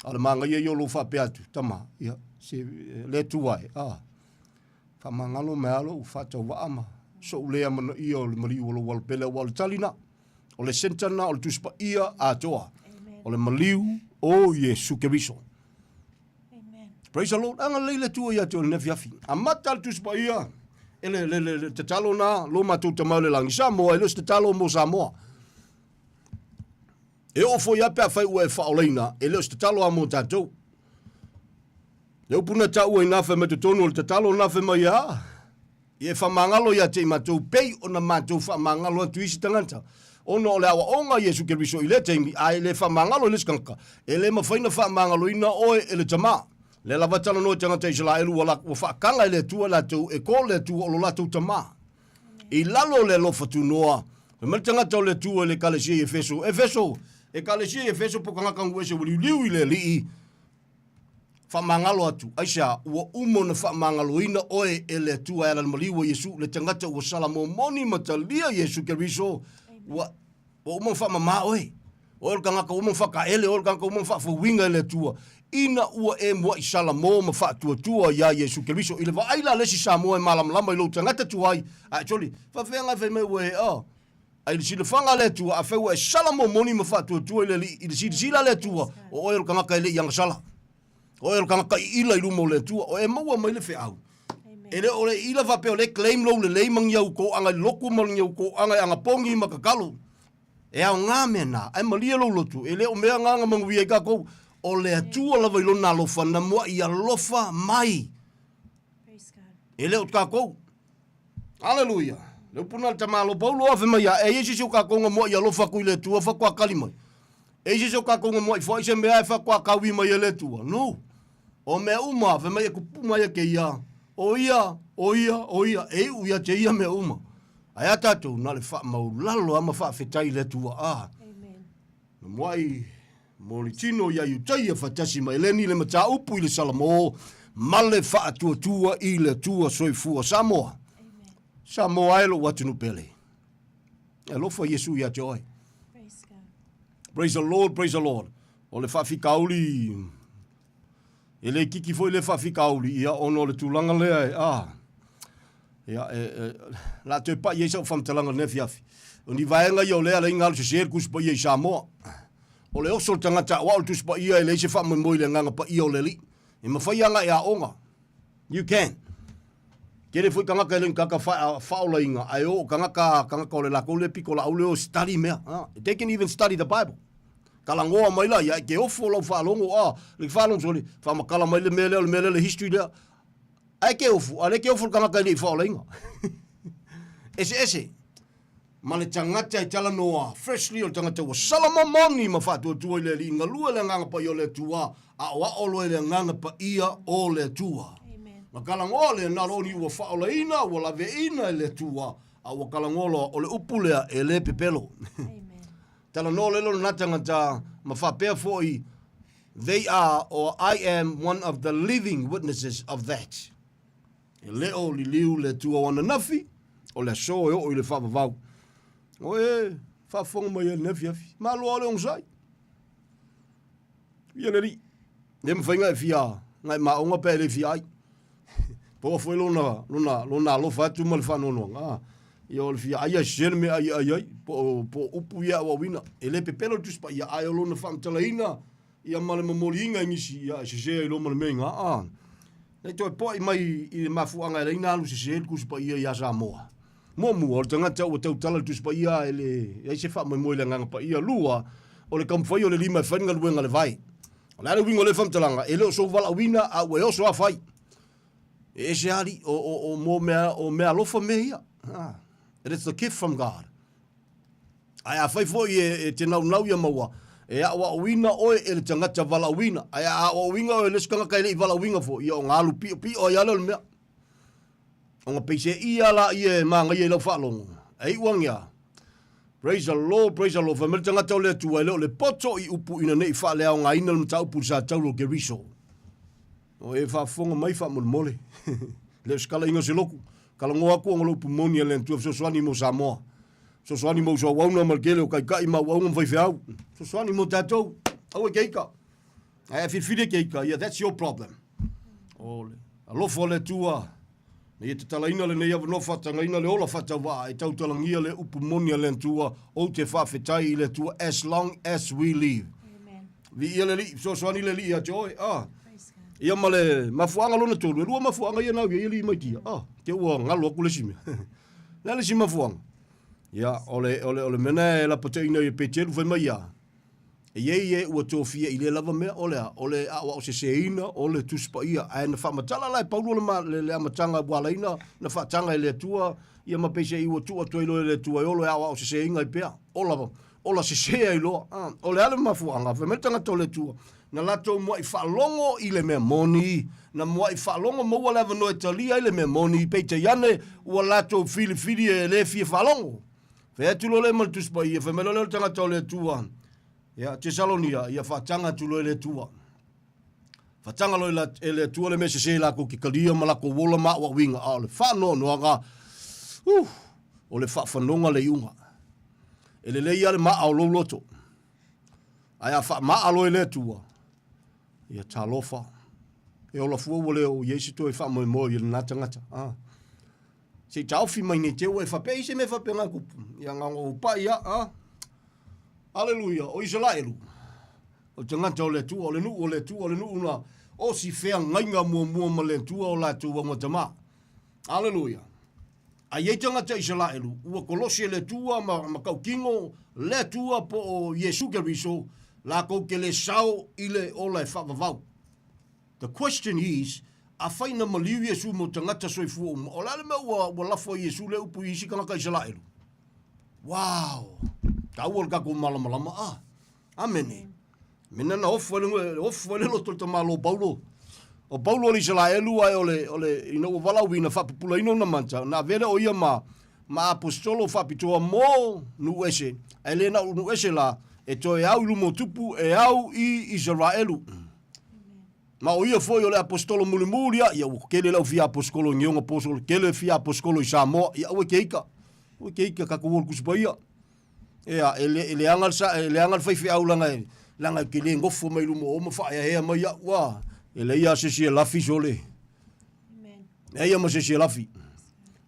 A o le manaia ia o lou faapea atu, tama, ia, se, le Atua e, a, faamagalo mai lava lou faatauvaa ma so'u le amanaia o le maliu o lou alopele, aua o le tali na, o le centre na o le Tusi Paia atoa, o le maliu o Iesu Keriso. Praise the Lord. Agalelei le Atua ia te oe i lenei afiafi. Amata le Tusi Paia. E le, le, le, le tatalo na, lo matou Tama o le Lagi. Samoa, e le o se tatalo mo Samoa. E oo foi lava pe afai ua e faaolaina, e le o se tatalo lava mo tatou. Le upu na taua i na fai mai totonu o le tatalo na fai mai a, ia e faamagalo ia te i matou pei ona matou faamagalo atu i isi tagata. Ona o le aoaoga a Iesu Keriso i lea taimi, a e le faamagalo i le isi tagata, e le mafai ona faamagaloina oe e le Tama. Lea lava e talanoa i tagata Isaraelu ua, ua faakaga e le Atua latou e ko le Atua o lo latou Tama. I lalo o le alofa tunoa, fai mai le tagata o le Atua i le Ekalesia i Efeso, Efeso, Ekalesia i Efeso po tagata ua ese ua liuliu i le Alii, faamagalo atu, aisea, ua uma ona faamagaloina oe e le Atua e ala i le maliu o Iesu, le tagata ua sala momoni ma talia Iesu Keriso, ua, ua uma ona faamama oe. Oe o le tagata ua uma ona faataele, oe o le tagata ua uma ona faafouina e le Atua, ina ua e muaʻi salamo ma faatuatua iā Iesu Keriso. I le vaai la a le isi Samoa e malamalama i lou tagata tuai, ae soli, faafefea na e fai mai ua e, oh, A i le silafaga a le Atua, afai ua e sala momoni ma faatuatua i le Alii, i le silasila a le Atua, o oe o le tagata e le i agasala. O oe o le tagata iila i luma o le Atua. O e maua mai le feau. E le o le iila faapea o lea e claim lou lelei ma ni au toaga i le lotu ma ni au toaga e anapogi ma tatalo. E aoga mea na, ae malie lou lotu, e le o mea na na manuia ai tatou. O le Atua lava i lona alofa na muai alofa mai. E le o tatou. Aleluia! Le upu na le tamalo Paulo afe mai ia, e i ai se isi o kakou na muaʻi alofa atu i le Atua faatoa kali mai. E i ai se isi o kakou na muaʻi foai se mea e faatoa kaui mai e le Atua. No. O mea uma, fai mai e kupu mai e keia, o ia, o ia, o ia, e iu ia te ia mea uma. Ae a tatou, na le faamaulalo a ma faafetai i le Atua. Ah. Amen. Na muaʻi Mo le tino iā Iutaia faatasi ma Eleni le mataupu i le Salamo ma le faatuatua i le Atua Soifua Samoa. Samoa e lou atunuu pele. E alofa Iesu ia te oe. Praise God. Praise the Lord, praise the Lord. O le faafitauli e le kiki foi le faafitauli ia ona o le tulaga lea e a ia e, e la toe pai ai sau faamatalaga i lenei afiafi. O ni vaega ia o lea ala ai na alu sese le Tusi Paia i Samoa. O le oso o le tagata aoao le Tusi Paia e leai se faamoemoe i le Agaga Paia o le Alii. E mafai lava ona e aoga. You can. Tele foi tagata e le ni tagata faaolaina, ae o tagata, tagata o le latou lea pitolaau lea o study mea. They can even study the Bible. Talanoa mai la ia, e te ofo lau faalogo, a, le faalogo sole, faamatala mai le mea lea, o le mea lea, le history lea. Ae te ofo, a le te ofo le tagata e le i faaolaina. Eseese. Ma le tagata e talanoa freshly o le tagata ua sala momoni ma faatuatua i le Alii galue le Agaga Paia o le Atua, aoao loa i le Agaga Paia o le Atua. Na talanoa lea na o ni ua faaolaina, ua laveina e le Atua, a ua talanoa loa, o le upu lea e le pepelo. Talanoa loa lona tagata ma faapea foi, They are or I am one of the living witnesses of that. E le o liliu le Atua o ananafi, o le aso e oo i le faavavau. O e faafofoga mai ai i lenei afiafi. Malo lava le onosai. Ia le Alii. Le mafai na e fia, na e maoga pe a e le fia ai. Paua foi lona, lona, lona alofa atu ma le faanoanoaga. Ah, ia o le fia ai a sese le mea ai ai ai, po o, po o upu ia auauina. E le pepelo le Tusi Paia, ae o lona faamatalaina, ia ma le momoliina i nisi, ia e sese ai loa ma le mea ina. Ah, nei toe poai mai i le mafuaaga e leai na alu sese le Tusi Paia ia Samoa. Muamua, o le tagata ua tautala le Tusi Paia e leai se faamoemoe i le Agaga Paia. Lua, o le taumafai o le lima e fai le galuega a le vae. O le a le uiga o lea faamatalaga? E le o sou valaauina, a ua e oso lava fai. E ese lava alii, o, o, o, mo mea, o mea alofa mea ia. Ah, it is the gift from God. Ae afai foi e, e te naunau ia maua, e aoaoina oe e le tagata valaauina. Ae a aoaoina oe e le isi tagata e le i valaauina foi, ia ona alu piopio ai lava lea o le mea. Ona peiseia laia e magaia i lau faalogo. Ae iu ane a. Praise the Lord, praise the Lord. Fai mai le tagata o le Atua, e le o le poto i upu ina ne i faaleaogaina le mataupu i le Satauro o Keriso. O e faafofoga mai faamolemole. Le o se talaiga o se lotu. Talanoa atu ona o le upu moni a le Atua fesoasoani mo Samoa. Fesoasoani mo uso auauna ma le tele o taitai ma auauna ma faifeau. Fesoasoani mo tatou. Aua e te ita. Ae a filifili e te ita, ia that's your problem. O le alofa o le Atua, na ia tatalaina lenei avanoa faatagaina le ola faatauvaa e tautalagia le upu moni a le Atua, ou te faafetai i le Atua as long as we live. Amen. Viia le Alii, fesoasoani le Alii ia te oe. Ah. Ia ma le mafuaaga lona tolu, e lua mafuaaga ia na au i ai alii ma itia. Ah, te ua galo aku le isi mea. Le a le isi mafuaaga? Ia, o le, o le, o le mea na e lapataiina i e Peteru fai mai ia, e i ai e ua tofia i lea lava mea, o le a? O le aoaoseseina o le Tusi Paia. Ae na faamatala la e Paulo le, ma, le, le amataga ua ala ai na, na faataga e le Atua, ia ma peiseai ua tuu atu ai loa e le Atua e olo e aoaoseseina ai pea. Ola, ola sese ai loa. Ah, o le a le mafuaaga? Fai mai le tagata o le Atua, na latou muaʻi faalogo i le mea moni, na muaʻi faalogo maua le avanoa e talia ai le mea moni, peitai ane, ua latou filifili e le fia faalogo. Fai atu loa lea ma le Tusi Paia, fai mai loa lea o le tagata o le Atua, ia, Tesalonia, ia faataga atu loa e le Atua. Faataga loa e le Atua le mea sese lakou te talia ma lakou ola ma aoaoina, a o le faanoanoaga, uh, o le faafanoga le iuga. E lelei lava le maa o lou loto. Ae a faamaa loa e le Atua, ia talofa, e ola fua ua le oo i ai se toe faamoemoe i lena tagata. Ah. Se i taofi mai nei te ua e faapea i se mea faapena e kupu. Ia na ona ou pai a, ah. Aleluia, o Isaraelu, o le tagata o le Atua, o le nuu o le Atua, o le nuu na osi feagaiga muamua ma le Atua o latou augatama. Aleluia. A i ai tagata Isaraelu, ua kolosi e le Atua ma, ma tautino le Atua po o Iesu Keriso, lakou te le sao i le ola e faavavau. The question is, afai na maliu Iesu mo tagata soifua uma, o le a le mea ua, ua lafo ai Iesu le upu i isi tagata Isaraelu? Wow! Taua le tatou malamalama, ah. Amene. Mena na ofo ai le, ofo ai le loto le tamalo o Paulo. O Paulo o le Isaraelu ae o le, o le, ina ua valaauina faapupulaina ona mata, na avea lea o ia ma, ma aposetolo faapitoa mo nuu ese, ae le na o nuu ese la, e toe au i luma o tupu, e au i Isaraelu. Ma o ia foi o le aposetolo mulimuli a, ia ua kele lau fia aposetolo i Ngeonga Posolo, kele fia aposetolo i Samoa, ia aua ke ika, aua ke ika kakou o le Tusi Paia. Ea, e le, e leaga le sa, e leaga le faifeau leaga e, leaga e te le nofo mai luma o o ma faaeaea mai au, a. E leai lava se isi e lafi sole. Leai lava ma se isi e lafi.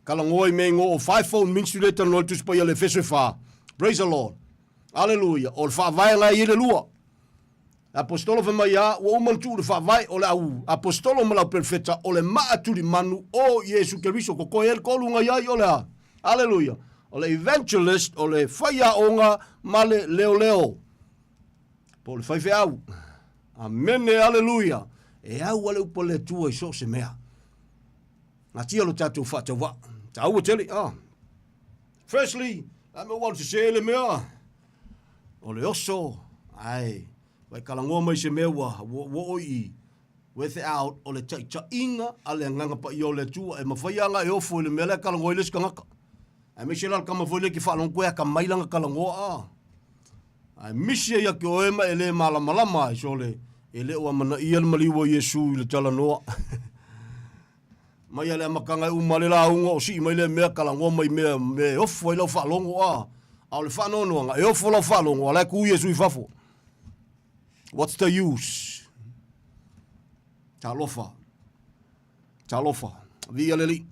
Talanoa i mea i ngo o Fivefold Ministry lea e talanoa i le Tusi Paia le Efeso e fa. Praise the Lord. Aleluia. O le faavae la e i ai le lua. Le aposetolo fai mai a, ua uma ona tuu le faavae, o le au aposetolo ma le au perofeta, o le maa tulimanu o Iesu Keriso, kokoe ai le tolu na i ai, o le a? Aleluia. O le evangelist, o le faiaoga ma le leoleo, po o le faifeau. Amene, aleluia. E au a le upu a le Atua i so o se mea. Natia lo tatou faatauvaa. Taua tele, ah. Firstly, a me ua sese le mea. O le oso, ae, ua e talanoa mai se mea ua, ua, ua oo i without o le taitaiga a le Agaga Paia o le Atua. E mafai lava ona e ofo i le mea la e talanoa ai le isi tagata. Aemaise la le tama foi lea e te faalogo atu e atamai lana talanoa, a. Ae misi ai ia te oe ma e le malamalama ai, sole, e le o amanaia le maliu o Iesu i le talanoa. Mai a le amataga e uma le lauga o sii mai lea mea talanoa mai mea mea e ofo ai lau faalogo a a o le faanoanoaga e ofo lau faalogo a la e tu Iesu i fafo. What's the use? Talofa. Talofa. Viia le Alii.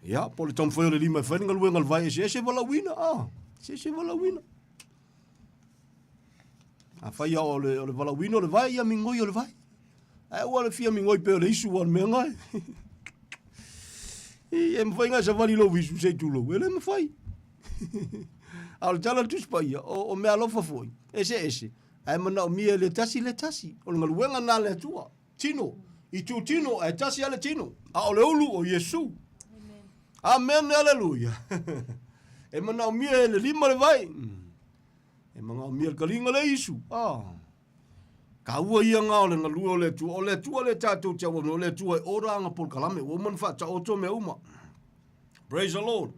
Ia, po o le taumafai o le lima e fai le galuega a le vae eseese valaauina, a, eseese valaauina. Afai o le, o le valaauina o le vae, ia migoi o le vae. Ae ua le fia migoi pea o le isu o le mea ngai. E mawhai ngai savali lou isu sei tulou. E le mawhai. A o le tala le Tusi Paia, o, o mea alofa foi, ese ese, ae manaomia e le tasi le tasi. O le galuega na le Atua. Tino. I tū tino, ae tasi a le tino. A o le ulu o Iesu. Amen. Amen, aleluia. e manaomia e le lima le vai. E manaomia le kaliga le isu. Ah. Taua ia nga o le galue o le Atua. O le Atua le tatou te auauna, o le Atua e ora ana polokalame. Ua uma ona faataoto mea uma. Praise the Lord.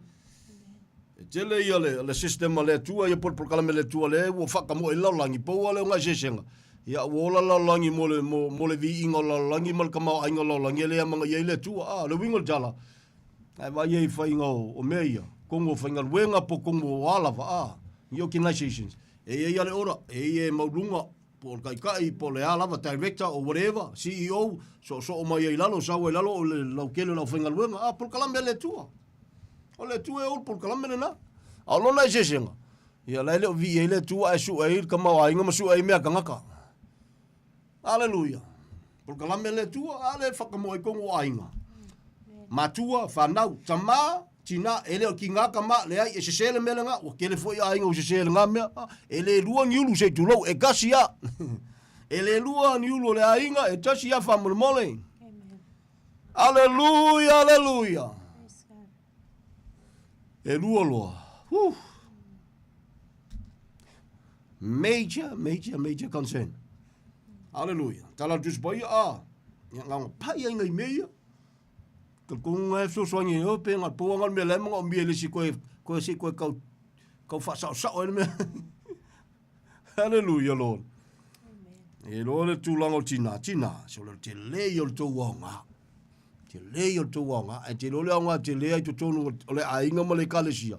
E tele ia le, le system a le Atua, ia polokalame le Atua le ua whakamoe i lalolagi, pau a le o ngai sesenga. Ia ua ola lalolagi mo le, mo, mo le viiga o lalolagi ma le tamaoaiga o lalolagi, e le amanga i ai le Atua. Ah, le uiga o le tala, ae vaai ai i faiga o, o mea ia, kongo o faigaluega po kongo o a lava, ah, i organizations. E i ai a le ora, e i e mauluga, po o le taitai, po o le a lava, director or whatever, CEO, soosoo mai ai i lalo, sau ai i lalo o le lautele o le aufaigaluega, a, polokalame a le Atua. O le Atua e ou le polokalame lena. A o lona eseesega, ia la e le o vii ai le Atua ae sue ai le tamaoaiga ma sue ai mea tagata. Aleluia. Polokalame le Atua, a le whakamoe kongo o aiga. Matua, whanau, tama, tina, e le o ki ngā kama, le ai, e sese le mea le ngā, ua kele foi aiga u sese le ngā mea, e le lua ni ulu se tulou, e kasi a. E le lua ni ulu o le aiga, e tasi a whamolemole. Aleluia, aleluia. E lua loa. Whew. Major, major, major concern. Aleluia. Tala tu spa ia a. Ia ngā pai ai ngai mea. Ka ko ngā so so ngi o pe ngā po ngā me le mo mi le si koe koe si koe kau kau fa sa sa o me. Hallelujah Lord. E loa le tulaga o tina, tina, se o le tele ia o le tou aoga. Tele ia o le tou aoga, ae tele o le aoga tele ai totonu o le aiga ma le ekalesia.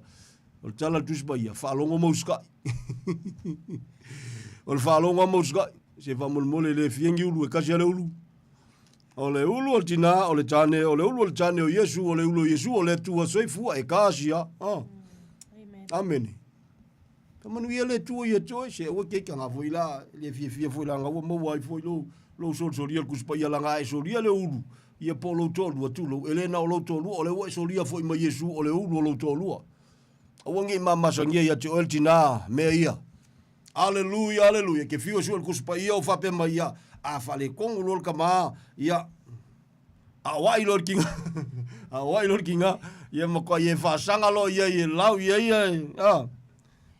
O le tala a le Tusi Paia, faalogo ma usikai. o le faalogo ma usikai. Se faamolemole le fia ni ulu e kasi a le ulu. O le ulu o le tina, o le tane, o le ulu o le tane o Iesu, o le ulu o Iesu, o le Atua soifua e kasi a. Ah. Amen. Amene. Ka manuia le Atua ia te oe, se aua ke ika ngā foi la, le fiafia foi la ngā ua maua ai foi lou, lou solisolia le Tusi Paia laga e solia le ulu, ia po o lou toalua tulou, e le na o lou toalua, o le ua e solia foi ma Iesu o le ulu o lou toalua. Aua ne i mamasagia ia te oe le tinā, mea ia. Aleluia, aleluia, ke fiu e sue le Tusi Paia o faapea mai ia, a faaletonu loa le tama, ia, a o ai loa le kinga, a o ai loa le kinga, ia matua e faasaga loa ia i e lau ia ia, a,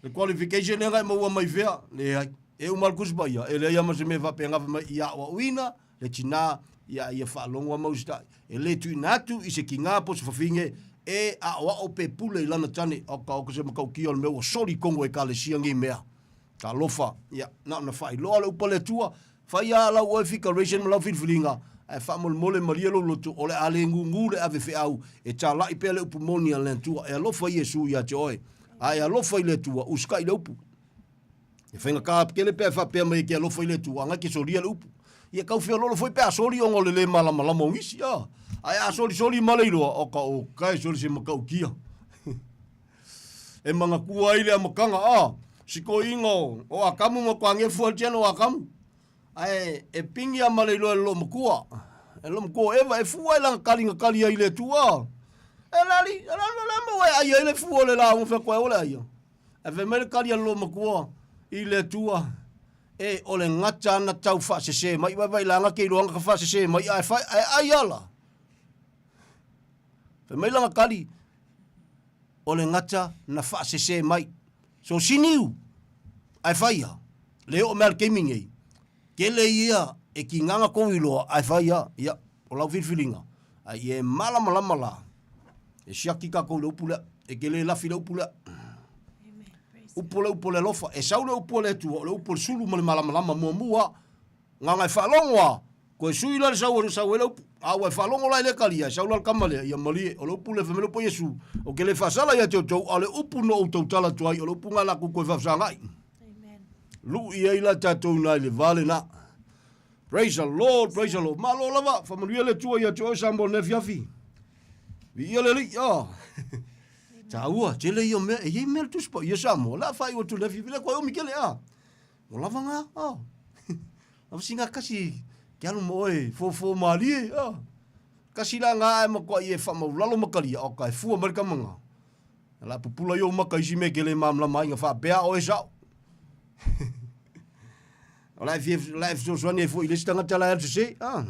le qualification lea e maua mai fea, leai, e uma le Tusi Paia, e leai lava ma se mea faapena fai mai ia aoaoina le tinā, ia ia faalogo a mausitai. E le tuuina atu i se kinga po o se fafine e aoao pe pule i lana tane, oka oka se matautia o le mea ua soli tonu e Ekalesia nei mea. Talofa, ia, na ona faailoa le upu a le Atua, fai lava lau oe figuration ma lau filifiliga, ae faamolemole malie lou loto, o le a le gugu le ave feau, e talai pea le upu moni a le Atua, e alofa Iesu ia te oe, a e alofa i le Atua, usikai le upu. E faigata tele pe a faapea mai e ke alofa i le Atua, ana ke solia le upu. Ia kau feololo foi pe a soli ona o le le malamalama o nisi, a. Ae a solisoli ma le iloa, o ka o kae soli se matautia. E manatua ai le amataga, a, sikoiga o, o Akamu ma Kuagefu a le tiana o Akamu. Ae e pingi a ma le iloa e le loomatua. E le loomatua o Eva e fua ai lana kali na kali ai i le Atua. E lali, e lali, e lali, e ai ai le fua o le lauga fai atu ai o le aia. Ae fai mai le kali a le loomatua i le Atua, E, o le gata ana tau faasese mai, vaivai la ke iloa ka faasese mai, ae fai, ae ai ala. Fai mai lana kali, o le gata na faasese mai. So siniu, ae fai a, le oo mea le taimi nei, tele ia e kinaga kou iloa, ae fai a, ia, o lau filifiliga, ae ia e malamalama la, e siaki tatou i le upu lea, e te le lafi i le upu lea. Upu o le upu o le alofa, e sau le upu a le Atua, o le upu o le sulu ma le malamalama muamua, Gagae e faalogo a, koe sui la le sau o sau ai le upu. A ua e faalogo la i le kalia, e sau la le kama lea, ia malie, o le upu lea fai mai le upu a Iesu, o ke le faasala ia te outou, a o le upu na ou tautala atu ai, o le upu na la kou koe faafesagai. Luʻu i ai la tatou ina i le va lena. Praise the Lord, praise the Lord. Malo lava, faamanuia le Atua ia te oe Samoa nei afiafi. Viia le Alii, ah. Taua, tele ia mea, e iai mea le Tusi Paia Samoa, la faaiu atu le afiafi, le koe umi kele, ah. Ua lava ngā, ah. Lava si ngā kasi, ke alu mo oe, fōfō mālie, ah. Kasi la ngā ae matua i e whamaulalo makalia, o ka e fua mai le kama ngā. La pupula i o maka isi me ke le mamlama ai ngā whaapea o e sao. O la e fia, la e fesoasoani ai foi i le isi tagata la e alu sese, ah.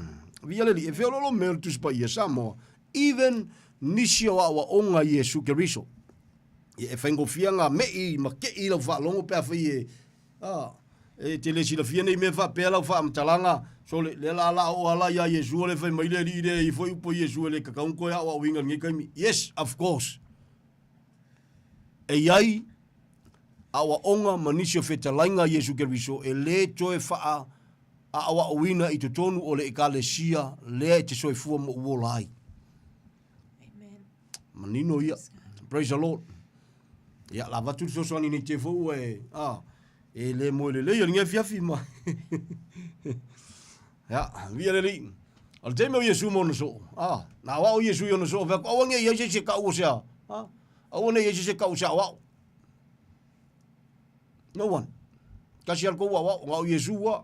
Via le li, e feololo mea o le Tusi Paia Samoa, even nisi o aoaoga i Iesu Keriso. Ia e faigofie ngā meʻi ma keʻi i lau faalogo pe afai e, a, e te le silafia nei mea faapea lau faamatalaga, sole, lea la la oo ala iā Iesu o le fai mai le Alii lea e i foi upu a Iesu e le tatau ona toe aoaoina i lenei taimi. Yes, of course. E i ai aoaoga ma nisi o fetalaiga a Iesu Keriso e le toe faa aoaoina i totonu o le Ekalesia lea e te soifua ma ou ola ai. Manino ia. Praise the Lord. Ia, la avatu le fesoasoani nei te foi ua e, a, e le moe lelei o le afiafi ma. Ia, via le alii. O le taimi o Iesu ma ona soo, a, na aoao Iesu i ona soo, fai atu, aua nei i ai se isi e kau o se a, a, aua nei i ai se isi e kau o se aoao. No one. Kasi a le kou aoao, na o Iesu a.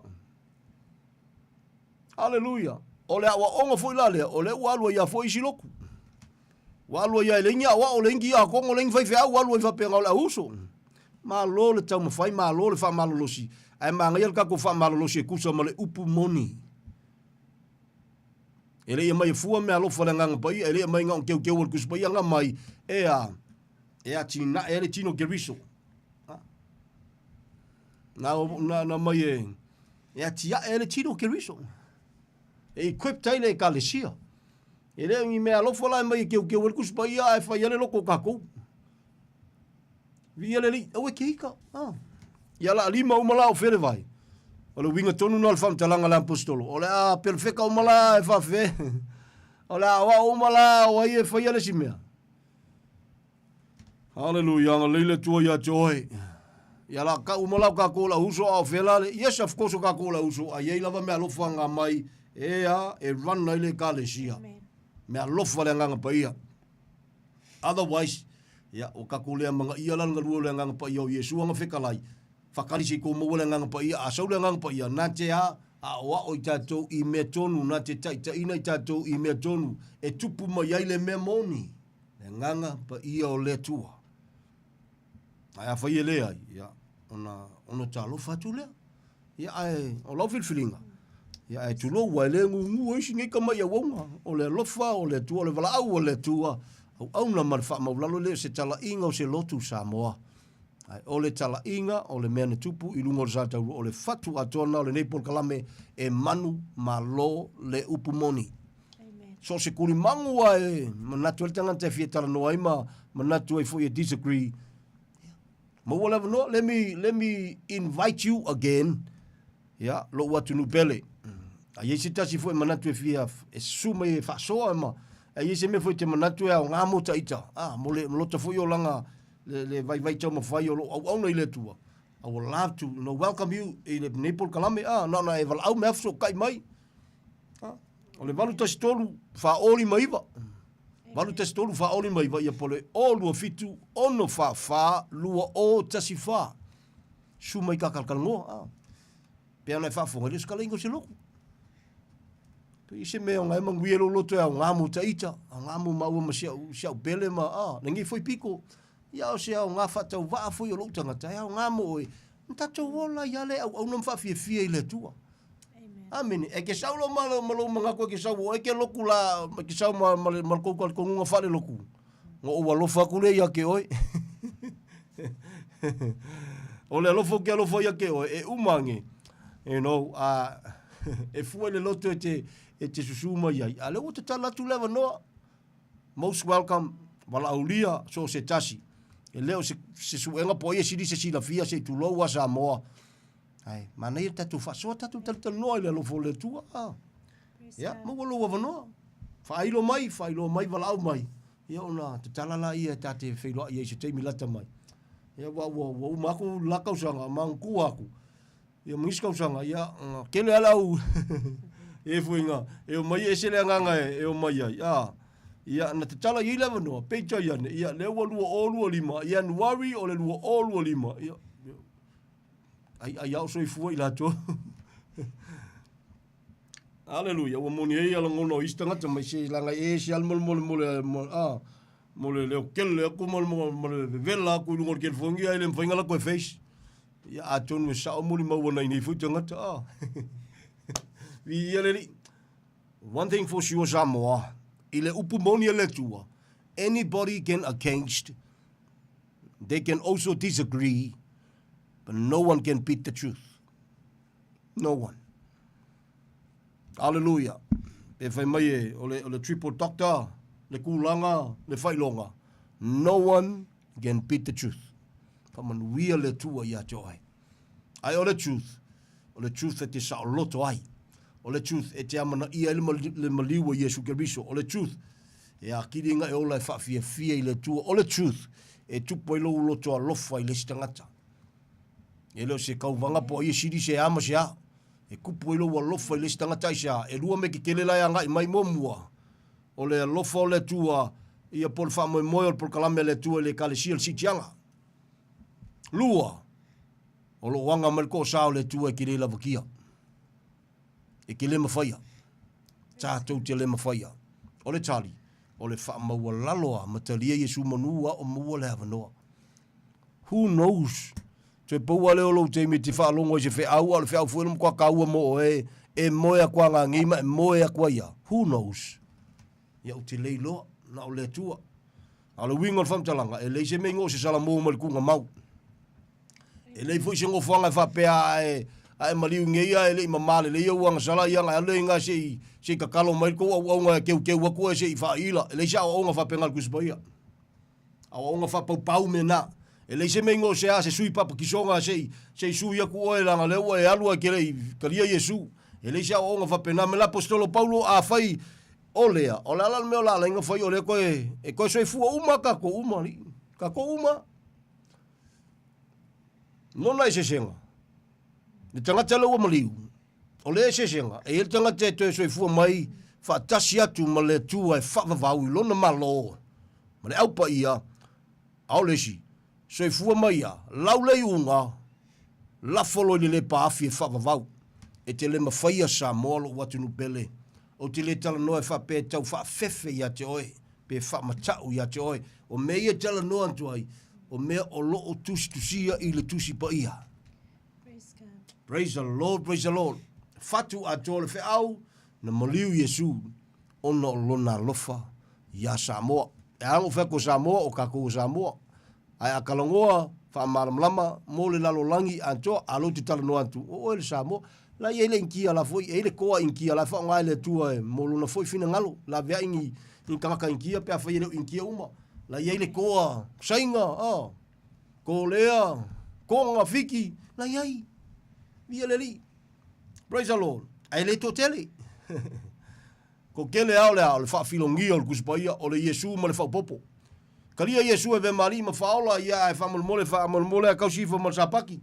Aleluia. O le aoaoga foi la lea, o lea ua alu ai lava foi isi lotu. Ua alu ai lava e leai ni aoao, leai ni tiakono, leai ni faifeau, ua alu ai faapena o le auuso. Malo le taumafai, malo le faamalolosi, ae manaia le tatou faamalolosi e tusa ma le upu moni. E le i aumai e fua meaalofa a le Agaga Paia, e le i aumai na o teuteu o le Tusi Paia, na aumai e a, e atinae ai le tino o Keriso. Na, na, na aumai e, e atiae ai le tino o Keriso. E equipped ai le ekalesia. E le o ni meaalofa la e aumai e teuteu ai le Tusi Paia ae fai ai le loto o tatou. Viia le Alii, aua e te ika. Ah. Ia la lima uma la o felevai. O le uiga tonu na o le faamatalaga a le aposetolo. O le a pelefeka uma la e faafe. O le a aoao uma la o ai e faia le isi mea. Hallelujah, agalelei le Atua ia te oe. Ia la kau uma la o kākou lau uso a o fela le. Yes, of course o kākou lau uso, a iai lava mea alofa ngā mai e a e run ai le ekalesia. Mea alofa le agaga paia. Otherwise, ia, ua tatou le amanaia la le galue o le Agaga Paia o Iesu ana fetalai, whakari se i kou maua le Agaga Paia, a sau le Agaga Paia, na te a, aoao i tatou i mea tonu, na te taitaiina i tatou i mea tonu, e tupu mai ai le mea moni, le Agaga Paia o le Atua. Ae afai e leai, ia, ona, ona talofa atu lea. Ia, ae o lau filifiliga, ia, ae tulou, ua e le gugu isi nei tama i auauna. O le alofa o le Atua, o le valaau a le Atua, auauna ma le faamaulalo le o se talaiga o se lotu Samoa. Ae o le talaiga o le mea na tupu i luga o le sa taurua, o le fatu atoa na o lenei polokalame e manu malo le upu moni. So o se kulimagu a e manatu ai le tagata e fia talanoa ai ma manatu ai foi e disagree, Maua le avanoa, let me, let me invite you again, ia, lou atunuu pele. A i ai se tasi foi e manatu e fia, e susu mai e faasoa ma, a i ai se mea foi e te manatu e aoga mo taita, ah, mo le lota foi olaga, le, le vaivai taumafai o lo o auauna i le Atua, I would love to, you know, welcome you i lenei polokalame, ah, na ona e valaau me afesootai mai. Ah, o le 813 459. 813 459 ia po le 027 644 2014. Susu mai kakalakalanoa. Ah. Pe ana e faafofoga, e le o se kalaiga o se lotu. Pe i se mea o ngai manuia lo loto e au ngā mō taita, au ngā mō maua ma si au, si au pele ma, ah, lenei foi piko. Ia o se au ngā whaatau waa foi o lou tangata, e au ngā mō oe. Na tatou ola ia le auauna ma faafiafia i le Atua. Amene. E ke sau lo ma ma lou manatu e ke sau o e ke loku la e ke sau ma ma le ma le kou talitonuga faalelotu. Na ou alofa atu lea ia te oe. O le alofa ou te alofa ia te oe, e uma ane, you know, a e fua i le loto e te e te susu mai ai. A lea ua tatala atu le avanoa. Most welcome, valaaulia so o se tasi. E le o se, se suega po o ai e sili se silafia se i tulou a Samoa. Ae, manaia le tatou faasoa, tatou talatalanoa i le alofa o le Atua. Ah. Ia, maua lou avanoa. Faailo mai, faailoa mai, valaau mai. Ia ona tatala laia e ta te feiloai ai i se taimi lata mai. Ia, ua, ua, ua uma atu la tausaga, magutua atu. Ia ma isi tausaga, ia, na tele lava le au e foi nga, e omai e ese le agaga e, e omai ai. Ah. Ia, na tatala i ai le avanoa, peitai ane, ia, lea ua 2025, Ianuari o le 2025, ia, ia ai, ai ao soifua i latou. Aleluia, ua moni ai ia lagona o isi tagata mai se laga e se al mole mole mole mole ah mole leo kele aku mole mole mole vevela aku i luga o le telefoni ai le mawhai ngala koe face. Ia atonu e sao moli maua nei nei foi tagata ah. Viia le Alii. One thing for sure Samoa, i le upu moni a le Atua, anybody can against, they can also disagree, but no one can beat the truth. No one. Hallelujah. Pe fai mai e, o le, o le triple doctor, le kūlanga, le whailoga. No one can beat the truth. Whamanuia le Atua ia te oe. Ai o le truth, o le truth e te saoloto ai. O le truth e te amanaia ai le maliu o Iesu Keriso. O le truth e akili nga e ola e whaafiafia i le Atua. O le truth e tupu ai lou loto alofa i le isi tagata. E le o se kauvaga po o ai e sili se a ma se a. E kupu ai lou alofa i le isi tagata i se a. E lua mea tetele la e agai mai muamua, o le alofa o le Atua ia po o le faamoemoe o le polokalame a le Atua i le Ekalesia o le Siitiaga. Lua, o lo o aga mai le toasā o le Atua e te le lavakia. E te le mafaia. Tatou te le mafaia. O le tali, o le faamaualalo a ma talia Iesu manu a o maua le avanoa. Who knows? Toe pau lava lea o lou taimi e te faalogo ai i se feau, a o le feau foi le matua taua mo oe, e moe atu agagei ma e moe atu ai ia. Who knows? Ia ou te le iloa, na o le Atua. A o le uiga o le faamatalaga, e leai se mea igoa o se salamo mai le tuuga mau. E leai foi se nofoaga e faapea a e, a e maliu nei a e le i mamā lelei ou agasala ia ona e alu lea i ina se i, se i tatalo mai le tou auauna e teuteu atu oe se i faaila. E leai se aoaoga faapena i le Tusi Paia. Aoaoga faapaupau mea na. E leai se mea igoa o se a se sui papatisoga se i, se i sui atu oe leaga o lea ua e alu ae e te le i talia Iesu. E leai se aoaoga faapena. Me le Aposetolo Paulo, afai o lea, o le a la le mea o le a ala ai ona fai o lea toe, e toe soifua uma tatou uma, alii. Tatou uma. Nona eseesega, le tagata lea ua maliu, o lea eseesega, e i ai le tagata e toe soifua mai faatasi atu ma le Atua e faavavau i lona Malo ma le Au Paia, a o le isi, soifua mai ia, lau le iuga, lafo loa i le lepa afi e faavavau. E te le mafaia Samoa lou atunuu pele. Ou te le talanoa e faapea e tau faafefe ia te oe, pe faamata'u ia te oe. O mea ia e talanoa atu ai, o mea o lo o tusitusia i le Tusi Paia. Praise God. Praise the Lord, praise the Lord. Fatu atoa le feau, na maliu Iesu, ona o lona alofa iā Samoa. E ala ona ou fai atu o Samoa, o tatou o Samoa. Ae a talanoa faamalamalama mo le lalolagi atoa, a lou te talanoa atu, o oe le Samoa. La e i ai le Initia la foi, e i ai le toa Initia la e faaaoga e le Atua e mo lona foi finagalo, laveai ni, ni tagata Initia pe afai e le o Initia uma. La e i ai le toa Saina, a, Kolea, Konga, Fiti, la e i ai. Viia le Alii. Praise the Lord. Ae le toatele. Toatele lava o le a, o le faafilogia o le Tusi Paia, o le Iesu ma le faaopoopo. Talia Iesu e avea ma Alii ma Faaola, ia ae faamolemole, faamolemole a tausi ifo ma le Sapati.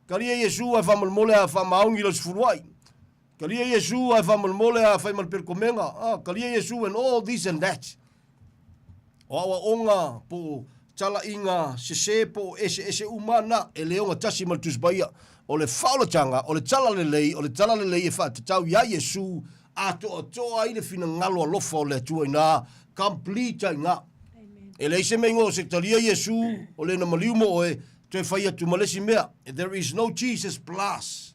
Talia Iesu ae faamolemole a faamaoni lau sefuluai. Talia Iesu ae faamolemole a fai ma le pelekomega. Ah, talia Iesu and all this and that. O aoaoga po o talaiga sese po o eseese uma na e le ogatasi ma le Tusi Paia. O le faaolataga, o le talalelei, o le talalelei e faatatau iā Iesu atoatoa ai le finagalo alofa o le Atua inā, complete ai ina. E leai se mea igoa o se talia Iesu, o le na maliu mo oe, toe fai atu ma le isi mea. There is no Jesus plus.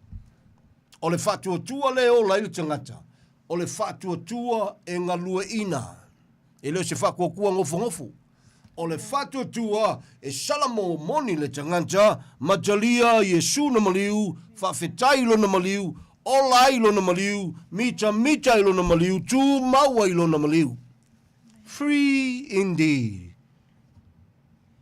O le faatuatua lea e ola ai le tagata, o le faatuatua e galueina. E le o se faatuatua nofonofo. O le faatuatua e salamo moni le tagata ma talia Iesu na maliu, faafetai i lona maliu, ola ai lona maliu, mitamita i lona maliu, tumau ai lona maliu. Free indeed.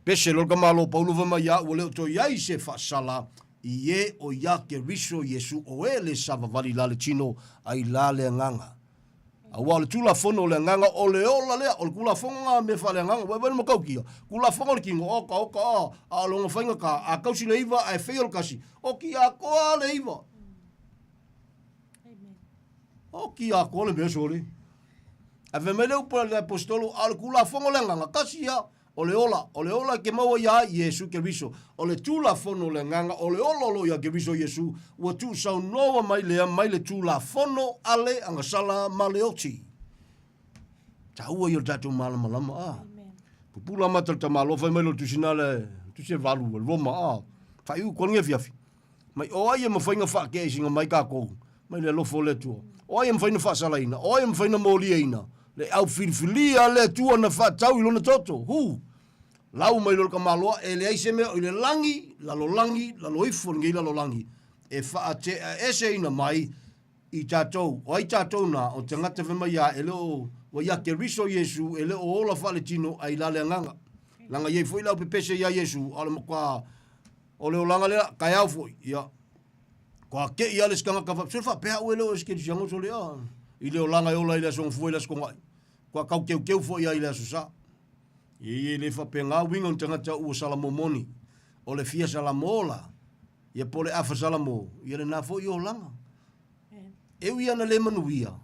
Pese loa le tamālo o Paulo fai mai ia ua le o toe i ai se faasala i e o iā Keriso Iesu o e le savavali la le tino ai la le agaga. Aua o le Tulafono o le Agaga o le ola lea, o le Tulafono na mea faaleagaga, ua e matautia, Tulafono o le tino, oka, oka, a, a o lona faigata, a tausi le iva ae feia le kasi, oti atoa le iva. Oti atoa le mea sole. Ae fai mai le upu a le Aposetolo, a o le Tulafono o le Agaga, kasi ia, O le ola, o le ola e ke maua iā Iesu Keriso. O le Tulafono o le Agaga, o le ola o lo o iā Keriso Iesu, ua tuusaunoa mai lea mai le Tulafono a le agasala ma le oti. Taua ia o le tatou malamalama, a. Pupula mata le tamaloa fai mai lo tusi na le tusi e valu, le Roma, a. Faaiu koa lenei afiafi. Mai o ai e mafai na faakeesinga mai tatou mai le alofa o le Atua? O ai e mafai na faasalaina? O ai e mafai na moliaina? Le au filifilia a le Atua na faatau i lona toto. Hu! Lau mai loa le tamaloa, e leai se mea o i le lagi, lalolagi, lalo ifo i lenei lalolagi, e faateaeseina mai i tatou. O ai tatou na? O tagata fai mai ia, e le o, ua ia Keriso Iesu, e le o ola faaletino, ae i la le agaga. Leaga i ai foi le aupepese ia Iesu, a o le matua O le olaga lea, taeao foi, ia, kua keʻi lava le isi tagata faapea, sole faapea au e le o ese kerisiano sole a, i le olaga e ola ai i le aso Gafua i le aso Togaʻi. Kua tau teuteu foi a i le aso Sa. Ia, e le faapena uiga o ni tagata ua salamo moni. O le fia salamo la, ia po o le afa salamo, ia lena foi olaga. E ui ana le manuia,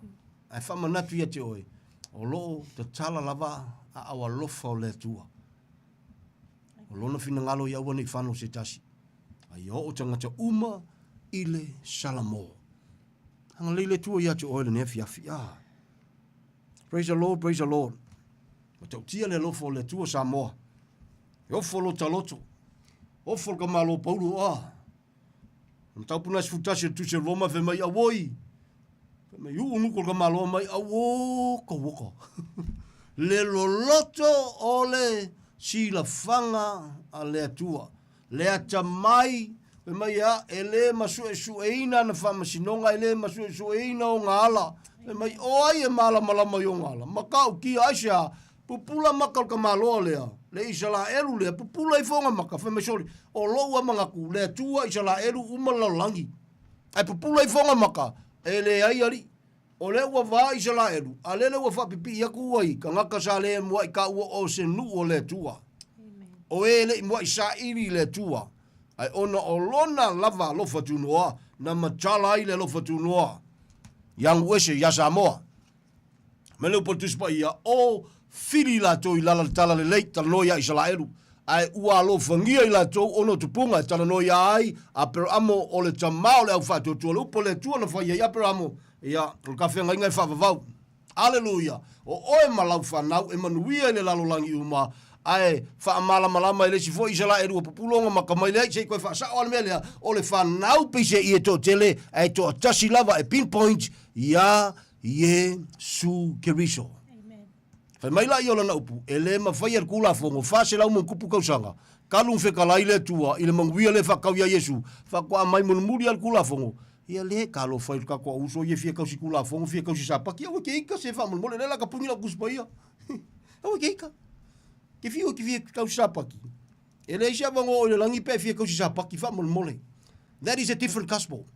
ae faamanatu ia te oe, o lo o tatala lava aao alofa o le Atua. O lona finagalo ia aua ne i fano se tasi, a ia oo tagata uma i le Salamo. Agalelei le Atua ia te oe lenei afiafi. Ah. Praise the Lord, praise the Lord. Matautia le alofa o le Atua Samoa. E ofo lo taloto. Ofo le kamalo paulu ah. Mataupu na 11 o le Tusi a Roma fai mai auoi. Fai mai uu nuku o le kamalo mai auo ka woka. Le loloto o le silafaga a le Atua. Le atamai, fai mai a, e le masuesueina ana faamasinoga, e le masuesueina ona ala. Fai mai, o ai e malamalama i ona ala? Matautia, aisea? Pupula maka o le tamaloa lea, le Isalaelu lea, pupula ifo ona maka, fai mai soli, o lou a manatu, le Atua Isalaelu uma le lalolagi. Ae pupula ifo ona maka, e leai alii. O lea ua va Isalaelu, a lele ua faapipii atu ai tagata sa le muaʻi taua o se nuu o le Atua. O e le i muaʻi saili i le Atua, ae ona o lona lava alofa tunoa, na matala ai le alofa tunoa ia Anuese, ia Samoa. Me le upu a le Tusi Paia, o fili i latou i lala le tala lelei, talanoa ia Isalaelu, ae ua alofagia i latou ona o tupuga e talanoa ia ai Aperamo o le tama o le aufaatuatua, le upu a le Atua na fai ai Aperamo, ia, o le tafeagaiga e faavavau. Aleluia! O oe ma lau fanau e manuia i le lalolagi uma, ae faamalamalama e le isi foi Isalaelu ua pupuloga maka mai leai, se i toe faasao lava le mea lea, o le fanau peiseai e toatele, ae toatasi lava e pinpoint ia Iesu Keriso. Fai mai la ia o lana upu, e le mafai e le Tulafono 400 ma ona tupu tausaga, talu ona fetalai le Atua i le manuia lea e faatatau ia Iesu, faatoa mai mulimuli lava le Tulafono, ia le talofa i lo tatou auuso ia e fia tausi Tulafono, fia tausi Sapati, aua e te ita se faamolemole, lea la ka puni lau Tusi Paia. Aua e te ita. Te fiu e te fia tausi Sapati. E leai se avanoa o i le lagi pe a e fia tausi Sapati, faamolemole. That is a different gospel.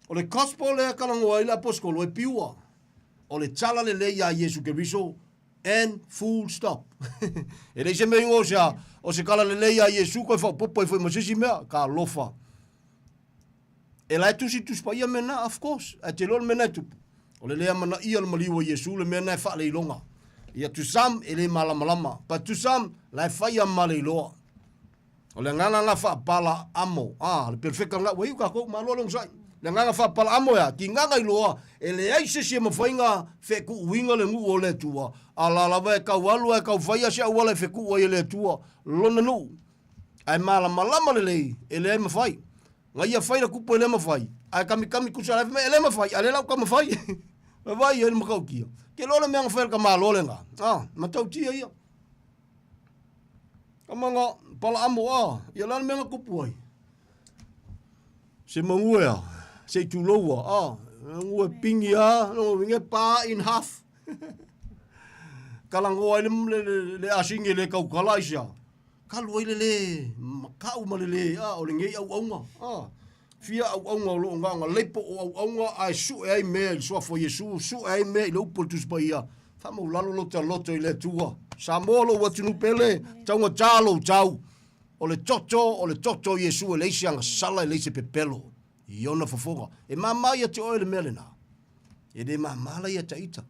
O le gospel lea e talanoa ai le aposetolo e pure. O le tala lelei iā Iesu Keriso and full stop. e leai se mea igoa o se a, o se tala lelei iā Iesu koe faaopoopo ai foi ma se isi mea, talofa. E la e tusi Tusi Paia mea na, of course, ae te iloa le mea na e tupu. O le le amanaia o le maliu o Iesu le mea na e faaleiloga. Ia to some e le malamalama, but to some la e fai a ma le iloa. O le agaga nga faapala amo, a, le perfeka nga ua iu kakou, malo le onosai. Le agaga faapala amo ea, ki gaga iloa, e leai se isi e mafai nga fekuuiga le nuu o le Atua, a la lava e kau alu ae kau faia se auala e fekuu ai e le Atua lona nuu. Ae malamalama lelei, e leai mafai. Nga ia fai la kupu e le mafai, ae kamikami kusa la e le mafai, a le lau ka mafai. Vai ai le matautia. Ke loa le mea nga fai le ka malo le nga. A, matautia ia. Kamanga, Palaamo, a, ia le a le mea na tupu ai? Se manu e a, se i tuloua, a, manu e pingi a, no winga e pa in half. Kalangoa ai le, le, le, le asini e le kaukala ai sia. Kalu ai le le makau ma le le, a, o lenei auaunga, a. Fia auaunga o loo gaga leipo o auaunga ae sue ai mea i le suafa o Iesu, sue ai mea i le upu o le Tusi Paia. Faamaulalo lo ta loto i le Atua. Samoa lou atunuu pele, taugata lou tau. O le toto, o le toto o Iesu e leai se agasala, e leai se pepelo i ona fofoga. E māmā ia te oe le mea lena. E le māmā la ia ta ita.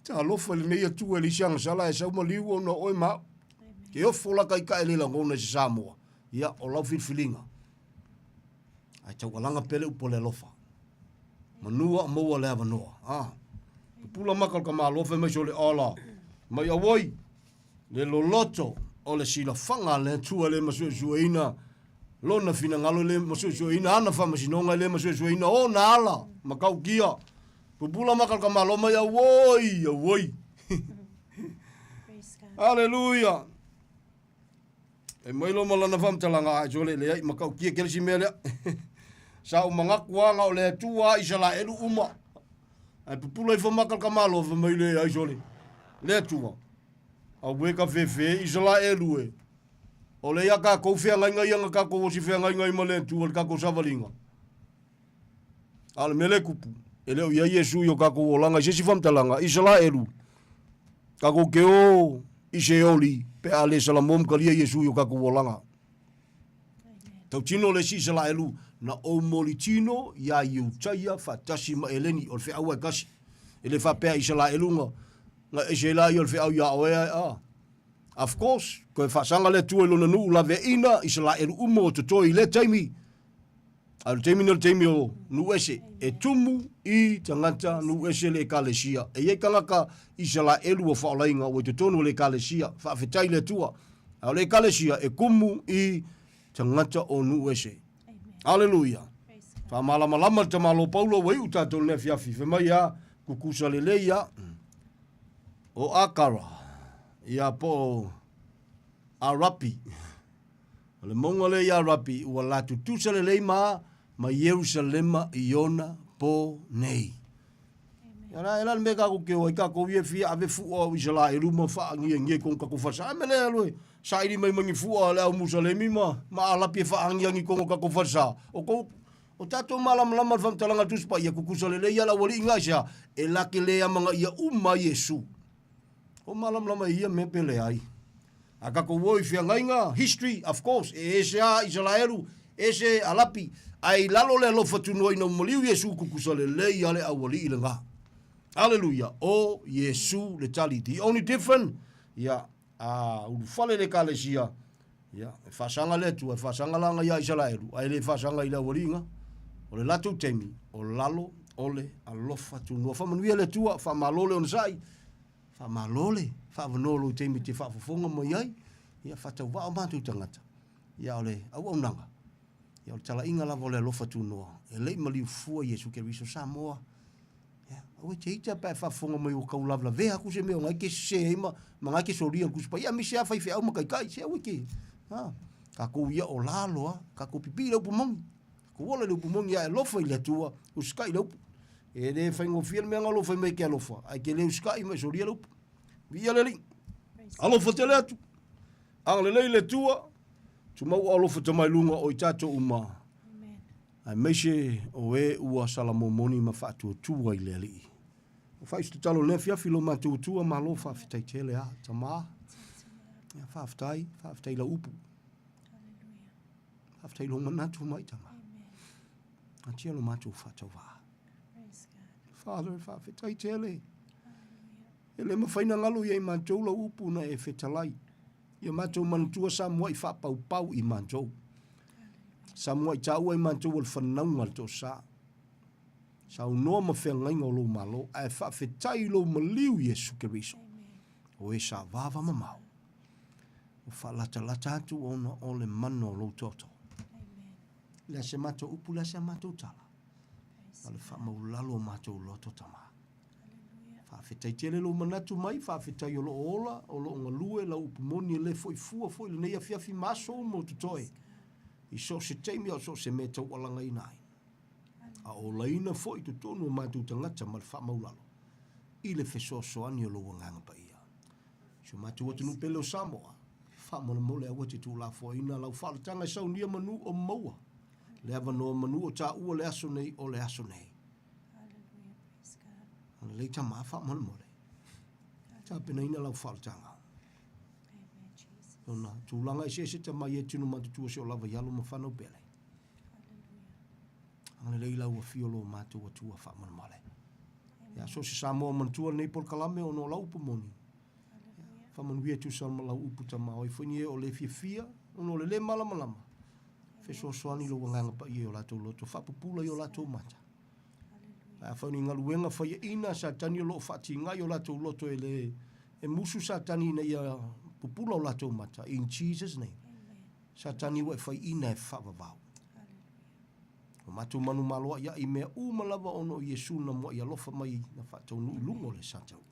Talofa i lenei Atua e leai se agasala ae sau maliu ona o oe ma au. Ke ofo la kai ka e le lagona i se Samoa. Ia, o lau filifiliga. Ae taualaga pea le upu o le alofa. Manua o maua le avanoa. Ah. Pupula maka o le tamaloa fai mai sole ola. Mai auoi, le loloto o le silafaga a le Atua e le masuesueina lona finagalo e le masuesueina ana faamasinoga e le masuesueina ona ala matautia. Pupula maka o le tamaloa mai auoi, auoi. Hallelujah. E mai lo ma lana faamatalaga ae sole leai matautia kele si mea lea. Sa ou manatu lava na o le Atua a Isalaelu uma. Ae pupula ifo maka le tamaloa fai mai leai sole. Le Atua. Auē ka fefe Isalaelu e. O le ia tatou feagaiga ia na tatou osi feagaiga ai ma le Atua i le tatou savaliga. A o le mea lea e tupu, e le o i ai Iesu i o tatou olaga i se isi faamatalaga, Isalaelu, tatou te o i Seoli pe a le salamoa ma talia Iesu i o tatou olaga. Tautino le isi Isalaelu na ou molitino iā Iutaia faatasi ma Eleni, o le feau lava e tasi. E le faapea Isalaelu na, na ese ai laia o le feau iā oe ae a. Of course, toe faasaga le Atua i lona nuu laveaiina, Isalaelu uma o totoe i lea taimi. A o le taimi nei o le taimi o Nu'uese, e tumu i tagata Nu'uese le Ekalesia. E i ai tagata Isalaelu ua faaolaina ua i totonu o le Ekalesia, faafetai i le Atua. A o le Ekalesia e kumu i tagata o Nu'uese. Aleluia! Faamalamalama le tamalo Paulo ua iu tatou i lenei afiafi, fai mai a, kukusa lelei a, o Akara, ia po o Arapi. O le mauga lea iā Rapi ua la tutusa lelei ma ma Ierusalema i ona po nei. Ia la, e la le mea kākou ke o ai kākou ia fia ave fua o Isalaelu ma whaangiangia i kong kakou falesa. A me le alu e saili mai mangi fua le au Musalemi ma, ma alapi e whaangiangi kongo kakou falesa. O kou, o tātou malamalama le whamtalanga tusi pa ia kukusa lelei ia la wali inga isia, e la ke le amanga ia uma Iesu. O malamalama ia me pele ai. A kakou o i feagaiga, history, of course, e ese a Isalaelu, ese Alapi, ae i lalo le alofa tunua ina ua maliu Iesu kukusa lelei a le aualii le-ga. Aleluia! O Iesu le tali. The only different, ia, a ulufale le Ekalesia, ia, e faasaga le Atua, e faasaga laga ia Isalaelu, ae le faasaga i le aualii ga. O le latou taimi, o lalo o le alofa tunua. Faamanuia le Atua, faamalo le onosai. Faamalo le faavanoa o lou taimi e te faafofoga mai ai, ia faatauvaa o matou tagata, ia o le auaunaga, ia o le talaiga lava o le alofa tunoa, e le i maliu fua Iesu Keriso Samoa. Ia, aua e te ita pe a e faafofoga mai ua tau lavelavea atu se mea o na e ke sese ai ma, ma na e ke solia le Tusi Paia, aemaise lava faifeau ma taitai, se aua e te, ha, tatou ia o lalo lava, tatou pipii le upu moni, tatou ola i le upu moni, a e alofa i le Atua, usitai i le upu. E le faigofie le mea na alofa mai ke alofa, ae ke le usitai ma e solia le upu. Viia le Alii. Alofa tele atu. Agalelei le Atua, tumau o alofa tamai luga o i tatou uma. Aemaise o e ua salamomoni ma faatuatua i le Alii. O fai se tatalo i lenei afiafi lo matou Atua, malo faafetai tele a, Tama. Ia, faafetai, faafetai i lau upu. Faafetai i lou manatu mai, Tama. Atia lo matou faatauvaa. Father, faafetai tele. E le mafai na galo ia i matou lau upu na e fetalai. Ia matou manatua sa muai faapaupau i matou. Sa muai taua i matou o le fanauga le toasa. Saunoa ma feagaiga o lou malo, ae faafetai i lou maliu Iesu Keriso. O e sa vava mamao. Ua faalatalata atu ona o le mana o lou toto. Le a se matou upu, le a se matou tala. A le faamaulalo o matou loto tama. Faafetai tele lou manatu mai, faafetai o loo ola, o loo galue lau upu moni e le foi fua foi lenei afiafi ma aso uma o totoe. I so o se taimi a o so o se mea e taualagaina ai. A olaina foi i totonu o matou tagata ma le faamaulalo i le fesoasoani o lou Agaga Paia. Si o matou atunuu pele o Samoa, faamolemole aua te tuulafoaiina lau faaolataga e saunia manu o maua le avanoa manu o taua le aso nei o le aso nei. Agalelei tama faamolemole. Tapenaina lau faaolataga. Ona tulaga eseese tama ia e tino matutua se o lava i alo ma fanau pele. Agalelei lau afio lo matou Atua faamolemole. Ia so se Samoa manatua lenei polokalame ona o lau upu moni. Faamanuia e tusa ma lau upu tama o ai foi ni e o le fiafia ona o le le malamalama. Fesoasoani lou agaga paia i o latou loto, faapupula i o latou mata. Ae afai o ni galuega faiaina a Satani o lo o faatiga i o latou loto e le e musu Satani ina ia pupula o latou mata. In Jesus name. Satani ua e faiina e faavavau. O matou manumaloaʻiaʻi i mea uma lava ona o Iesu na muaʻi alofa mai na faataunuu i luga o le Satau.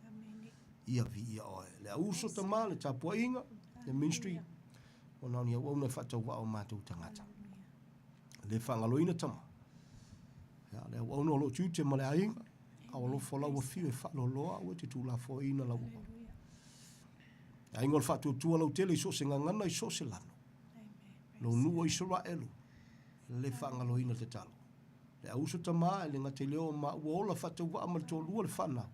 Ia viia oe. Le auso tama, le tapuaiga, le ministry, ona o ni auauna e faatauvaa o matou tagata. Le faagaloina tama. Ia, le auauna o loo tiute ma le aiga, a o alofa o lau afio e faaloaloa aua e te tuulafoaiina lau auauna. Le aiga o le faatuatua lautele i so o se gagana i so o se lano. Lou nuu o Isaraelu, le faagaloina tatalo. Le auso tama e le gata i lea o maua ola faatauvaa ma le toalua le fanau.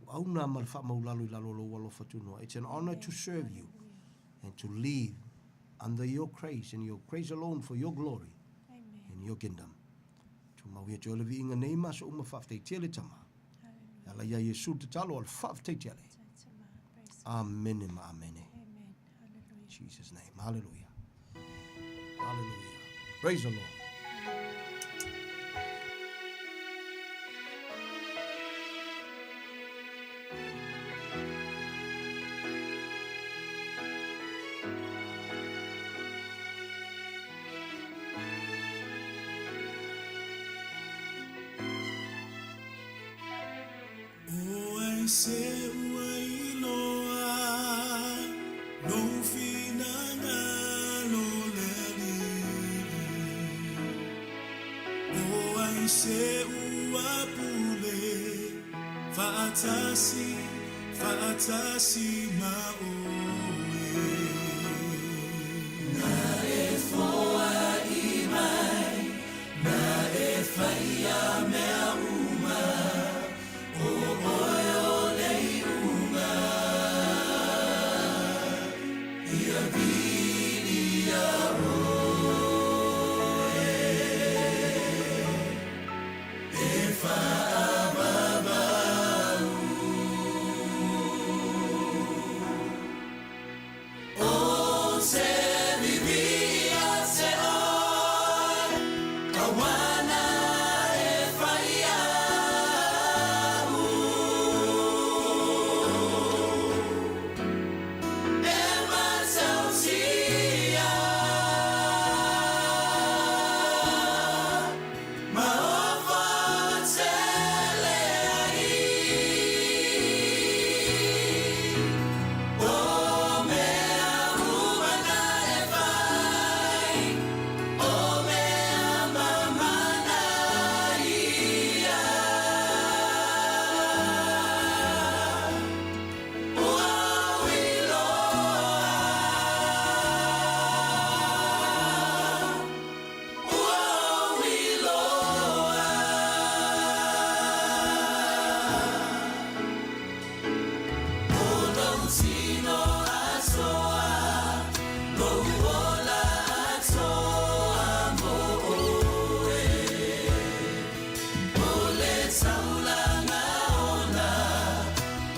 Auauna ma le faamaulalo i lalo o lou alofa tunoa. It's an honor to serve you and to live under your grace and your grace alone for your glory and your kingdom. Tumau ia te oe le viiga nei ma aso uma faafetai tele tama. E ala ia Iesu le tatalo o le faafetai tele. Amene ma amene. Jesus name. Hallelujah. Hallelujah. Praise the Lord. ai se ua iloa lou finagalo le Alii? O ai se ua pule faatasi, faatasi ma oe? Na e foai mai, na e faia mea uma, o oe o le iuga. Ia viia oe, e faavavau. O te vivii ia te oe, auā na e fai a'u. E matautia ma ofa tele ai. O mea uma na e fai, o mea mamana ia. Ua ou iloa, ua ou iloa. O lou tino atoa, lou ola atoa mo oe. O le taulaga ona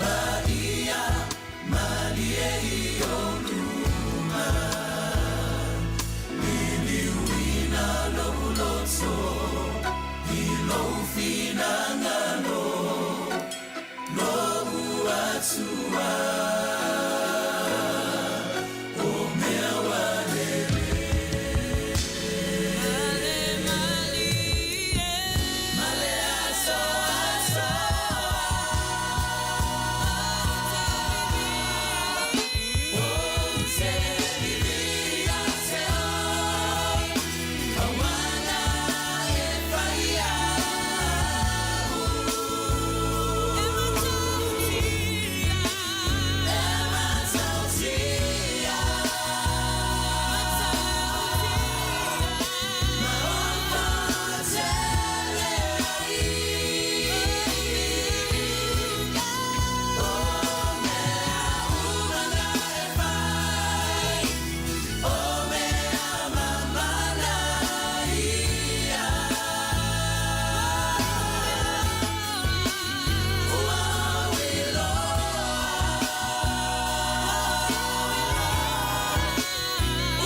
paia malie i ou luma. Liliuina lou loto i lou finagalo, lou Atua. O mea ua lelei. Male atoa atoa. O te vivii ia te oe, auā na e fai a'u. E matautia ma ofa tele ai. O mea uma na e fai, o mea mamana ia. Ua ou iloa,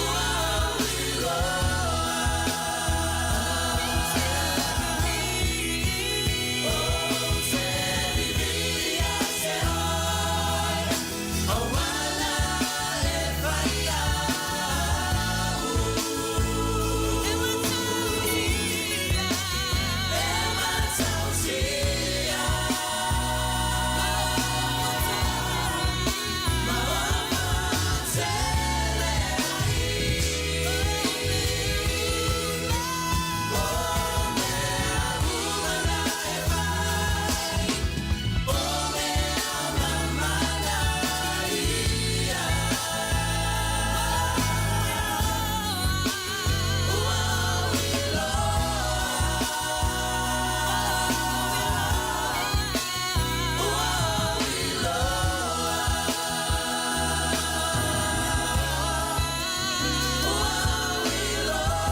ua ou iloa. O te vivii ia te oe, auā na e fai a'u. E matautia ma ofa tele ai. O mea uma na e fai, o mea mamana ia. Ua ou iloa, ua ou iloa. Ua ou iloa,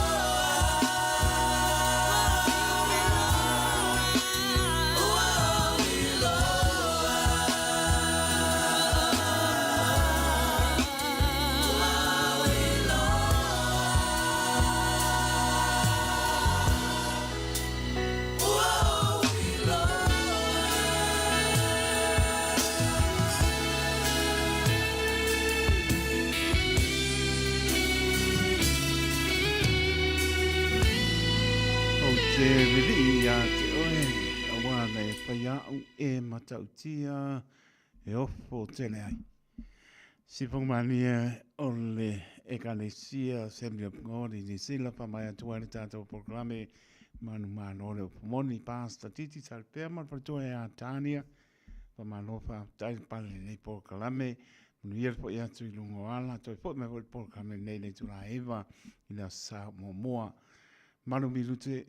ua ou iloa. Ua ou iloa. Ua ou iloa. Ou te vivii ia te oe, auā na e fai a'u e matautia e ofo tele ai. Sifonga malie o le Ekalesia Assembly of God i New Zealand faamai atu ai le tatou polokalame manumalo le upu moni Pastor Titi Salpea ma le faletua ia Tania. Faamalo faafetai le pale lenei polokalame. Manuia le foi atu i luga o ala, toe foi mai foi le polokalame lenei i le itula e 9 i le Aso Sa muamua. Malu minute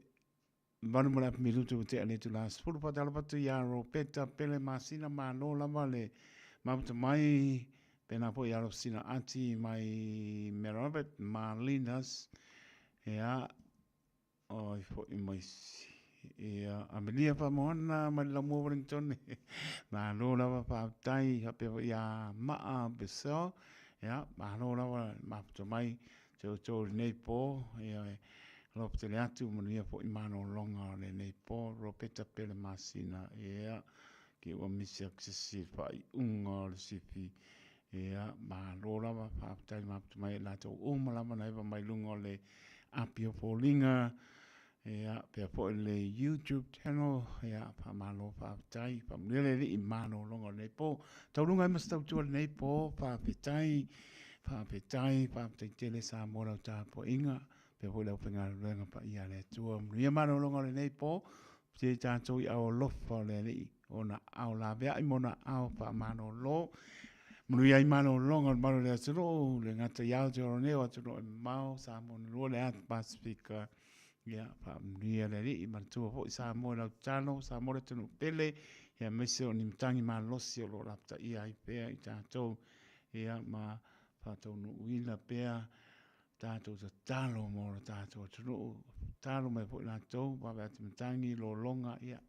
8 ma le afa minute ua tea le itula 10. Faatalofa atu ia Ropeta Pele Masina, malo lava le mafuta mai. Pena foi ia Rosina Ati mai Merabet Malinas. Ia, Oi foi mai si. Ia, Amelia Faamoana mai le Laumua Wellington. Malo lava faafetai faapea foi ia Maa Besel. Ia, malo lava mafuta mai te outou i lenei po. Ia, alofa tele atu, manuia foi malologa o lenei po. Ropeta Pele Masina. Ia, ki ua misi atu se isi faaiuga o le sifi. Ia, malo lava, faafetai mafuta mai e latou uma lava na eva mai luga o le api o foliga, ia, pea foi le YouTube channel, ia, faamalo, faafetai, faamanuia le Alii i malologa o lenei po. Tauluga ai ma se tautua lenei po, faafetai, faafetai, faafetai tele Samoa lau tapuaiga, pea foi le aufaigaluega paia a le Atua. Manuia malologa o lenei po, Te tatou i ao alofa o le Alii, ona ao laveai ma ona ao faamalolo. Manuia ai malologa o le malu o le atunuu, le gata i Aotearoa nei o atunuu e mamao, Samoa na lua le atu Pasifika. Ia, faamanuia le Alii, manatua foi Samoa i lau tatalo, Samoa le atunuu pele, ia aemaise o ni matagi malosi o lo o lapataia ai pea i tatou, ia ma faataunuuina pea tatou tatalo mo lo tatou atunuu, tatalo mai foi latou, vave atu matagi, lologa, ia,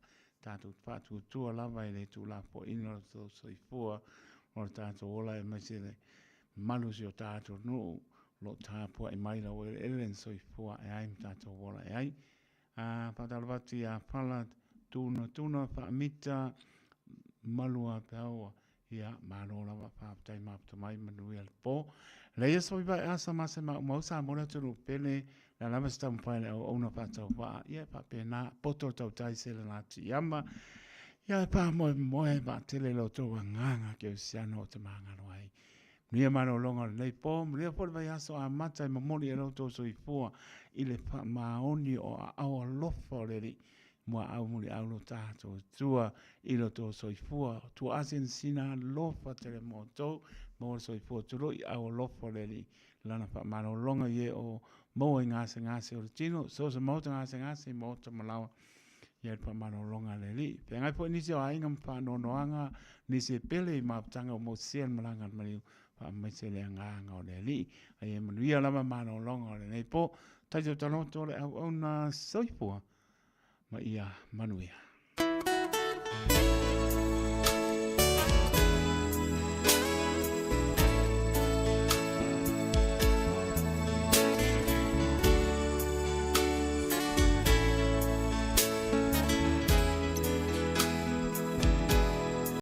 tatou faatuatua lava i le tuulafoaiina o lo tatou soifua ma lo tatou ola, aemaise le mamalu o si o tatou nuu, o lo o tapuai mai lau eleele na soifua ae ai ma tatou ola ae ai. A faatalofa atu ia Fala Tuna Tuna Faamita Malua Peaua ia malo lava faafetai mafuta mai manuia le po. Leia soi vai asa ma se maumau sa mo le atunuu pele la lava se taumafai le auauna faatauvaa ia e faapena poto le tautai se le latiama ia e faamoemoe vaatele lo outou agaga kerisiano o te magalo ai. Manuia malologa o lenei po, manuia foi le vaiaso amata e momoli e lo outou soifua i le faamaoni o aao alofa o le Alii muaau muliau lo tatou Atua i lo outou soifua. Tuaa sinasina alofa tele mo outou, maua le soifua tului au alofa o le Alii lana faamalologa i e o maua i gasegase o le tino, so o se maota gasegase i maota malawa ia le faamalologa a le Alii. Feagai foi nisi o aiga ma faanoanoaga, nisi e pele i mafutaga ua motusia le malaga a le maliu, faamaise le agaga o le Alii. A ia manuia lava malologa o lenei po. Taito taloto le auauna soifua ma ia manuia.